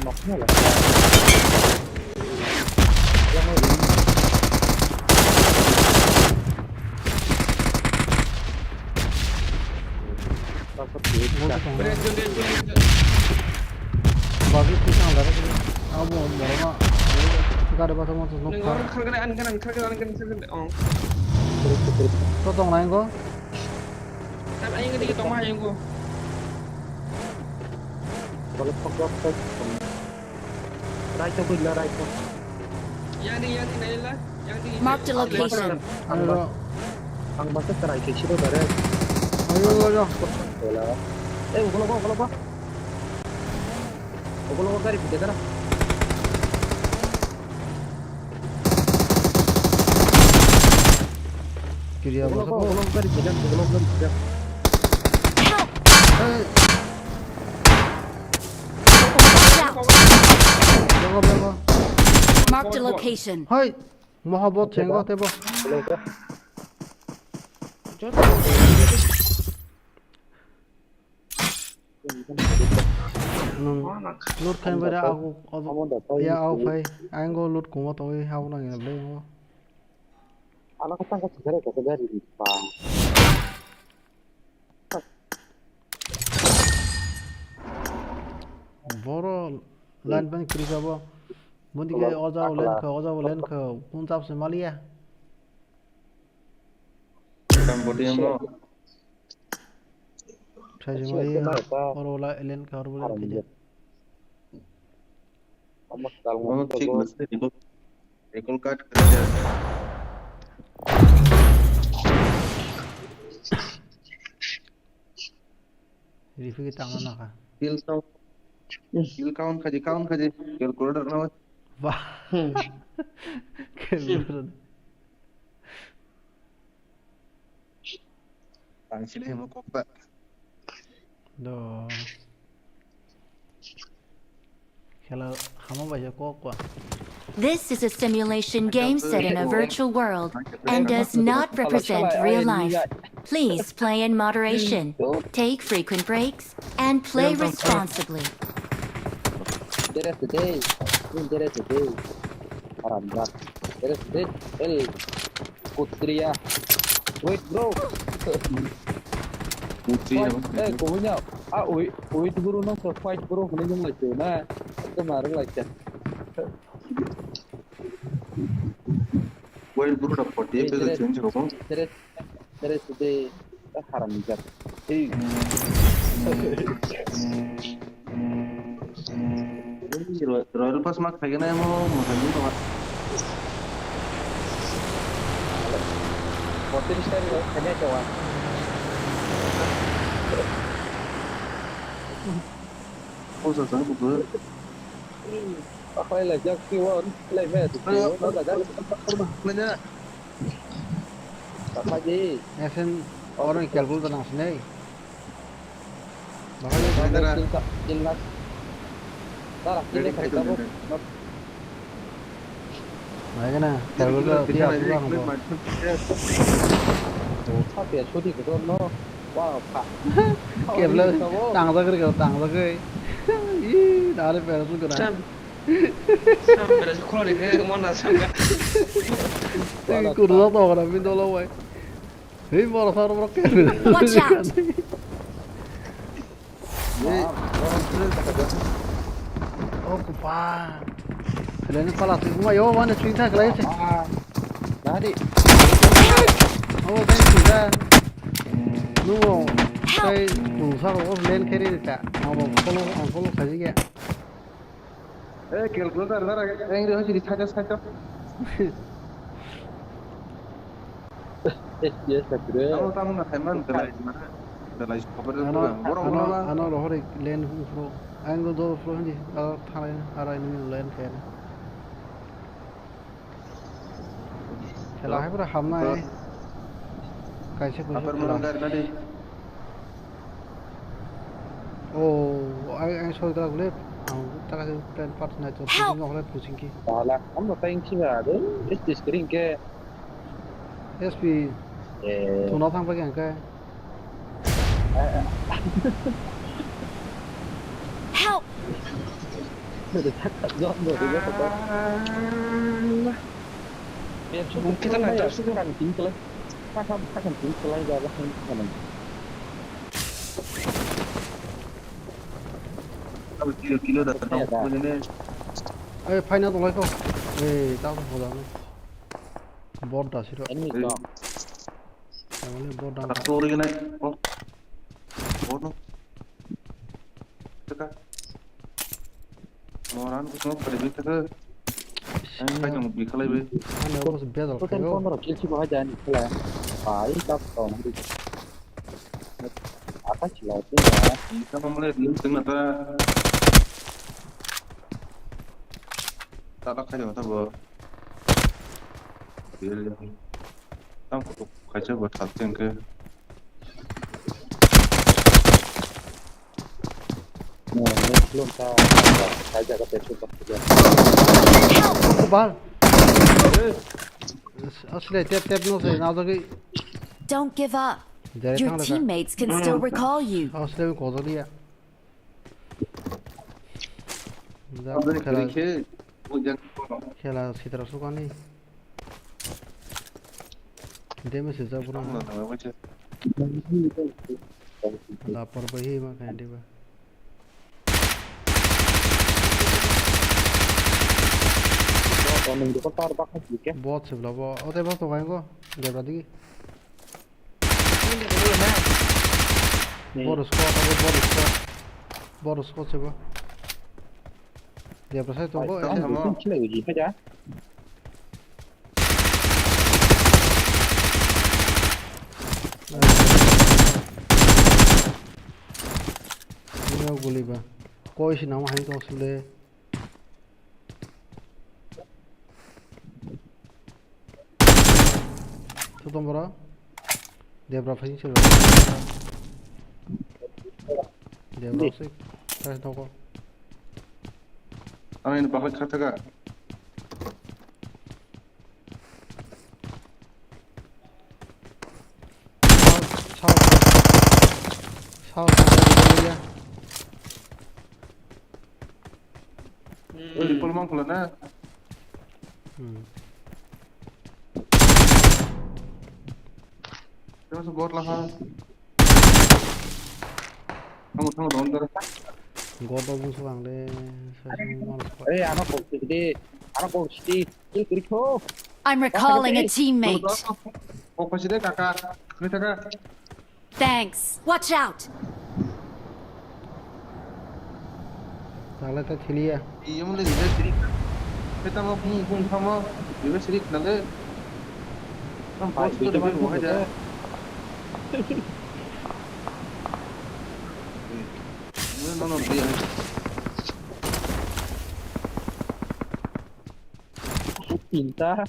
Knock-nya lah. Yang ini. Dapat duit. Udah, udah, udah, udah. Bagi pisang dari sini. Kamu mau mah? Gak ada bahasa mau tuh. Ning orang kerja, anu kan, kerja, anu kan, kerja, oh. To tong lain ko. Kan aing di tong aing ko. Kalau pokok. Right to kuila, right to. Yang di, yang di, naila, yang di. Marked a location. Ang ba-, ang basa try ke siro dare. Ayo, ayo. Wala. Eh, ukolog, ukolog. Ukolog gari pide dara. Kiriya ukolog, basa. Ukolog gari pide, ukolog gari pide. Help! Eh. Watch out! Bego, bego. Marked a location. Hai, mohabot chengo tebo. Nung loot khaim bai aku, ya au phai. Ang go loot kuma tongwi hau nang ya le. Ano ka tang ka sijara ka gari pa. Boro line ban kiri kabo. Bundi ke oja o len kha, oja o len kha, kun chap se maliya. Kam bodi mo. Thai se maliya. Oro la len kha, oro len kha. Omo thik ase, recall, recall card khaijak. Rifiki tangna nakha. Kill count. Kill count khaji, count khaji. Calculator na. Wah. Calculator. Tang sini mo kokta. Do. Khela hamo bai kok kwa. This is a simulation game set in a virtual world and does not represent real life. Please play in moderation, take frequent breaks, and play responsibly. Dere today, dere today. Haram rat. Dere today, el. Kutria. Wait, bro. Kutria. Fight, eh, kubunya. Ah, wait, wait, bro, no, so fight, bro, hwnwi wng lai tong na. Ekdom narwk lai kha. Wait, bro, da forty eight change rogo. Tere, tere, tere, haram ni jat. Ei. Royal Pass ma khaigena mo, mo khaigena. Tiris tarik o khainai khe wa. Posa sa buku. Akhwai lai jak ti won, lai me tu ti won, lai jak. Mana? Apa ji? Esen orang calculator nang sini. Bahai Bandera. Tin lakh, tin lakh. Dara, tin lakh khaika bo. Bahai kana, calculator ti aku ang bo. Sapi ya, sudi ko no. Wow, pa. Kebla, tang jak ri, tang jak ri. Ih, dale pera su kena. Sam. Sam pera su khori ke, mana sam ka. Tei kurla to ora, min dolo wai. Hei, boro sar boro ke. Watch out! Hei. Oh, kupa. Kalian pala tu, kuma yo, mana cuy tak lagi sih. Jadi. Oh, thank you, dah. Nungo, help! Saya pulsa ko len kiri ta. Mau follow, follow saja ya. Eh, calculator, dara, yang dia sih di saja, saja. Yes, yes, tak kira. Kamu tamu nak heman, belai mana? Belai khobor. Ano, borok ano, ba? Ano rohori len pro. Ang do pro hindi. Aro thalai, aro ini len kaya. Khela hai pura hamnai. Kaisa kuisa. Apa khela. Mana dari tadi? Oh, ai, ai, sorry, tak boleh. Ang tak ada plan part na to. Help! Pusing, aku pusing ki. Wala, kamu tak ingsi nggak ada. Is di screen ke. S P. Eh. Tuna thang pagi angka. Help! Bung kita na jar sudah. Kan pink color. Takam, takam pink color jaga kan. Kilo, kilo datang. Ini. Eh, final to lai ko. Eh, tahu bola ni. Bot da siro. Enemy to. Yang ini bot da. Aku ori nai. Oh. Bot no. Teka. Moran ko smoke pade bi teka. Ang kai jong bi khalai bi. Ano ko bed al. Total khayo. Pondro kill si bahai jani khala. Pai tap to. Ata chila tu ya. Ita mamle lim tengna ta. Tata khai jong ta bo. Bil jong. Tam ko kaisa bo thak teng ke. Bal. Asle tep tep no se na dagi. Don't give up. Your teammates can still recall you. Asle ko dagi ya. Khela. Khela sitra sukani. Damage rijak bro. Lapor bai hi ma kaya diba. Bot se bla bo. O te bot to kaya ko. Debra digi. Boro squad, abo boro squad. Boro squad sebo. Dia pasai tongo, ese. Ini guli ba. Koi si nama hai tong sile. Tutung boro. Debra phai se. Debra se. Try nogo. Ang ini bakal kata ka. Sao, sao, sao, sao, ya. Hmm. Rifle mang khula na. Hmm. Tengah se bot laha. Thango, thango, don dara. God of War ang le. Ei, ano kok sidi, ano kok sidi, kill kuri kho. I'm recalling a teammate. Kok sidi kaka, kuri kaka. Thanks. Watch out. Tala ta thiliya. Iyo mole ribe sirik. Kita mo bung bung thamo ribe sirik nale. Ang boss to revive mo hai da. No, no, no, no. Tinta.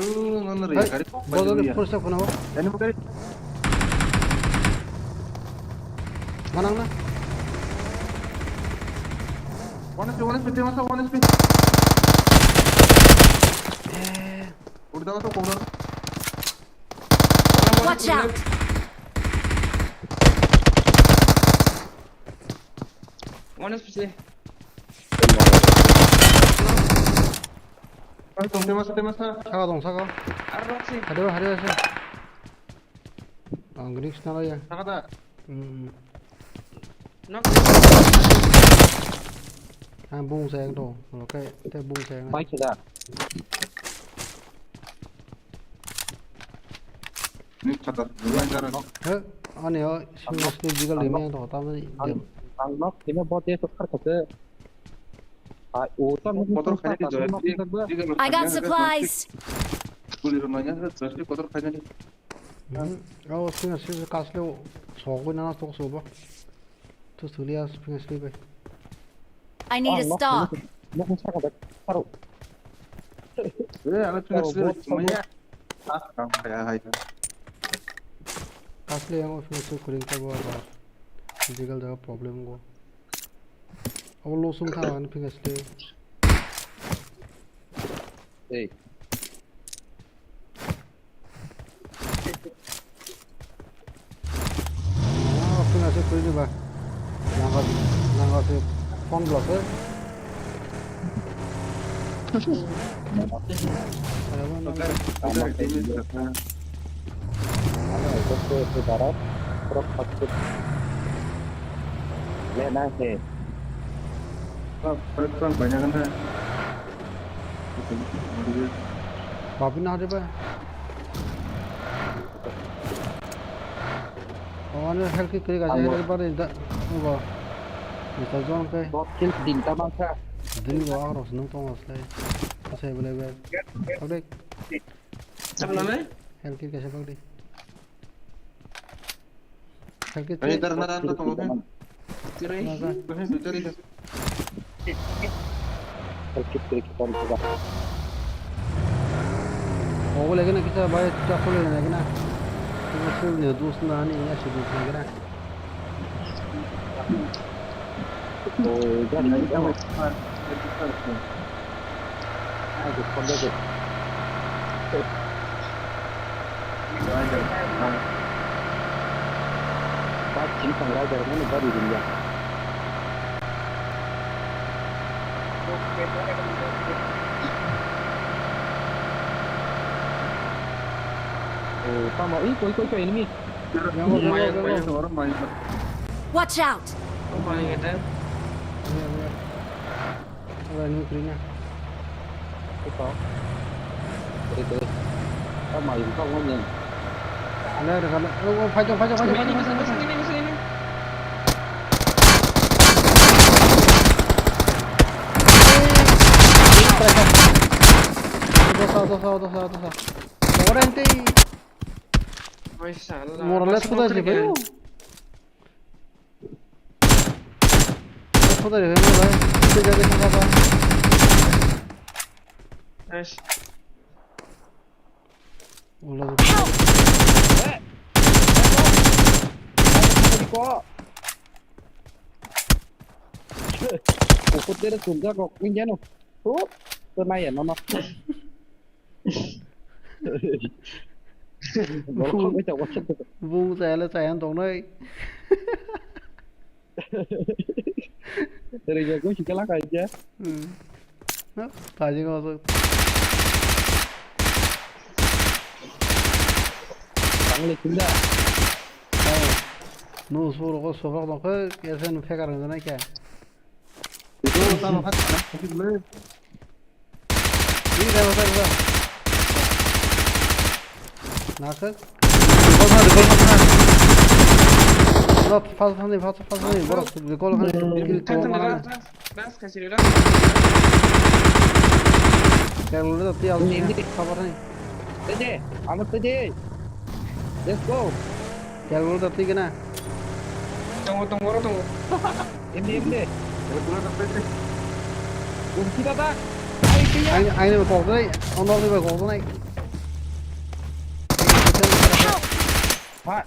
Oh, no, no, no, gari. Bodo ni first of all. Ani gari. Manang na? One H P, one H P, Dewasa, one H P. Eh. Udah daw to, corner. Watch out! One H P sih. Ay, tong, Dewasa, Dewasa. Saka tong, saka. Arrow sih. Hadi, hadi, hadi. Ang gini sih nara ya. Saka ta? Hmm. Nok. Ah, bung sayang to. Oke, te bung sayang. Pai khe da. Ni khata, ni jara nok. He, ani o, sini sini jigal lima yang to, tama ni. Ang nok sini bote to khar khate. Ai, o tam nok kotor khani di joy. I got supplies. Guli ro nanya, joy kotor khani. Hmm, o sini sini kasle o, sogwi nana tok sobo. Tu sulia spring asli bai. I need a stock. Nok saka da. Paro. Eh, ala tu asli maya. Ah, kam kaya hai. Kasle yang spring asli kuring ka bo ba. Digital jaga problem go. Abo lo sung kha an spring asli. Hey. Ah, phone ase koi diba. Nangor, nangor se phone block se. Lena se. Bapin na de ba. Oh, ano health kit kiri kaisa health kit bari da. Ogo. Mister John kai. Bot kill din ta mangsa. Din go agro seneng tong aslai. Kasai bele be. Pagde. Chapna nai? Health kit kaisa pagde. Health kit. Ani dar na ran to tongo. Tirai. Naga. Bahai bichari ka. Health kit kiri kita ni kita. Ogo lagi na kita bai kita kule lagi na. Kita sul ni dus na ni ya si dus lagi na. Oh, gari ni tamo. Ah, good, come back. Bike sing tang rider mani gari ring ya. Oh, tamo, ih, koi, koi, koi, enemy. Watch out! Ora ni kri na. Ito. Kri, kri. Tamo, ito mo ni. Ala, ala, ala. Oh, oh, fight, fight, fight, fight, fight. Dosa, dosa, dosa, dosa. Ora ente. Masya Allah. Morales puta je bhai. Puta je bhai, bhai. Nice. Ulo. Uko tere sunja kok, ini jano. Tuh, tuh naya, nono. Borok kok bai tongo. Bung chayale chayan tongnai. Rijak goi sikala kaija. Hmm. Ha, pajing masuk. Tangli kinda. Oh. Nu suru ko sobak dong ke, kese nu fekar nang nai kya? Itu sama kan, kan, kan, Ini dah, dah, dah. Nakes. Recall sana, recall sana. Udah, fast, fast, fast, fast, fast, borok, recall sana, kill, kill, kill, mana? Last, last, last, kasih last. Calculator twi ang Hindi, hindi. Khabar ni. Tede, ano tede. Let's go. Calculator twi gana. Tongo, tongo, oro tongo. Hindi, hindi. Calculator tede. Gumsi baba. Ai, kaya. Ang, ang ni kok dai, ono ni kok dai. Ha.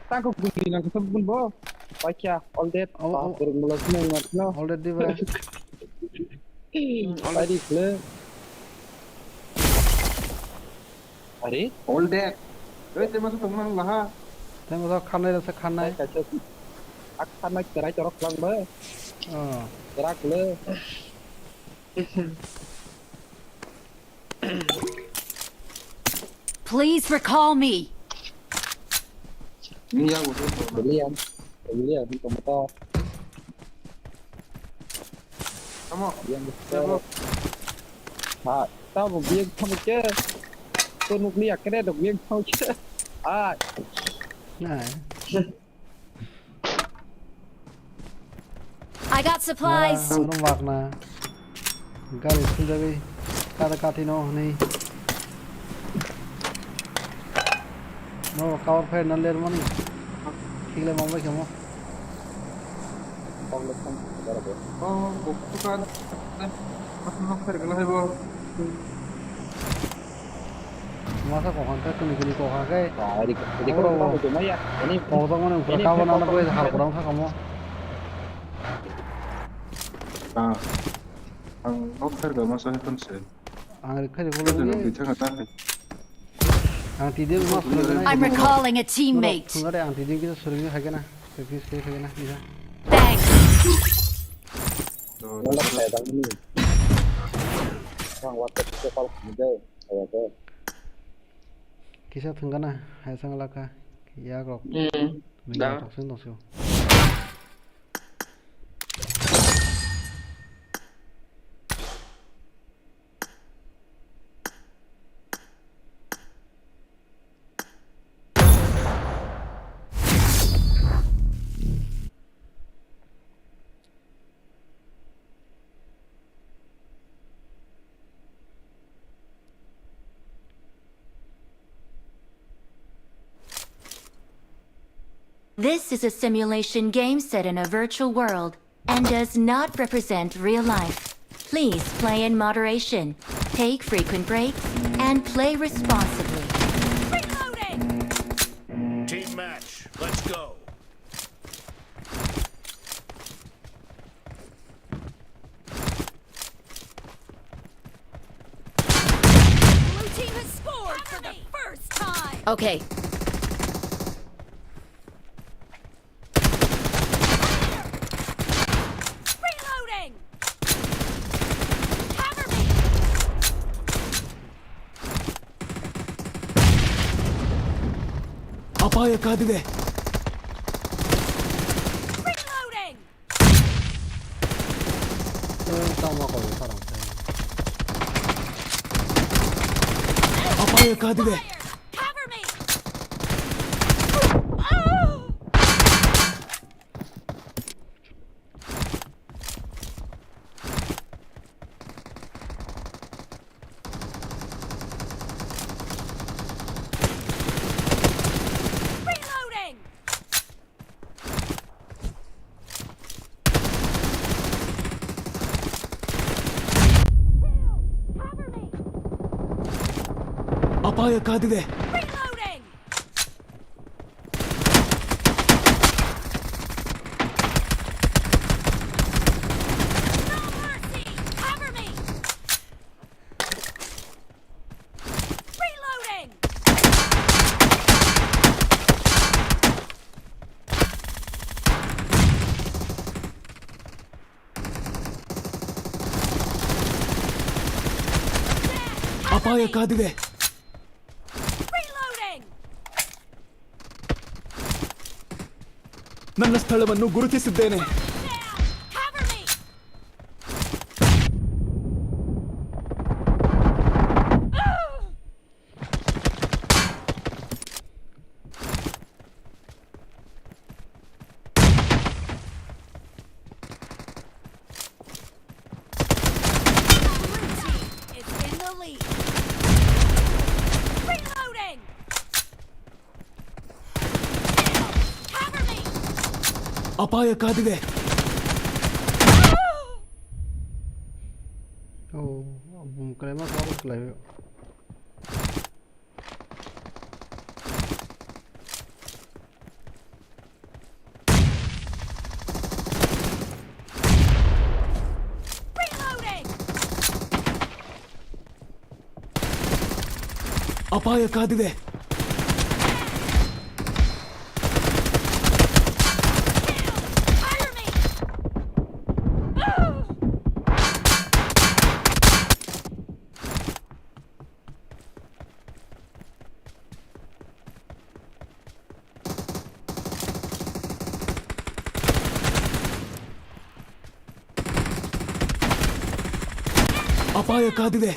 Tangko gumsi nang kesem pun bo. Paikya, all dead. Oh, oh. Kurang mulas nang mat no. All dead di ba. All dead. Tadi kle. Are? All dead. Oi, te masa tongmang laha. Te masa khanai rasa khanai. Kaisa ak khanai kerai torok lang ba. Oh. Kerak le. Please recall me. Ni ya go to. Belian. Belian, ni tomato. Tamo. Yang Tamo. Ha, tamo biang tamo ke. To nukli akene dok biang tamo ke. Ah. Nah. I got supplies. Nah, rumah na. Gari sujagi. Kada kati no ni. No, cover fire na ler mani. Kigle mambai kemo. Oh, bukan. Mas no fire gala hai bo. Masa kokang khe kuni kuni kokang khe. Ari, ari Oro kokang bo jomai ya. Ini kokang mani pura ini kabo nana kokang gue hal kurang thakamo. Ah. Ang nok thar ga masa hai tong se. Ang rikha rikha lo. Ang tide mas lo. I'm recalling a teammate. Thungare ang tide kisa suringi hagena. Practice kisa hagena. Thanks. Wala kaya dang ni. Ang wata kisa pal kumde. Kisa thwngkana hai chwng laka yak rok. Hmm. Nini da. Tok sung tong sio. This is a simulation game set in a virtual world and does not represent real life. Please play in moderation, take frequent breaks, and play responsibly. Reloading! Team match, let's go. Blue team has scored for the first time. Okay. Reloading. Cover me. Apaya kadile. Reloading. Eh, tamo ko, parang. Apaya kadile. Cover me. Oh! Reloading! Cover me! Apaya kadile. Reloading! No mercy! Cover me! Reloading! Apaya kadile. Reloading! ನನ್ನ ಸ್ಥಳವನ್ನು ಗುರುತಿಸಿದ್ದೇನೆ. Cover me! Apa ya kadile? Oh, bum kelaima kabo kelai. Reloading! Apa ya kadile? Apa ya kadile?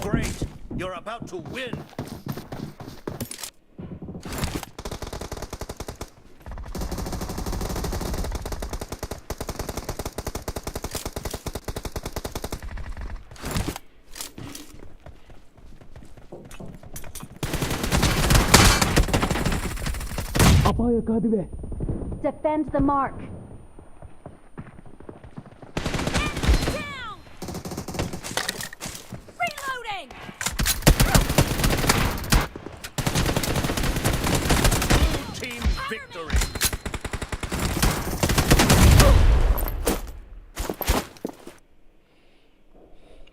Great! You're about to win! Apa ya kadile? Defend the mark. Enemy down! Reloading! Blue team victory!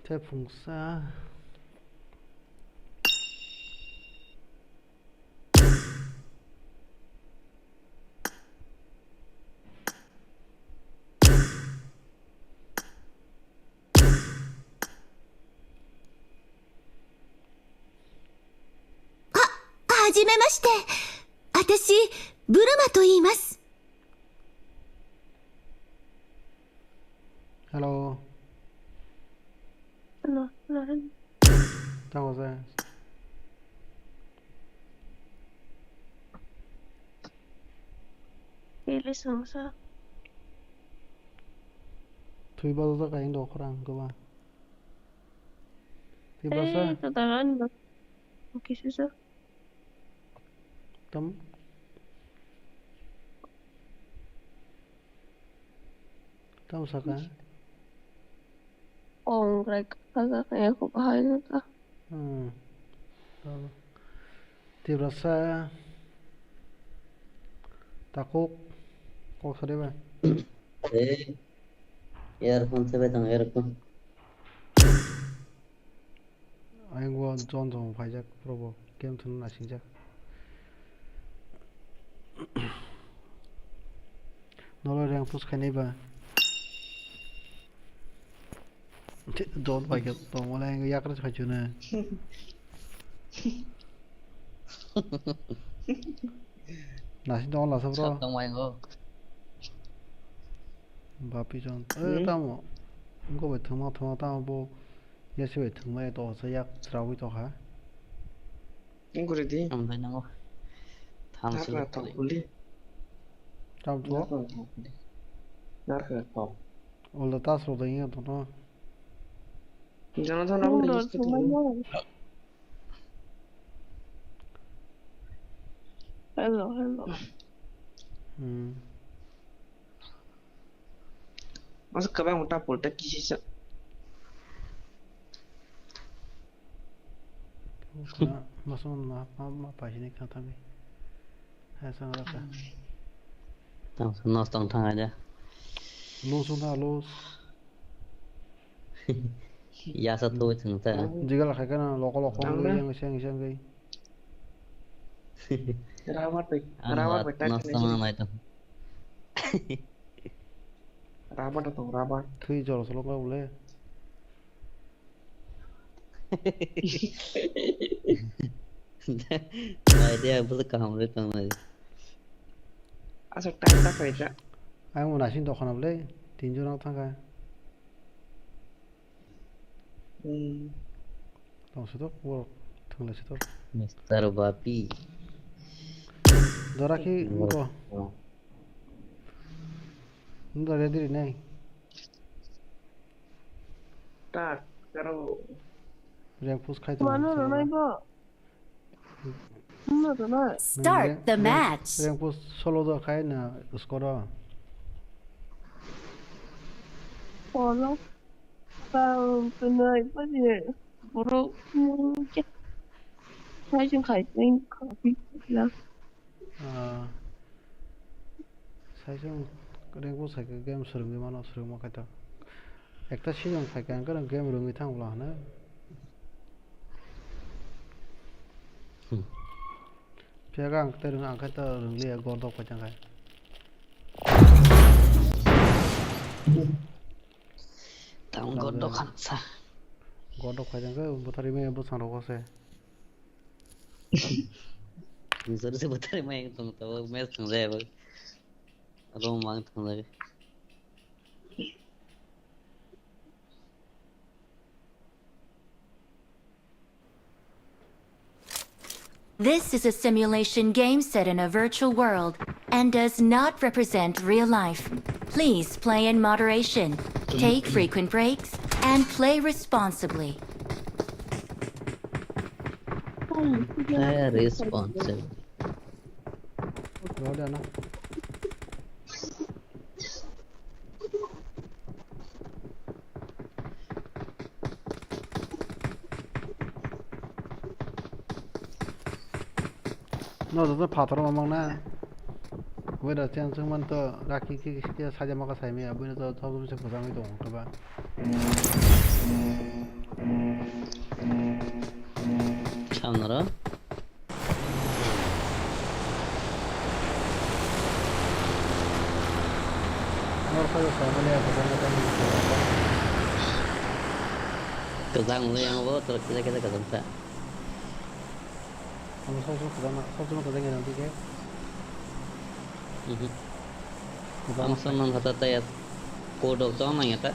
Te phungsa. Ha, はじめまして。私、ブルマと言います。 Hello. Hello, hello, hello. Tamo se. Kele songsa. Twi bajajak ayang do khorang goba. Twi basa. Eh, tataran ba. Oke, susa. Tam. Tamo saka? Ong, rek, kaga, kaya ko bahai ka. Hmm. Tamo. Tiprasa. Takuk. Kok sari ba? Eh. Earphone sebai tong, earphone. Ayang o John John phaijak, probo game thwngna naisijak. Nolo rank push khainai ba. John bai khe tong wala ayang yakra phaichuna. Nasi dong la sabro. Sab tong mai go. Bapi John. Eh, tamo. Ngo bai thwngma thwngma tamo bo. Yasi bai thwngmaya to sa yak chrawi to ha. Wng kuri di. Tamo dai nango. Tham sila to kuli. Tam to. Narka to. Ulda tas ro dai to no. Jana to na. Hello, hello. Hmm. Masa kabang uta polta kisi sa. Masa ma ma ma pa sini kata ni. Hai sang raka. Tang nos tang thang aja. Los na los. Ya sa tu chang ta. Jigal khai kana loko loko yang siang siang gai. Rabat bai, rabat bai tak. Nai tong. Rabat tong, rabat. Thui jor solo ka ule. Nai dia bulu kaham le tong nai. Asa tak tak kai ta. Ang mo nasin dokhana ule, tin jon thangka. Hmm. Tong setok, borok thwnglai setok. Mister Bapi. Dora ki wngko. Oh. Nda ready rinai. Tak, karo. Rank push khai tong. Mano ronai bo. Mano ronai. Start the match. Rank push solo do khai na score o. Solo. Tang penai pa ni. Borok, mm, ke-, sai chwng khai, chwng khai, ya. Ah, sai chwng rengbo sai khe game swrwngwi mano, swrwngma kaitor. Ekta season phai khe ang khe game rwngwi thang bwla hwnwi. Hmm. Phiya khe ang khe rwng-, ang khe to rwngliya, gordok phai thang khai. Tamo gordok khan sa. Gordok phai jang khe bwtharwi maya bwsang rok se. Jori se bwtharwi maya tong tabo match thang jaya bo. Abo mang thang jaya. This is a simulation game set in a virtual world and does not represent real life. Please play in moderation, take frequent breaks, and play responsibly. Play responsibly. No, joto phator mamang na. Weda cheng cheng man to rakhi khe khe saja maka sai maya, buino to thok se bujangwi tongo khe ba. Samnaro. Kwchang le ang bo, tor kisa kisa kwchang sa. Ang soksono kwchang na, soksono kwchang ya nang tike. Mhm. Kwchang. Ang sa nang hata ta ya. Kodok chong nang ya ta.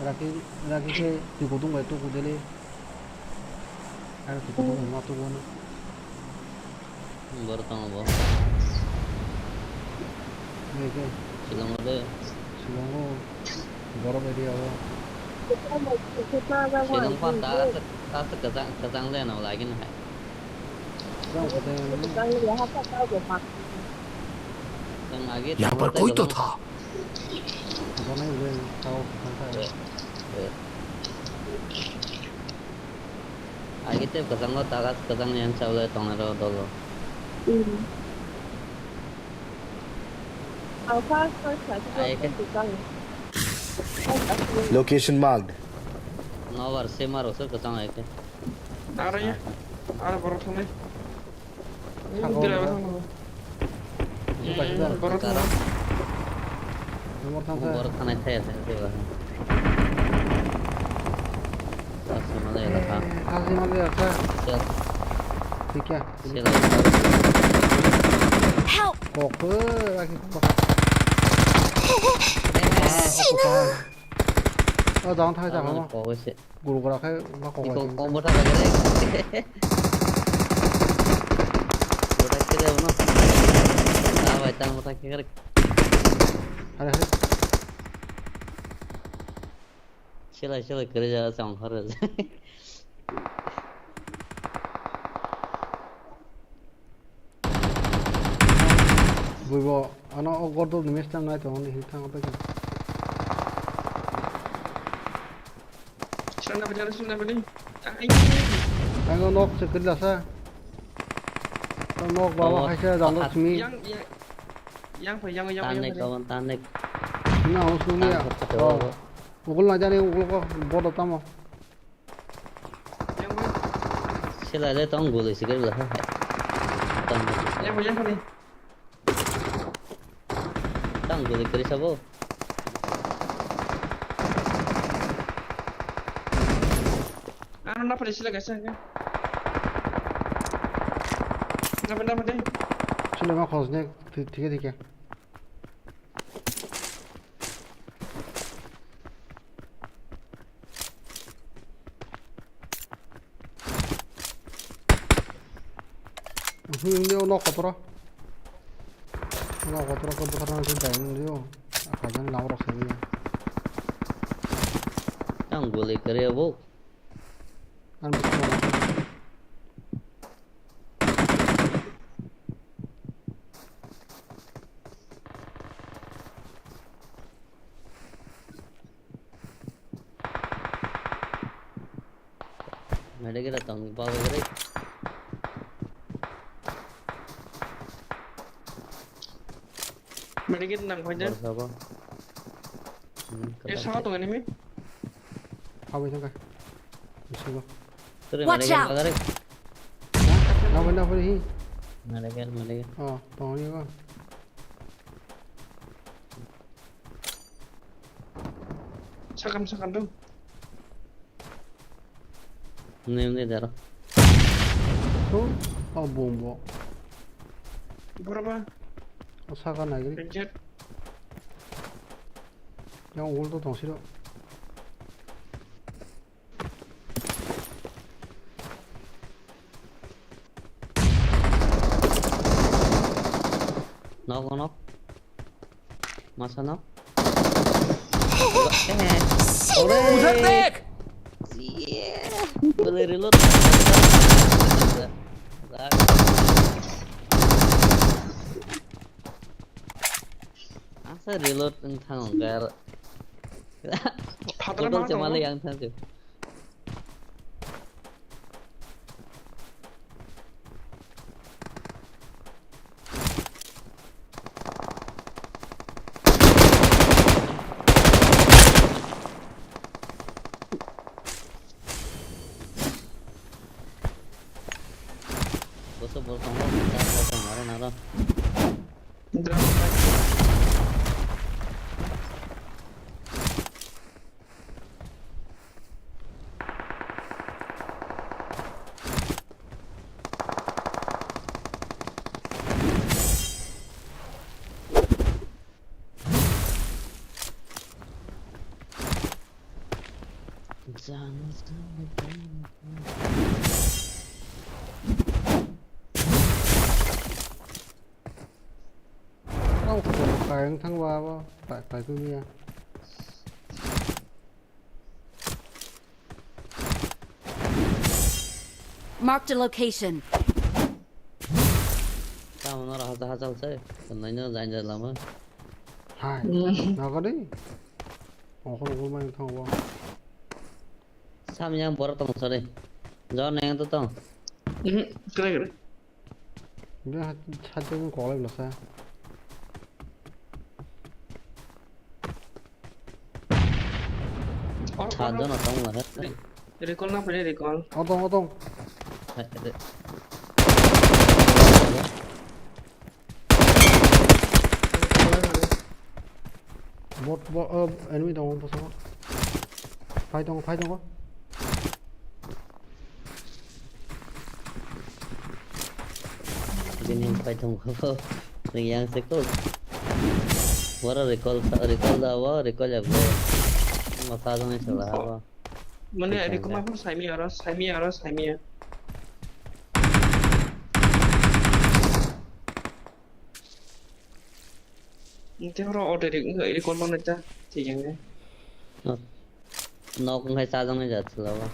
Rakhi, rakhi khe twi kutung bai tuku dele. Ano twi kutung bai ma tuku ano. Bor tongo bo. Nui khe. Shillong o de. Shillong o. Borok area o. Shillong phan ta aswk, aswk kwchang, kwchang le no lagi no hai. Yahan par koi to tha. Age te kwchangma taga kwchang yang chawle tongnai ro dolo. Location marked. Nobar se maro se kwchang ai te. Ara ya. Ara borok thangni. Saka o. Bira ba thangno. Bisi paisa jar. Borok thangsa. Borok thanai thaya thaya se ba. Asma le la kha. Asma le la kha. Chal. Thik ya. Sila. Help! Kok, eh, lagi kok. Sino? Oh, jangan thang, jangan. Kok sih. Guru guru kai ba kok. Iko kok bota lagi deh. Bota kiri apa no? Ah, bai tang bota kiri. Hari hari. Sila sila kiri jaga song hari. Buibo ano o gordok ni match tang nai tongo ni hini thang apai. Sanda bajara sanda bajara. Ai. Tango nok se kiri lasa. Tango nok baba kaisa jalo simi. Yang yang yang pai yang yang. Tanek kawan tanek. Na usung ya. Ugul na jani ugul ko bodo tamo. Sila le tong guli sikir bela hai. Tong. Tong guli kiri sabo. Ano na pare sila kaisa ke. Na pare na pare. Sila ma khosne thik thik. Ni, ni, o nok kotor o. Nok kotor o khe bwtharnani khe dai nung rio. Khaijani lama rok simi. Ang guli kwrwi obo. Ang bwtharno. Medical tong bagwi gre. Medical nang hoide. Bor sabo. Hmm, eh, saka tong enemy. Habai thangkha. Bisingo. Watch out! Nabai nabai hi. Medical, medical. Oh, tong ni ba. Sakam sakam dong. Nini daro. Tu, oh, bombo. Borba. Oh, saka nai gri. Ranger. Yang ul to tong siro. Nok, nok. Masa nok. Eh. Ore. Udak dek. Iya. Boleh reload. Asa reload wng thang gar. Phatar ma tongo. Yang thang. Boso bol tongo, ta ta ta mare naro. Ang kayang thang ba ba, pa pa kuya. Marked a location. Tamo noro haja haja se, naino jain jain lama. Hai, nagari. Ongkho ongkho mai thang ba. Samyang borok tong sari. Jor neng to tong. Mhm, kre kre. Ini satu yang kolai belasa. Satu na tong lah. Recall na pwrwng recall. Otong otong. Bot bot enemy tongo bosongo. Phai tongo phai tongo. Bini phai tongo. Ring yang se ko. Wara recall recall da wa recall ya ble. Masa jong ni sala ha. Mane recall ma phano saimaya oro saimaya oro saimaya. Tei oro auto recall manwi ta thik ya. Nok wngkha chajaknai jat sila o.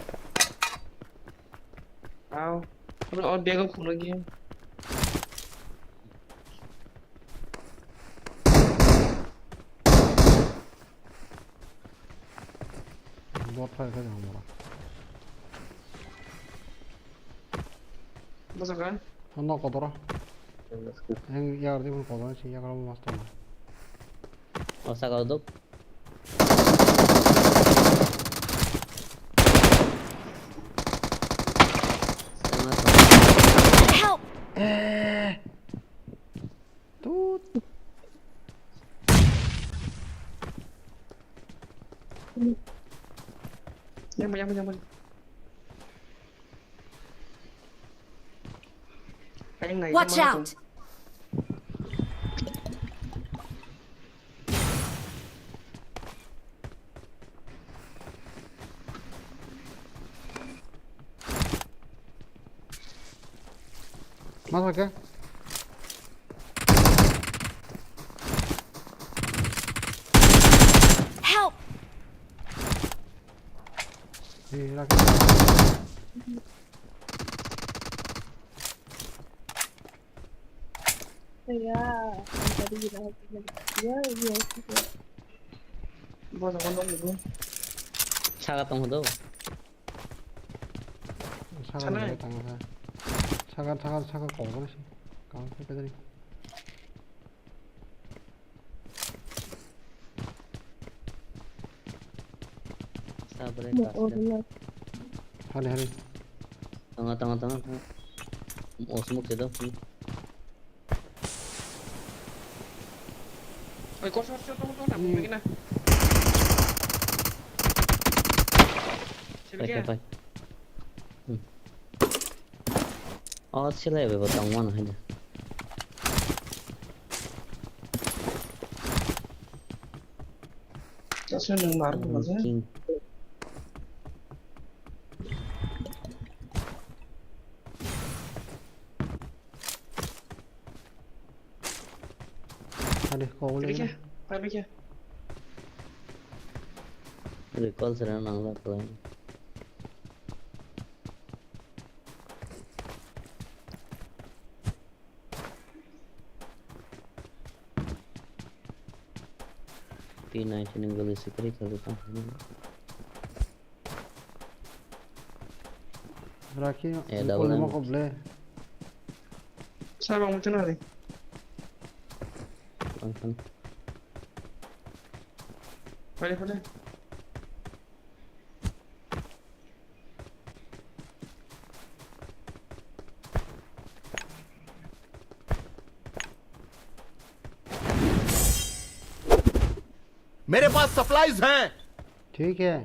Au, oro o bag o phunukya. Bot fire khe jang mora. Bosaka? Nok kotor o. Eng yar di kotor o si yar o mas tong. O saka o duk. Help! Eh. Tut. Yang mana, yang mana, yang mana? Watch out! Ma sakhe. Help! Eh, rakhe. Ya, ang tadi bilang ya, ya, ya. Saka tong do. Saka Sana. Ni tang ha. Saka, saka, saka kong kong si. Kong si pedari. Sabre. Mo pas oro na. Hale, hale. Tanga, tanga, tanga, tanga. O smoke se do. Oi, kor, kor, kor, tong, tong, tong, Hmm. Begini. Sini Fai, dia. Fai, fai. Hmm. Oh, sila ya, bebo, tong mana hai na. Tasuk nang mar ko Hmm, maja. King. Hadi, kau boleh Tadi kena. Kya? Tadi kya? Recall sera nang la kala. P ninety ni guli sikri kali ta. Rakhi, Eh, double kol M. Mo koble. Sa bang muchuna ri. Bang san. Pale, pale. मेरे पास सप्लाइज हैं। ठीक है।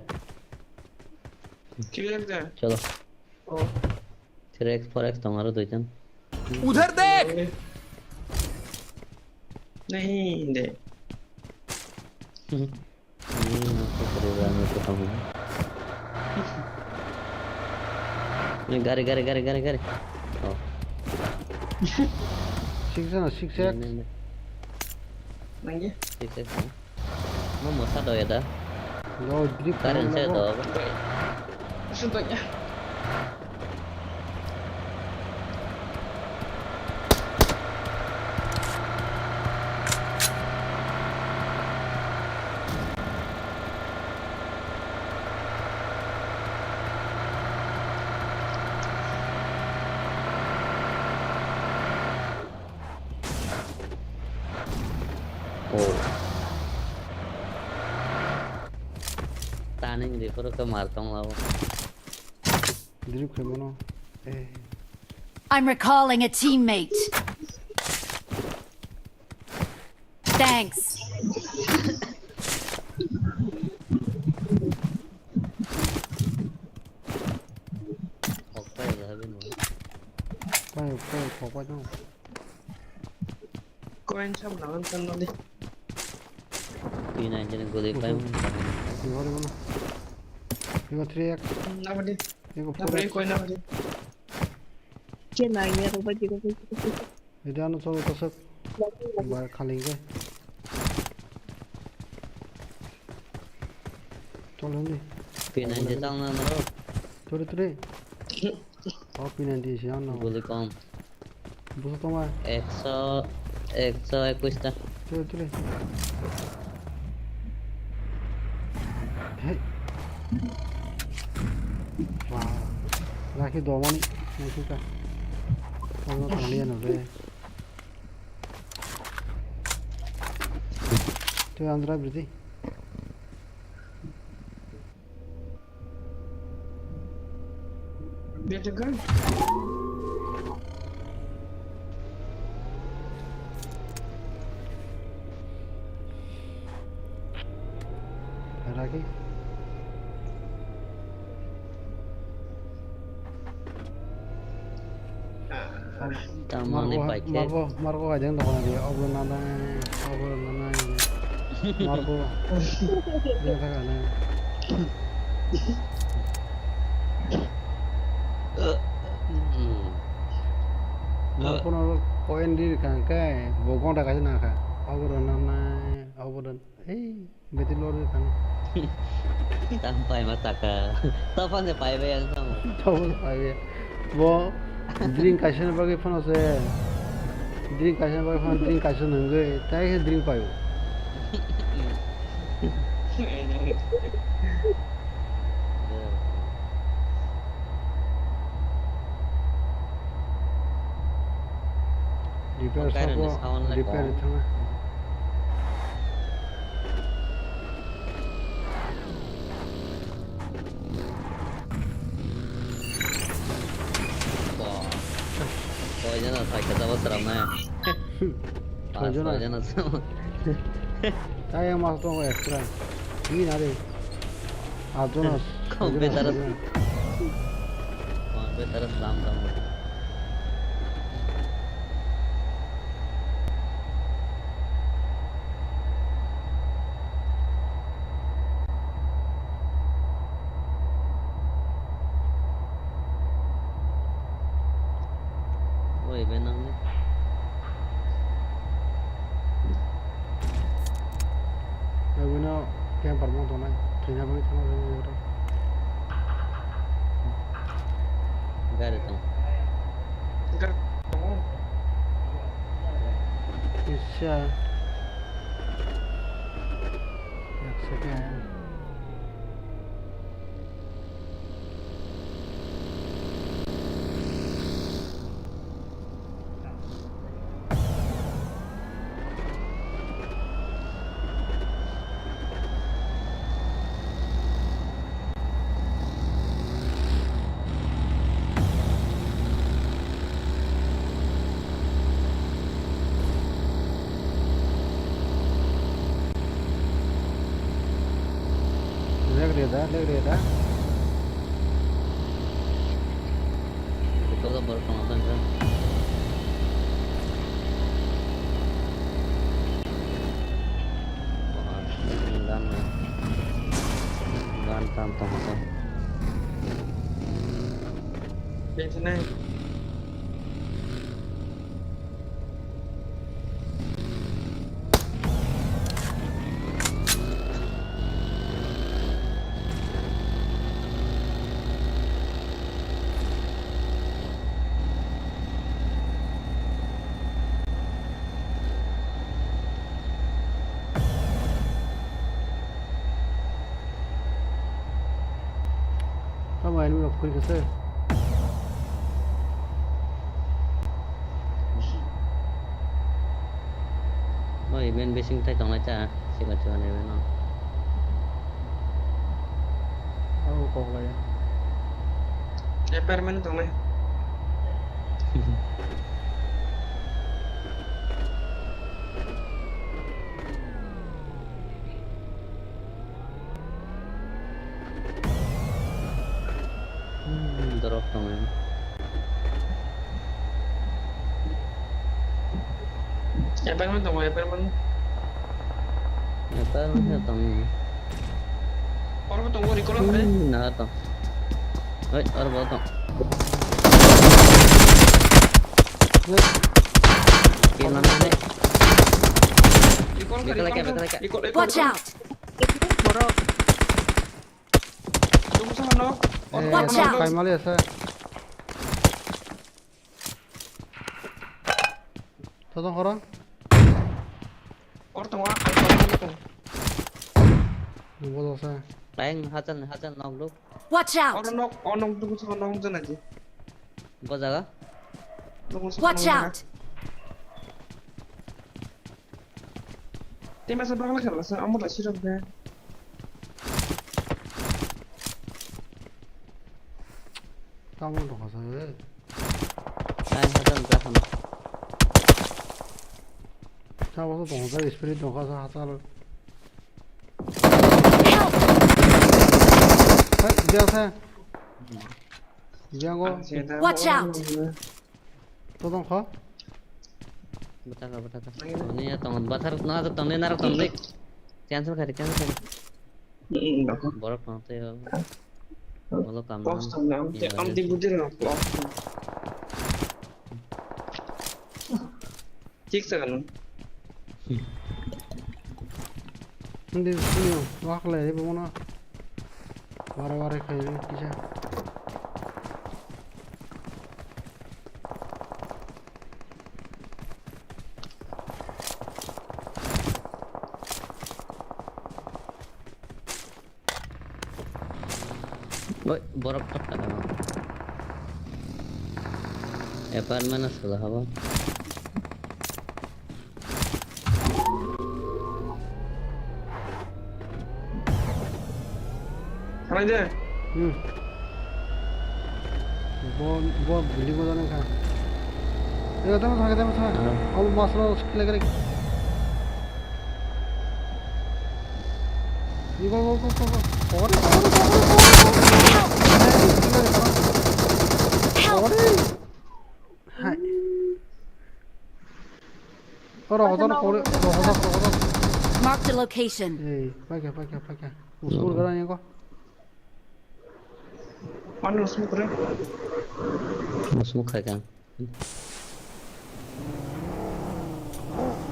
Clear da. Chalo. Oh. Three X, four X tong aro duitan. उधर देख। Nahi de. Hmm. Hmm, aku perlu banget ke kamu. Ini gari, gari, gari, gari, gari. Oh. Six na, six X. Ini, ini, ini. Nangya? Six X, no? Mo mosa do ya da. Yo, drip Karen mo saya do. Sudah ya. Oh. Taning di pura ke mar tong lao. Drip khe mano. Eh. I'm recalling a teammate. Thanks. Hok pai ya bin. Pai, pai, hok pai no. Coin sam na kan kan di. P ninety ni guli pai. Igo, igo na. Igo three X. Na badi. Igo Na four badi X. Coin na badi. Kena ya, roba di, roba di, roba di. Ida ano cholo tasuk. Ba khaling ke. Cholo ni. P ninety tang na maro. Tore, tore. Oh, P ninety si ano. Guli kom. Buso tongma. Ekso, ekso ekush ta. Tule, tule. Hey. Wow. Rakhi domani, rakhi ka. Ano tangli ano re. Tui andra bridi. Get a gun. Raki. Tamoni Marco, paikhe. Marco, Marco kaideng dong na dia, obo nanai, obo nanai. Marco. Dia kha na. Hmm. Bo phone o coin ri kha khe bo gonta kaisa nang kha. Obo rw nangnai, obo rw, ei, battery low ri kha. Tamo pai ma taka. Tophan se pai bai ang tamo. Tophan se pai bai. Bo drink kaisa ni bagwi phone o se. Drink kaisa ni bagwi phone, drink kaisa nungwi, tai se drink paio. Repair shop o, repair thangna. Koi jana sai khe jabo sram na. Koi jana? Koi jana sram. Tei ang mas tongo extra. Ni na re. Aat jona. Koi jana, koi jana. Koi jana sram sram. Oi, benang ni. Oi, beno camper mo tongnai. Thwina bagwi thangna bagwi oro. Gari tong. Gari tongo. Kisa. Ek second. Leg reda, leg reda. Betul ka baru tengah tengah. Wah, gan, gan tam tengah tengah. Biasa nih. Tamo enemy rok phuri khe se. Oi, event bising tai tongnai ta, siba siba ni event no. Abo kok lai. Apartment tongnai. Hmm, drop tongo. Apartment tongo, apartment. Apartment tongo. Oro tongo, recall kare. Hmm, na tong. Oi, oro bo tong. Kill mana de? Recall kare, recall kare, recall, recall. Watch out! Borok. Tunggu sana, no. Eh, watch out! Kaimali asa. Totong khoro. Or tong, ah, ai, ai, ai, ai. Nungbo dosa. Lain hajan, hajan nok luk. Watch out! Or nok, or nok, tunggu sana, nok jana ji. Go jaga. Watch out! Tei masa bagla khala sa, amo da sirok da. Tamo dong sa, eh. Ai, hadan da khana. Sa, bo dong sa, spirit dong sa, hatal. Help! Hai, dia sa. Dia go. Watch out! To tong kho? Bwtha kha, bwtha kha. Tongni ya tong, bwtha rok no, tongni narok tong dik. Cancel kha di, cancel kha di. Borok tong tei. Molo kam. Box tong na, am te, am te budir na, box. Kick sa kanu. Hindi, hindi, wak le, ibu mana? Ware, ware, kaya, kisa. Oi, borok thok thok. Apartment o sala habo. Khamai de. Hmm. Bo, bo, building bo jana kha. Ega tamo thang, tamo thang. Hmm. Abo masla skile kare. Go, go, go, go, go. Pokore, pokore, pokore, pokore. Pokore. Hai. Oro hodan kore, oro hodan, oro hodan. Mark the location. Ei, paikha, paikha, paikha. Usur gara ni ko. Ano smoke re. Smoke khai kang.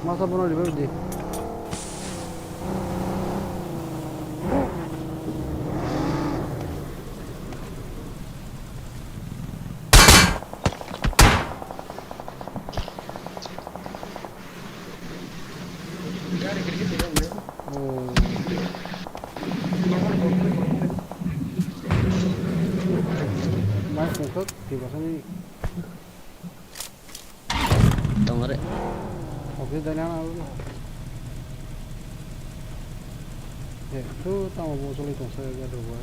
Masa bono revive di. Oh. Mai songkha, tibasani. Tongore. Oke, dana na. Eh, tu tamo bo soli tongsa ya do ba.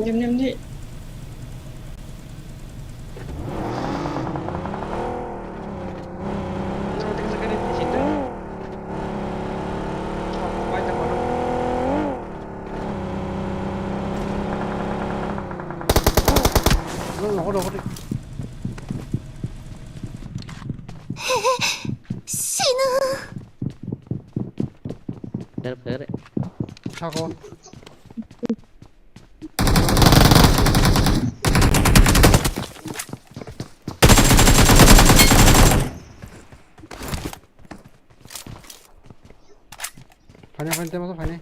Nim, nim, nim. Sini. Sako. Fine, fine, tema fine.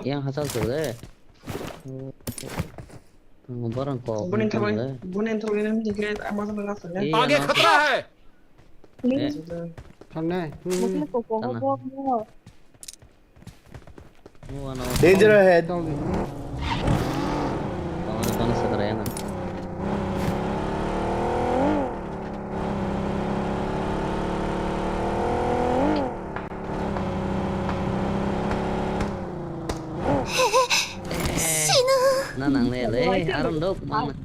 Yang hasal tu le. Borang ko. Bunin thabai, bunin thabai nam dikhe ama sama nasa ya. Aage khatra hai. Thanne. Thanne. Danger ahead. Tong di. Tong di, tong di, sekarang ya, nah. Sinu. Na nang le le, aron dok mana.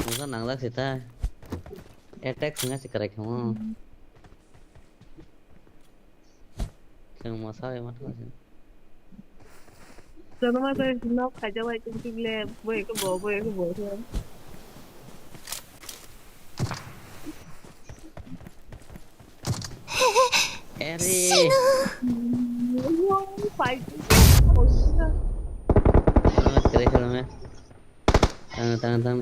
Musa nang lak sita. Attack singa sikare kamo. Keng masa ya mata sih. Jono masa no khaja bai tung tung le, boy ko bo, boy ko bo. Eri. Fight. Kere kere me. Tang tang tang.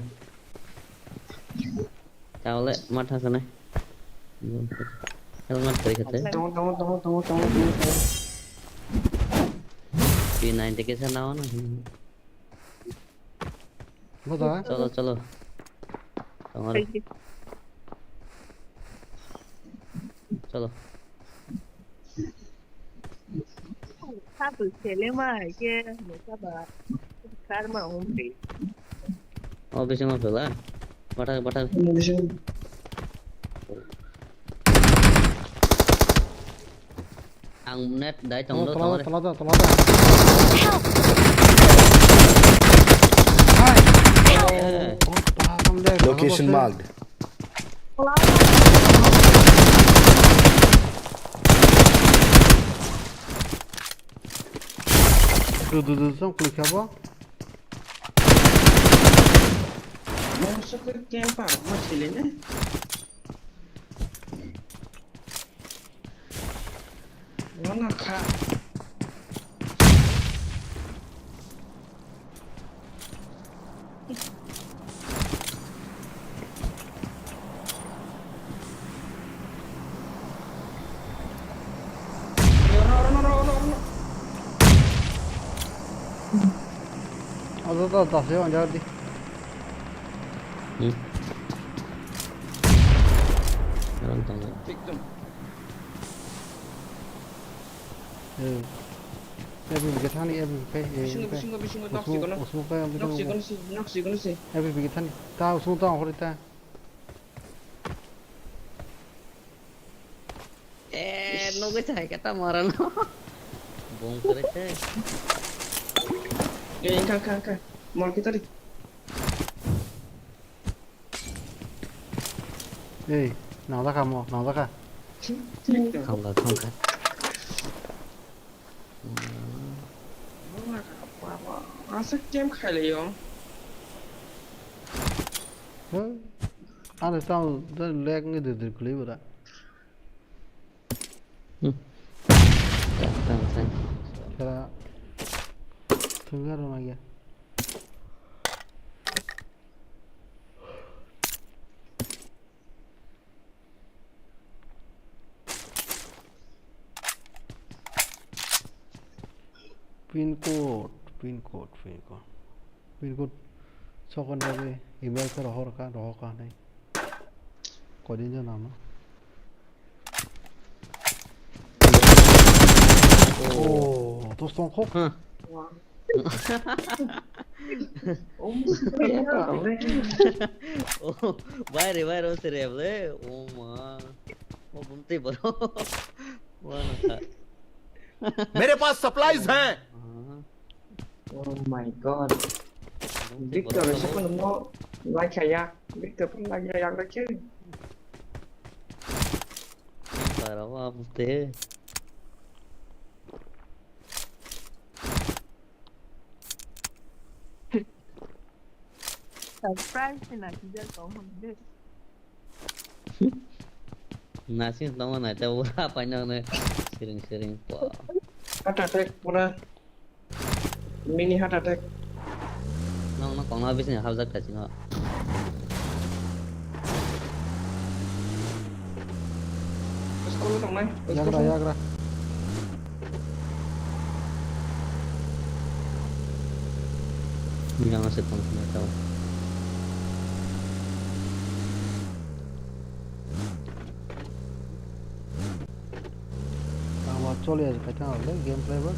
Tao le matha sana. Helmet kere kete. Tong tong tong tong tong tong. P ninety ke sana na. Boda. Cholo, cholo. Tongore. Cholo. Sabu sele ma ke mo saba. Karma umri. Oh, bisa ma pela. Bathak, bathak. Ang net dai tong do, tong do. Tong do. Help! Eh. Location marked. Du, du, du, song klik apa? Camper ma thile ne. Wana kha. Oro, oro, oro, oro, oro. Ado da, da, se wanja di. Hmm. Orang tangga. Victim. Eh. F B P ke thani, F B P ke, eh, Bisingo, F B P ke. Bisingo, bisingo, nok Usmo, sikono. Usmo ke, Nok sikono si, nok sikono si. F B P ke thani. Ta usmo ta hori ta. Eh, nugui thai khe ta mora no. Bong kore khe. Eh, engkha, engkha, engkha. Mol kitari. Ei, nang jakha mo, nang jakha. Khamkha, khamkha. Asa kem khailai yo. Hey, ano tamo leg ni dir dir kwlwi bwra. Hmm. Tang, tang, tang. Kera. Tungga rona ya. Pin code, pin code, pin code. Pin code sokon bagwi email khe rohor kha, rohor kha hinwi. Koidin jana no? Oh, to song khok. Huh. Oh, bai re, bai re, se re, ble. Oh, ma. Oh, bumte baro. Wana kha. मेरे पास सप्लाइज हैं। Oh my God. Victor, siapa nemu? Lagi ya. Victor pun lagi ya, lagi. Para wa bute. Surprise na kijak tong hwn de. Nasing tong na ta ura paino ne siring siring po. Heart attack pura. Mini heart attack. Nong no kongna bising hapjak ta sino. School tongnai. Yagra, yagra. Yang ase tong sini tau. Ang wa choli aja khaithang le game play ba.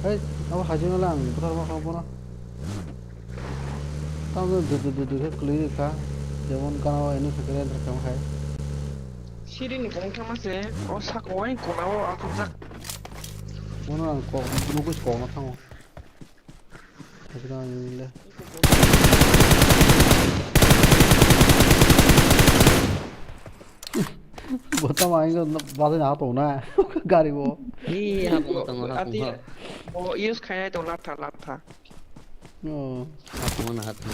Hey, abo hajino lang buthar ma khang bono. Tamo dudu dudu khe kwlwi rwkha, jemon gana o eno khe enter khe khai. Siri ni kong thangma se, o saka o ai kona o akhunjak. Bono ang kok, nugui kok no thango. Hakhe ang le. Bo tamo ang bazai na to na, gari bo. Hi, hapung tongo, hapung. Ati, ha. Bo use khainai to latha, latha. Oh. Hapung na hapung.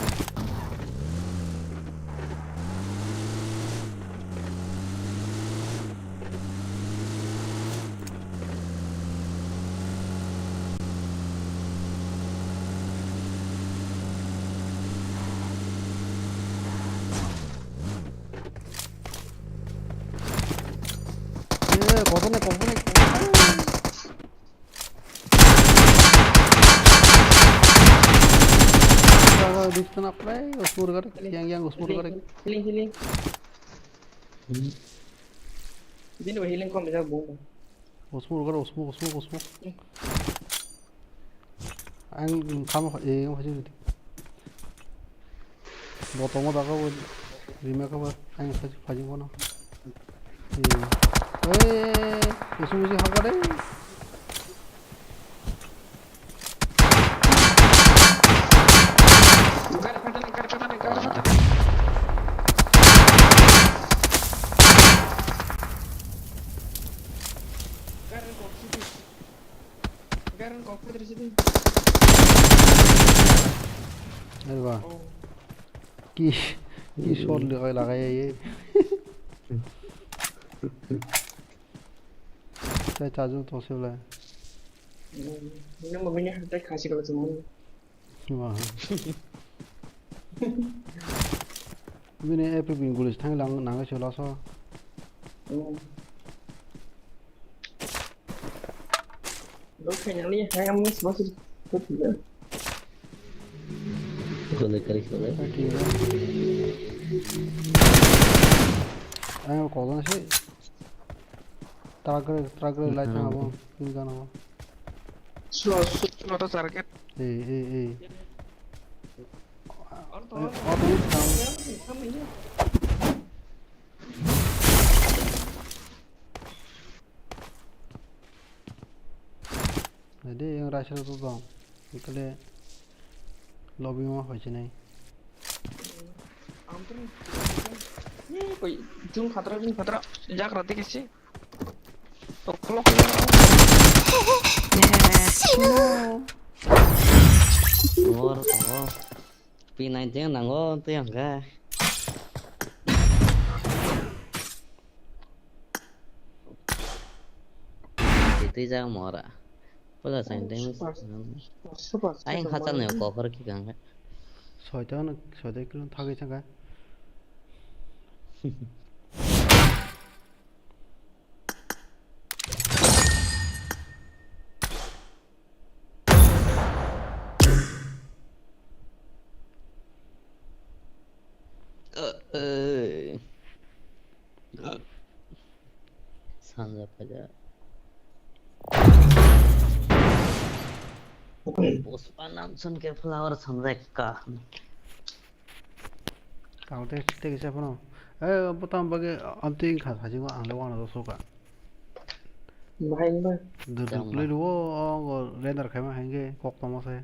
Eh, kotor nai, kotor nai, kotor nai. Jaga distan apa, eh? Usmur kare, yang, yang usmur kare. Healing, healing. Bini bo healing kom, bisa bung. Usmur kare, usmur, usmur, usmur. Ang khama, eh, ang phajing tadi. Bo tongo daga bo rima kha ba ang phajing phajing bono. Eh, eh, musu musu haka de. Gari phatani, gari phatani, gari phatani. Gari kok sidi. Garan kok putri sini. Ayo ba. Oh. Ki, ki shot lagai lagai ye. Tai chaju to se bla. Nang mami ni hatai khasi kala chumani. Wah. Bini A P bini gulis thang lang nang se laso. Lo khainani hai ang miss boss. Kole kari kole. Ang ko don se. Truck re, truck re lai thang abo. Pin jana abo. Slow, slow, slow to target. Ei, ei, ei. Auto, auto. Ade yang rasa tu bang. Ikale lobby ma hoisinai. Ang tu ni koi jung khatra jung khatra jak rati kisi. Toklok. Sino. Or, or. P ninety nango, tu yang ga. Twi jak mora. Pula sain teng. Super, super, super. Aing super, hacha super. Neo kokor ki kang. Soita na, soita kilo thagi thanga. Sanja paja. Puspa nam sun ke flower sanja ka. Ang tei tei kisa phano. Eh, bottom bagi amtwi wngkha sajingo ang le wana do soka. Bahai wngkha. Duduk le ruo o render khaima henge kok tongma se.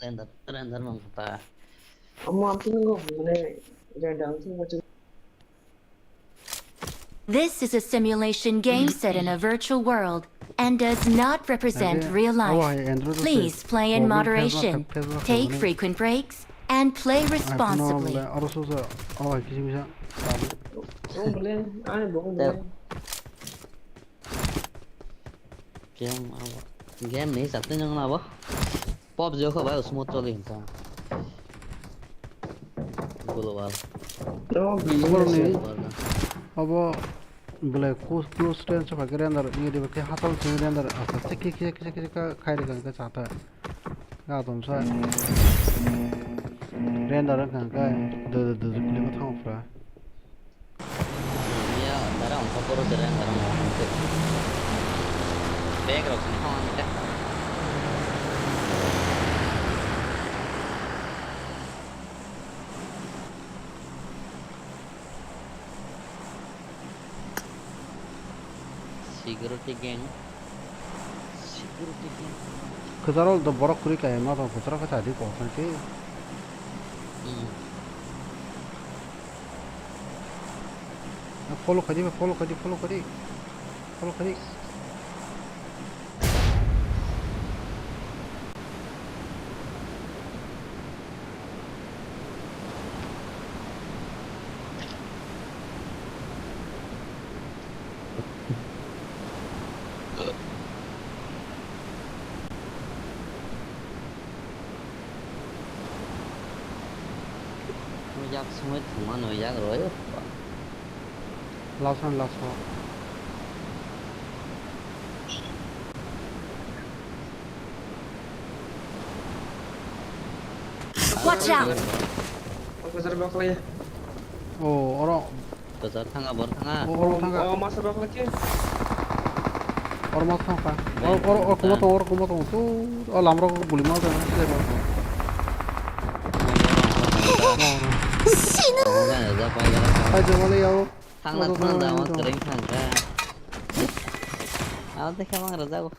Render, render mang kha ta. Amo amtwi nungo mane render amtwi nungo. This is a simulation game set in a virtual world and does not represent real life. Please play in moderation, take frequent breaks, and play responsibly. Game abo. Game ni satni nang abo. PUBG o khe bai smooth choli hinsa. Global. Global ni. Global na. Abo belai close, close range o khe render ni de khe hatal sini render asta se khe khe khe khe khe khai de khe chata. Ga tom sa. Render khe khe de de de de kule ma thang fra. Ya, dara ongkha boro jera dara ongkha. Bag rok song thang ang khe. Security gang. Security gang. Kwcharo do borok kwrwi kaya ma tong kwcharo khe chadi kok khe. Hmm. Follow khaidi, follow khaidi, follow khaidi. Follow khaidi. Yak songwi thwngmano yak rw. Last one, last one. Watch out! Oh, oro. Bazar thanga, bor thanga. Oh, oro thanga. Oh, masa bakla ke. Oro mas thang pa. Oro, oro, oro, kuma tong, oro, kuma tong. Tu, oh, lamro ko guli ma jana, sile ba. Sino. Hai, jama le yao. Thangna, thangna, thangna, thangna. Kereng thangka. Aw, dekha mang rajago.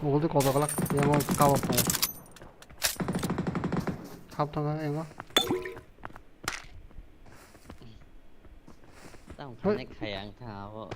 Uguldi kodoglak, yang kawak. Hap thangka, yang. Tamo Hoi. Khainai khai ang tha abo.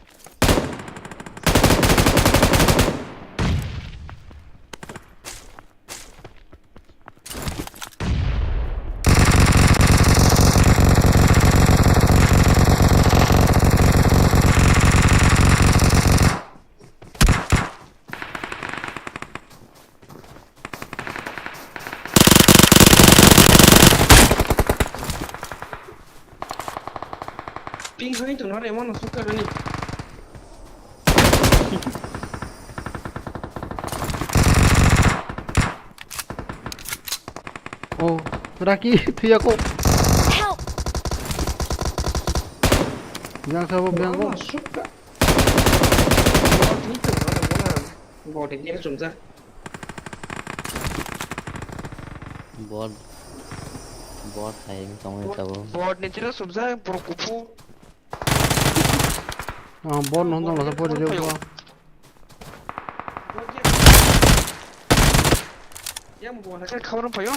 Ping thangwi tongno remo no sukha rani. Oh, Raki, thuyako. Help! Yang sabo, yang Bono ko. Sukha. Bono thangwi tongno remo na. Bot ni chwla sumjak. Bot, bot hai wng tongwi tabuk. Bot ni chwla sumjak borok kuphur. Ah, bot no tong lasa pori de. Yang bo na khe khabar phayo.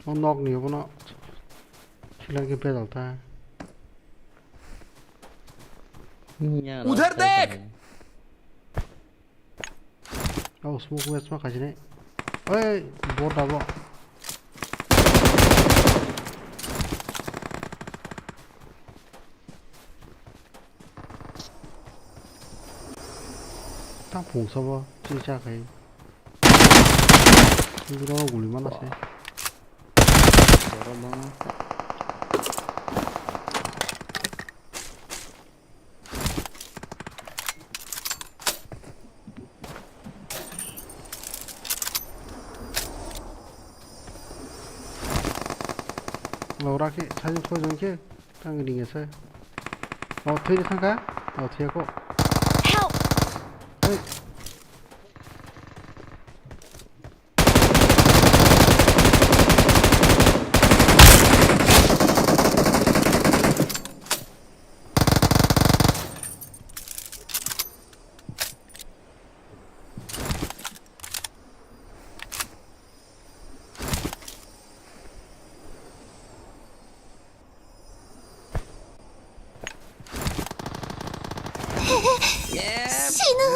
O nok ni obono silang khe pedal ta. Udhar dekh! Oh, smoke west ma khaisini. Oi, bot abo. Tang phung sabo, chi cha khai. Bro guli mana se. Borok bangma. Lora khe, sajwk sajwk khe, tang ring asa. O, thwi thangkha? O, thwiyako. Help! Hey! Sinu.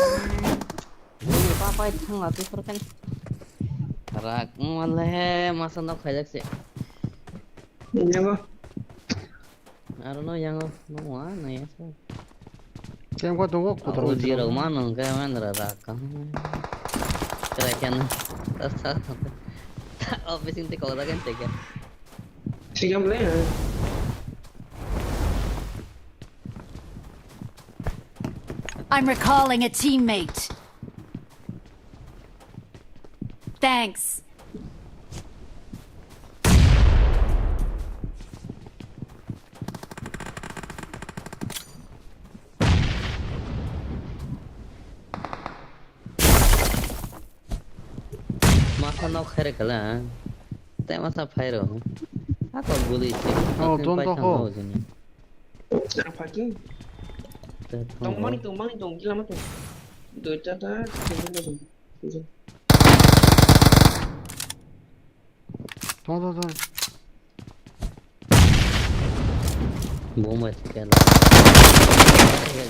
Papai thangla tu khorkan. Rak male masa nok khaijak se. Nyago. Aro no yango no wa no ya se. Kemkha tongo, kotor. Ujirok mano hwnkhe mandra rak kaham. Krai khe no. Office inte kok dagen teke. Sigam le. I'm recalling a teammate. Thanks. Masa nok khere kala. Tei masa phairo. Ako guli se. Oh, ton to ho. Ang phaki. Tongmani, tongmani, tong, kila ma tong. Duita ta, tinta ta tong. Tong, tong, tong. Bomba sikala.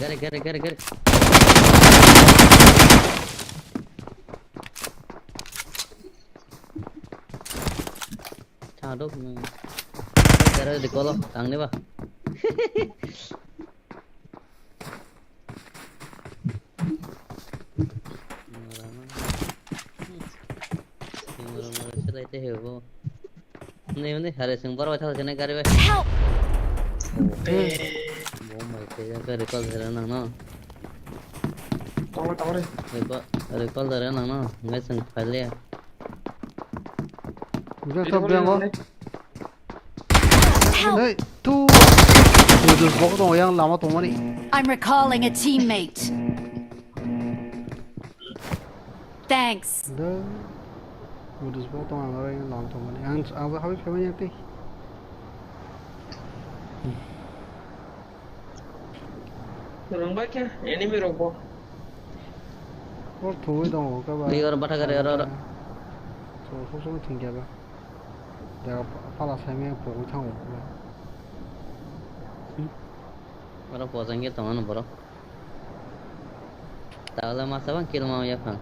Gare, gare, gare, gare. Chadok no. Gare de kolo, tang ne ba. Mora ma. Mora mora selai te hebo. Nei, nei, hare sing boro thal sene gari bai. Help! Bo mai te ya gari kol sere nang no. Tawar, tawar. Recall, recall dare nang no. Ngai sing phale. Jang top jang go. Help! Hey, tu. Modus bok tong yang lama tongmani. I'm recalling a teammate. Thanks. Da. Modus bok tong ang aro yang lama tongmani. Ang ang habi phaimani yang tei. Rwngbai khe enemy rok bo. Hor thuwi tongo khe ba. Ri oro batha gari oro, oro. So, so, so, thwngya ba. Ya, pala saimaya pogwi thango khe ba. Oro pojangya tongo no borok. Tawle masa bang kill ma ya phang.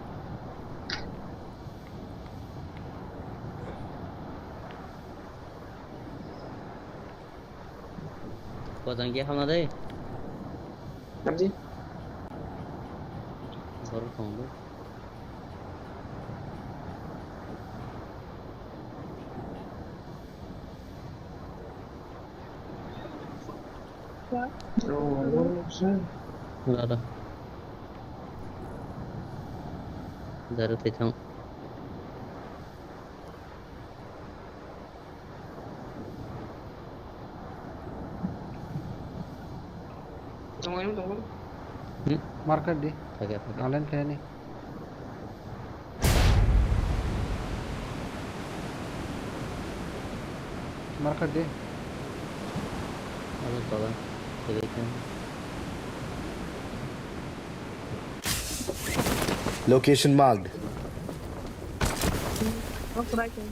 Pojang khe hamna dei. Abdi. Borok tongo. Rada. Dara twi thang. Tongo, tongo. Hmm? Market di. Thake, thake. Online khe ni. Market di. Ano tola. Thake khe. Location marked.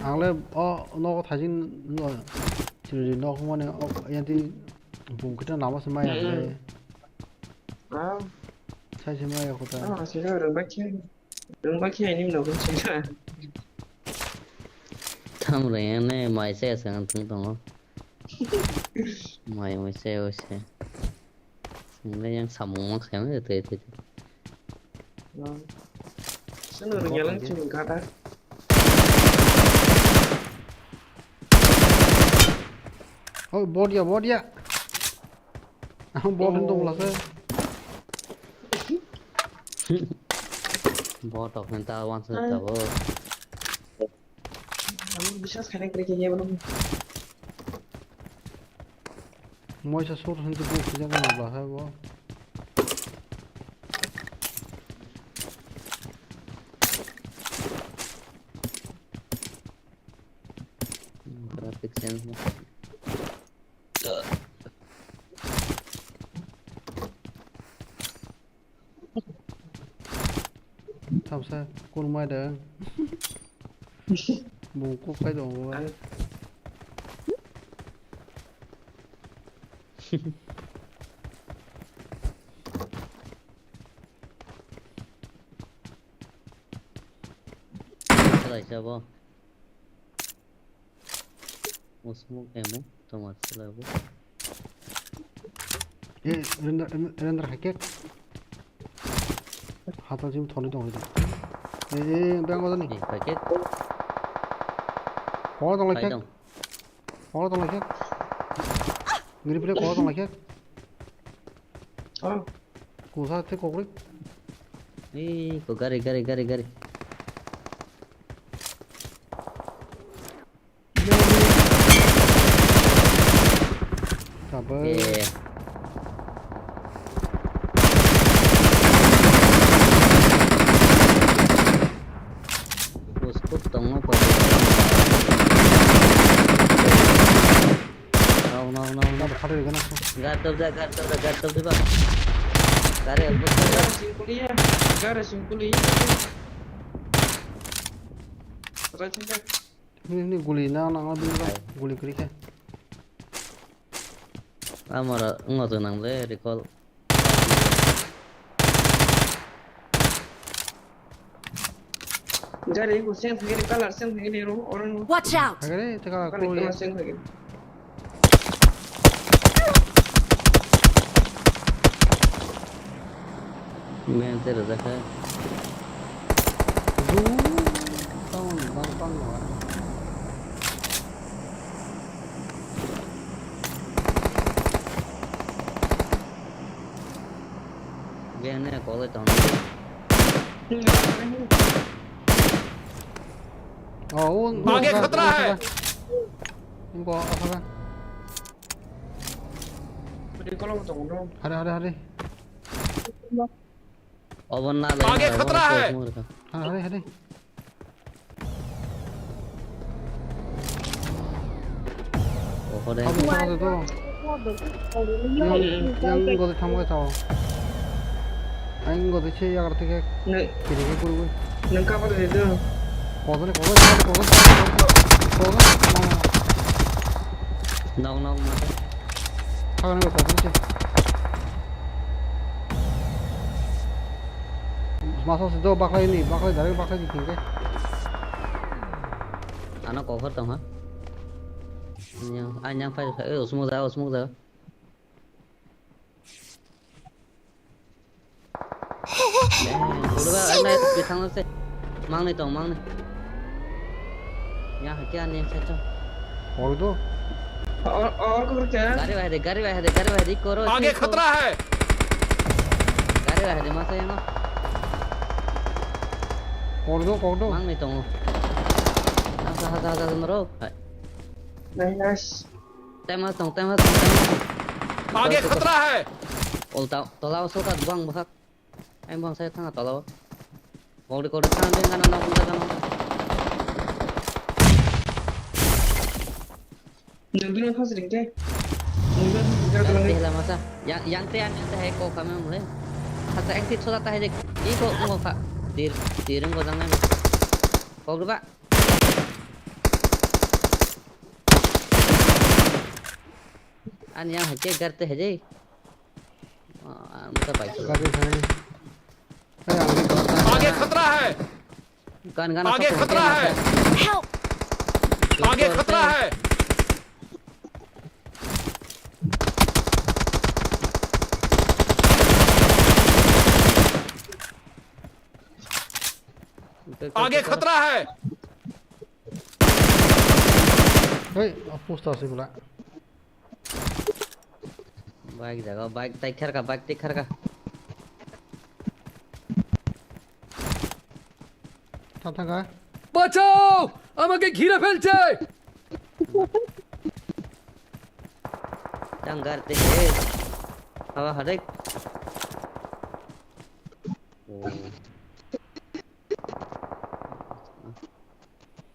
Ang le o nogo thajin no, chiri nok mane o yanti bung kita nama se maya le. Ah. Sai se maya kota. Ah, sila rwngbai khe, rwngbai khe ani nogo sila. Tham rwngya ne mai se se ang thung tongo. Mai mai se o se. Nang yang samung mang khaima de tei tei. Sunu rwngya lang chini gada. Oh, bot ya, bot ya. Bot hin tong lasa. Bot ok hin ta wan sa ta bo. Ang biswas khaina kre khe yebno. Moisa sur hinti bung sijak na bla hai bo. Graphic sense mo. Thamsa kurmai da. Bung kuk kai tongo. Chalaisa bo. Usmuk emo, tomar sila bo. Eh, render, render hai kek. Hatal sim thoni tong hai. Eh, eh, bang wajani. Eh, hai kek. Kor tong lai kek. Kor tong lai kek. Ngiri pire kor tong lai kek. Oh. Kusa te kokri. Eh, ko gari, gari, gari, gari. Sabar. Eh. Bus kuk tongo kok. No, no, no, no. Gar tobja, gar tobja, gar tobja ba. Gari help kor. Gari singkuliya, gari singkuliya. Right side. Ni, ni guli na, na, na, guli kri khe. Amara wngma to nang le recall. Gari ko seng thangni color seng thangni ro orange. Watch out! Agare te color color ko ye. Seng thangni. Men te rajak hai. Dum, tang, bang, bang, bang. Beng ne kole tong. Oh, un, आगे खतरा है। Inko asaka. Hari, hari, hari. Obo na le. आगे खतरा है। Hari, hari, hari. Oho de. Abo sa to. Yang, yang gol thamga sao. Ang gotwi se yagra tike. Nung, kiri ke kurwi. Nung kabar de do. Kodan, kodan, kodan, kodan, kodan, kodan. Nok, nok, nok. Thagani kodan se. Masa se do baklai ni, baklai direct baklai ni kingke. Ano cover tong ha. Anyang, anyang phai, eh, usmuk ja, usmuk ja. Udah, udah, di sana sih. Mang nih tong, mang nih. Ya, hakia nih, cecok. Hor do. Or, or, or, kya? Gari wahai de, gari wahai de, gari wahai de, koro. आगे खतरा है। Gari wahai de, masa yang. Hor do, hor do. Mang nih tong. Asa, asa, asa, asa, mero. Hai. Nice, nice. Tem has tong, tem has tong, tem has tong. आगे खतरा है। Ulta, tola usul kat buang bahak. Ang buang saya tanga tola. Kodi, kodi, tanga, tanga, tanga, tanga, tanga. Nung bini phas ring de. Nung bini phas ring de. Yang teh lah masa. Yang, yang teh, yang teh hai kok kami mulai. Kata yang teh sudah tah hai dek. Iko, iko kak. Tir, tiring ko jangan. Kok dua. Ani yang hake garte hede. Ah, muka pai. Gari thangni. Hey, ang आगे खतरा है। Gan, gan, आगे खतरा है। Help! आगे खतरा है। आगे खतरा है। Hey, pusta si bula. Bike jaga, bike tai kharka, bike tai kharka. Tha thanga. বাঁচাও! আমাকে ঘিরে ফেলছে! Tang garte he. Hawa harek. Oh.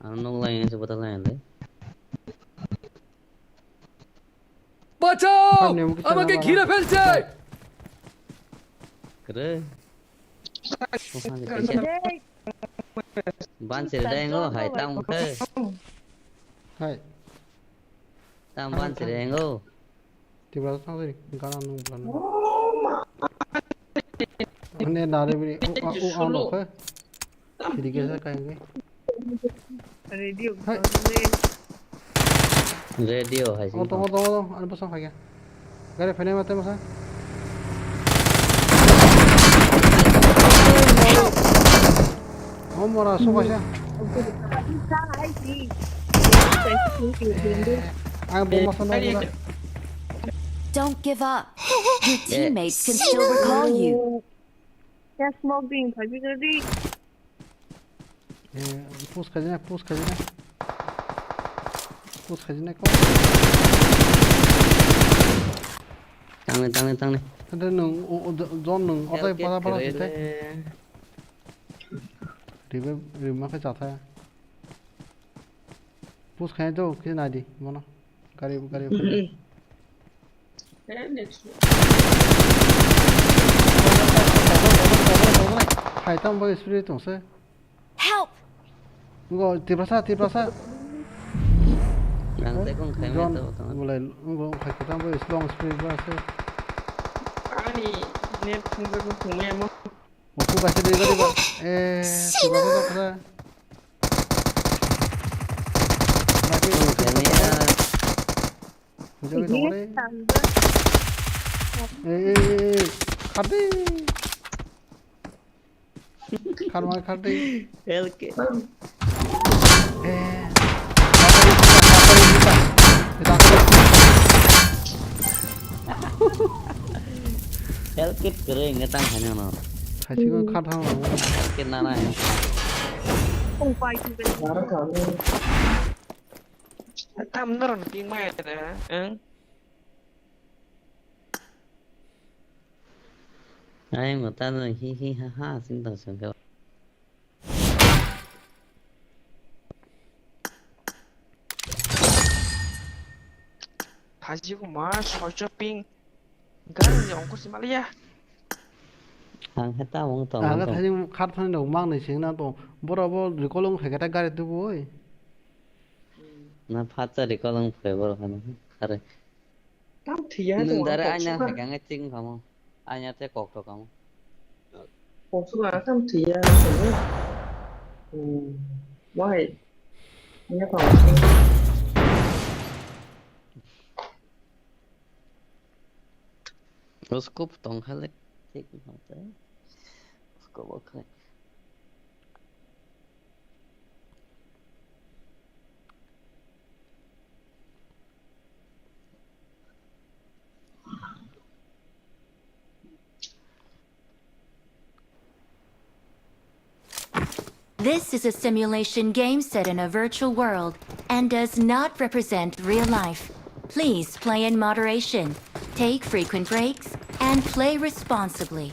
Ano nong lain se bota lain de. বাঁচাও! সামনে মুখে আমাকে চলে ঘিরে ফেলছে! Kere. Ban sir dengo hai tam khe. Hai. Tam ban sir dengo. Tibra tang sini, gana nung bulan. Ane nare bini, u, u, u, ano khe. Sidi kesa kai nge. Radio. Hai. Radio hai sini. Oto, oto, oto, ano pasang hai ya. Gari phainai mate masa. Oh, mora, so kaisa. Ang bo masa no mora. Don't give up. Your teammates can still recall you. Ya smoke ding, phabi gadi. Eh, push khaijina, push khaijina. Push khaijina ko. Tangne, tangne, tangne. Hade nung, o, o, John nung, otai pada pada sitai. Ribe, ribe ma khe chatha. Push khai to, khe nai di, mono. Gari, gari. Hai tam bai spray tong se. Help! Ngo tiprasa, tiprasa. Nang te kong khai John, mai to, to. Ngulai, ngo khai tam bai long spray ba se. Ani net thung ba thung mai mo. Mo ku ba se de ba de ba. Eh, tiprasa, tiprasa. Lagi. Kong khai mai ya. Jogwi tongmani. Ei, ei, ei, ei. Khadi. Kharma khadi. L K. Eh. L K kwrwi ngetang hanyono. Khaisiko khathang. L K nana. Kung pai tu. Tam norok ni ping mai da, ang. Ai mo ta no hi hi ha ha sing tong sing khe. Haji ko ma soicho ping. Gari ni ongkor si maliya. Ang khe tabung tong Ang khe tong. Thani khat thani rok mang ni sing na tong. Boro bo recall wng khe ta gari tubu oi. Na phatsa recall wng khe boro hano. Are. Tam thiya Nung tong dare kok aina suka. Hai kang tik kamo. Aina te kok to kamo. Kok suka tam thiya. Hmm. Why? Nya kok. Scope tong kha le thik no te. Scope o khe. This is a simulation game set in a virtual world and does not represent real life. Please play in moderation, take frequent breaks, and play responsibly.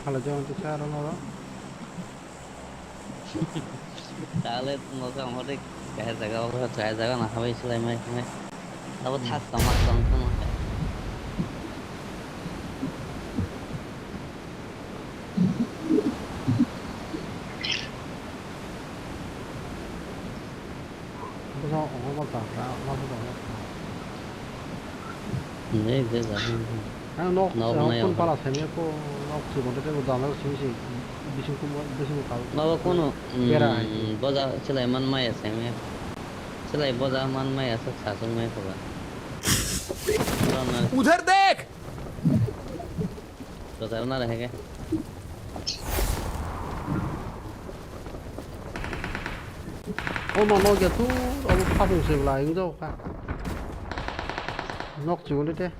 Hala jong ti sa ro no ro. Tale tungo ka mo de kahar jaga o kahar jaga na habai silai mai mai. Abo thas tong mak tong tong. Bwsa ongkha bwsa, bwsa ongkha. Nei, je ja. Ang nok, nok ang nai kun ongkha. Pala semi ko nok si bonte te dana simi si bising kum bising kal. Baba kono, bera hai. Boja silai man maya semi. Silai boja man maya sak sasung mai ko ba. Udhar dekh! Rotar na rahe kya? O ma nok ya tu, abo phabung se bla, yung jao kha. Nok chigol te.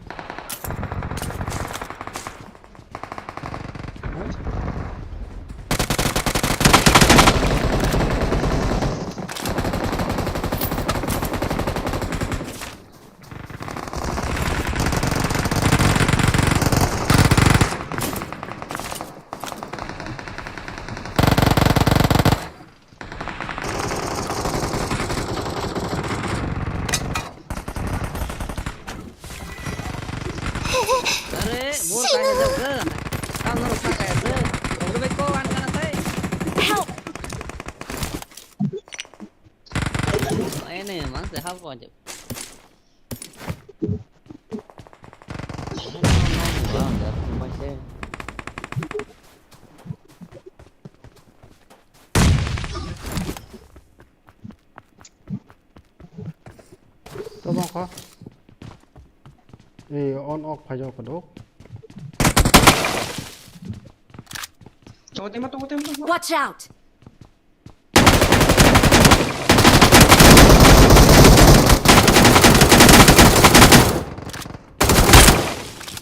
Are, bor kaya jauh ke? Kau nurus kaya ke? Oke, baik, kau an kana tai? Help! Ini emang sehat aja. Tobong kho. Ei, on ok phai jao kho do. Tongo tema, tongo tema, tongo. Watch out!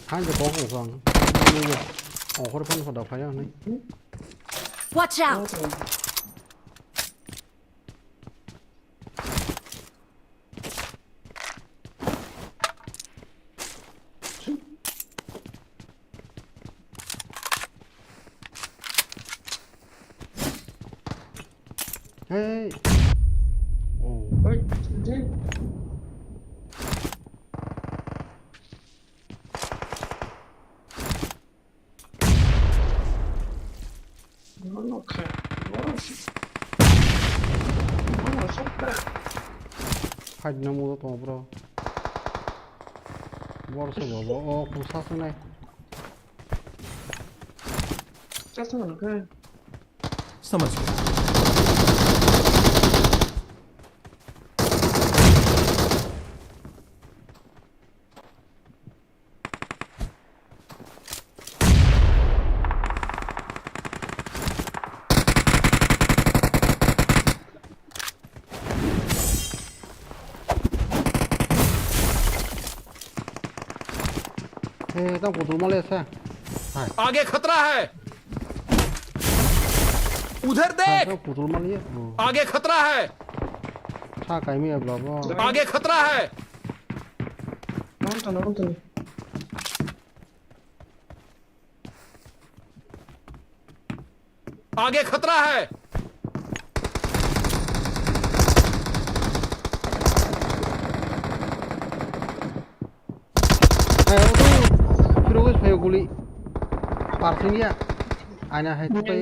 Hai je kok kong. Ni je. Oh, khor phan khoda phai ang nai. Watch out! Hey. Oh. Oi, ding. No, no, kha. Boro se. Boro se kha. Fight na mudo tongo bro. Boro se bo, bo. O, kusa se nai. Sa se nai kha. Someone's Eh, tang putol mali asa. Hai. आगे खतरा है। उधर देख। Tang putol mali. Oh. आगे खतरा है। Sa kaimi ya bla bo. आगे खतरा है। Nonton, nonton. आगे खतरा है। Hai, auto. Phiro wis phayo guli. Parsing ya. Aina hai tupai.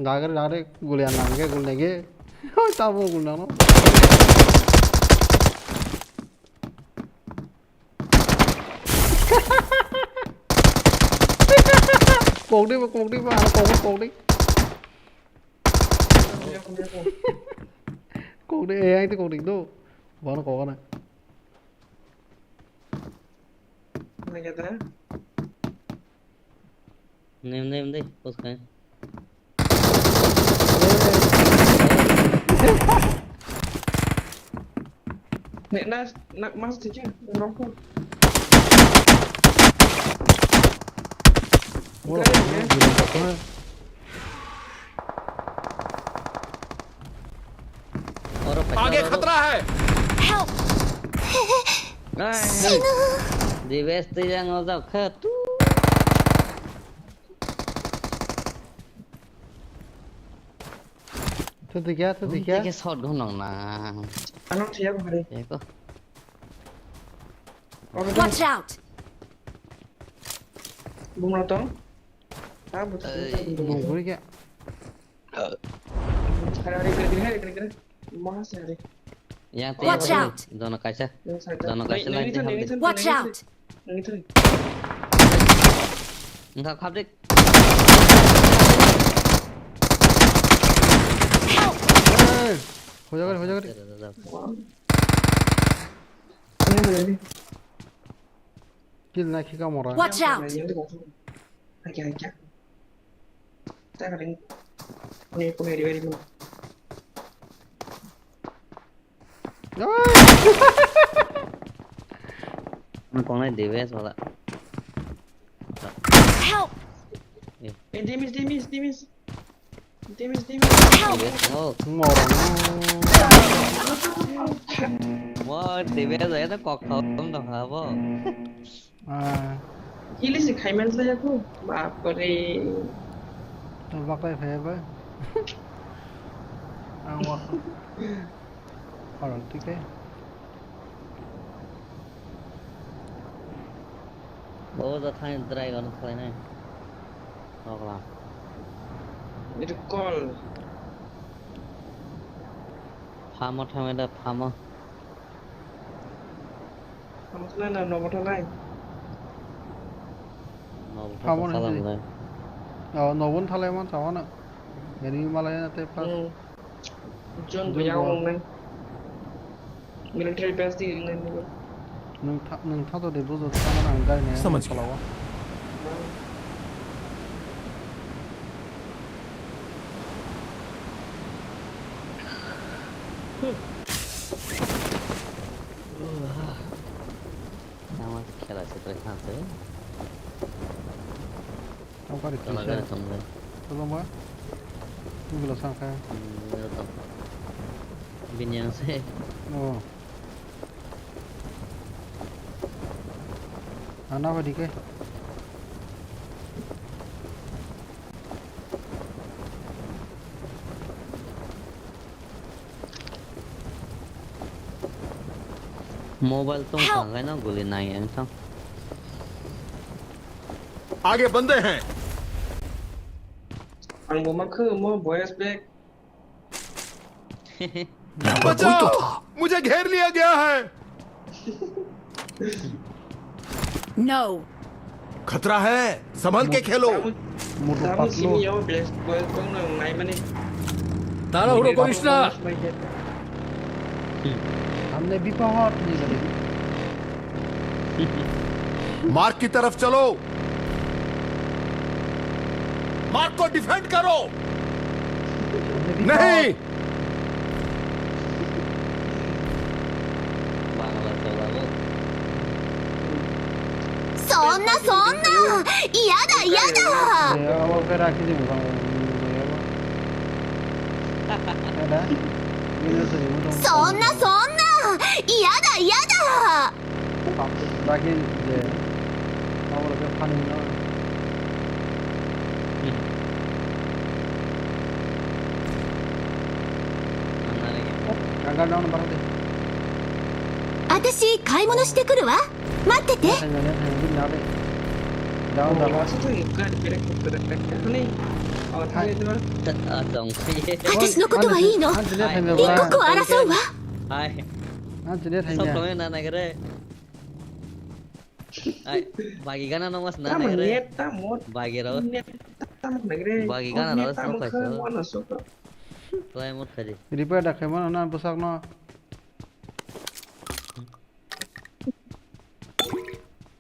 Dagre, dagre, guli anang ge, guli nege. Hoi, tabo guli nang no. Kok di, kok di, kok di. Kok di, eh, yang itu kok di, tuh. Bukan kok na. Nege ta? Nem, nem, dei, pos kai. Ne, na, na, mas tiga, rokok. Oro, आगे खतरा है। Help! Ai, Sinu! Dives tijang ojak khe tu. Tuti kya, tuti kya? Tike shot gun nang na. Ano siya ko hari. Eko. Watch out! Bumra to? Ah, buta. Bumra kya? Hari, hari, hari, hari, hari. Maha sehari. Yang tiya. Watch out! Dono kaisa. Dono kaisa line tiya. Watch out! Engkha khapdik. Help! Hey! Hoja gari, hoja gari. Kill na khika mora. Watch out! Acha, acha. Taga ring. Kone, kone, revive mo. Ang kong nai device wala. Help! Eh, damage, damage, damage. Damage, damage. Help! Device mo. Mora. Mo device ay ta kok thom to khabo. Ah. Ili se khai man sa ko. Bap re. To baklai phai ba. Ang wa. Hold on, tike. Bo da thang dragon khlai nai. Nokla. Itu call. Phamo thangwi da phamo. Phamo thangwi da nobo thanai. Nobo thangwi da. Oh, nobo thalai man sawana. Enemy malai na te plus. Hmm. John bo yang nai. Military base di nai. Nung tha, nung tha to de bujo tha na ang gai ne. Samajh gaya. Nama khela se tre khan se. Tamo kari kisa. Tolong ba? Tunggulo sangkha. Hmm, bini yang se. Oh. Ana ba dike. Mobile tong tang khe no guli nai ang thang. आगे बंदे हैं। Ang bo ma khw mo voice back. मैं वही तो था। मुझे घेर लिया गया है। No. खतरा है, संभल के खेलो। Moto patlo. তাড়াহুড়ো করিস না। Hamne bipahor ni gari. Mark की तरफ चलो। मार्क को डिफेंड करो। Hamne bipahor. नहीं। そんなそんな、嫌だ嫌だ。 そんなそんな、嫌だ嫌だ。 私、買い物してくるわ。待ってて。 私のことはいいの。一刻を争うわ。 Hai. Sok kome na nagre. Hai, bagi gana no mas na nagre. Bagi ro. Bagi gana ro sok kaiso. Try mut khaji. Repair da khaimano na bwsakno.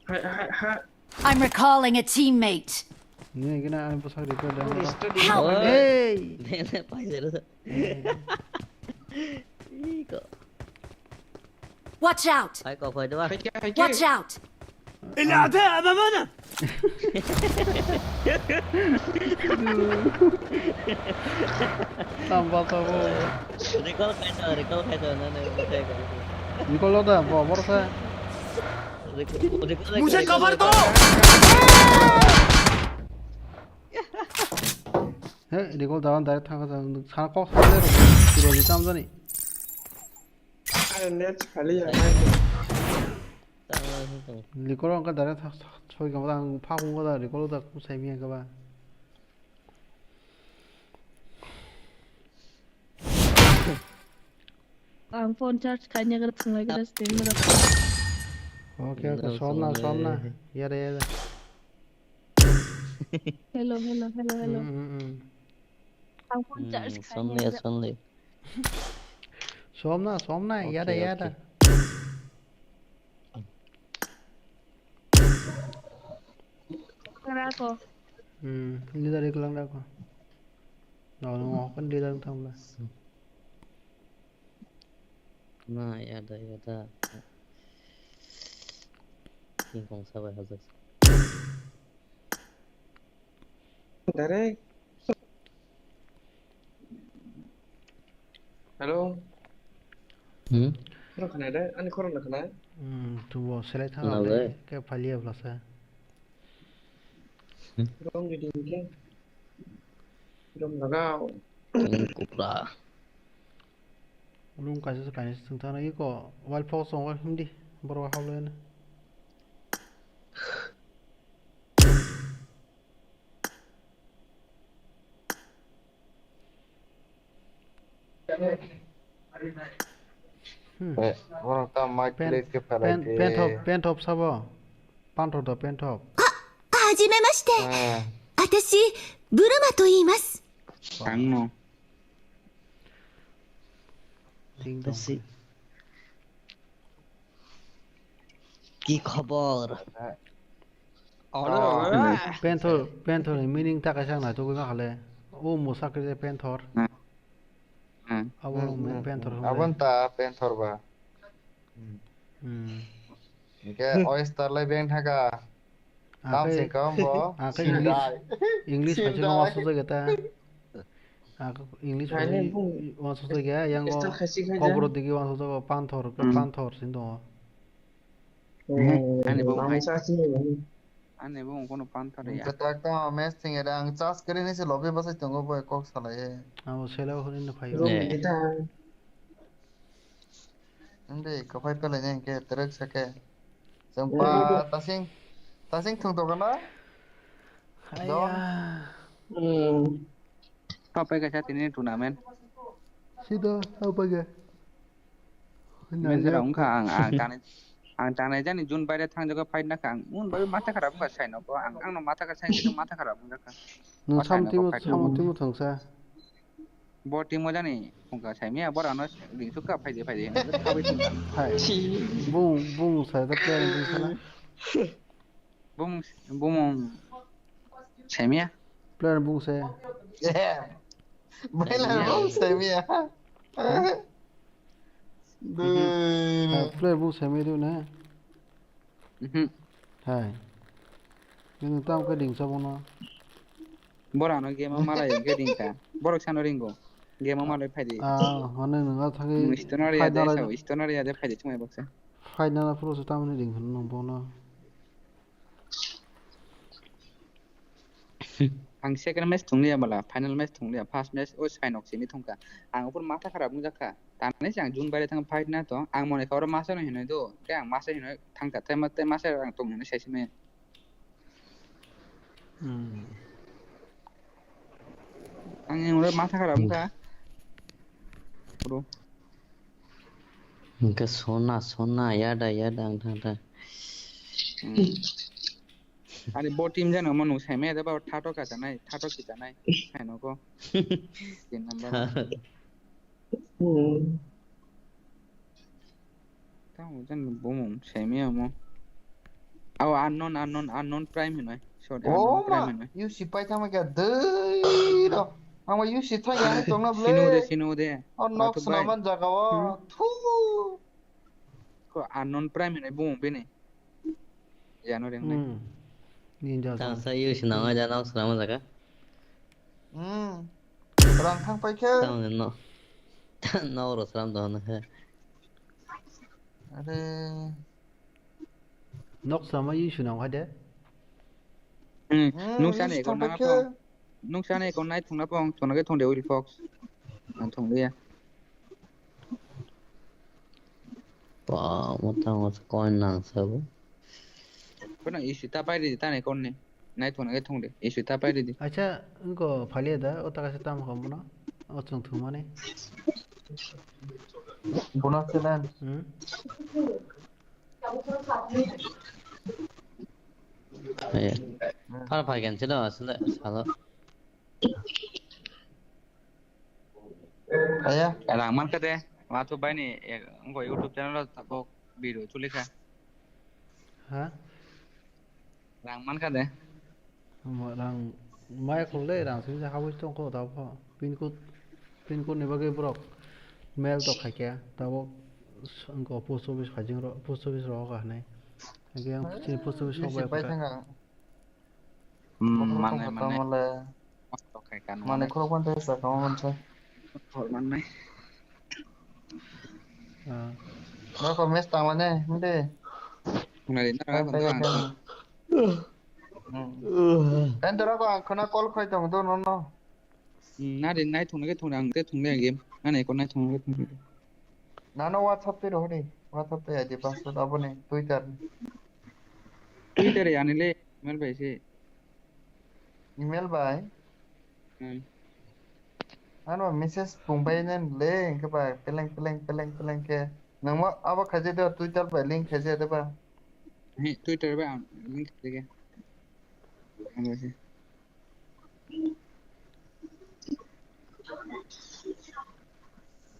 Hai, hai, hai. I'm recalling a teammate. Ni gina ani bwsak repair da. Help! Hey! Bene paisero. Iko. Watch out! Hai kok hai dua. Watch out! Ila ada apa mana? Tambah tahu. Recall kaiso, recall kaiso, na na. Recall lo da, bo bor sa. Recall, recall. Mujhe cover do! He, recall dawan direct thang sa, sa kok sa le, kiro di tam jani. Are net khali ya. Recall ang ka direct thang, thang, soi ka ang phak ung ka da, recall da kum sai mi ka ba. Ang phone charge khaina gra thwnglai gra sting gra. Okay, okay, somna, somna. Yada, yada. Hello, hello, hello, hello. Mm, mm, mm. Ang phone charge khaina gra. Somna, somna, yada, yada. Rako. Hmm, leader iklang rako. No, no, kan leader thang ba. Na, yada, yada. King Kong sabai hajar. Direct. Hello. Hmm? Khorang khna de, ani khorang na khna. Hmm, tubo selai thang. Khna de. Ke phalia blasa. Hmm? Rong gidi ke. Rong lagao. King Cobra. Ulung kaisa se kaisa se thang thang iko. Wild fox song wild hindi. Borok hao le na. Hmm. Eh, borok ta mic plate khe phalai khe. Pen thop, pen thop sabo. Panthor da pen thop. は、はじめまして。 Eh. 私、ブルマと言います。 Tangno. Ding dong. Ki khobor? Oro. Panthor, panthor ni meaning ta kaisa nai tugui ma khale. O musakri je panthor. Hmm. Hmm. Abo hmm, hmm, panthor hmm. Hwnle. Abon ta panthor ba. Hmm. Hwnkhe oyster lai beng thaka. Tam singkha bo. Akhe English, English bai se ma sujak eta. English bai se ma sujak ya, yang o kokborok digi ma sujak o panthor, panthor sin tongo. Ani bo hai. Ani bo kono panthor ya. Kwtak tamo match thwngya de ang charge kwrwi hinwi se lobby bwsai tongo bo kok salai. Abo selo hwnwi no phaio. Hindi, kwphai pelaini hinkhe twrwk sakhe. Chwng pa tasing, tasing thwng tongkha na? Haiya. Dong. Hmm. Papai kaisa tini tournament. Sida, apa ge? Manager wngkha ang, ang tanai, ang tanai jani June baire thangjago fight nakha ang. Un bai matha kharap wngkha saino ko ang, angno matha kharap saino matha kharap wngkha. Nwng samtimo, samtimo thangsa. Bo team o jani phungka saimya, borano ringsukha phaidi phaidi hinwi thabai thangkha. Hai. Bung, bung sai da player bung sala. Bung, bung saimya. Player bung sai. Bela bung saimya. Dui. Player bung saimya dui na. Mhm. Hai. Nini tam khe ring sa bono. Borano game o malai hwnkhe ringkha. Borok sano ringo. Game o malai phaidi. Ah, hwnwi nwnga thangwi Nung stoner ya de, final sao stoner ya de phaidi chumai baksa. Final phuru se tamni ring hwn nung bono. Ang second match thungliya bala, final match thungliya, first match o sainok simi thungkha. Ang upor matha kharap wngjakha. Tanai se ang June baire thang fight na to, ang mone kha oro masa no hinoi do, khe ang masa hinoi thangkha, tei ma-, tei masa ang tong hinoi saisime. Hmm. Ang yang udah matha kharap wngkha. Bro. Hingke sona, sona, yada, yada, ang thang thang. Hmm. Ani bo team jani omo nung saimaya da ba thato kacha nai, thato kicha nai. Saino ko. Tin number. Hmm. Tamo jan bumung saimaya omo. Aw, unknown, unknown, unknown prime hinoi. Sorry, unknown prime hinoi. Oh ma, U C pai thangma kya dei ro. Ang ma U C thang ya tongna ble. Sinu de, sinu de. Oh, nok sinaman jaga o. Hmm. Thu. Ko unknown prime hinoi bumung bini. Jano reng nai. Hmm. Ninja. Tang sa U C nang ja nok sinaman jaga. Hmm. Rang thang pai khe. Tamo no. No ro sram do na khe. Are. Nok sama U C nang hai de. Hmm. Hmm, nung sani U C ko thang pai nang khe. Nung sani ko nai thung na pong, thung na ke thung de Will Fox. Ang thung de ya. Ba, mo tang mo coin nang sa bo. Ko nang U C ta pai de ta nai kon ne. Nai thung na ke thung de, isu ta pai ridi. Acha, wngko phalia da, o taka se tamo kha bono, o chwng thumani. Bono se dan. Hmm? Eh, par phai gen se do, asle, salo. Aya. Rang man kha de, ma tu bai ni, eh, wngko YouTube channel o tabuk video chuli kha. Ha? Rang man kha de. Omo rang maya khulai rang simi hawi tong kho da pho. Pin code, pin code ni bagwi borok mail tok khai khe tabuk wngko post office khai jing ro, post office ro kha hinwi. Hingke ang chini post office sok bai thang kha. Hmm, manai, manai. Manai khorok phan tei sa kama mansa. Hor manai. Ah. Noko mes tangmane, mde. Nari, nari, nari. Hmm. Kan tora ko ang khona call khoi tong do, no, no. Hmm, nari, nai thung nai, thung nai, ang te thung nai game. Nani ko nai thung nai, thung nai. Nano WhatsApp tei rohori. WhatsApp tei I D password aboni Twitter. Twitter ya ni le, email bai se. Email bai? Hmm. Ano message pung bai nen le, hingke ba peleng, peleng, peleng, peleng ke. Nangma abo khaje de Twitter bai link khaje de ba? He, Twitter bai ang link khaje ke. Ano se.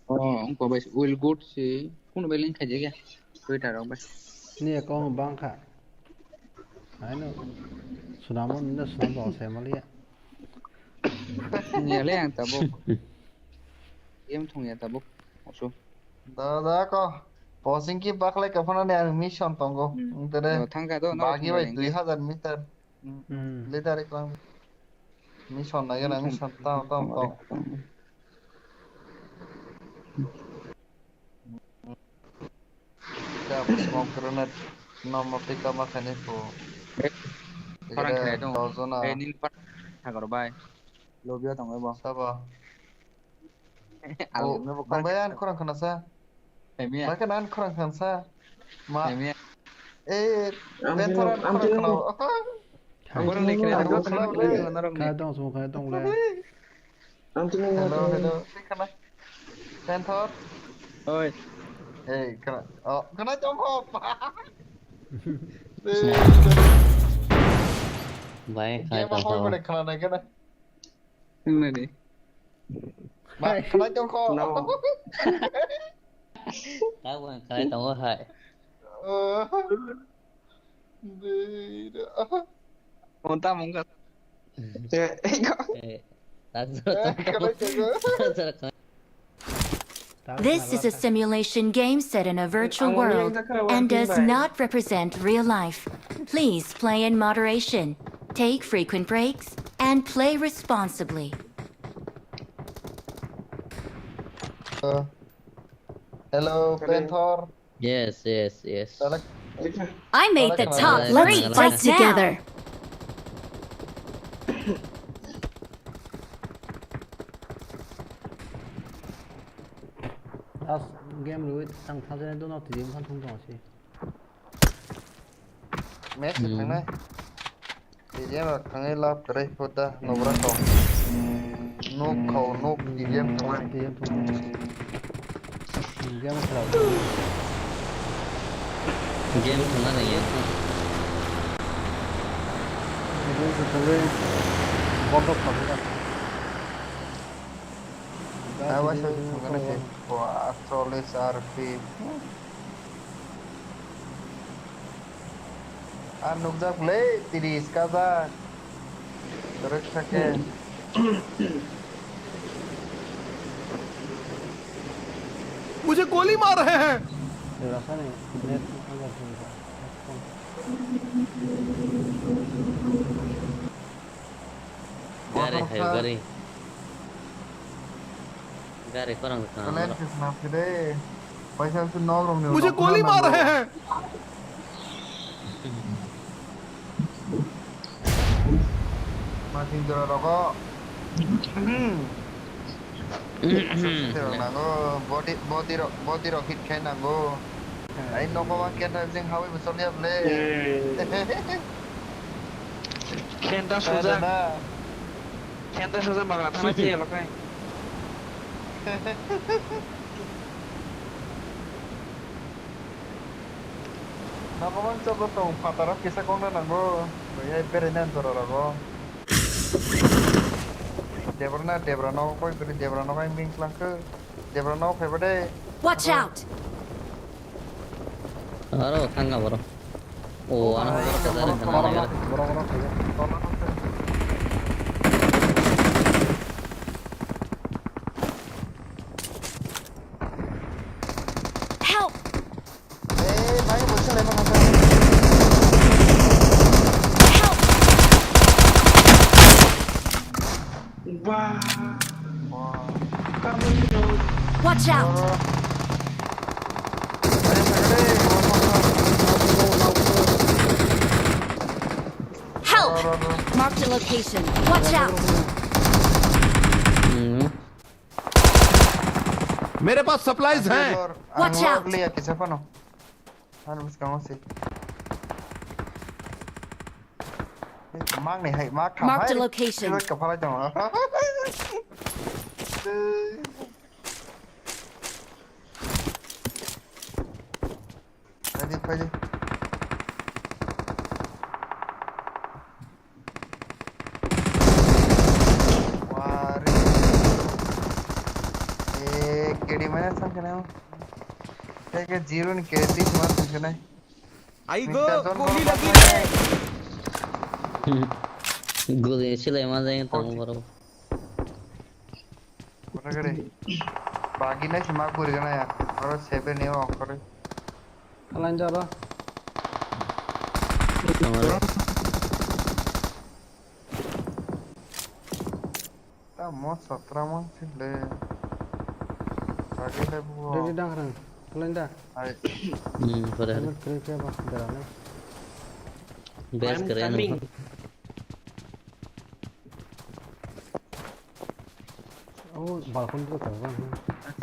Oh, wngkha bai will good se. Kuno bai link khaijak ya. Twitter rok bai. Ni account bang kha. Haino sunamo nino sunamo se maliya. Ni le ang tabuk. Game thung ya tabuk. Oso. Da, da ko. Posing ki baklai ka phano ni ang mission tongo. Hmm. Tere. Oh, thangka do, no, bagi thangka bai link. Dui hazar meter. Hmm. Leader eklang. Mission na gana mission tam tam tam. Pick up smoke grenade. No mo pick up ma khani po. Khorang khnai tongo. Dojona. Eh, nini part thagor bai. Lobby o tongo bo. Sabo. Al, oh, nabo bang bai an khorang khana sa. Emiya. Baka nan khorang khana sa. Ma. Emiya. Eh, benthor an khorang khana. Borok ni kre khorang khana le. Kaya tong song kaya tong le. Hello, hello. Khana. Benthor. Oi. Eh, khana. Oh, khana tong kho. Bai, kaya tong kho. Khana na khana. Wngmani. Ma, khlai tong kho. No. Tabuk khlai tongo hai. Oh. Dei da. Monta mongka. Eh, eko. Eh, tak. Eh, khlai tongo. This is a simulation game set in a virtual world and does not represent real life. Please play in moderation, take frequent breaks, and play responsibly. Uh, hello, Panther. Yes, yes, yes. I made the top three. Let's fight together. Last game rui tang thang jani dono tidi wngkha thung tong si. Match thangnai. T D M rok thangwi love kwrwi huda nobra kok. Nuk khao nuk T D M thangwi. T D M thangwi. Game khlai. Game thangna nangya. Video se thangwi bondo khlai. Awa se thangna se. Wa, cholish R P. Ang nukjak le, tiris kajak. Rwk sakhe. मुझे गोली मार रहे हैं। Gari hai, gari. Gari korang kha. मुझे गोली मार रहे हैं। Mating jora rogo. Nango, body, body rok, body rok hit khai nango. Ai nogo bang kenta jeng hawi bo choli able. Kenta suja. Kenta suja magla thana che lokai. Nogo bang choklo tong phataro kisa kongna nango. Bai ai berai nan jora rogo. Debrana, Debra no koi bini Debra no koi ming klangkhe. Debra no phaiba de. Watch out! Aro thanga boro. O, ano boro kaza re thanga nagare. Boro boro phaiya. Help! Eh, bhai, bolsa le mana. Help! Wah. Watch out! Help! Marked a location. Watch out! मेरे पास सप्लाइज हैं। Watch out! Liya kisa phano. Ano bwskango se. Mang ni hai, mak tham hai. Marked a location. Kisa kaphalai tongo. Phaidi, phaidi. Wari. Eh, K D mana sang kena? Kayak zero ni K D cuma sang kena. Aigo, goli lagi. Goli silai ma jai tong boro. Kore kore. Bagi na sima kuri gana ya. Oro seven ni o kore. Kalan jaro. Tamo satra mang sile. Bagi le bu. Didi dang rang. Kalan da. Ai. Hmm, kore. Kre kre ba dara na. Best kre na. Oh, balcony to tong.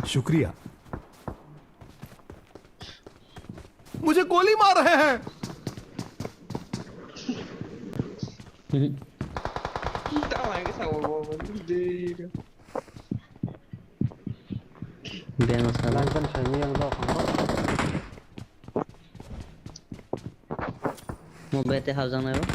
शुक्रिया। मुझे गोली मार रहे हैं। Beng asal. Langkan sani yang tau khangro. Mo bete hajang nai ba.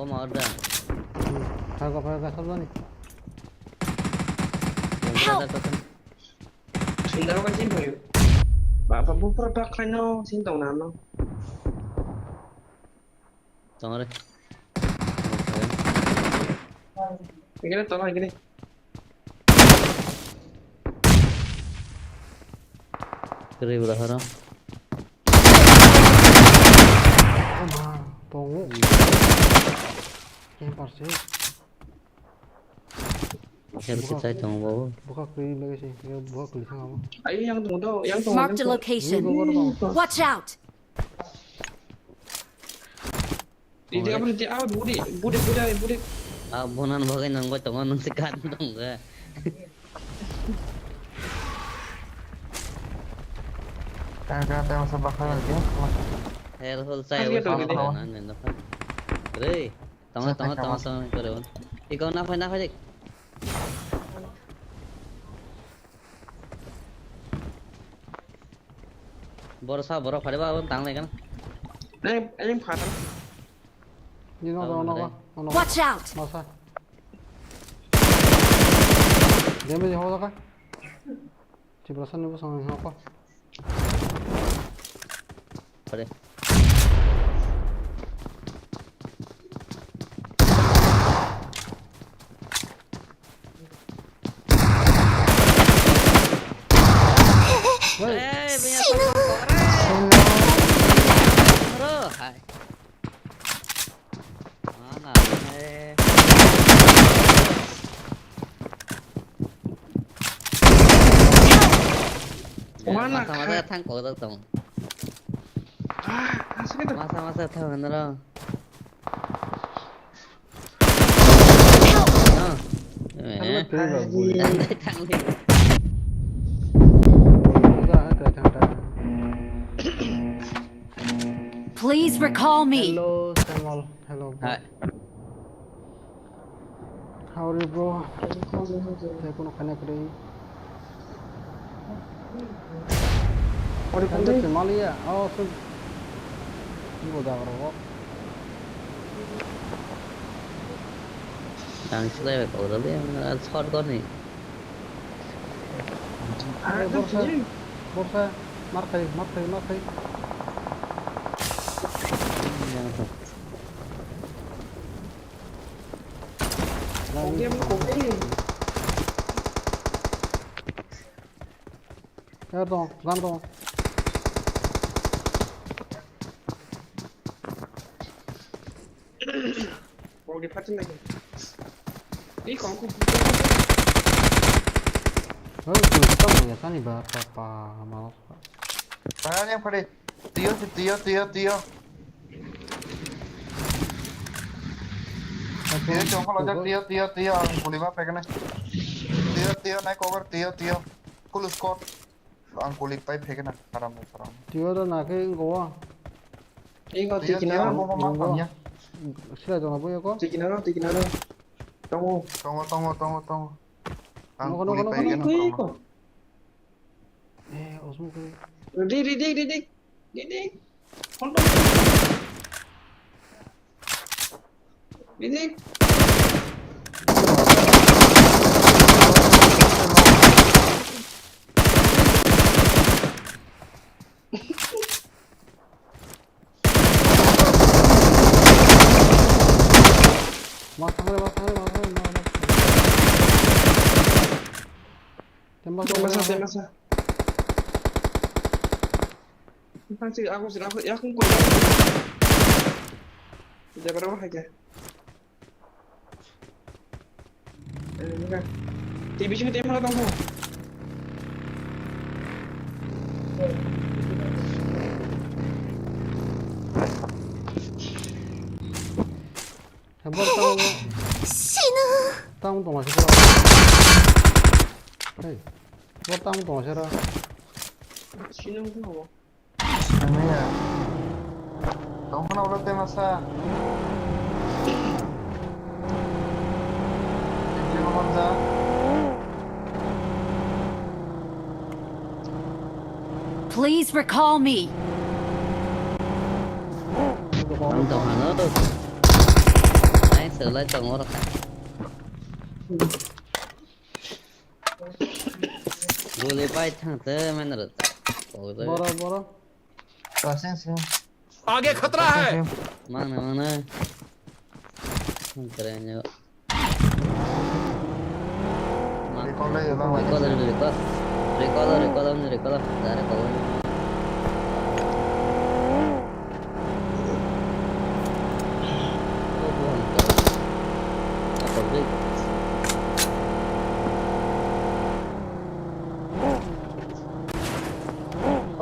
Toma order. Phago, phago, sabjani. Help! Sundar ka sini. Ba, ba, bu pura bak khaino, sini tong na no. Tongre. Gini, tolong gini. Kiri udah haro. Ama, tongo. Yang parse. Yang kita tong babu. Buka kiri lagi sih, ya buka kiri sama. Ayo yang tong do, yang tong. Marked a location. Watch out! Didi, apa didi, ah, budi, budi, budi, budi. Ah, bonan bagai nang bai tongo, nang se kan tong ga. Tang, tang, tang, masa bakal lagi. Hel hol sai. Hel wa hol sai. Nang nang. Re, tongo, tongo, tongo, tongo, kore. Iko na phai, na phai dik. Borok sa borok phari ba tang lai kan. Em, em phara. Ni no, no, no, no. Watch out! Masa. Damage ho ka. Tiprasa ni bosong ho ko. Phari. Hey, bro, hai. Mana, hai. Mana, masa, masa thang kok tong. Ah, asik itu. Masa, masa thang nero. Please recall me. Hello, Samuel. Hello, bro. Hi. How are you, bro? Tei kuno khaina kwrwi. Ori kandai kandai. Maliya, oh, so. Ibo jaga rogo. Ang silai bai kok rwdi, ang short gun ni. Borsa, borsa, mar khai, mar khai, mar khai. Yang to. Kok dia, kok dia. Air dong, gun dong. Kok di phatin lagi. Ih, kok aku. Hei, tu kita mau ya kan ibarat apa malas. Tangan yang pada. Tio, si tio, tio, tio. Tio, chong kolo jak, tio, tio, tio, ang kuli ma pekne. Tio, tio, nai cover, tio, tio. Kulu squad. Ang kuli pai pekne, haram, haram. Tio da na ke goa. Ego tio, tio, tio, mo, mo, ma, mo, pamya. Sila jona boy ko. Tikina ro, tikina ro. Tongo. Tongo, tongo, tongo, tongo. Ang kuli pai pekne, haram. Eh, osmo ke. Dik, dik, dik, dik, dik. Dik, dik. Kondo. Dik, dik. Mas thangre, mas thangre, mas thangre, mas thangre. Tembak, tembak, tembak, tembak. Tang sih, aku sih, aku, ya, aku kuat. Dia berapa aja? Eh, ini kan. T V sini tembak dong, Bu. Bor tamo. Sinu. Tamo tong sira. Hey. Bor tamo tong sira. Sinu tamo. Sinu ya. Tong kana ulo te masa. Sinu manja. Please recall me. Ang tong hano. Selai tongo rokha. Guli pai thang te men rwta. Boro, boro. Kasing sing. आगे खतरा है। Kasing sing. Mangna, mangna. Kare nyo. Recall le, recall. Recall, recall. Recall, recall, recall. Da recall.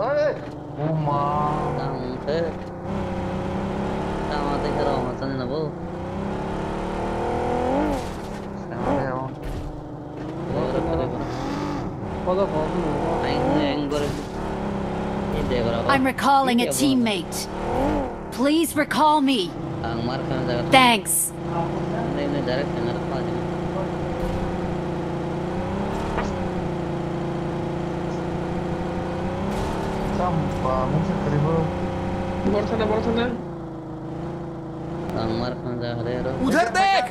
Oi! Uma! Tamo te. Tamo te kero masani na bo. Tamo te abo. Kodo kodo. Aing, aing gore. Ini dia berapa? I'm recalling a teammate. Please recall me. Ang mar khan jaga. Thanks. Hindi, hindi, direct na pa din. Sampa, mungkin karibu. Bor sana, bor sana. Ang mar khan jaga, hare, hare. उधर देख!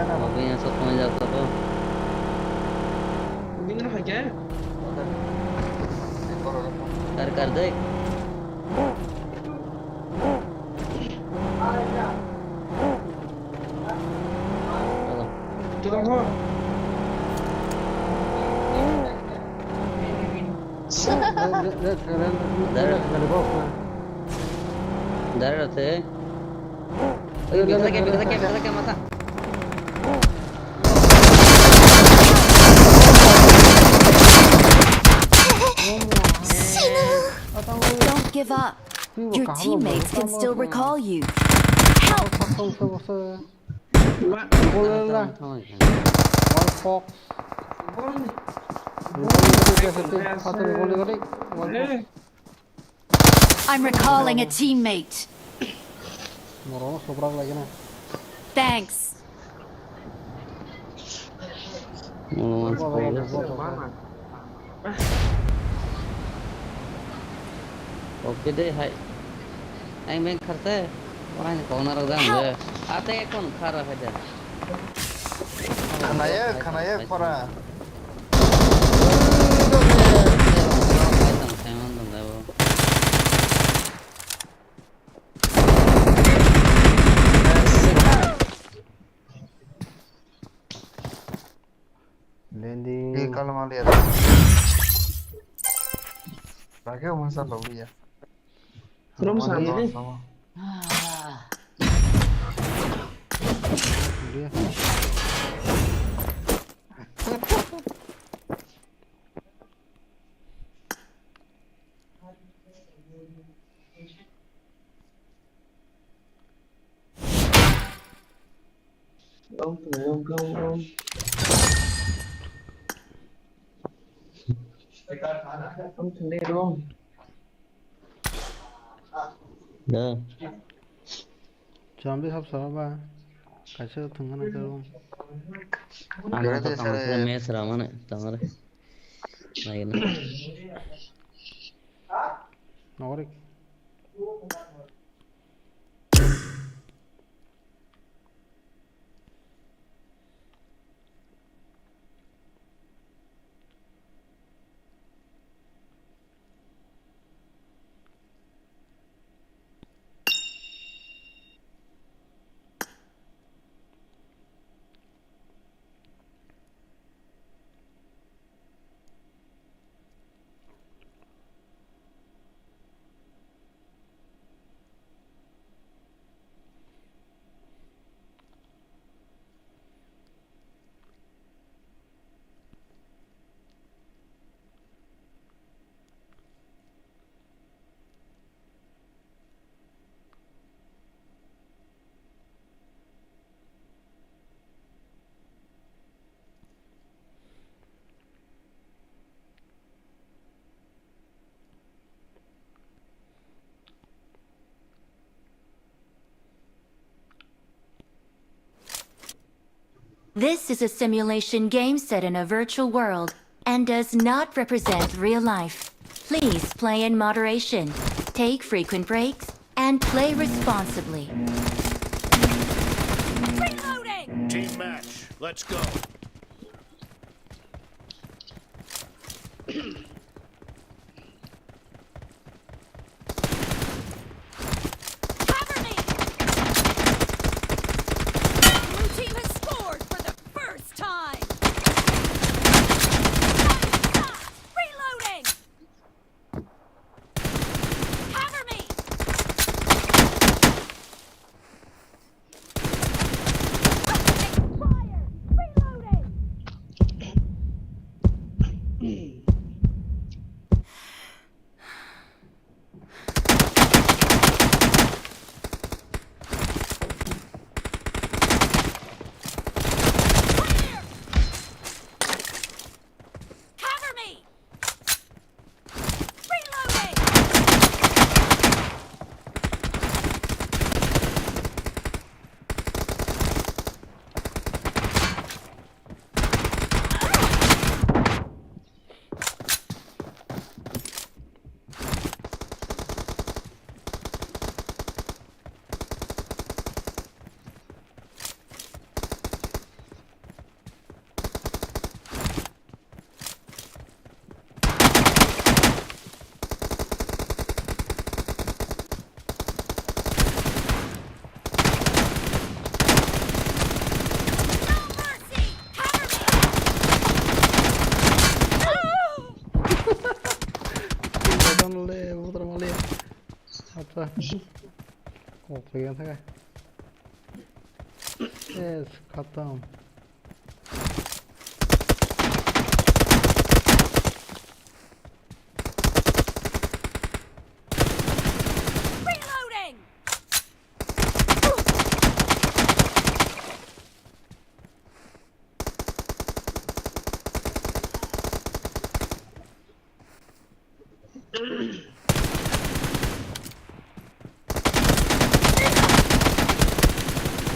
Abu yang sok kong jaga ko. Bini na hai kya? Kar, kar de. Dara rate. Oi, bikla ke, bikla ke, bikla ke mata. Don't give up. Your teammates can still recall you. Help! I'm recalling a teammate. Thanks. Oke de hai. Ang beng kharte. Wah, ini kau narok jam de. Ate kon khara hai de. Khanaya, khanaya khora. Landing. Di kalau mau lihat. Pakai masa lalu ya. Rom sama ni. Da. Chambi sab saba ba. Kaisa thwngna nang khe. Ano to tamo se mes ramane tamare. Naina. Nogori. This is a simulation game set in a virtual world and does not represent real life. Please play in moderation, take frequent breaks, and play responsibly. Let's go. Cover me! Blue team has scored for the first time! Reloading! Cover me! Fire! Reloading! Cover me! Reloading! Cover me! Don't live, puta madre. Apa? Kok pegang saja. Yes, khatam. Reloading!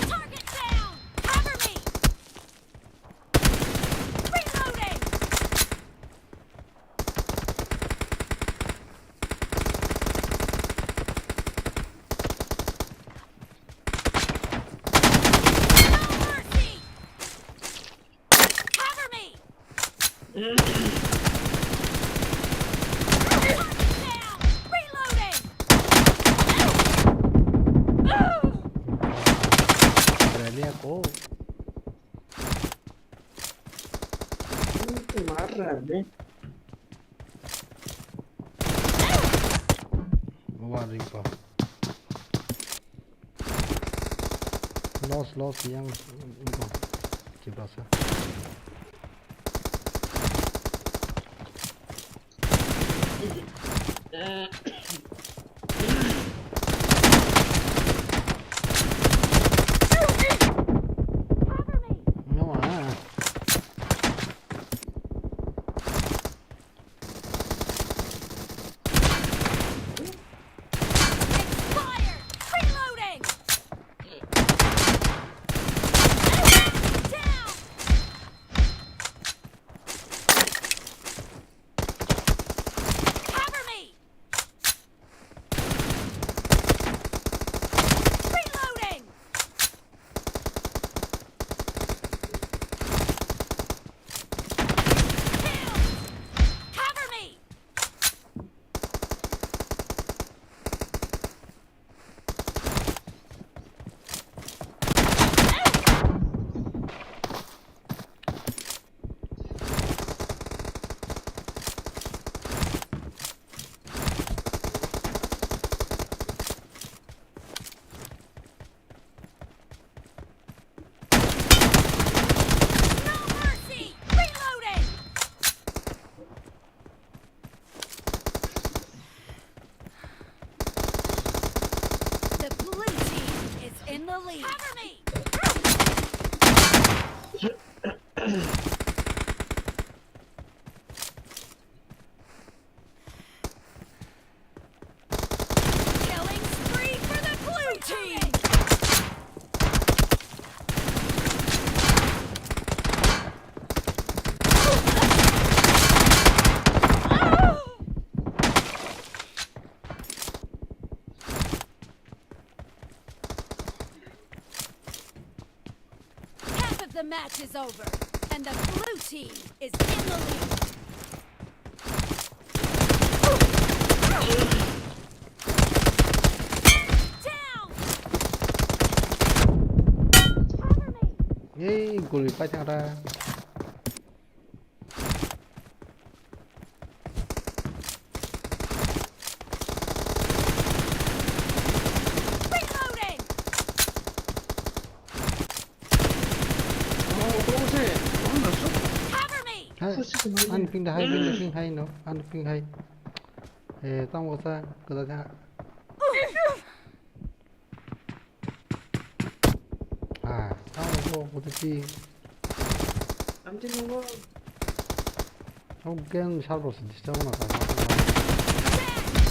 Target down! Cover me! Reloading! No mercy! Cover me! Target down! Reloading! Australia ko. Marra, ne? Wah, ripa. Loss, loss, yang, cipasa. No, ah. Expired! Reloading! Down! Cover me! Reloading! Killed! Cover me! No mercy! Reloading! The blue team is in the lead. Cover me! Killing spree for the blue team! Half of The match is over, and the blue team is in the lead. Down! Cover me! Ei, guli pai thang ra. Reloading! Cover me! Hai, ani ping da hai, ping da, ping hai no, ani ping hai. Eh, tamo sa, kada da. Ah, tamo ko, ko ti. Am ti mo. Tamo gen sal bro, disturb na ta.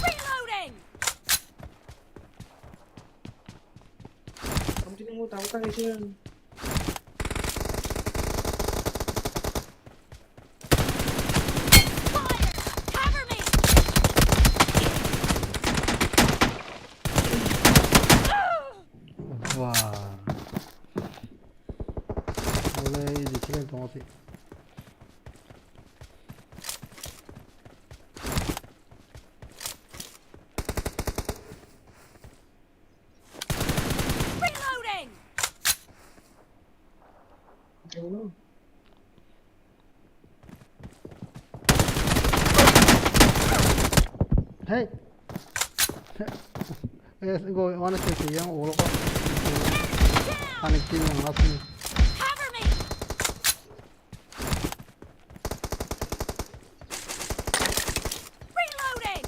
Reloading! Am ti mo, tamo ta ni. Fire! Cover me! Wah. Boleh, di sini tengok sih. Reloading! Hey! Yes, go, one shot, yang, ulo ko. Panic team yang last ni. Cover me! Reloading!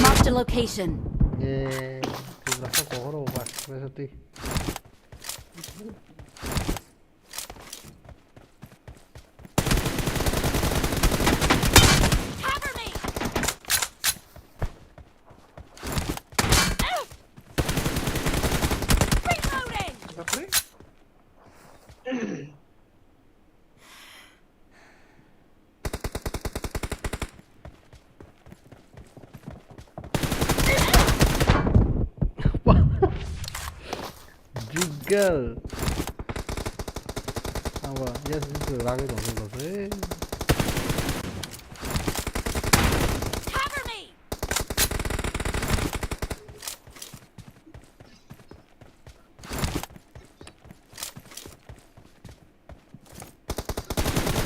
Marked a location. Eh, tu berapa kohor obat, berarti. Cover me! Reloading! Jiggle. Abo, yes, this is lagi dong, dong, dong. Eh. Cover me!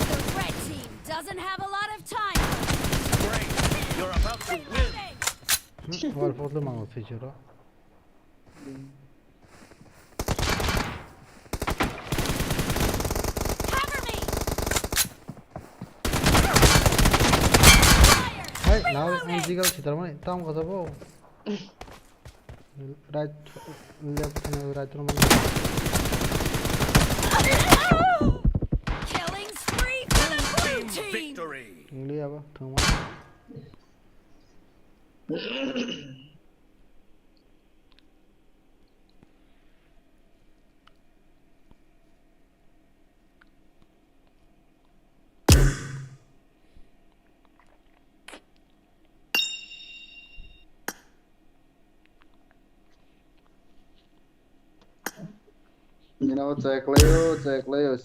The red team doesn't have a lot of time. Great. You're about to win. Reloading. Hmm, wall photo mango feature. Cover me. Fire. Hai, now Reloading. Jiggle sitar mani, tam kata bo. Right, left, right, right, right. Killing spree for the blue team. Victory. Liya ba, thangma. Nino, check layo, check layo.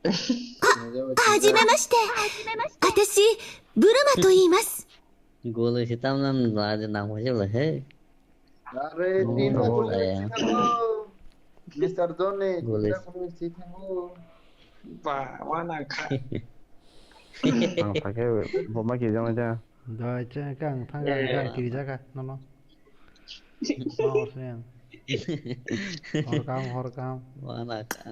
はじめまして。私、ブルマと言います。 Golo si tamna na de nang hoje le he. Are, no, tin no, ta no, golo ya. Mister Johnny, golo. Tin ta golo si thango. Ba, wana kha. Ang sakhe, boma ki jang ja. Dai che kang thang kang kiri jaga, no, no. Mau sen. Hor kam, hor kam. Wana kha.